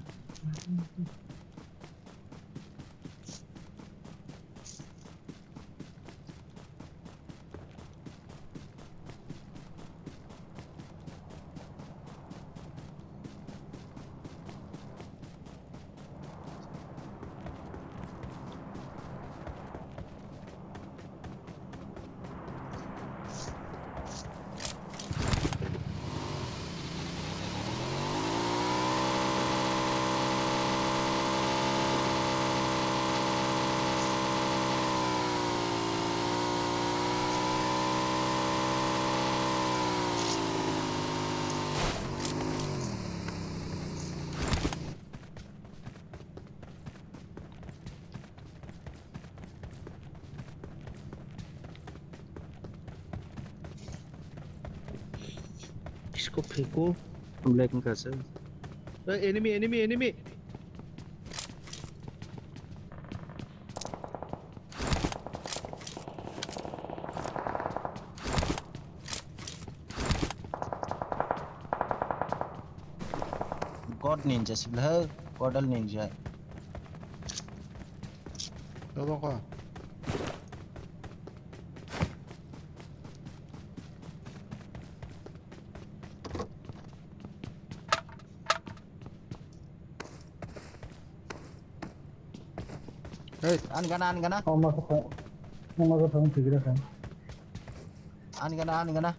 Isko pheko. Black wngkha se. Eh, enemy, enemy, enemy. God ninja sibla, Godal ninja. Dobo ko. Hey. Ani gana, ani gana. Oh, masa pa-, oh, masa pa-, tigre kan. Ani gana, ani gana.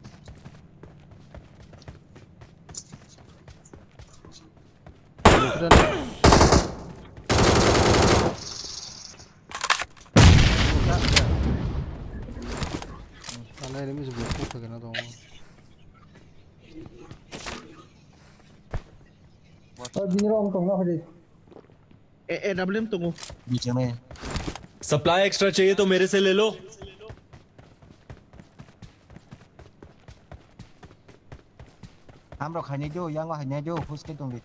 Ala enemies bo kuk thagena tongo. Oh, bini rok tongna phai. A, A W M tongo. Bichame. Supply extra चाहिए तो मेरे से ले लो। Hamrok hainai do, yango hainai do, huske tongdi.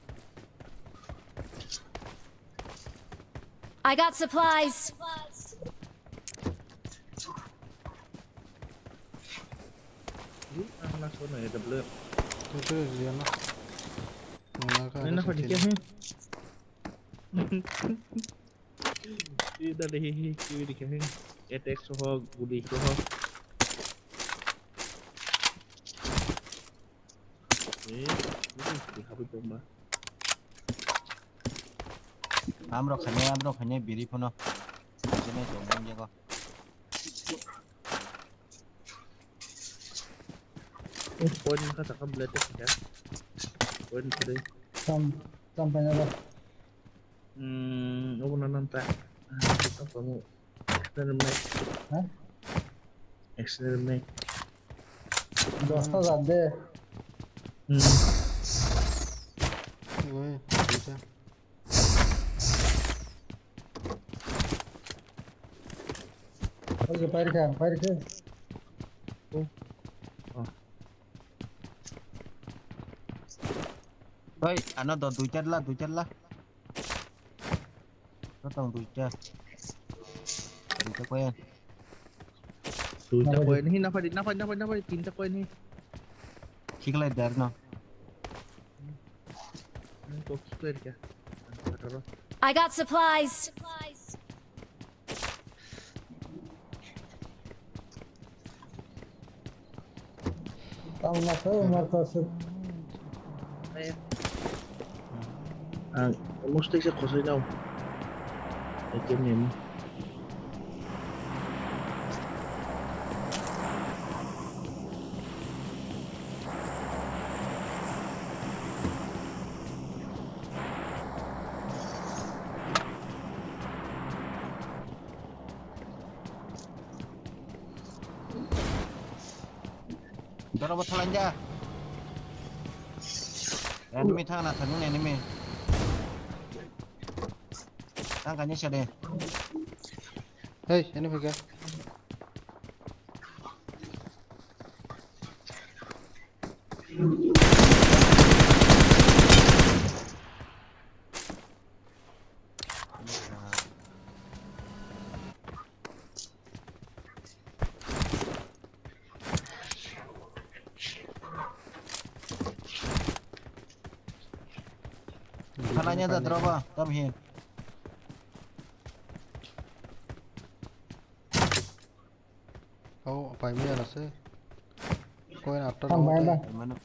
I got supplies. Ang na sono A W M. Ito, ito, yan na. Wala ka, Ay, ano, naka, sa di kaya, sino? Hmm. Ito, dali, hi, hi, hi, di kaya, hmm. Attack soho, guli soho. Eh, ini di habis bomba. Amrok khani, amrok khani, biri phono. Jene jong jong jago. Point wngkha sakha blade wngkha. Point kwrwi. Tam, tam paina ba. Hmm, obo na nang ta. Ah, kita kamu. Extended mag. Ha? Extended mag. Dosta jat de. Hmm. Oi, duita. Oke, pairikha, pairikha. Oh. Oh. Oi, ano do duita la, duita la. Ano tong duita. Duita koyan. Duita koyan hi, naphadi, naphadi, naphadi, naphadi, tinta koyan hi. Khiklai dar no. Ang kok khiklai kya? I got supplies. Tamo na khe, umar ta se. Ang mostly se khosoi nao. Ekem nemo. Doro bo thalang ja. Enemy thang na thang enemy. Tang kani sade. Hey, enemy ka. Tanya da drop ah, come here. Oh, paimaya na se. Koin atta. Ang logo bai te. Ba.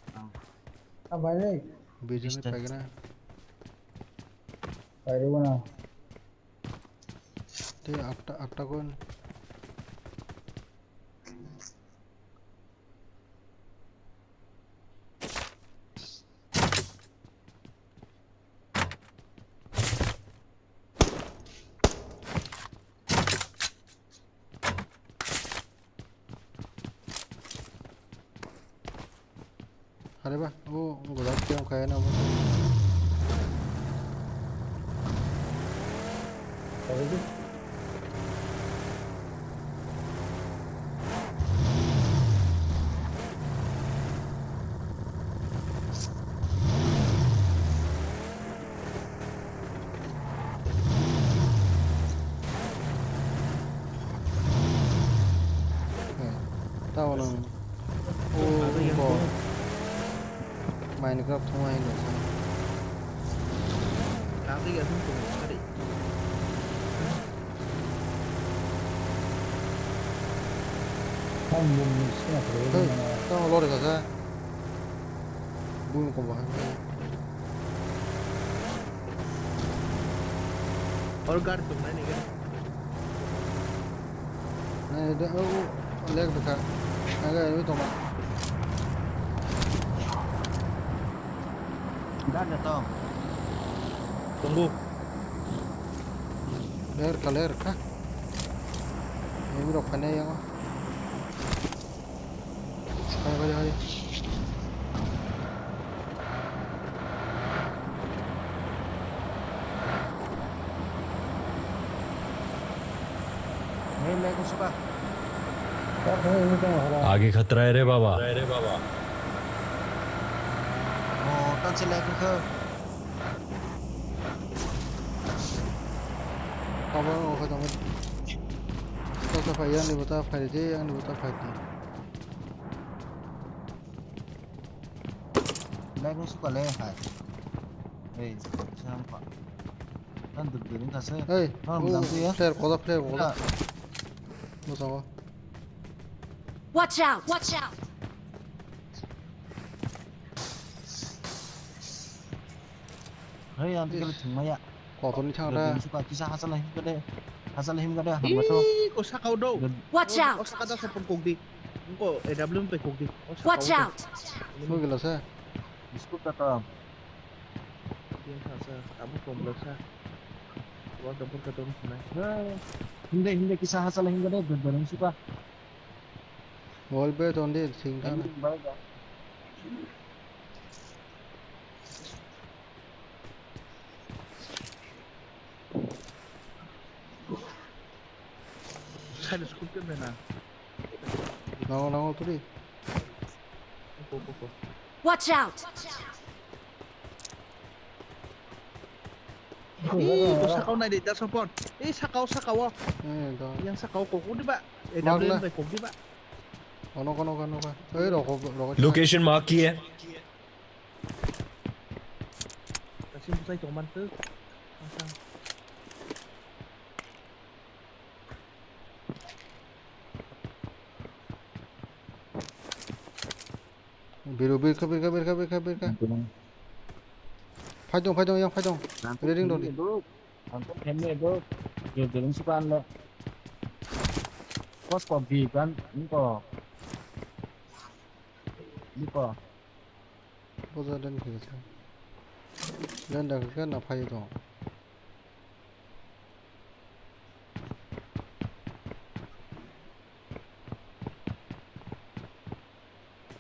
Ang bai ni. Bijami. Distance. Paigana. Pai ro na. Te atta, atta koin. Are ba, o, o godak khe kaya na bo. Tamo nang. O, Minecraft thuma hai nukha. Hey, tamo lori kha sa. Bumi kombo hai. Or gar tum nai ni gar. Nai de, o, o, leg de kha. Aga, ui toma. Gar de to. Tunggu. Ler kha, ler kha. Ini rok phane yang. Hai, hai, hai. Hey, leg suka. आगे खतरा है रे बाबा। Oh, tan se leg ko. Abo, oke, tamo. Kota phai, yang ni bota phai di, yang ni bota phai di. Lag ni suka le hai. Hey, sampa. Kan duduk ni kase. Hey, oh, player, koda player, koda. Musawa. Watch out! Watch out! Hey, ang tikhe thwngmaya. Kotorni thang da. Suka kisa hachal him kade. Hachal him kade, hangma to. Ih, ko sakao do. Watch out! O saka da sopon kokdi. Ko A W M pe kokdi. Watch out! Sugila sa. Biskut ta ta. Dia sa sa, abu komplek sa. Wa dongkor ka dong sunai. Hinde, hinde kisa hachal him kade, dong suka. Wall be ton de sing thang. Side scope ke mena. Nango, nango, turi. Watch out! Ih, ko sakao nai de, da sopon. Ih, sakao, sakao. Eh, da. Yang sakao kok di ba. Eh, da bai kok di ba. Ono, ono, ono, ono. Eh, roko, roko. Location mark ki hai. Kasim busai tongman tu. Biru, birkha, birkha, birkha, birkha, birkha. Phai tong, phai tong, yang phai tong. Ready dong di. Ang kok kemne do. Yo, yo, si pan lo. Kos kok di kan, engko. Engko. Boja den khe sa. Den da khe na phai tong.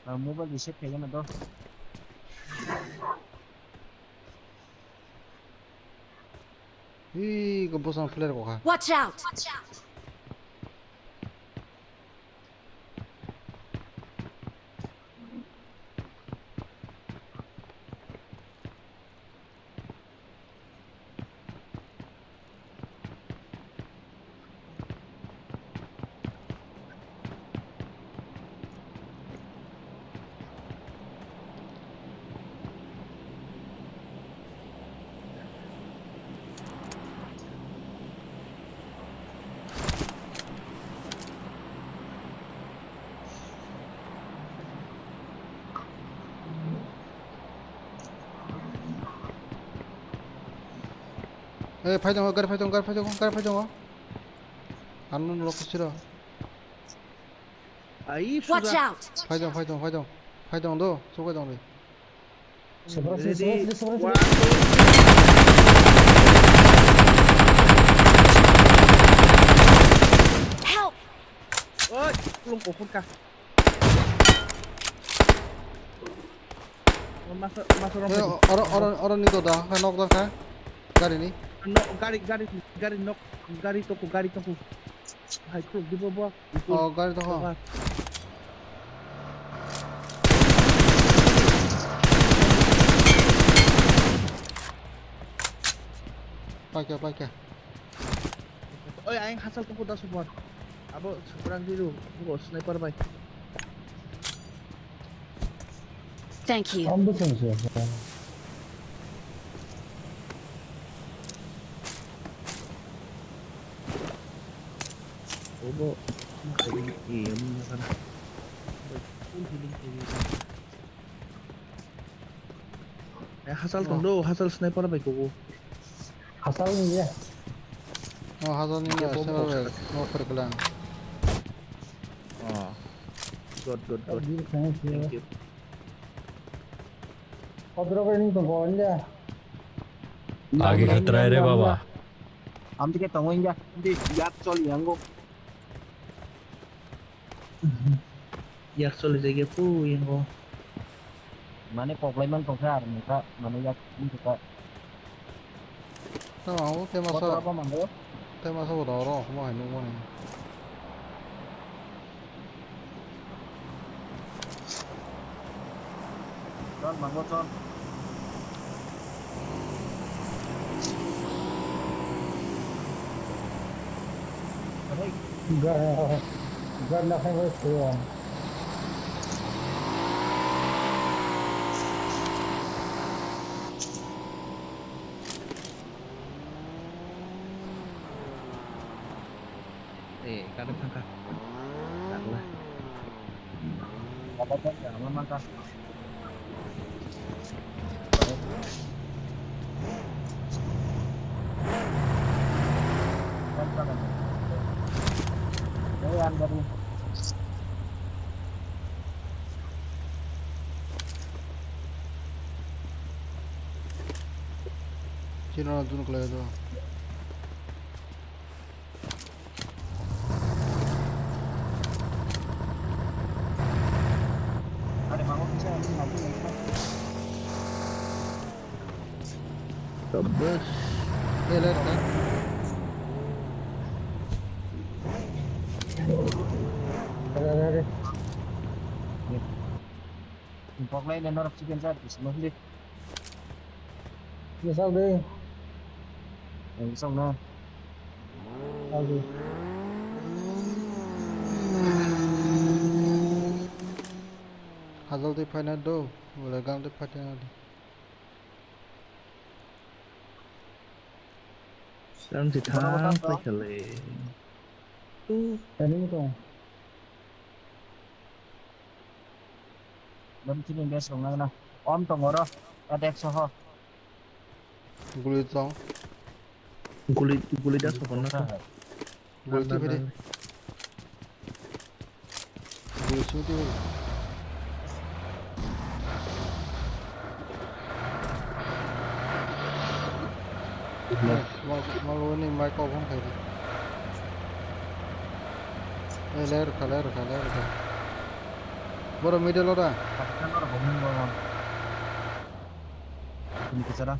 Ah, mobile reset khaigana do. Hi, ko bosong player ko kha. Watch out! Eh, phai tongo, gari phai tongo, gari phai tongo, gari phai tongo. Ano nolo kusiro. Ai, Watch suja. Out! Phai tongo, phai tongo, phai tongo. Phai tongo do, sukai tongo de. Separasi, Ready? Separasi, Separasi. One, two, three. Help! Oi, kulung kuphur ka. Masa, masa orang Eh, tadi. Oro, oro, oro ni doda, ha, nok doda, ha. Gari ni. No, gari, gari, gari nok, gari toko, gari toko. Hai, kulung di bawah. Oh, gari toko. Bawah. Paikha, paikha. Oi, ayang hasal toko da super. Abo super ang diru, buko sniper bai. Thank you. Ang bwswng se. Obo, eh, yang mana kan? Full healing kiri. Eh, hasal tong do, hasal sniper bai kubu. Hasal ni ya. Oh, hasal ni ya, sniper bai. Oh, perkelang. Oh. Good, good, good. Thank you. Odro bai ni tong ko ya. Age khatra hai re baba. Am tike tong ya. Di yat chol yango. Yak choli jagya pu yango. Mane koklai man tongkha ar mukha mane yak wngkha. Tamo ang tei masa. Kotora bo mango. Tei masa bo doro mo hai nukmani. Chol mango chol. Gar, gar nakhai bai phuya. Eh, kata thangka. Takla. Kata thangka, mama ka. Chino na dun kala do. Tebes. Ada, ada, ada. Boklai le norok chicken sa, bising mangli. Misal de. Yang song na. Lagi. Hajal de final do, wala gang de final. Sang si thang pai khale. Tu. Tani ko. Dam chini gas rong nang na. Om tong oro. Attack soho. Guli tong. Guli, guli das ko na. Guli ti beri. Guli ti beri. Mal, mal, mal ini mic off on khaidi. Eh, ler kha, ler kha, ler kha. Boro middle ora. Ini kesana.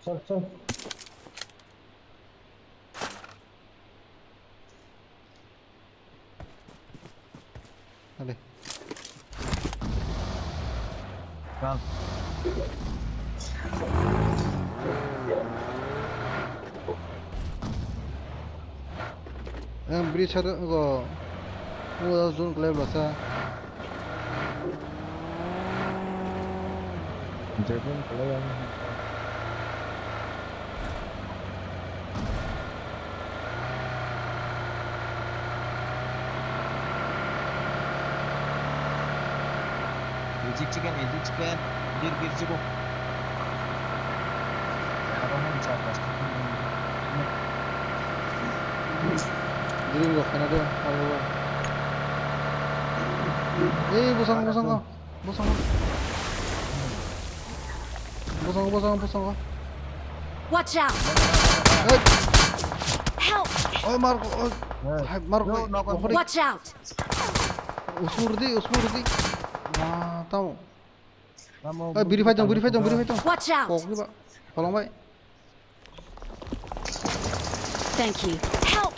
Chal, chal. Ale. Kang. Ang bridge sar go. Ang zone klai bwsa. Jabon klai ang. Ejik chicken, ejik chicken, bir bir jibo. Aro hwn cha plastic. Green rok khaina de, aro. Ei, bosong, bosong, bosong. Bosong, bosong, bosong. Watch out! Ei. Help! Oi, Marco, oi. Hey. Hai, Marco, yo, oi, knock on. Watch out! Usmur di, usmur di. Wah, tamo. Tamo, eh, biri fight dong, biri fight dong, biri fight dong. Watch out! Kok ni ba. Tolong bai. Thank you. Help!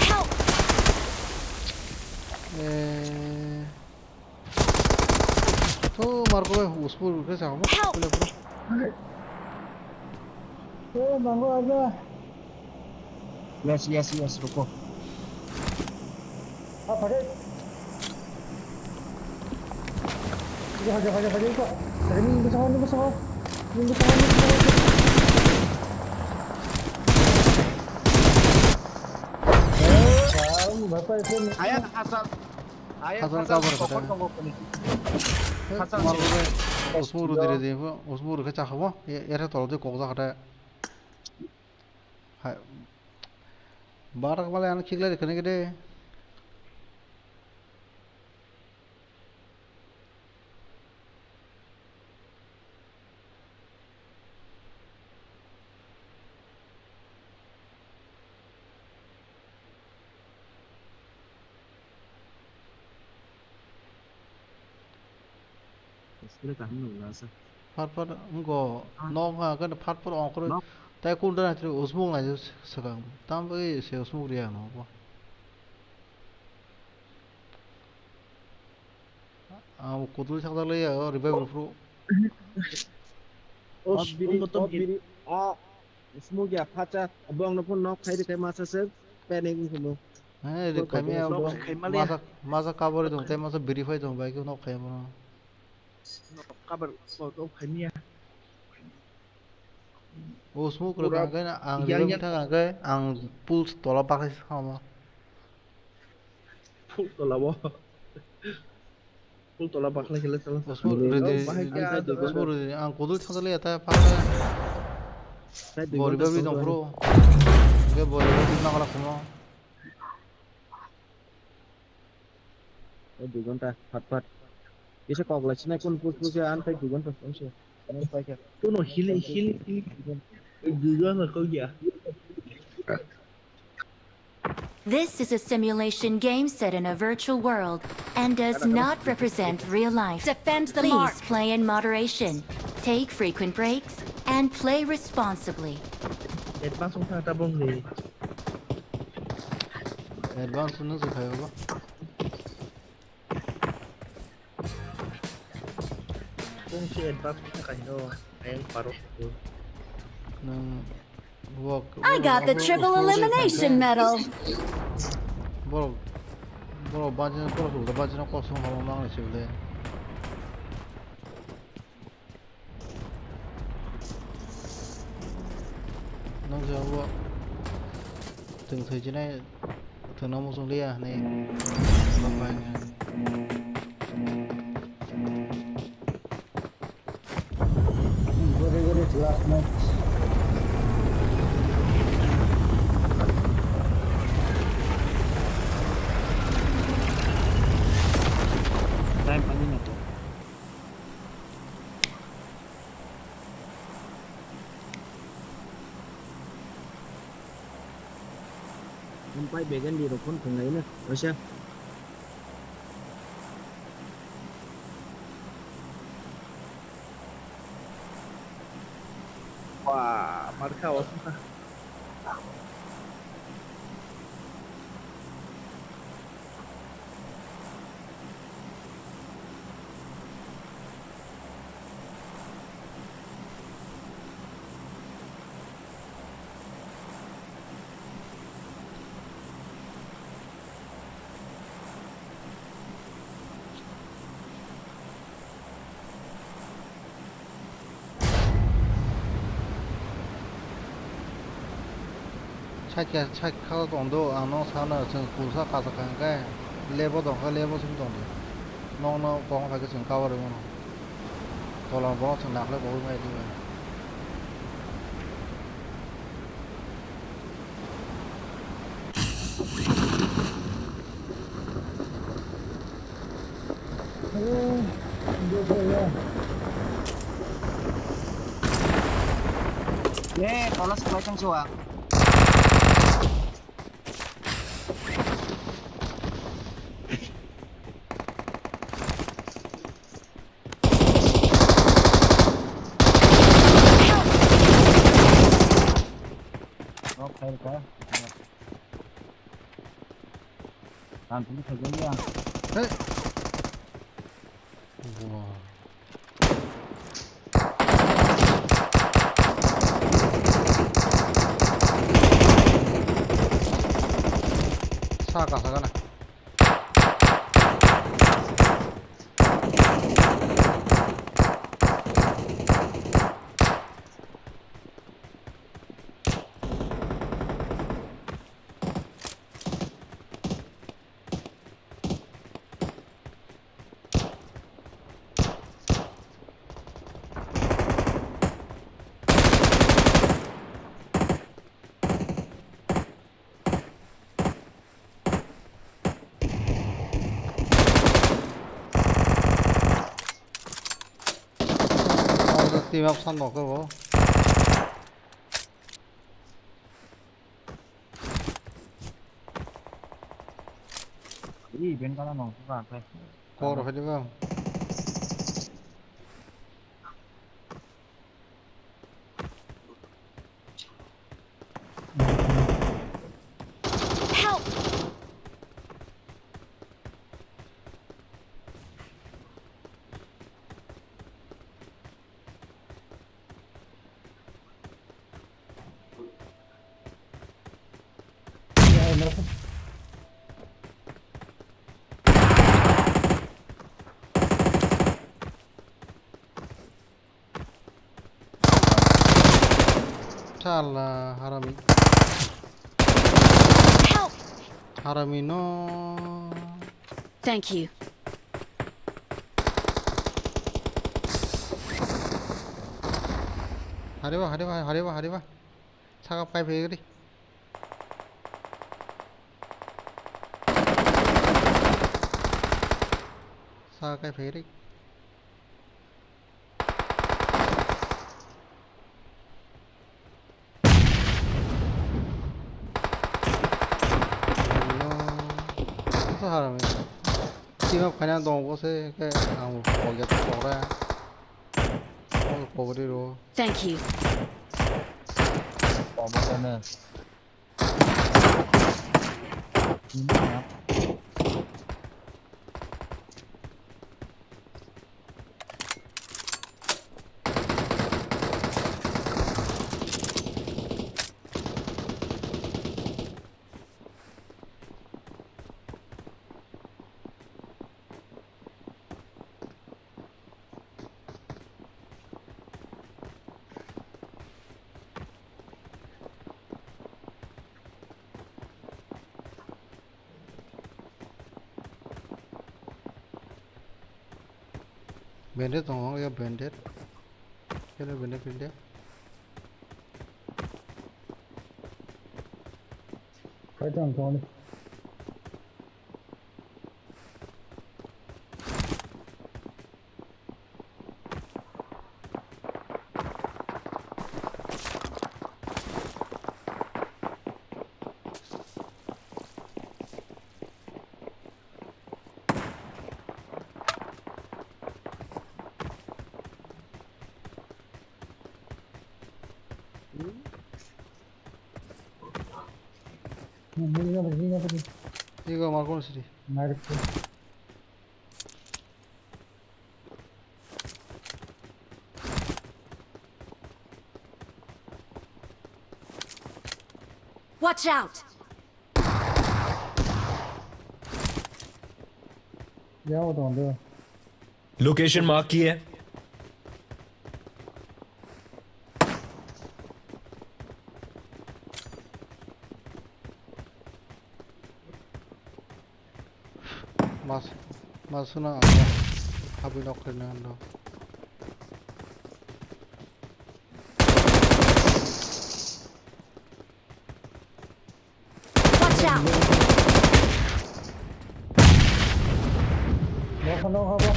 Help! Eh. To Marco bai usmur ke sa mo. Help! Pula pula. Oh, mango aja. Yes, yes, yes, ruko. Ah, pare. Haja, haja, haja, haja, iko. Pare, ni bisa, ni bisa. Ni bisa, ni bisa. Eh, jam, bapak itu. Ayah, asal. Ayah, Hasan asal, cover, cover, kata. Cover, kata. Hasan, Marco bai, usmur dire de, usmur ke chakha bo. Ere tolo de kok jakha de. Hai. Barak male ano khiklai de kene kede. Display kaham nung nasa. Phat phat wngkho, ah, nok ha khe phat phat ongkhorwi. Nok. Tai kun dana thri usmung nai swkang. Tam bai se usmung riya no bo. Ang kudul thakdalai ya, o revive rw phuru. Os, os, biri, os, biri. A, usmung ya phacha, bongno phun nok khai de kai masa se, panic wngkhumu. Hai, rip khaimya, masa, masa kabari dong, tei masa biri phai dong, bai khe nok khaimano. Nok kabar, nok khaimya. O smoke rok hangkhe ang yang, yang. Thang hangkhe ang pool tola bakhlai se khamo. Pool tola bo. Pool tola bakhlai khe le tala. O smoke redi, bahai khe o smoke redi. Ang kudul thang le ta pa. Bori babi dong bro. Ge bori babi nang la khamo. O dui ghonta, phat phat. Kisa kok lai sinai kun pus pus ya, an tai dui ghonta song se. An tai kha. Kuno hili, hili, hili. Dui ghonta kok ya. This is a simulation game set in a virtual world and does not represent real life. Defend the mark. Please play in moderation. Take frequent breaks and play responsibly. Advance wngkha tabok ni. Advance no se khayo ba. Kung si advance wngkha kaino ayang paro. Nang walk, I got the triple elimination medal. Borok, borok bajina, borok rok bajina kosong hamo mang se le. Nang jabo tong thai jinai tong namo song liya ne. Bye bye. Very, very last match. Time pani na to. Ang pai began di rokon thwnglai na, oisa. Wah, markha osa. Sakya, sakha tongdo, ang no sana, chwng pulsa kachak kha hwnkhe, lebo tongkha, lebo simi tongdi. Nokno tongma phaikhe chwng cover rwmano. Tola borok chwng nakhwlai bo wi mai di bai. Eh, tola sebelah cang suwa. Knock khairokha. Ang tini khajakya. Hey. Wow. Saka, saka na. Team up san nokhe bo. Ih, ben kala nong, buka, buka. Kok rok phai di bang. Help! Sala harami. Help! Harami no. Thank you. Hariba, hariba, hariba, hariba. Saka kai phai ri. Saka kai phai ri. Hello. Asa harami. Team up khaina dong bo se ke ang pokya pokra. Pokri ro. Thank you. Pokra ne. Bandage tongo, ya bandage. Kene bandage pinde. Kaitor ang tongo. Igo markon siri. Watch out! Location mark किया है। Mas. Masuna abo habwi nok khaina ando. Watch out! Nokha nokha bo.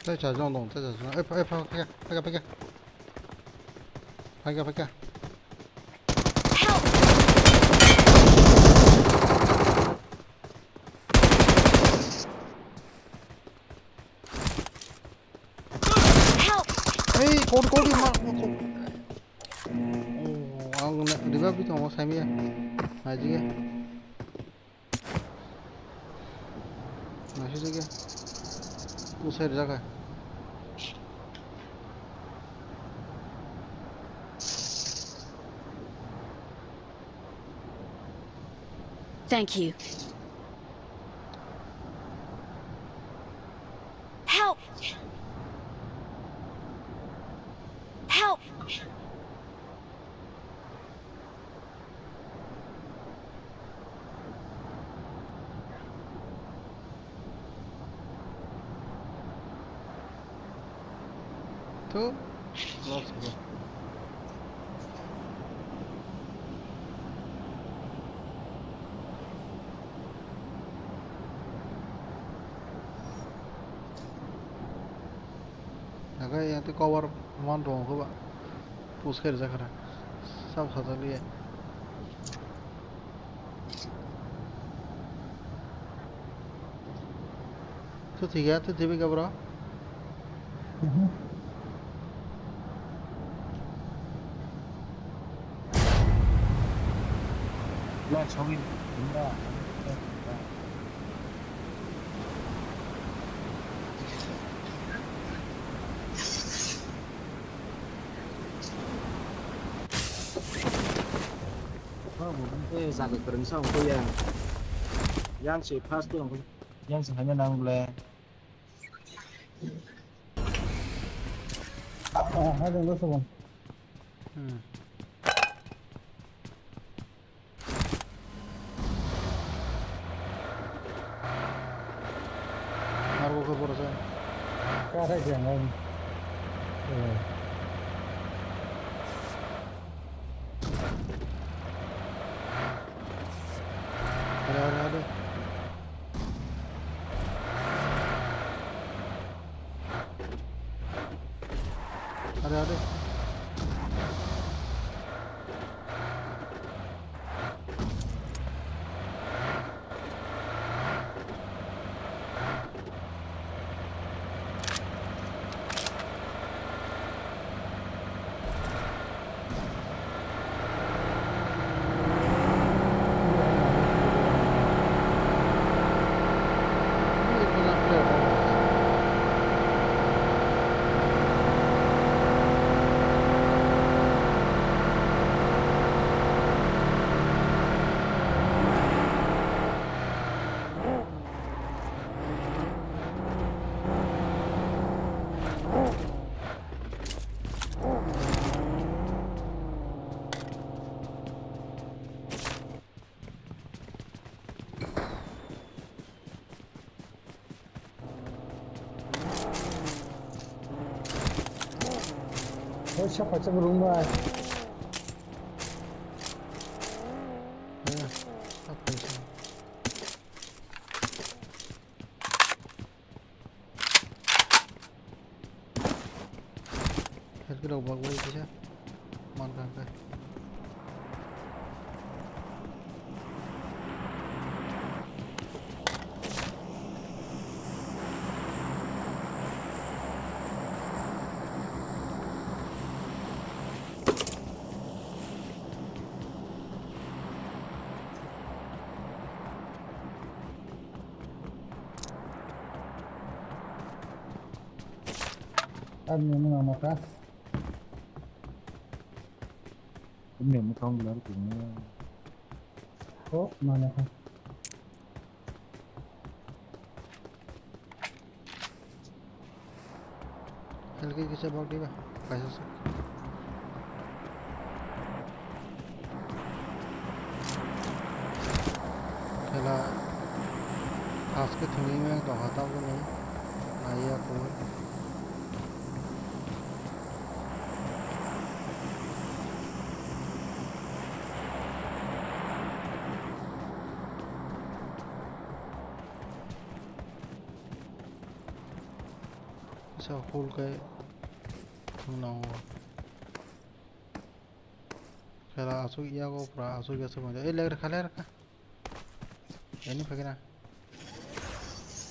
Tei cha jong dong, tei cha jong. Ei, pha, ei, pha, pha, pha, pha. Pha, pha, pha. Help! Help! Ei, kon, kon, ma, ma, kon. Oh, ang ne, revive di tongo, saimiya. Naijige. Naisijige. Usai rijak hai. Thank you. Help! Help! To, lost bro. Naga yang tu cover man dong ko ba. Push kar jakha na. Sab khaja liye. Thu thik ya, thu thik ya, bro. Mhm. Lo, chhogwi. Jaga kwrwngsa wngkha yang. Yang se first wngkha. Yang se haino nang ble. Ah, hai dong, dosok. Hmm. Arbo khe borok se. Karai se ang. Are, are, are. Are, are. Oi, sak kaisa room bai. Eh, sak kaisa. Health rok bak bai kisa man kha khe. Ar ni muna mata. Ini mukang bulan kini. Oh, mana ha? Helgi kisa bok diba? Kaisa sa. Khela taske thwngwi meng tongkha tabukni naiya koi. Sa hul kai thwng nango. Khela aswk yago pura aswk ya swk manja. Ei leg rwkha leg rwkha. Ani phagina.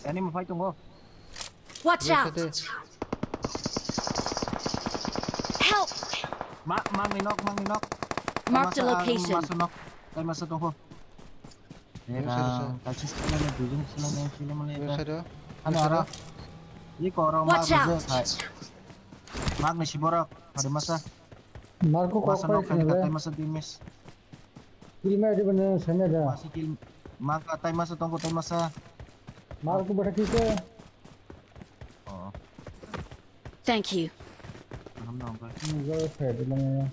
Ani mo phai tongo. Watch out! Help! Ma, mangni nok, mangni nok. Marked a location. Masa nok. Kai masa tongo. Era, kaisa sila na, dujun sila na, sila male. Ani ara. Iko oro. Watch out! Magni siborok, hari masa. Marko kok pai sini le. Masa dui mes. Kill mai di bane sene da. Masa kill. Mangka tai masa tongko tai masa. Marko bata kike. Oh. Thank you. Ham na ongka. Ni go phe di bane.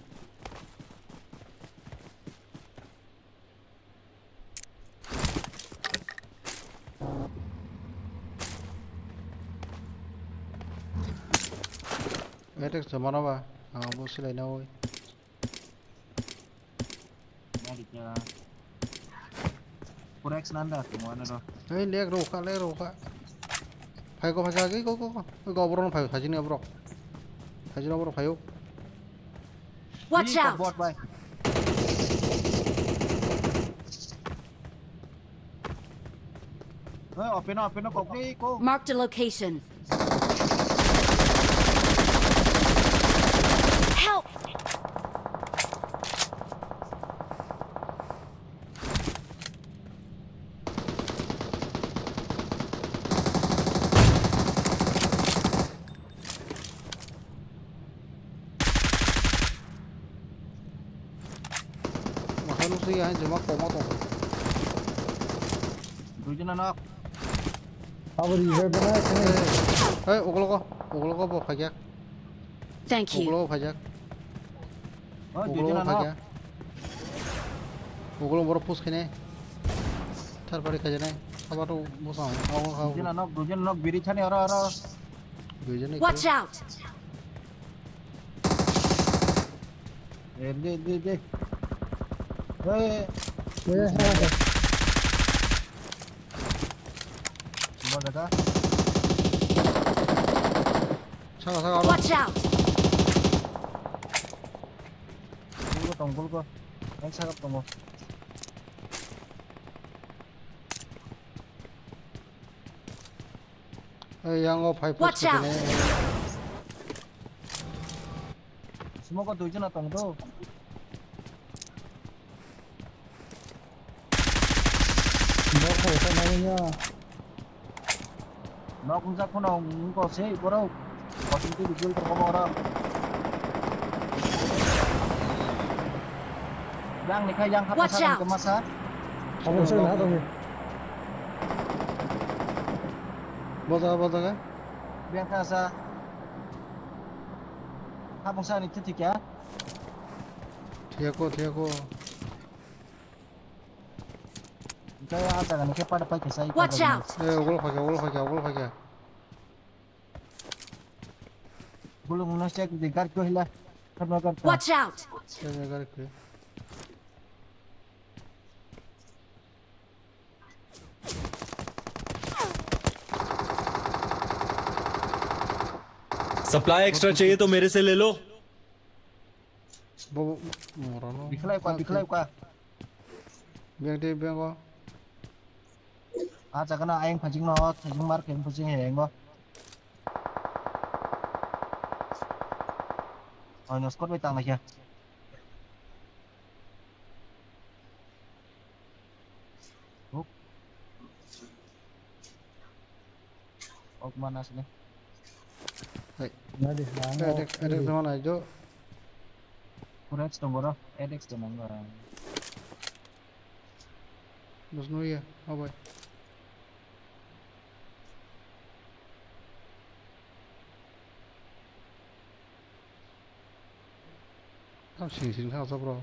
Etek se mano ba, ang bo silai na oi. Pura action anda, kung ano ro. Ei, leg ro ka, leg ro ka. Phai ko, phai ka, go, go, go. Go, bro, phai, phai jini, bro. Phai jini, bro, phai o. Watch out! Bot bai. Oi, open, open, kok ni, kok. Marked a location. Help! Masa nung sui hai jema koma tong. Duijona nok. Abo revive bana sini. Hei, oglogo, oglogo bo phajak. Thank you. Oglogo phajak. Oh, oglogo duijona nok. Phajak. Oglogo borok push khainai. Thar pari khajanai. Abo to bosong. Duijona nok, duijona nok, biri thani oro, oro. Duijona. Watch out! Eh, de, de, de. Eh. Eh, eh. Bo jaga. Saka, saka, oro. Watch out! Bulgo tong, bulgo. Ang saka tongo. Ei, yang o phai. Watch out! Smoke o duijona tong do. Nok o ta nai ya. Nok ungjak phano wngkha se borok. Positive result tongo borok. Yang ni khai yang kha. Watch out! Masa. Abo se na tong. Boja, boja ga. Biyang kha sa. Habung sa ni thik ya. Thiya ko, thiya ko. Kaya ata kan ke pada pai ke sai. Watch out! Eh, ugul khaja, ugul khaja, ugul khaja. Gulung no check di gar ko hila. Kano gar ko. Watch out! Eh, gar ko. Supply extra चाहिए तो मेरे से ले लो। Bo, bo, morano. Bikhlai kwa, bikhlai kwa. Beng de, beng o. Ah, jaga na ayang phajing no, phajing mar khe phajing he engo. Oi, no squad bai tang na kya. Mana sini. Hai. Nadi, nang Hai, attack, attack sama na jo. Kurang setengah dah, attack setengah. Bos no ya, abai. Tam sing sing thang sa bro.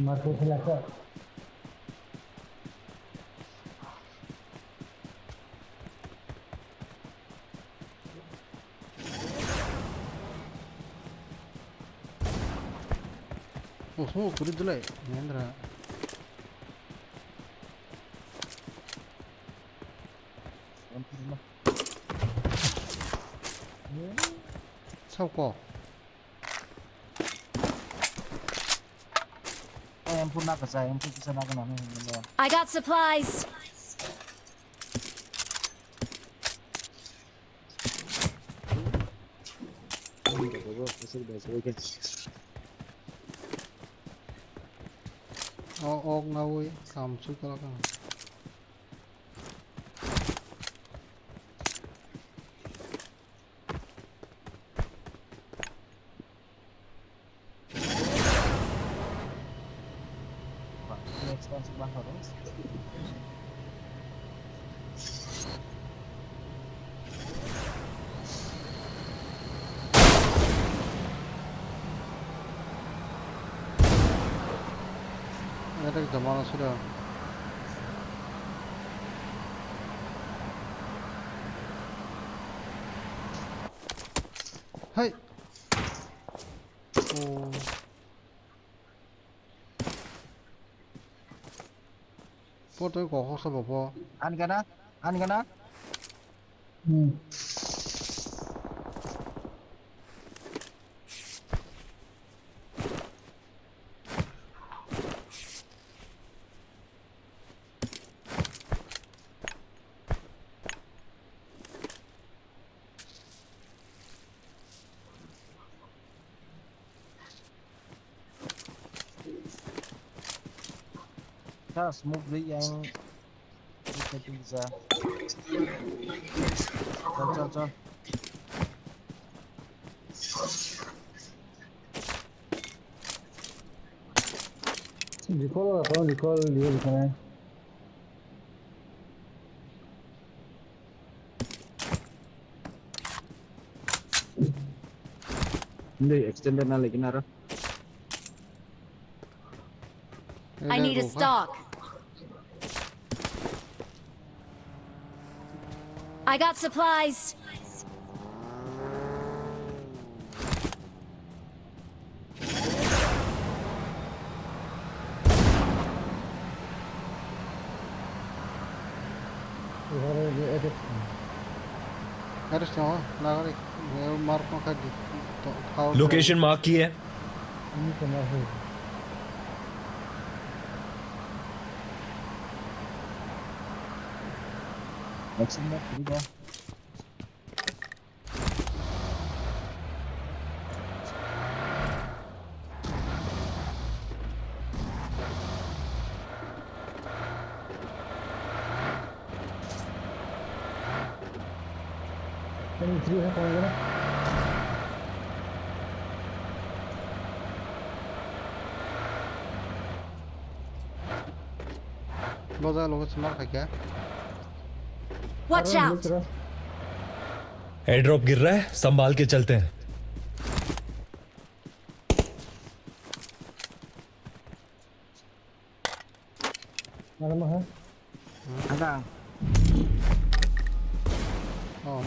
Marco Silaka. Oho, kuri dulai, Mahendra. Sao ko? Oh, yang pun nak kerja, yang pun bisa nak kena ni. I got supplies. Oh, oh, ngawi, kam su kala kang. Attack jamana sura. Hai. Oh. Poto kok hoksa bobo. Ani gana? Ani gana? Hmm. Sa smoke ri yang. Chal, chal, chal. Recall, recall, recall, recall. Hindi, extended na lagi naro. I need a stock. I got supplies. Address no, nagari, mark no kadi. Location mark की है? Action mark kadi ba. Watch out! Airdrop गिर रहा है, संभाल के चलते हैं। Ada. Oh.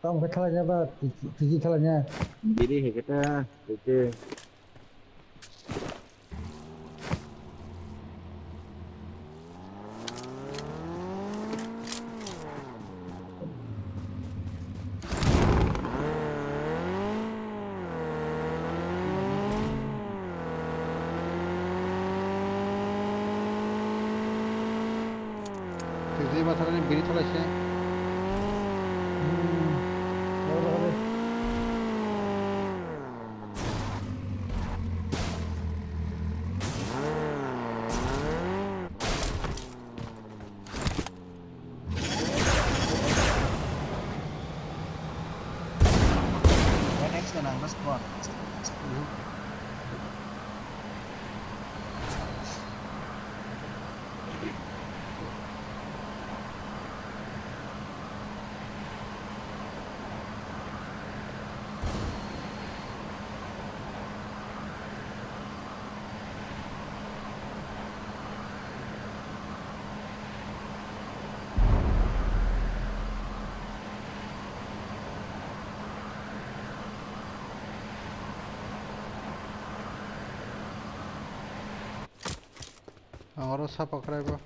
Tamo khe thalanya ba tiji thalanya. Biri hai khe ta, tete. Jai ma tharani biri thalai se. Next na nang squad. Ang oro sapa khlai bo.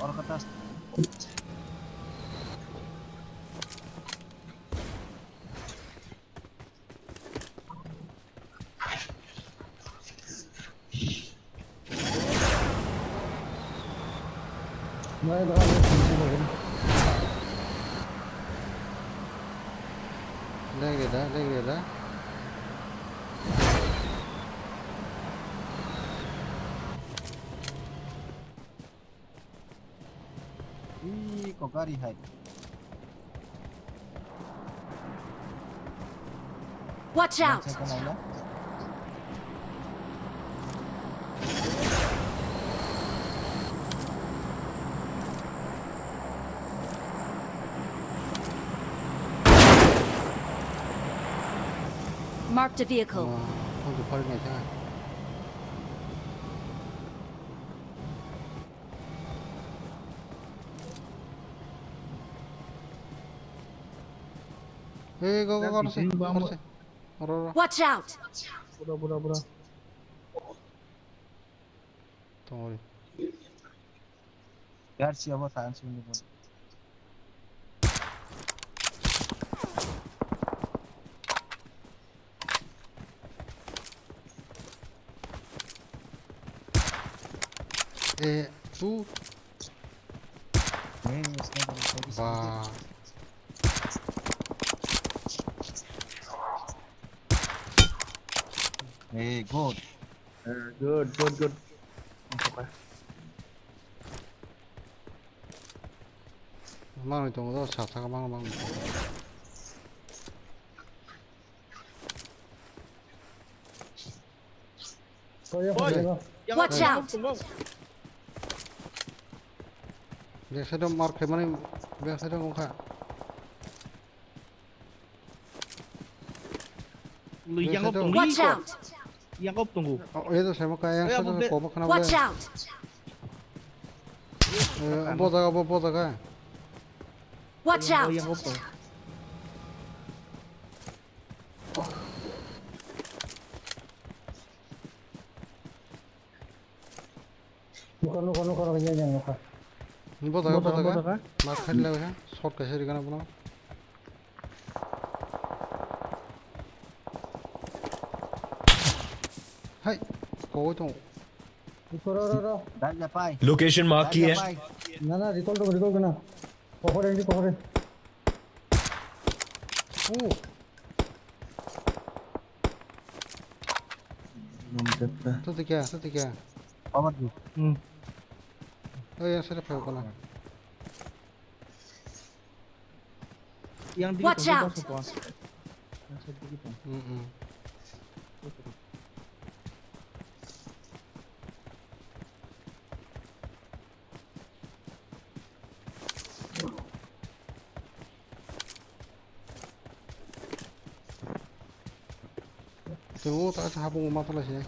Oro kata. Lag reda, lag reda. Ih, kok gari hai. Watch out! Marked a vehicle. Hey, go, go, go, no se, no se. Oro, oro. Watch out! Bura, bura, bura. Tongori. Yar siya bo tan sini bo. Eh, tu. Ba. Hey, good. Eh, good, good, good. Manwi tongo, sa saka manwi, manwi. Watch out! Backside o mark khaimani, backside o wngkha. Lwi yang op tong. Watch out! Yang op tongo. Oh, iya to sama kaya yang sana koma khana. Watch out! Eh, bo jaga, bo, bo jaga. Watch out! Yang op tong. Nukha, nukha, nukha, nukha, yang, yang, nukha. Bo jaga, bo jaga. Mark khailai ha. Shot kaisa rigana bono. Hai, kogoi tong. Iko ro, ro, ro. Dal japai. Location mark kiya hai. Na, na, recall to, recall to na. Kokore, ini kokore. Oh. Belum tepta. Itu tiga, itu tiga. Amat ni. Hmm. Oh ya, saya tahu kena. Yang dikit. Watch out. Yang sedikit. Hmm, hmm. Temo ta sa habung ma tala se.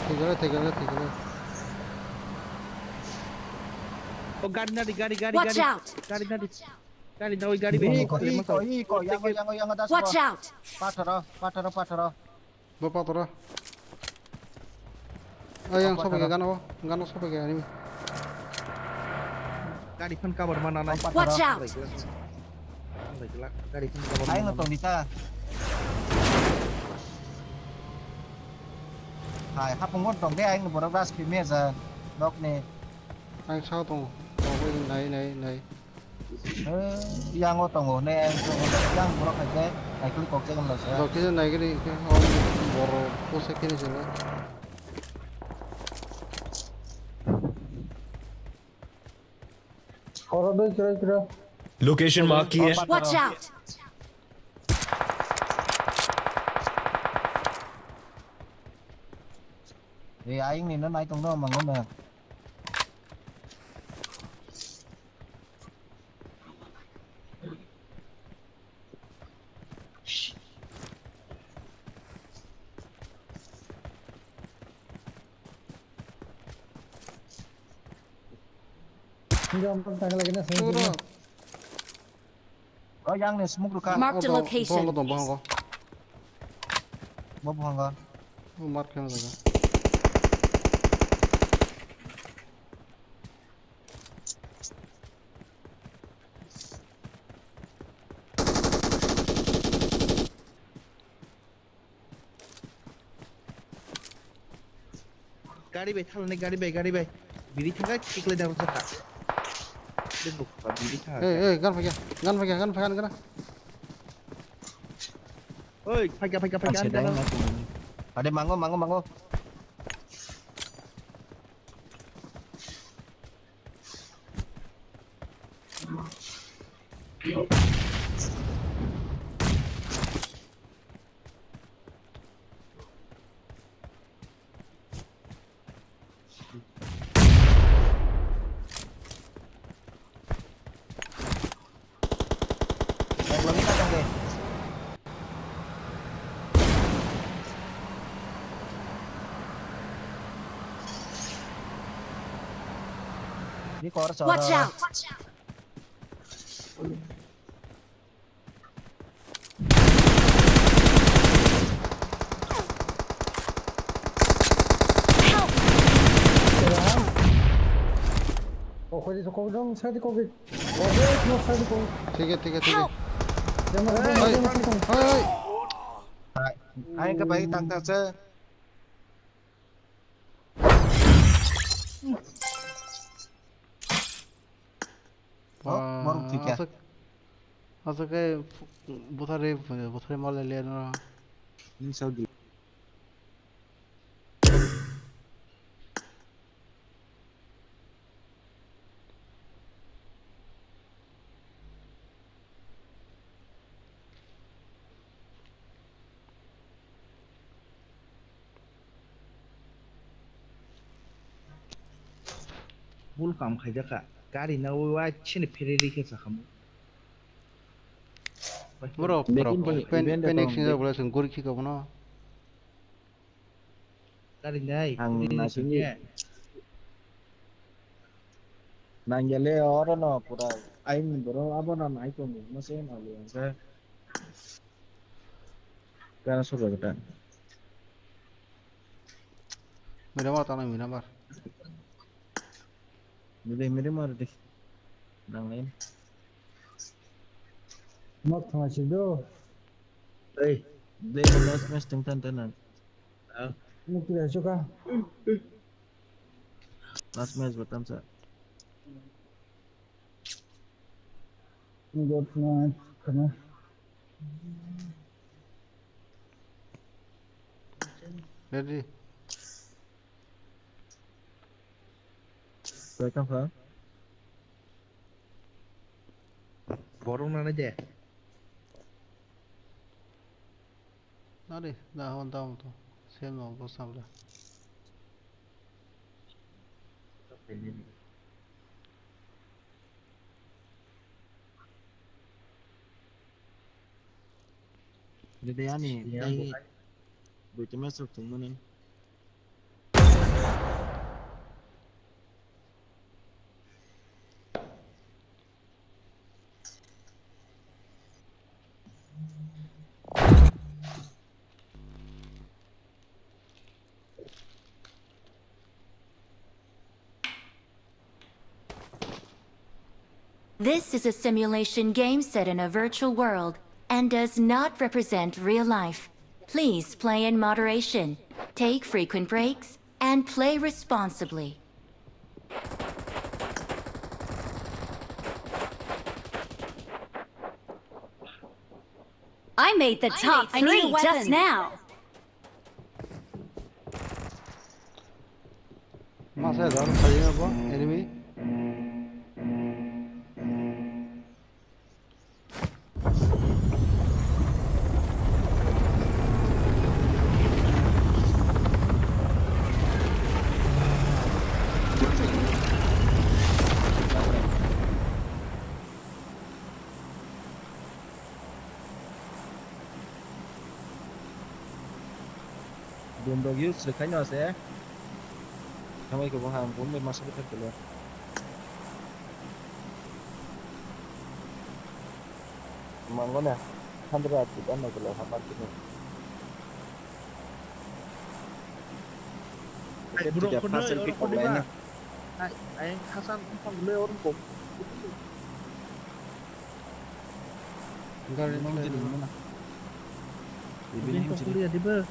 Thigale, thigale, thigale. Oh, gari nadi, gari, gari, gari. Watch out! Gari nadi. Gari na, oi, gari be. Iko, iko, iko, yango, yango, yango, das. Watch out! Pataro, pataro, pataro. Bo pataro. Ay, yang sopai ke gano, gano sopai ke ani. Gari phan cover mana nai. Watch out! Gari phan cover mana. Aing no tong dita. Hai, hapung gon tong de aing no borok ras khe meja. Nok ni. Aing sao tong. Tong nai, nai, nai. Eh, yang o tongo ne, yang borok hai khe cycle kok jagan lo se. Rok kisa nai giri khe o borok posa kini jalo. Oro doi kira kira. Location mark kiya hai. Watch out! Eh, aing ni no nai tong no mango na. Pura. Oh, yang ni smoke rwkha. Marked a location. Bong, bong, bong, bong. Bo bong. Oh, mark yang jaga. Gari bai thalani, gari bai, gari bai. Biri thangkha, tikle dang jaka. Biri thangkha. Hey, hey, gan phakya, gan phakya, gan phakya, gan. Oi, phakya, phakya, phakya, gan. Ade, mango, mango, mango. Watch out! Help! Kok koi di, kok dong, side kok di. Kok di, no side kok. Thik hai, thik hai, thik hai. Help! Oi, oi, oi. Hai, hai, ka bai tang tang se. Oh, borok thwikha. Aswk, aswk khe buthari, buthari ma le le no. Nini saudi. Bul kam khaijak kha. Gari na ui wai chini phiri ri khe sakhamu. Bro, bro, panic singjak bwlai chwng guri khika bono. Gari nai, ang phiri ri nasingwi. Nangya le oro no pura aini borok abono nai tongo, mase nangya hwnkhe. Kana sokra kata. Miramar tana miramar. Mire mire mar de. Nang lain. Nok thang si do. Ei, de last match teng tan tan. Ah. Nuk tu suka. Last match batam sa. Good night. Kana. Ready. Welcome, sir. Borok nanai de. Nari, da hon da hon to. Sem no go sabla. Dede ani dai duita match rok tongmani. This is a simulation game set in a virtual world and does not represent real life. Please play in moderation, take frequent breaks, and play responsibly. I made the top three just now. Masa ya, dalam saya apa? Enemy. Bumrok use rwkhaino se. Thamai khe bo ham bumni masa bwthar kwlwi. Mangona hundred atwk anna kwlwi hamar khe. Ai, borok kono, oro kono ba. Ai, ai, hasan wngkha le oro kok. Gari nang twi twi rwmana. Ibini him chiri.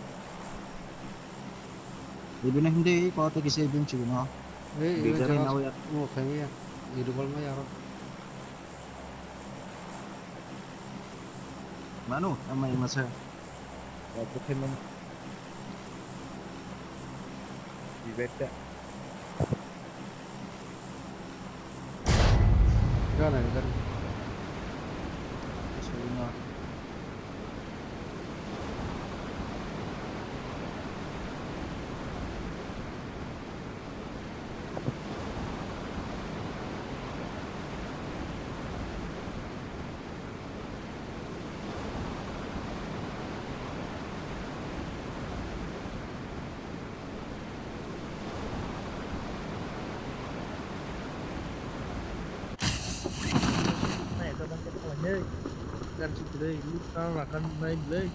Ibini hindi ko to kisa ibini chiri no. Ei, ibini jaga nawi ya. Mo khaimi ya. Idu bol ma ya ro. Manu, ama imasa. Ya, kuthin manu. Ibeta. Gana, gana. Sorry, no. Nai, ito bang kaya pala, hey. Kan si Blai, lu kan makan main Blai.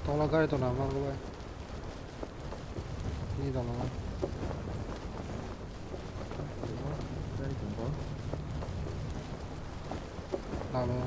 Tola gari tola ma bai. Ni tola ma. Gari tongo. Lama.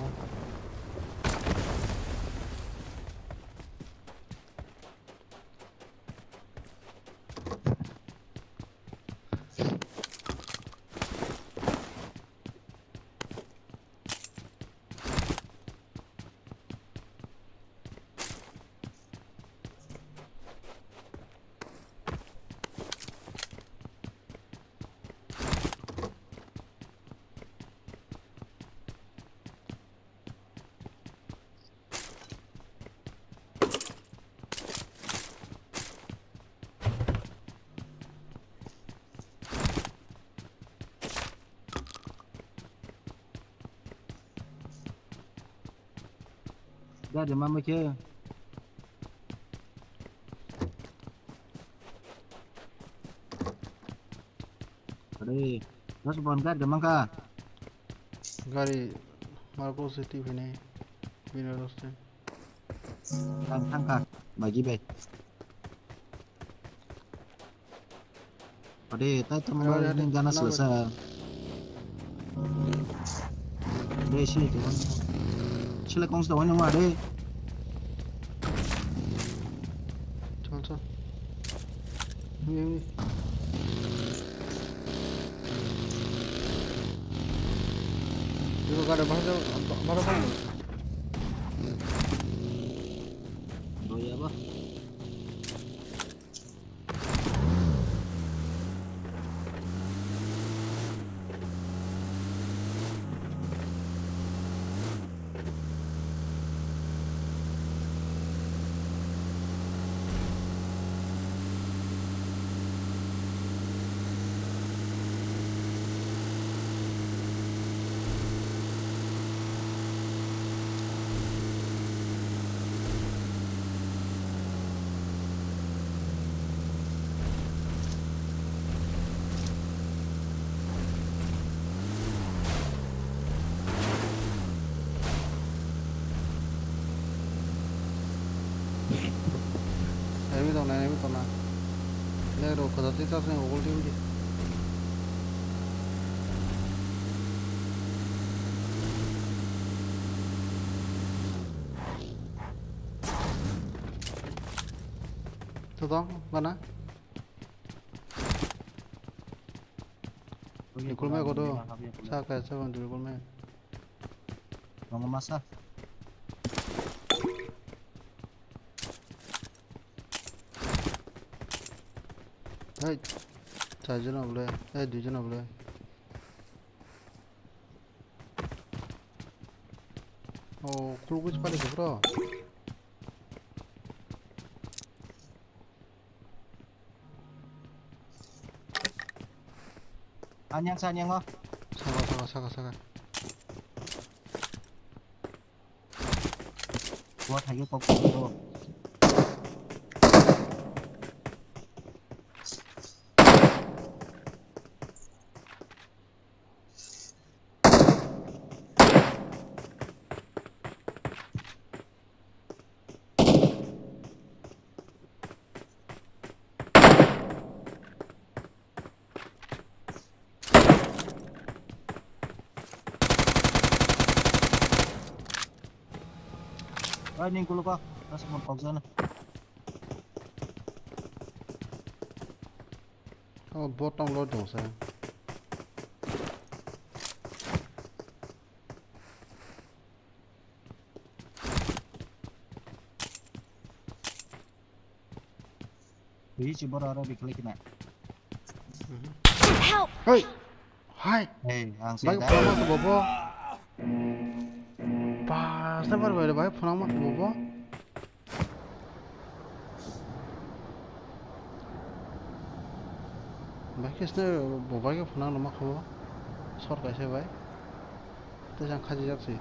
Gari mama khe. Are, dos bon gari mangka. Gari Marco City bini, bini roste. Thang, thangkha, bagi bai. Ade, tai tamo. Ade, ade, ning gana ade. Selasa. Ade, sini tu. Sila kong sa wani ma ade. Chal, chal. Wi, wi. Dua kada bahasa, bahasa apa? Doya ba. Enemy tong na, enemy tong na. Nek rok kwtal twi char jani ugul team di. Todong gana. Nikulmai kodo. Sa kaisa ban nikulmai. Nongo masa. Hey, charjon oble. Hey, duijon oble. Oh, khuluk pari bro. Anyang sa, anyang o. Saka, saka, saka, saka. Gua thagi kok ko. Oi, ning kuluk o, tas mon kok jana. Oh, bot tong lo dong sa. Ri si boro aro bikhlai kina. Help! Hei! Hai! Hey, ang Bai sida. Phone ma bobo. Pas na bar bai bai phone ma bobo. Bai kisne bobai ke phone no ma kho. Sor kaise bai. Tei jang khaji jak si.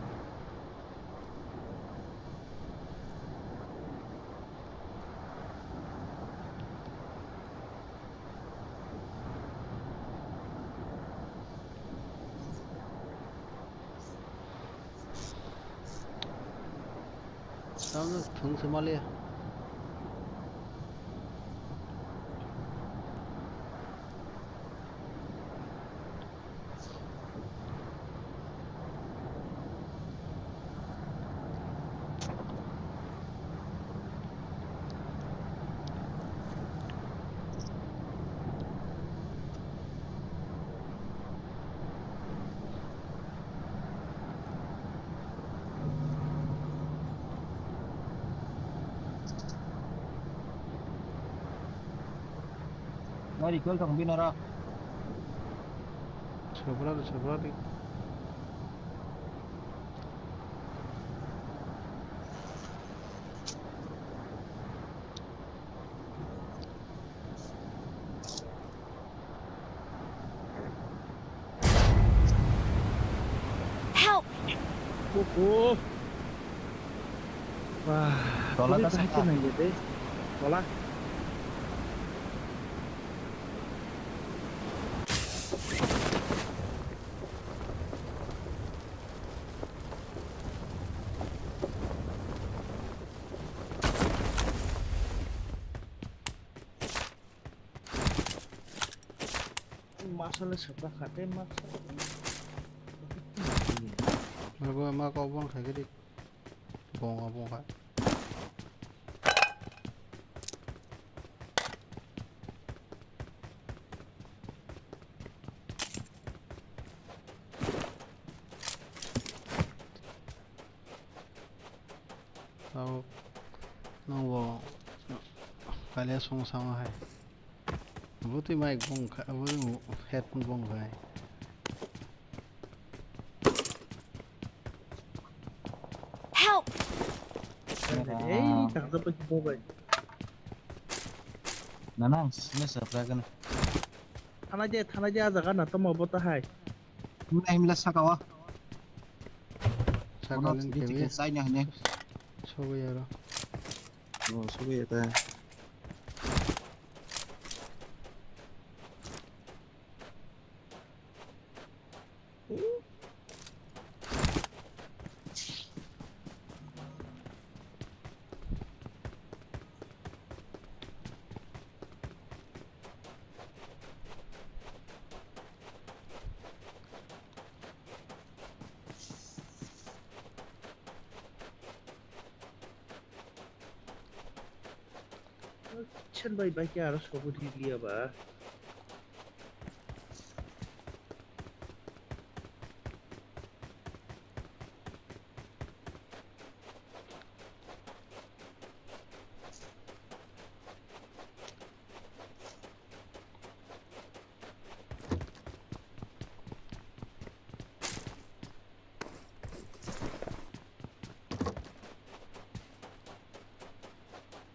Tamo thung se mali. Nari kol tong binara. Sabra, sabra di. Help! Kuku. Wah, tola ta saka. Nang ya deh. Tola. Masala sabra khate masala. Mago ma ko bon khai gidi. Bonga bonga. Tao nangbo kalia song sama hai. Butwi mic bong kha, butwi headphone bong khai. Help! Ei, tangkha pai bo bai. Nanang, sile sabra gana. Thana je, thana je, a jaga na tamo bo ta hai. Himla, himla saka o. Saka len tiki kebi. Tiki sai na hane. Sobo yaro. Oh, sobo yata. Chen bai bai khe aro sobo riliya ba.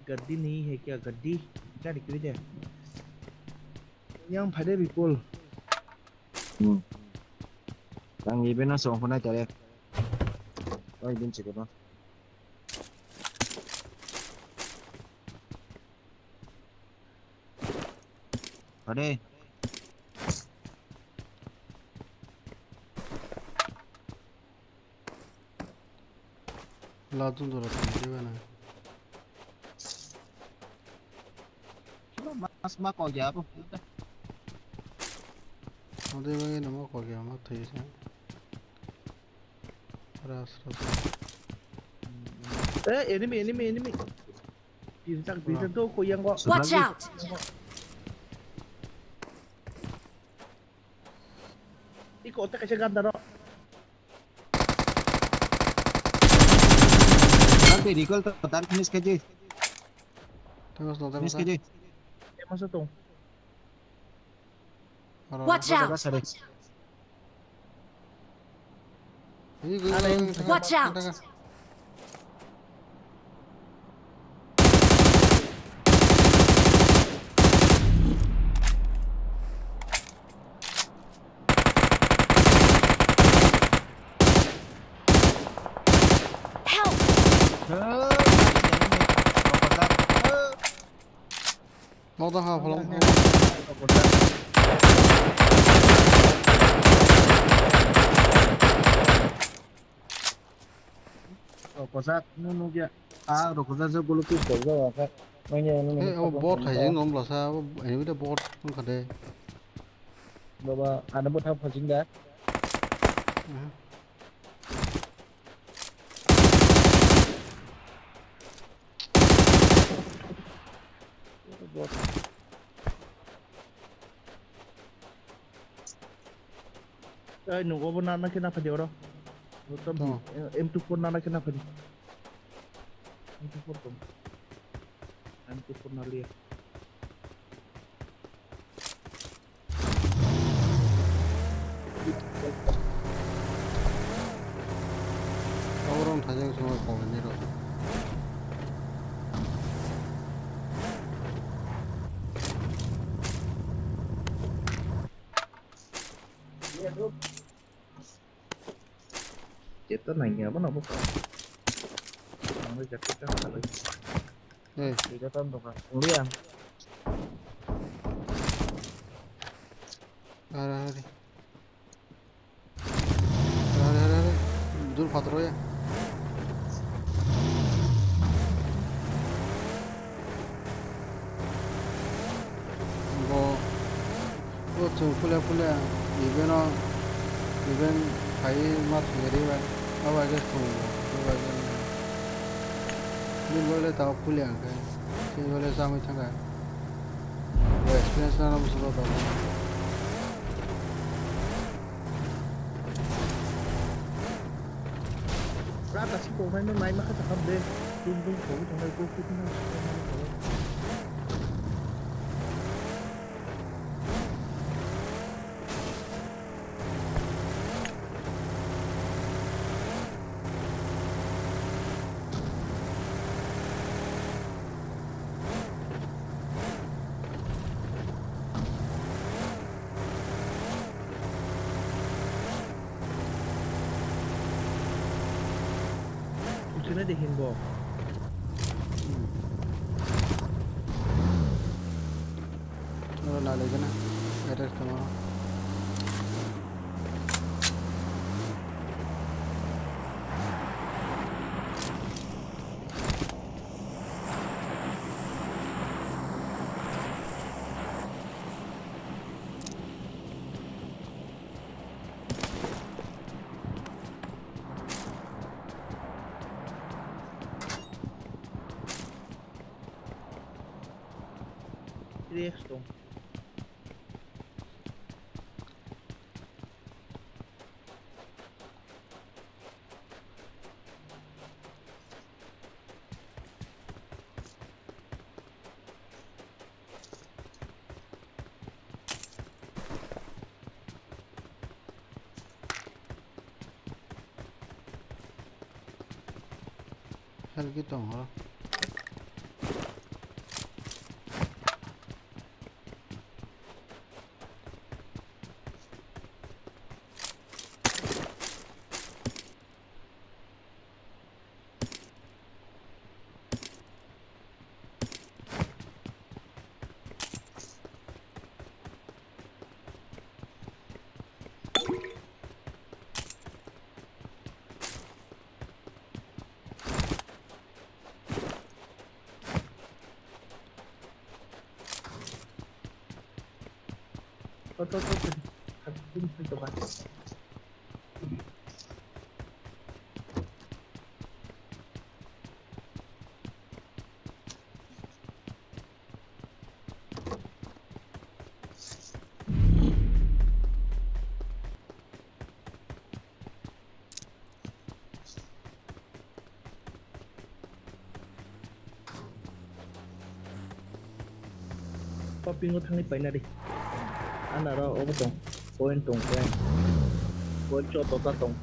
गद्दी नहीं है क्या? गद्दी क्या निकली थे? Yang phade bikul. Hmm. Yang ibe na song phone tare. Oi, din chiko no. Phade. Ladun dora tong diba na. Mas ma kok ya apa? Ode bagi nama kok ya ma thai sa. Ras ras. Eh, enemy, enemy, enemy. Birjak, birjak do ko yang ko. Watch out! Iko te kaisa ganda ro. Nanti recall to tan finish kaji. Tengos no, tengos. Finish kaji. Masa tong. Watch out! Jaga sari. Watch out! Help! Noda ha pholong. Rokojak, nung nukya. Ah, rokojak je gulu pistol je, oke. Manya, nung nukya. Eh, abo bot hai jeng nom lasa, abo enemy de bot wngkha de. Baba, ano bwthak phajing da. Ai, nung obo na, na khe na phadi oro. Oro tam di, eh, M two four na, na khe na phadi. M two four tong. M two four na liya. Oro thajak songwi kok ni rw. Cheto nangya bono bo. Ang jacket ta halai. Eh. Ida tan doka. Uli ang. Are, are. Are, are, are. Dur phatro ya. Bo, bo chung phulia phulia, event o, event phai ma thwngwi bai, abo hai khe thwng bo, abo hai khe. Bini bagwi le tabuk phulia hwnkhe, chini bagwi le chamwi thangkha. Bo experience nana muchungo tabuk. Rata si tongnai no nai ma kha sakha ble. Dum dum khogwi tongnai, kok kok kok kok. Uthina de hinbo. Oro lalai gana. Attack tamo. Text tong. Helgi tongo. Shopping o thangwi paina di. Anaro obo tong. Point tong point. Point chota ta tong.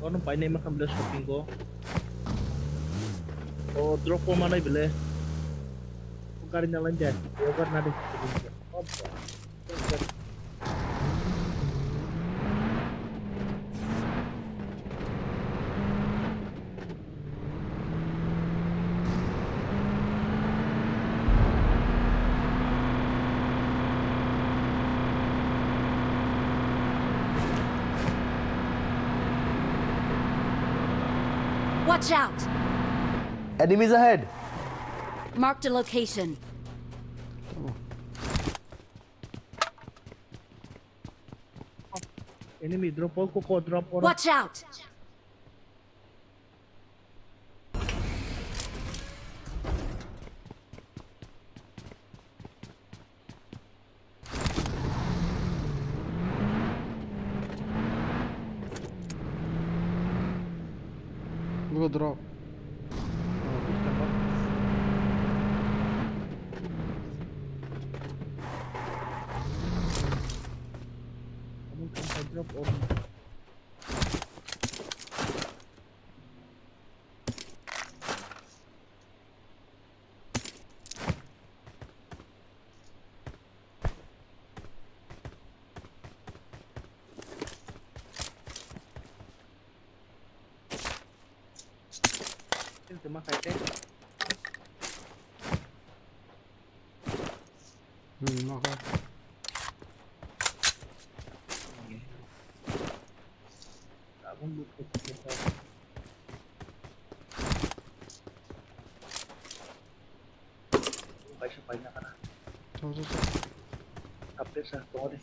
Ono painai makham le shopping o. O drop o manai bele. O gari na lanja. O gari na de. Watch out! Enemies ahead! Marked a location. Enemy drop, o, ko, ko, drop, o. Watch out! Go drop. Drop, o. Kill tuma khaite. Hmm, mokhe. Tabung loot khaite. Kaisa paina kana. Thok, thok, thok. Update sa tongo de.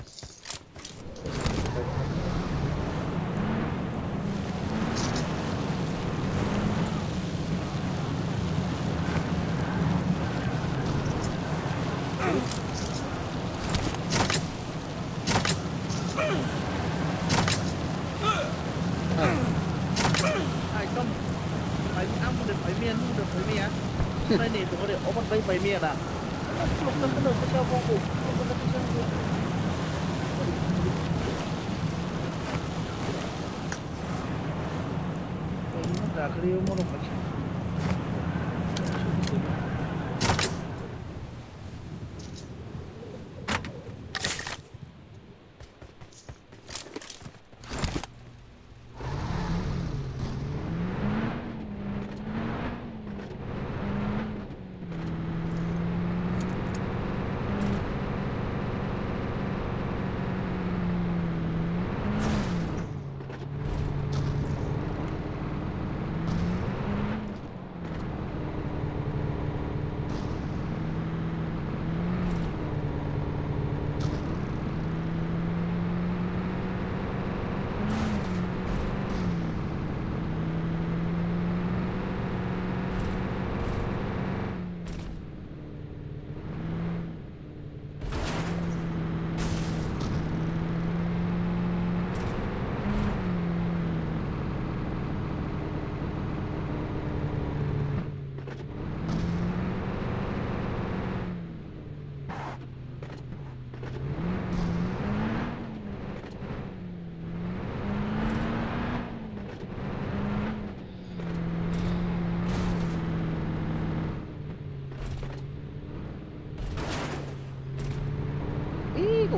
Ai, tom. Pai, ang pun pai mia, nu pai mia. Pai ni, tu kau dia obat pai pai mia dah.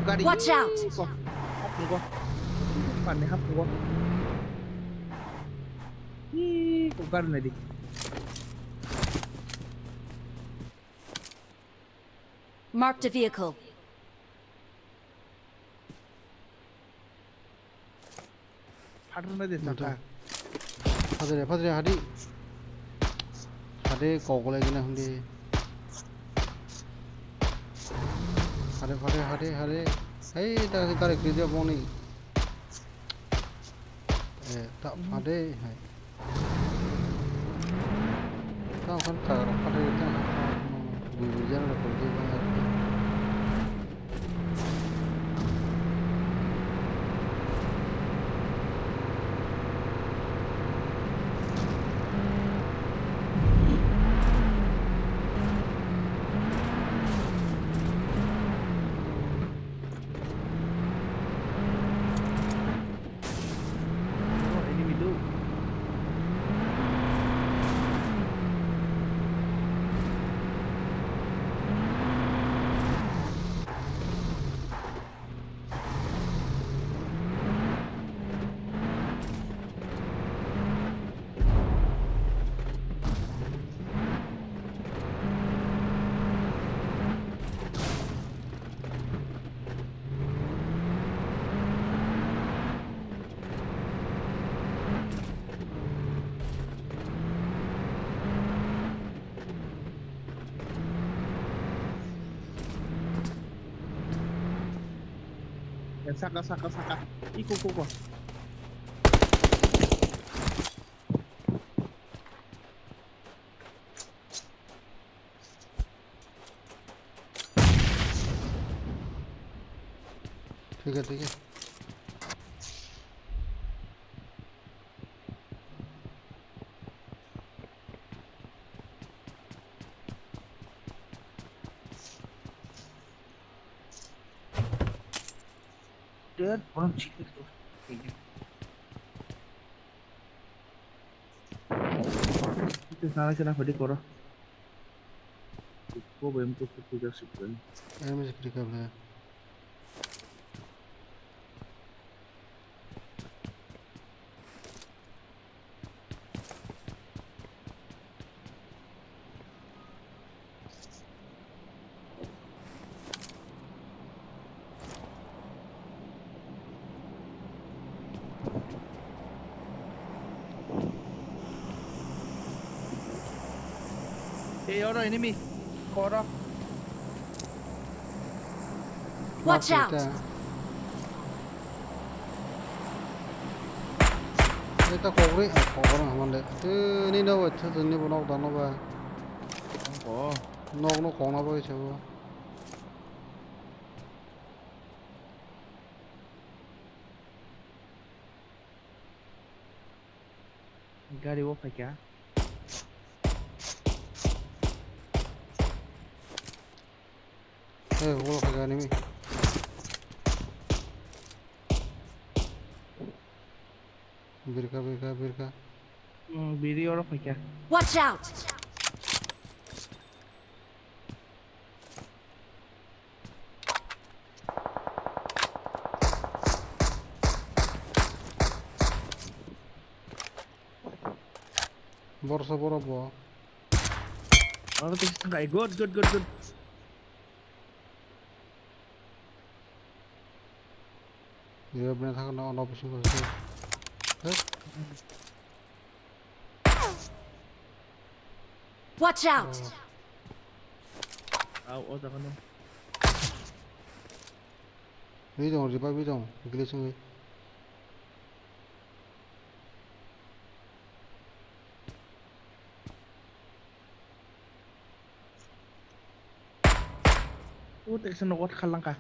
Gari. Watch out! Ko. Hapung ko. Pan ni hapung ko. Ih, ko gari nai di. Marked a vehicle. Phatrwng nai de chata. Phadre, phadre, hadi. Hadi, kok lai gina hindi. Hadi, hadi, hadi, hadi. Hei, ta, ta, kiri dia boni. Eh, ta, hadi, hai. Tamo khan tagra phatai tamo bui bui jana rok koi bui bui. Oh, enemy do. Ya, saka, saka, saka. Iko, iko, iko. ठीक है, ठीक है। Dude, what I'm cheating for? Itu sana kena pwdw koro. Ko bai mtu kutu jak sikon. Em je kri kabla. Hey, oro enemy. Oro. Watch out! Eta kogri, ah, kogri hamande. Tini no wetsa tini bo nok dano ba. Ko. Nok no kongna bo se bo. Gari o phaikha. Hey, ulo khaga enemy. Birka, birka, birka. Hmm, biri oro phaikha. Watch out! Borsa borok bo. Oro tei thangkai. Good, good, good, good. Yo bne thang no, no bisingo se. Hey. Watch out! Au, o jaga no. Bidong, riba bidong, glitch wngwi. O teksa nogo khalangkha.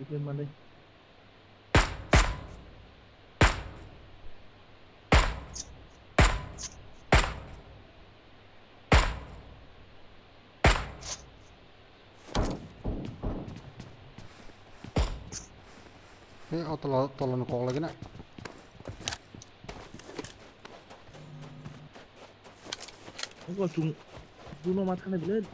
Ipe mane. He, o tola, tola ni kok lagi na. Abo chung, duno ma thangna bile.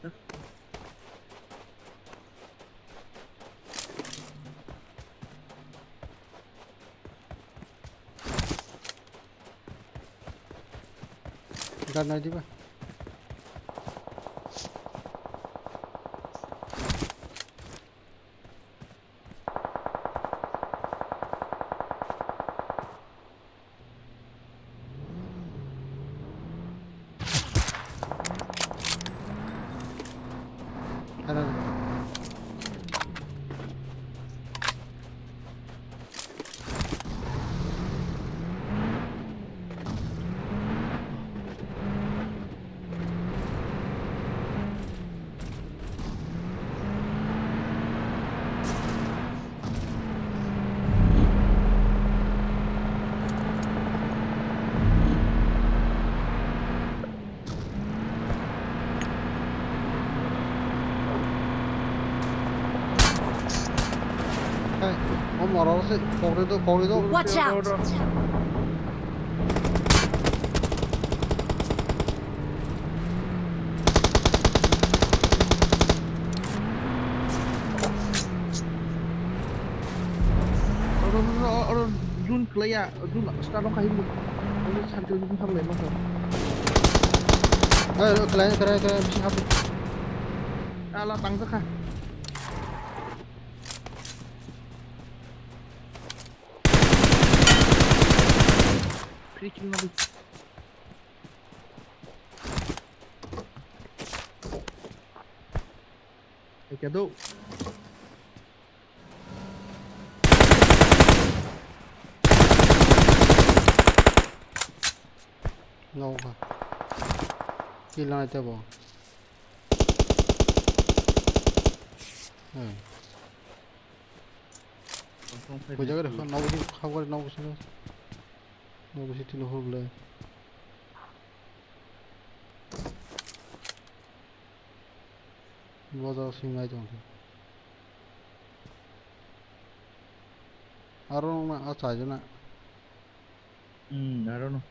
Kar nai diba? Hey, o moro se kokri do, kokri do. Watch out! Oro, oro, oro, jun klaya, jun start wngkha himbo. Oro circle jun hamlai masa. Hey, klaya, klaya, klaya, bisi hapu. Ala tangjakha. Free kill madi. Ekado. Nokha. Kill nai tebo. Hmm. Kujagari kha, nogo si, kha gari nogo si. Nogo si tino hurle. Bodo singai tong. Aro ma a chai jana. Hmm, aro no.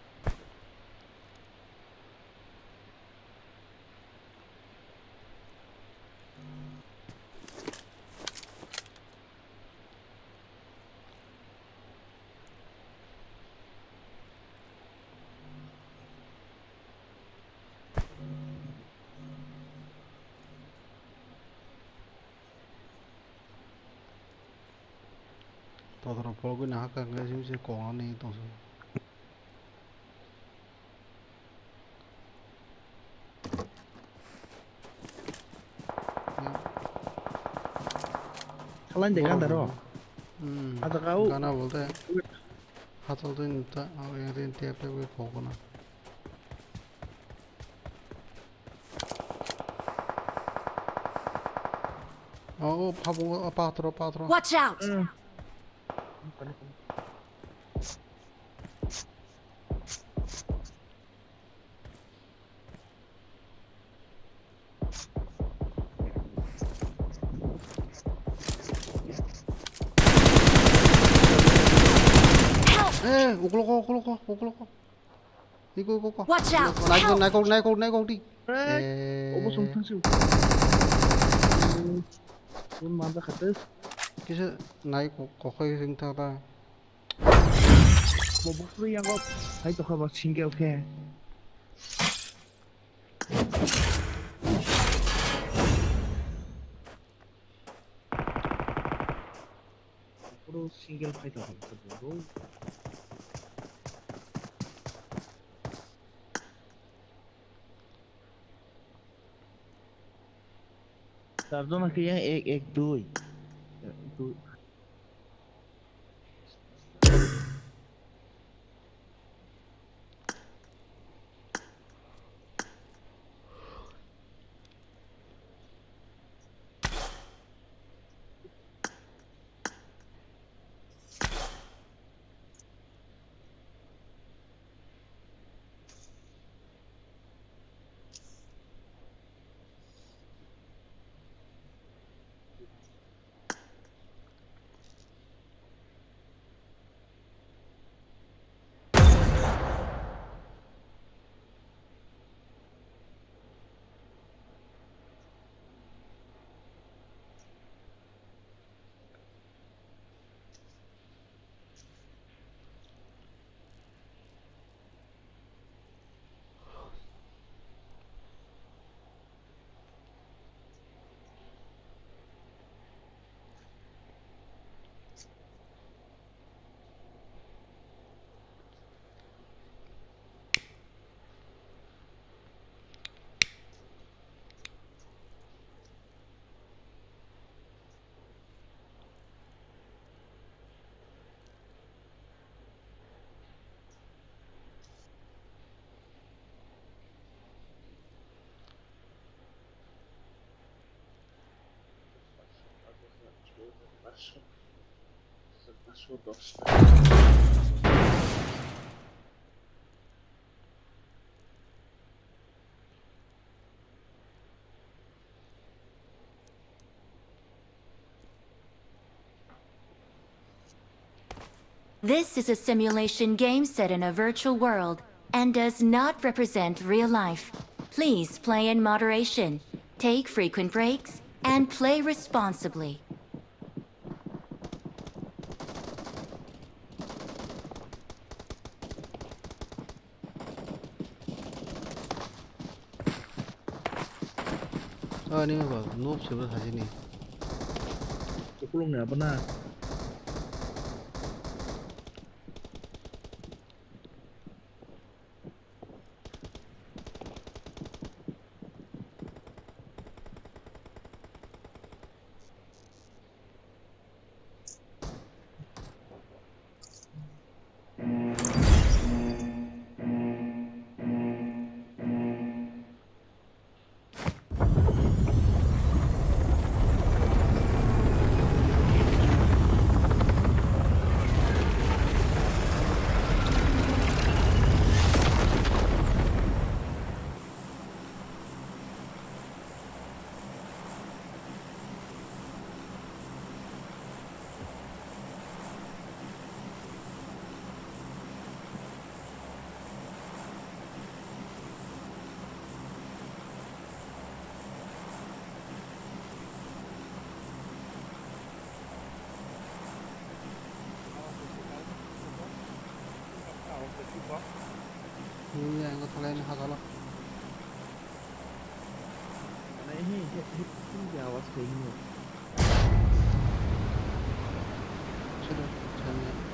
Totorok pologwi nahakha hwnkhe simi se kok nani tongsa. Salai de ganda ro. Hmm. Ajaga o. Gana bolte. Hatal din ta, yang din tiap tiap kokona. Oh, oh, phabung, oh, patro, patro. Watch out! Mm. Eh, uklok, uklok, uklok. Iko, iko, iko. Watch out! Naikol, naikol, naikol, naikol di. Eh, eh. Obo song thangsi. Pun manda khate. Kisa naikol, kokoi sing thang ta. Bo bukri yang kok. Hai tokha ba single khe. Puro single fighter hwn khe bo. Char jona khe yang ek, ek, dui. Dui. This is a simulation game set in a virtual world and does not represent real life. Please play in moderation, take frequent breaks, and play responsibly. Ani ba noob se bwrwi hajini. Kukulung ni abo na. Nini ang thalai ni hajalo. Mane hi, hi, hi, hi, awas kaini. Sudah, sana.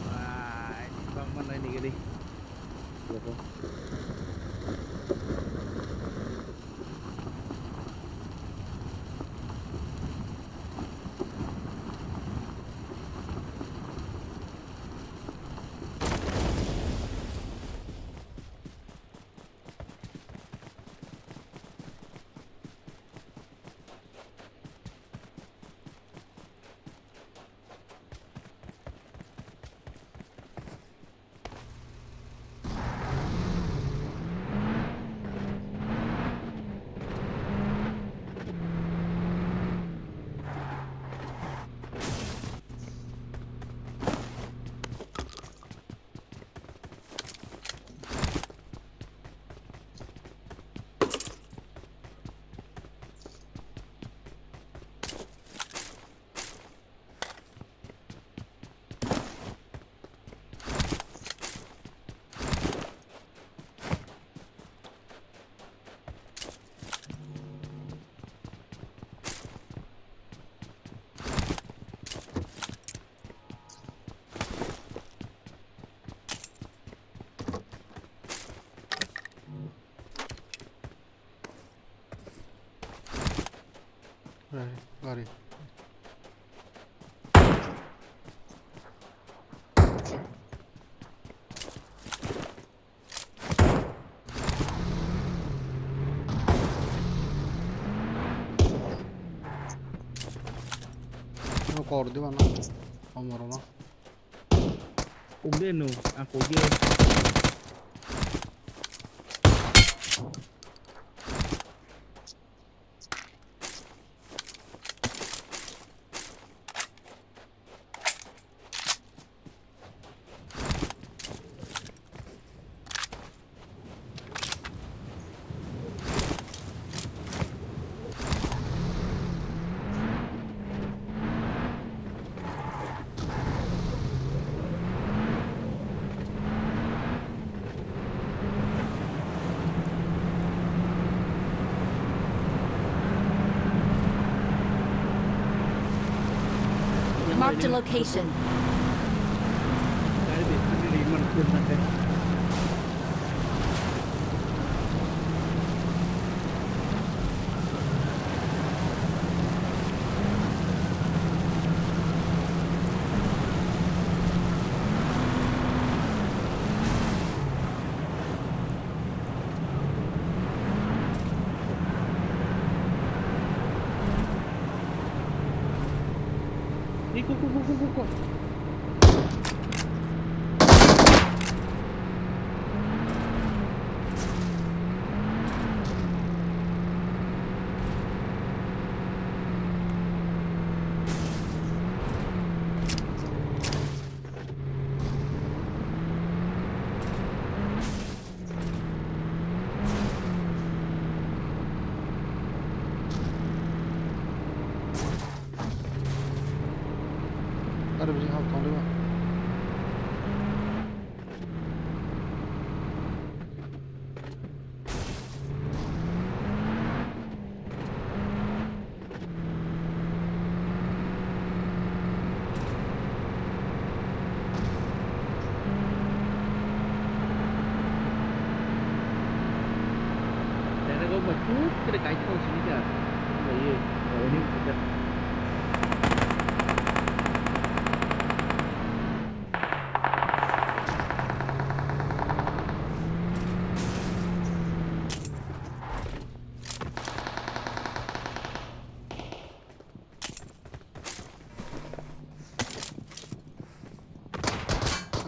Bye. Bang mana ini gini. Gari, gari. No kor diba no. Omoro no. Ugde no, ako ge. Marked a location. Iko, ko, ko, ko, ko, ko. Aro bisi hap tong diba. Tene go machut kere kai thong sini ka. Ye, ini kita.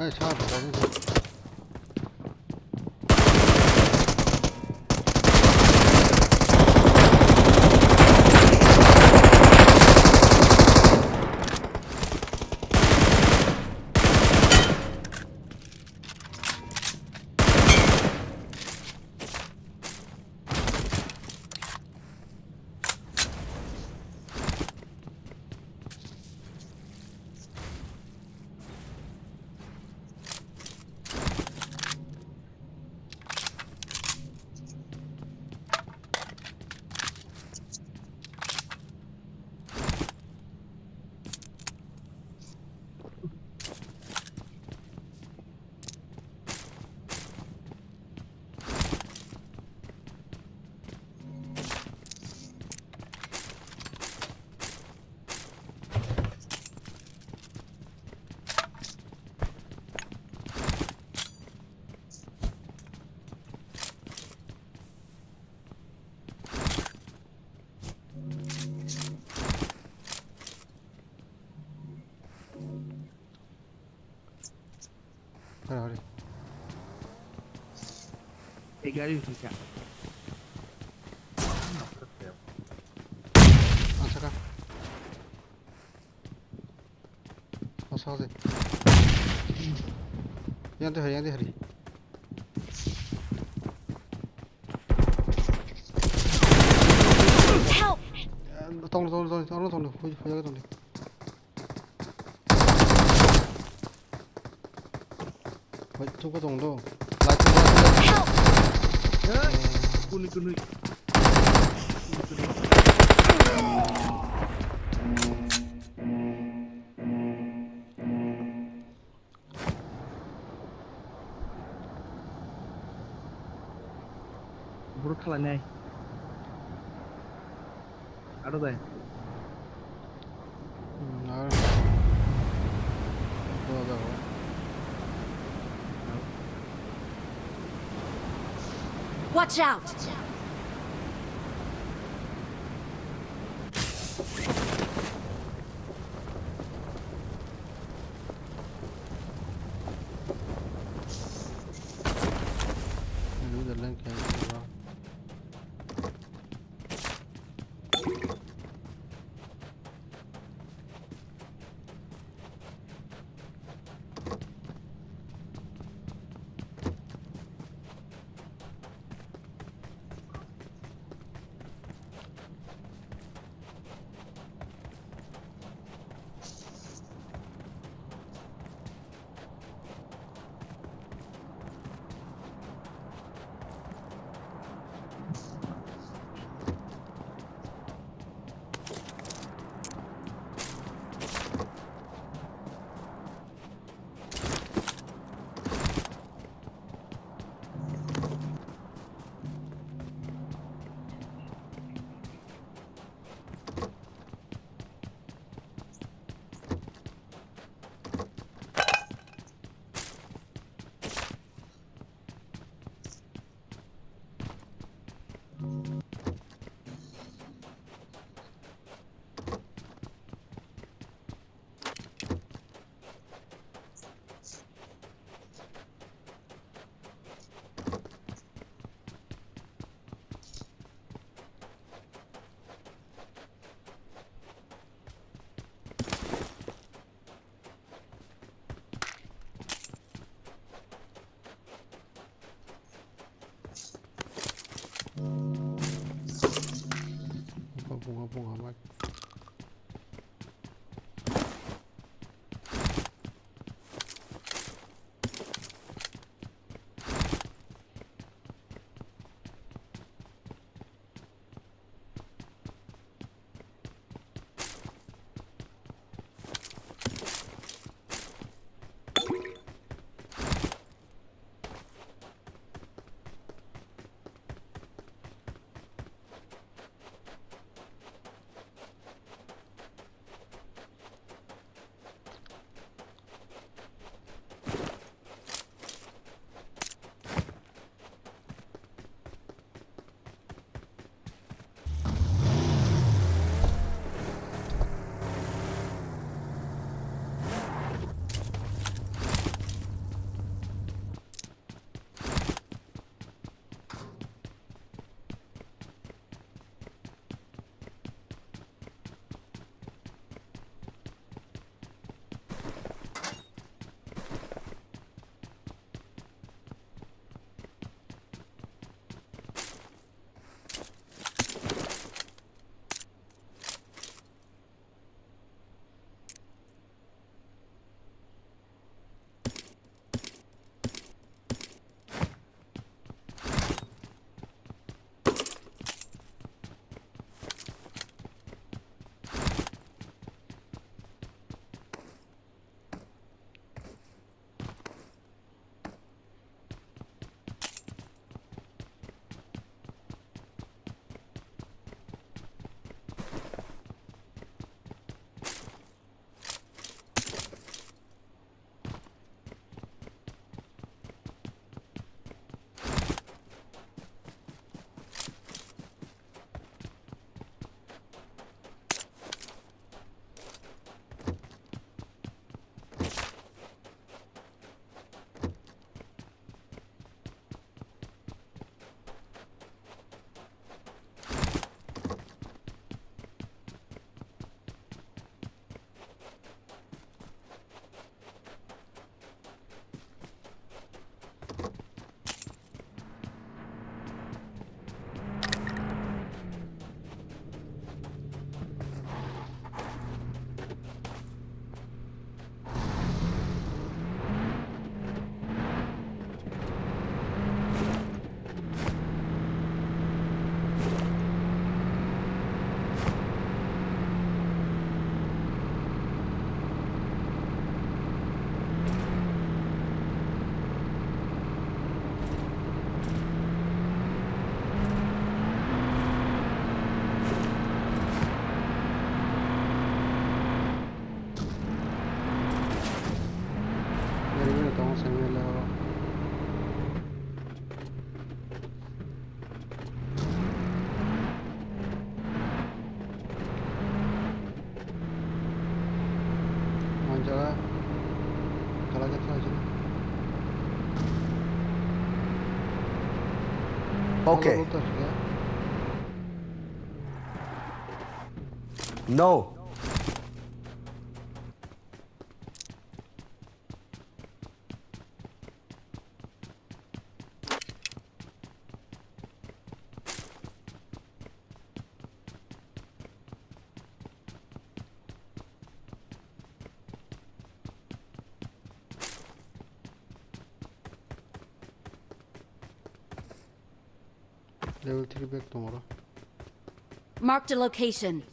Ai, sa, ba, ba, ba. Hore, hore. Ei gari uthisa. Ang saka. Ang saka se. Yang teh hari, yang teh hari. Help! Tong, tong, tong, tong, tong, hui, hui, tong. Wait, chuko tong do. Light tong do. Help! Eh, kuni, kuni. Kuni, kuni. Borok khalai nai. Aro dai. Hmm, aro. Aro. Watch out! Muhammad. Gari gari tongo sengmela o. Manjara. Kala kata aja. Okay. Kala kata aja. No. Level three bag tongo oro. Marked a location.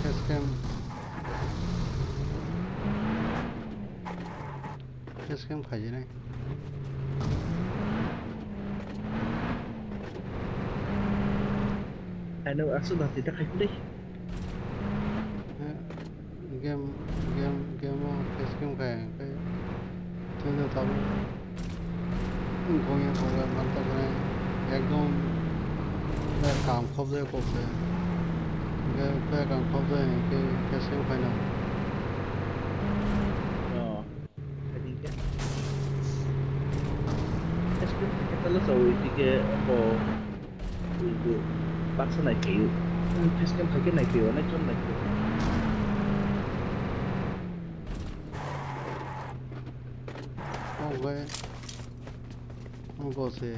Facecam. Facecam khaijinai. Ano aswk dati ta khai dei. Eh, game, game, game o face game khai, khai. Tei no tabuk. Wngkong ya, kok ya, man ta khe ekdom, eh, kam khobjak kok se. Hingke, eh, kam khobjak, hingke face game khai no. Oh. Khaidi khe. Face cream khaikhe talo chawi tike bo, bo baksa naikhaio. Face cream khaikhe naikhaio, naichom naikhaio. Ogo, ogo se.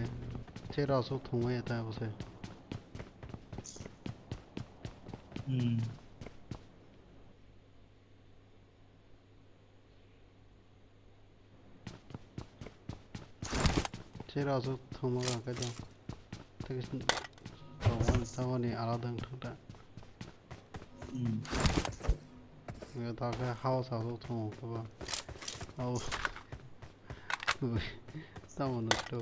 Chera aswk thwngmaya ta bo se. Hmm. Chera aswk thwngma khe do. Tei khe tongo tamoni alada wngthang ta. Hmm. Nge ta khe house aswk thwngo khe ba. Abo. Tamo nokto.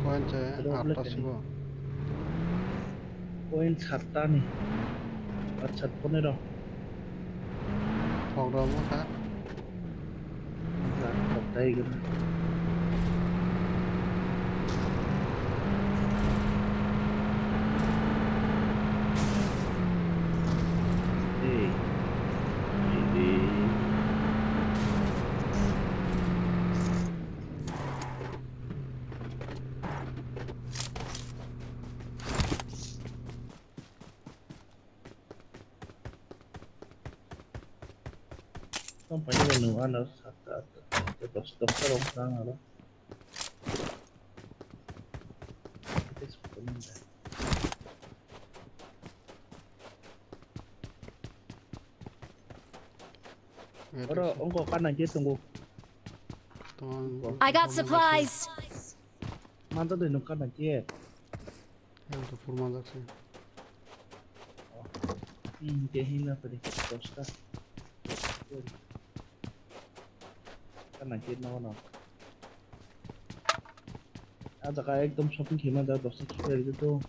Coin se atta sigo. Coin satta ni. Acha, ponero. Thok rok wngkha. Wngkha, thok tei gana. Ei, ei, ei. Tong paina bo nung ano satta, atta, atta, dos, dos ta rok tang aro. Ite sukuni da. Oro ongko kana je tongo. I got supplies. Manta doi nung kana je. Yang tu pur manjak se. Hmm, ke hina padi dosta. Kana ke no no. A jaga ekdom shopping khema da dosta khema ri to.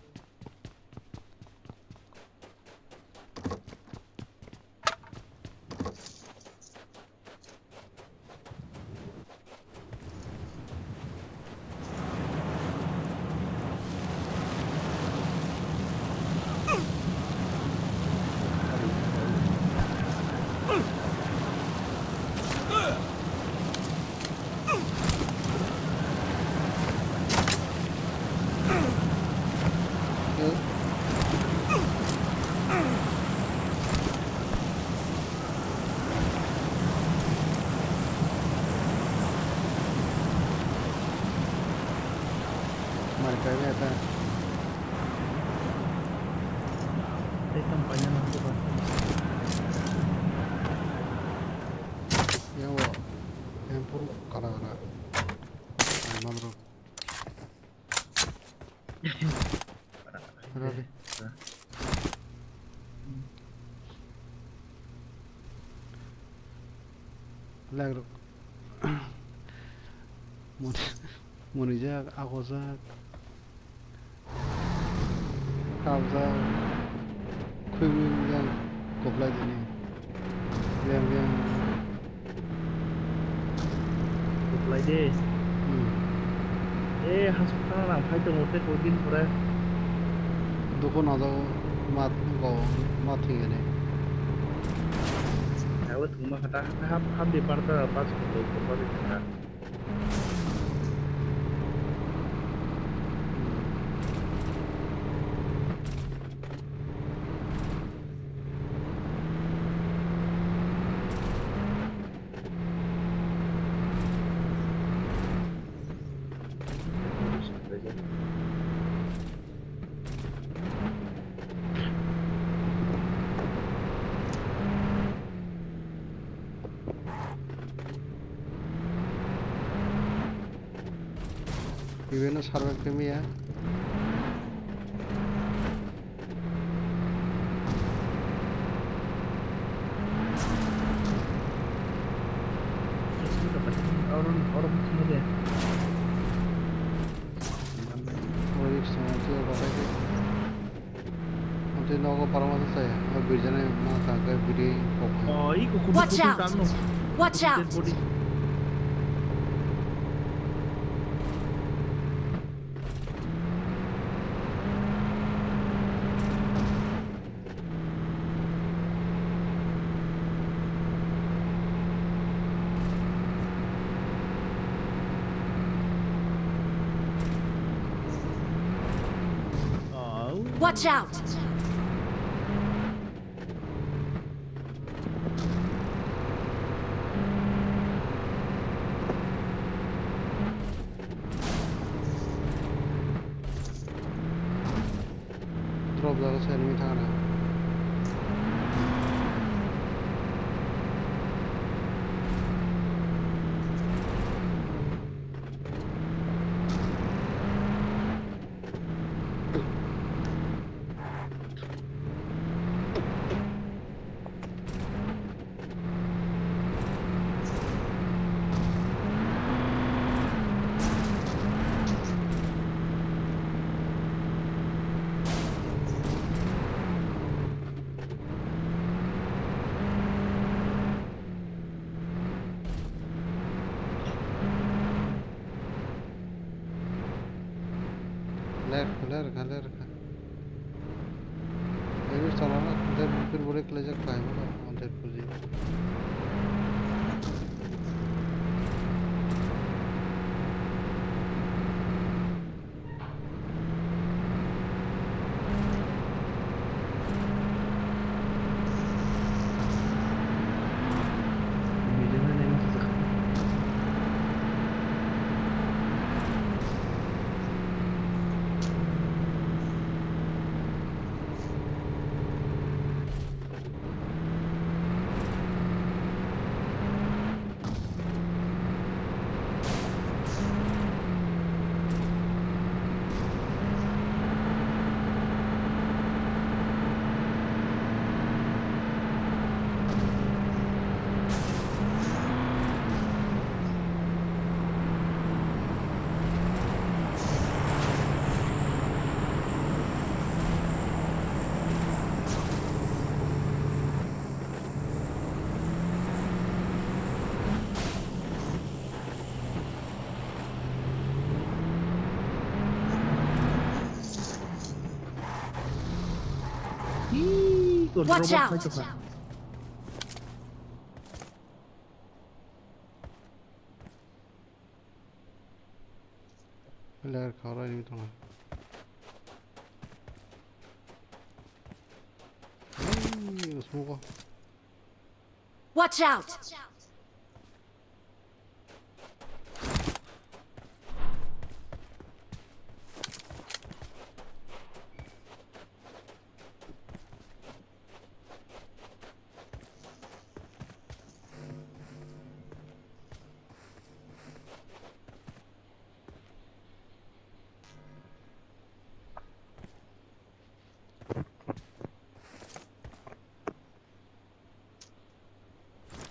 Mai kai ya ta. Tei tong paina nang ko ba. Yang wo, yang pur kala kala. Ai, madro. Rabi. Lag rok. Mon-, monijak, akojak. Kabjak. Khwimwi wngjak. Koplai dini. Yang, yang. Reply de. Hmm. Eh, hasuk thang nang phai tongo tei koi din pore. Dukho najago, mat go, mat thwngya ne. Abo thwngma kha ta, hap, hap de bar ta, pas kilo, kilo de kha ta. Ibeno survive khe maya. Oro, oro, oro. Oro, oro. Ante nogo parma sa saya, o birjana ma ka ka biri kok. Oh, iko kudu. Watch kudu out! Tangno. Watch out! Dead body. Watch out! Drop jaga se enemy thangna. Ler kha, ler kha, ler kha. Ebi chalana, tei bufir bore kelaijak kaimano, wanted puji. Watch out! Player khoro ini tong. Hey, smoke. Watch out!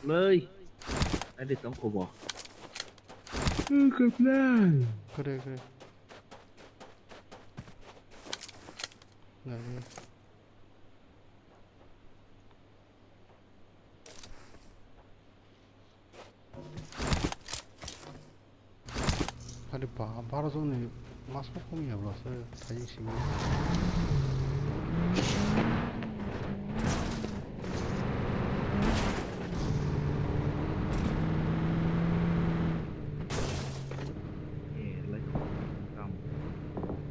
Lei. Adi tong kubo. Kore, kore. Lari. Ari ba, baro joni mas bo kom ya bwla se, hai simi.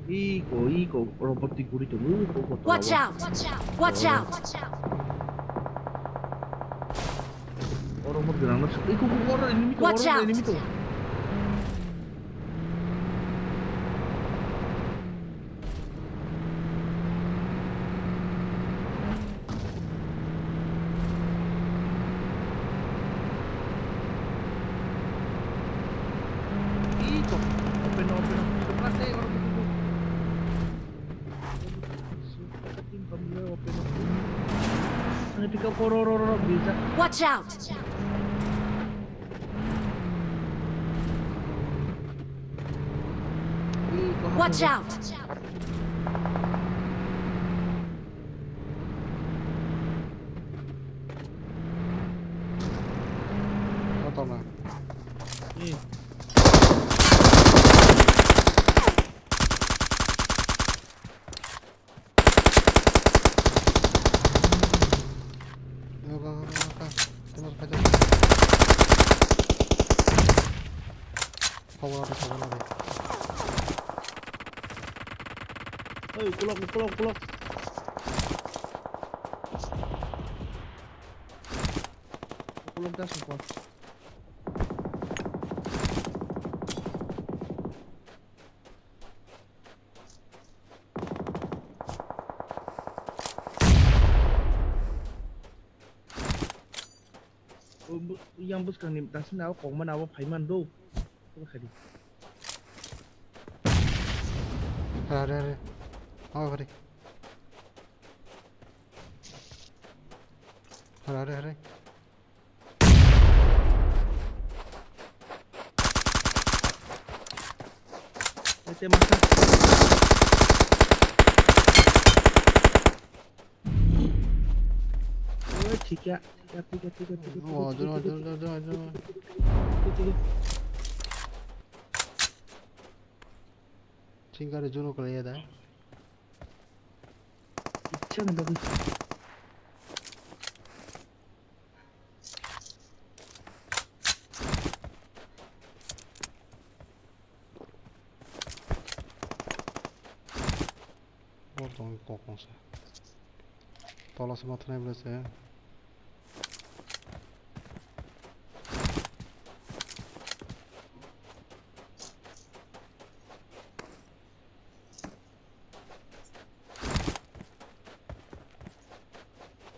Iko, iko, robot di guri tongo, iko, iko, Watch tola. Out! Watch out! Oro mo gwnang no. Iko, iko, oro enemy to, Watch oro out! Enemy to. Iko, open, open, open. Iko, pas, eh, oro, oro, oro. Watch out! Watch out! Go, go, go, go, go. Tengok, tengok. Power ada, power ada. Oi, kulak, kulak, kulak. Kulak gas, kulak. Yang bwskang ni dasin abo kok mana abo phai man do. Abo khai di. Hare, hare, hare. Abo khai di. Hare, hare, hare. Ete masa. Oh, thika, thika, thika, thika, thika, thika, Oh, thika, jora, thika, jora, jora, jora, jora. Thika, thika. Chingkari jora kala ya da. Ichha na bagwi. Bor tong kok kongsa. Tola se mathanai bwle se.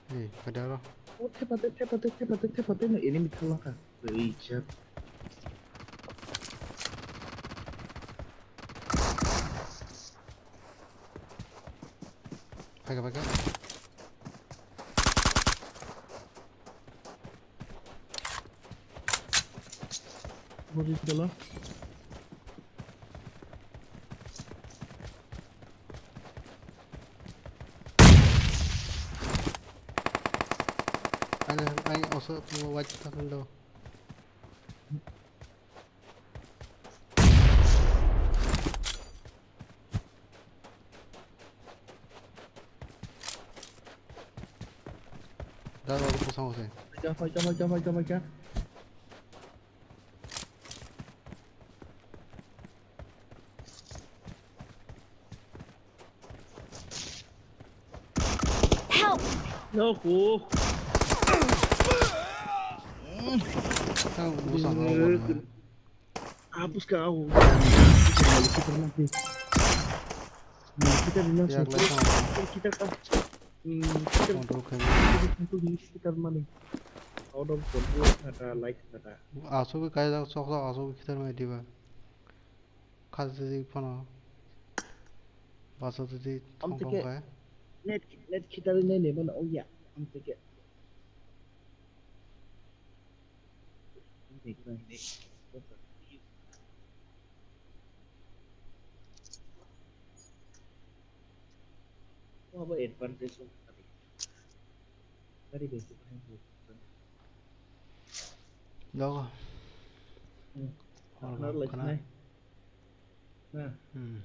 Hey, kada ro. Oh, thepa de, thepa de, thepa de, thepa de, no enemy thalaka. Ei, chap. Phaikha, phaikha. Body dala. Ani, ani oso white ta kando. Daro oro bwskango se. Phaikha, phaikha, phaikha, phaikha, phaikha. Help! Noku. Tang bwskango. Ah, bwskango. Kita rinang sih. Kita rinang sih. Yak lai tang. Kita kan. Hmm, kita. Control khe. Kita rinang sih. Kita mana? Out of control kata, like kata. Aswk khe kaijak sok sok aswk khe khitar mai diba. Kha twi phano. Basa twi Am thong tike thong khe. Net, net khitar nai ne mano, oh ya. Am tike. Abo advantage. Kari bai se phai se. Dogo. Hmm. Hor Khna hor lai khna. Sinai. Hmm. Hmm.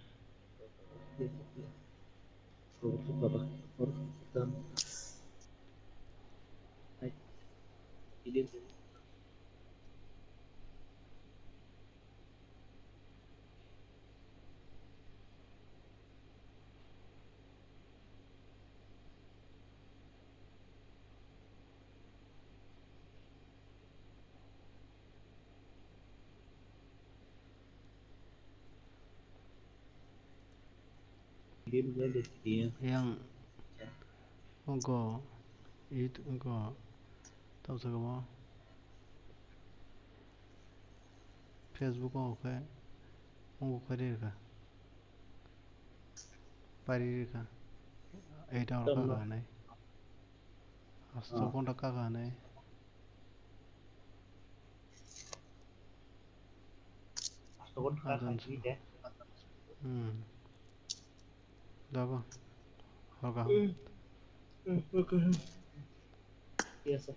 Yang ogo, it ogo, tau saka mo Facebook o khe, ogo khe ri rwkha, pari rwkha, eight hour kaka hanai, asto ghonta kaka hanai. Hmm. Dago. Hoga. Hmm. Hmm, okay. Yes, sir.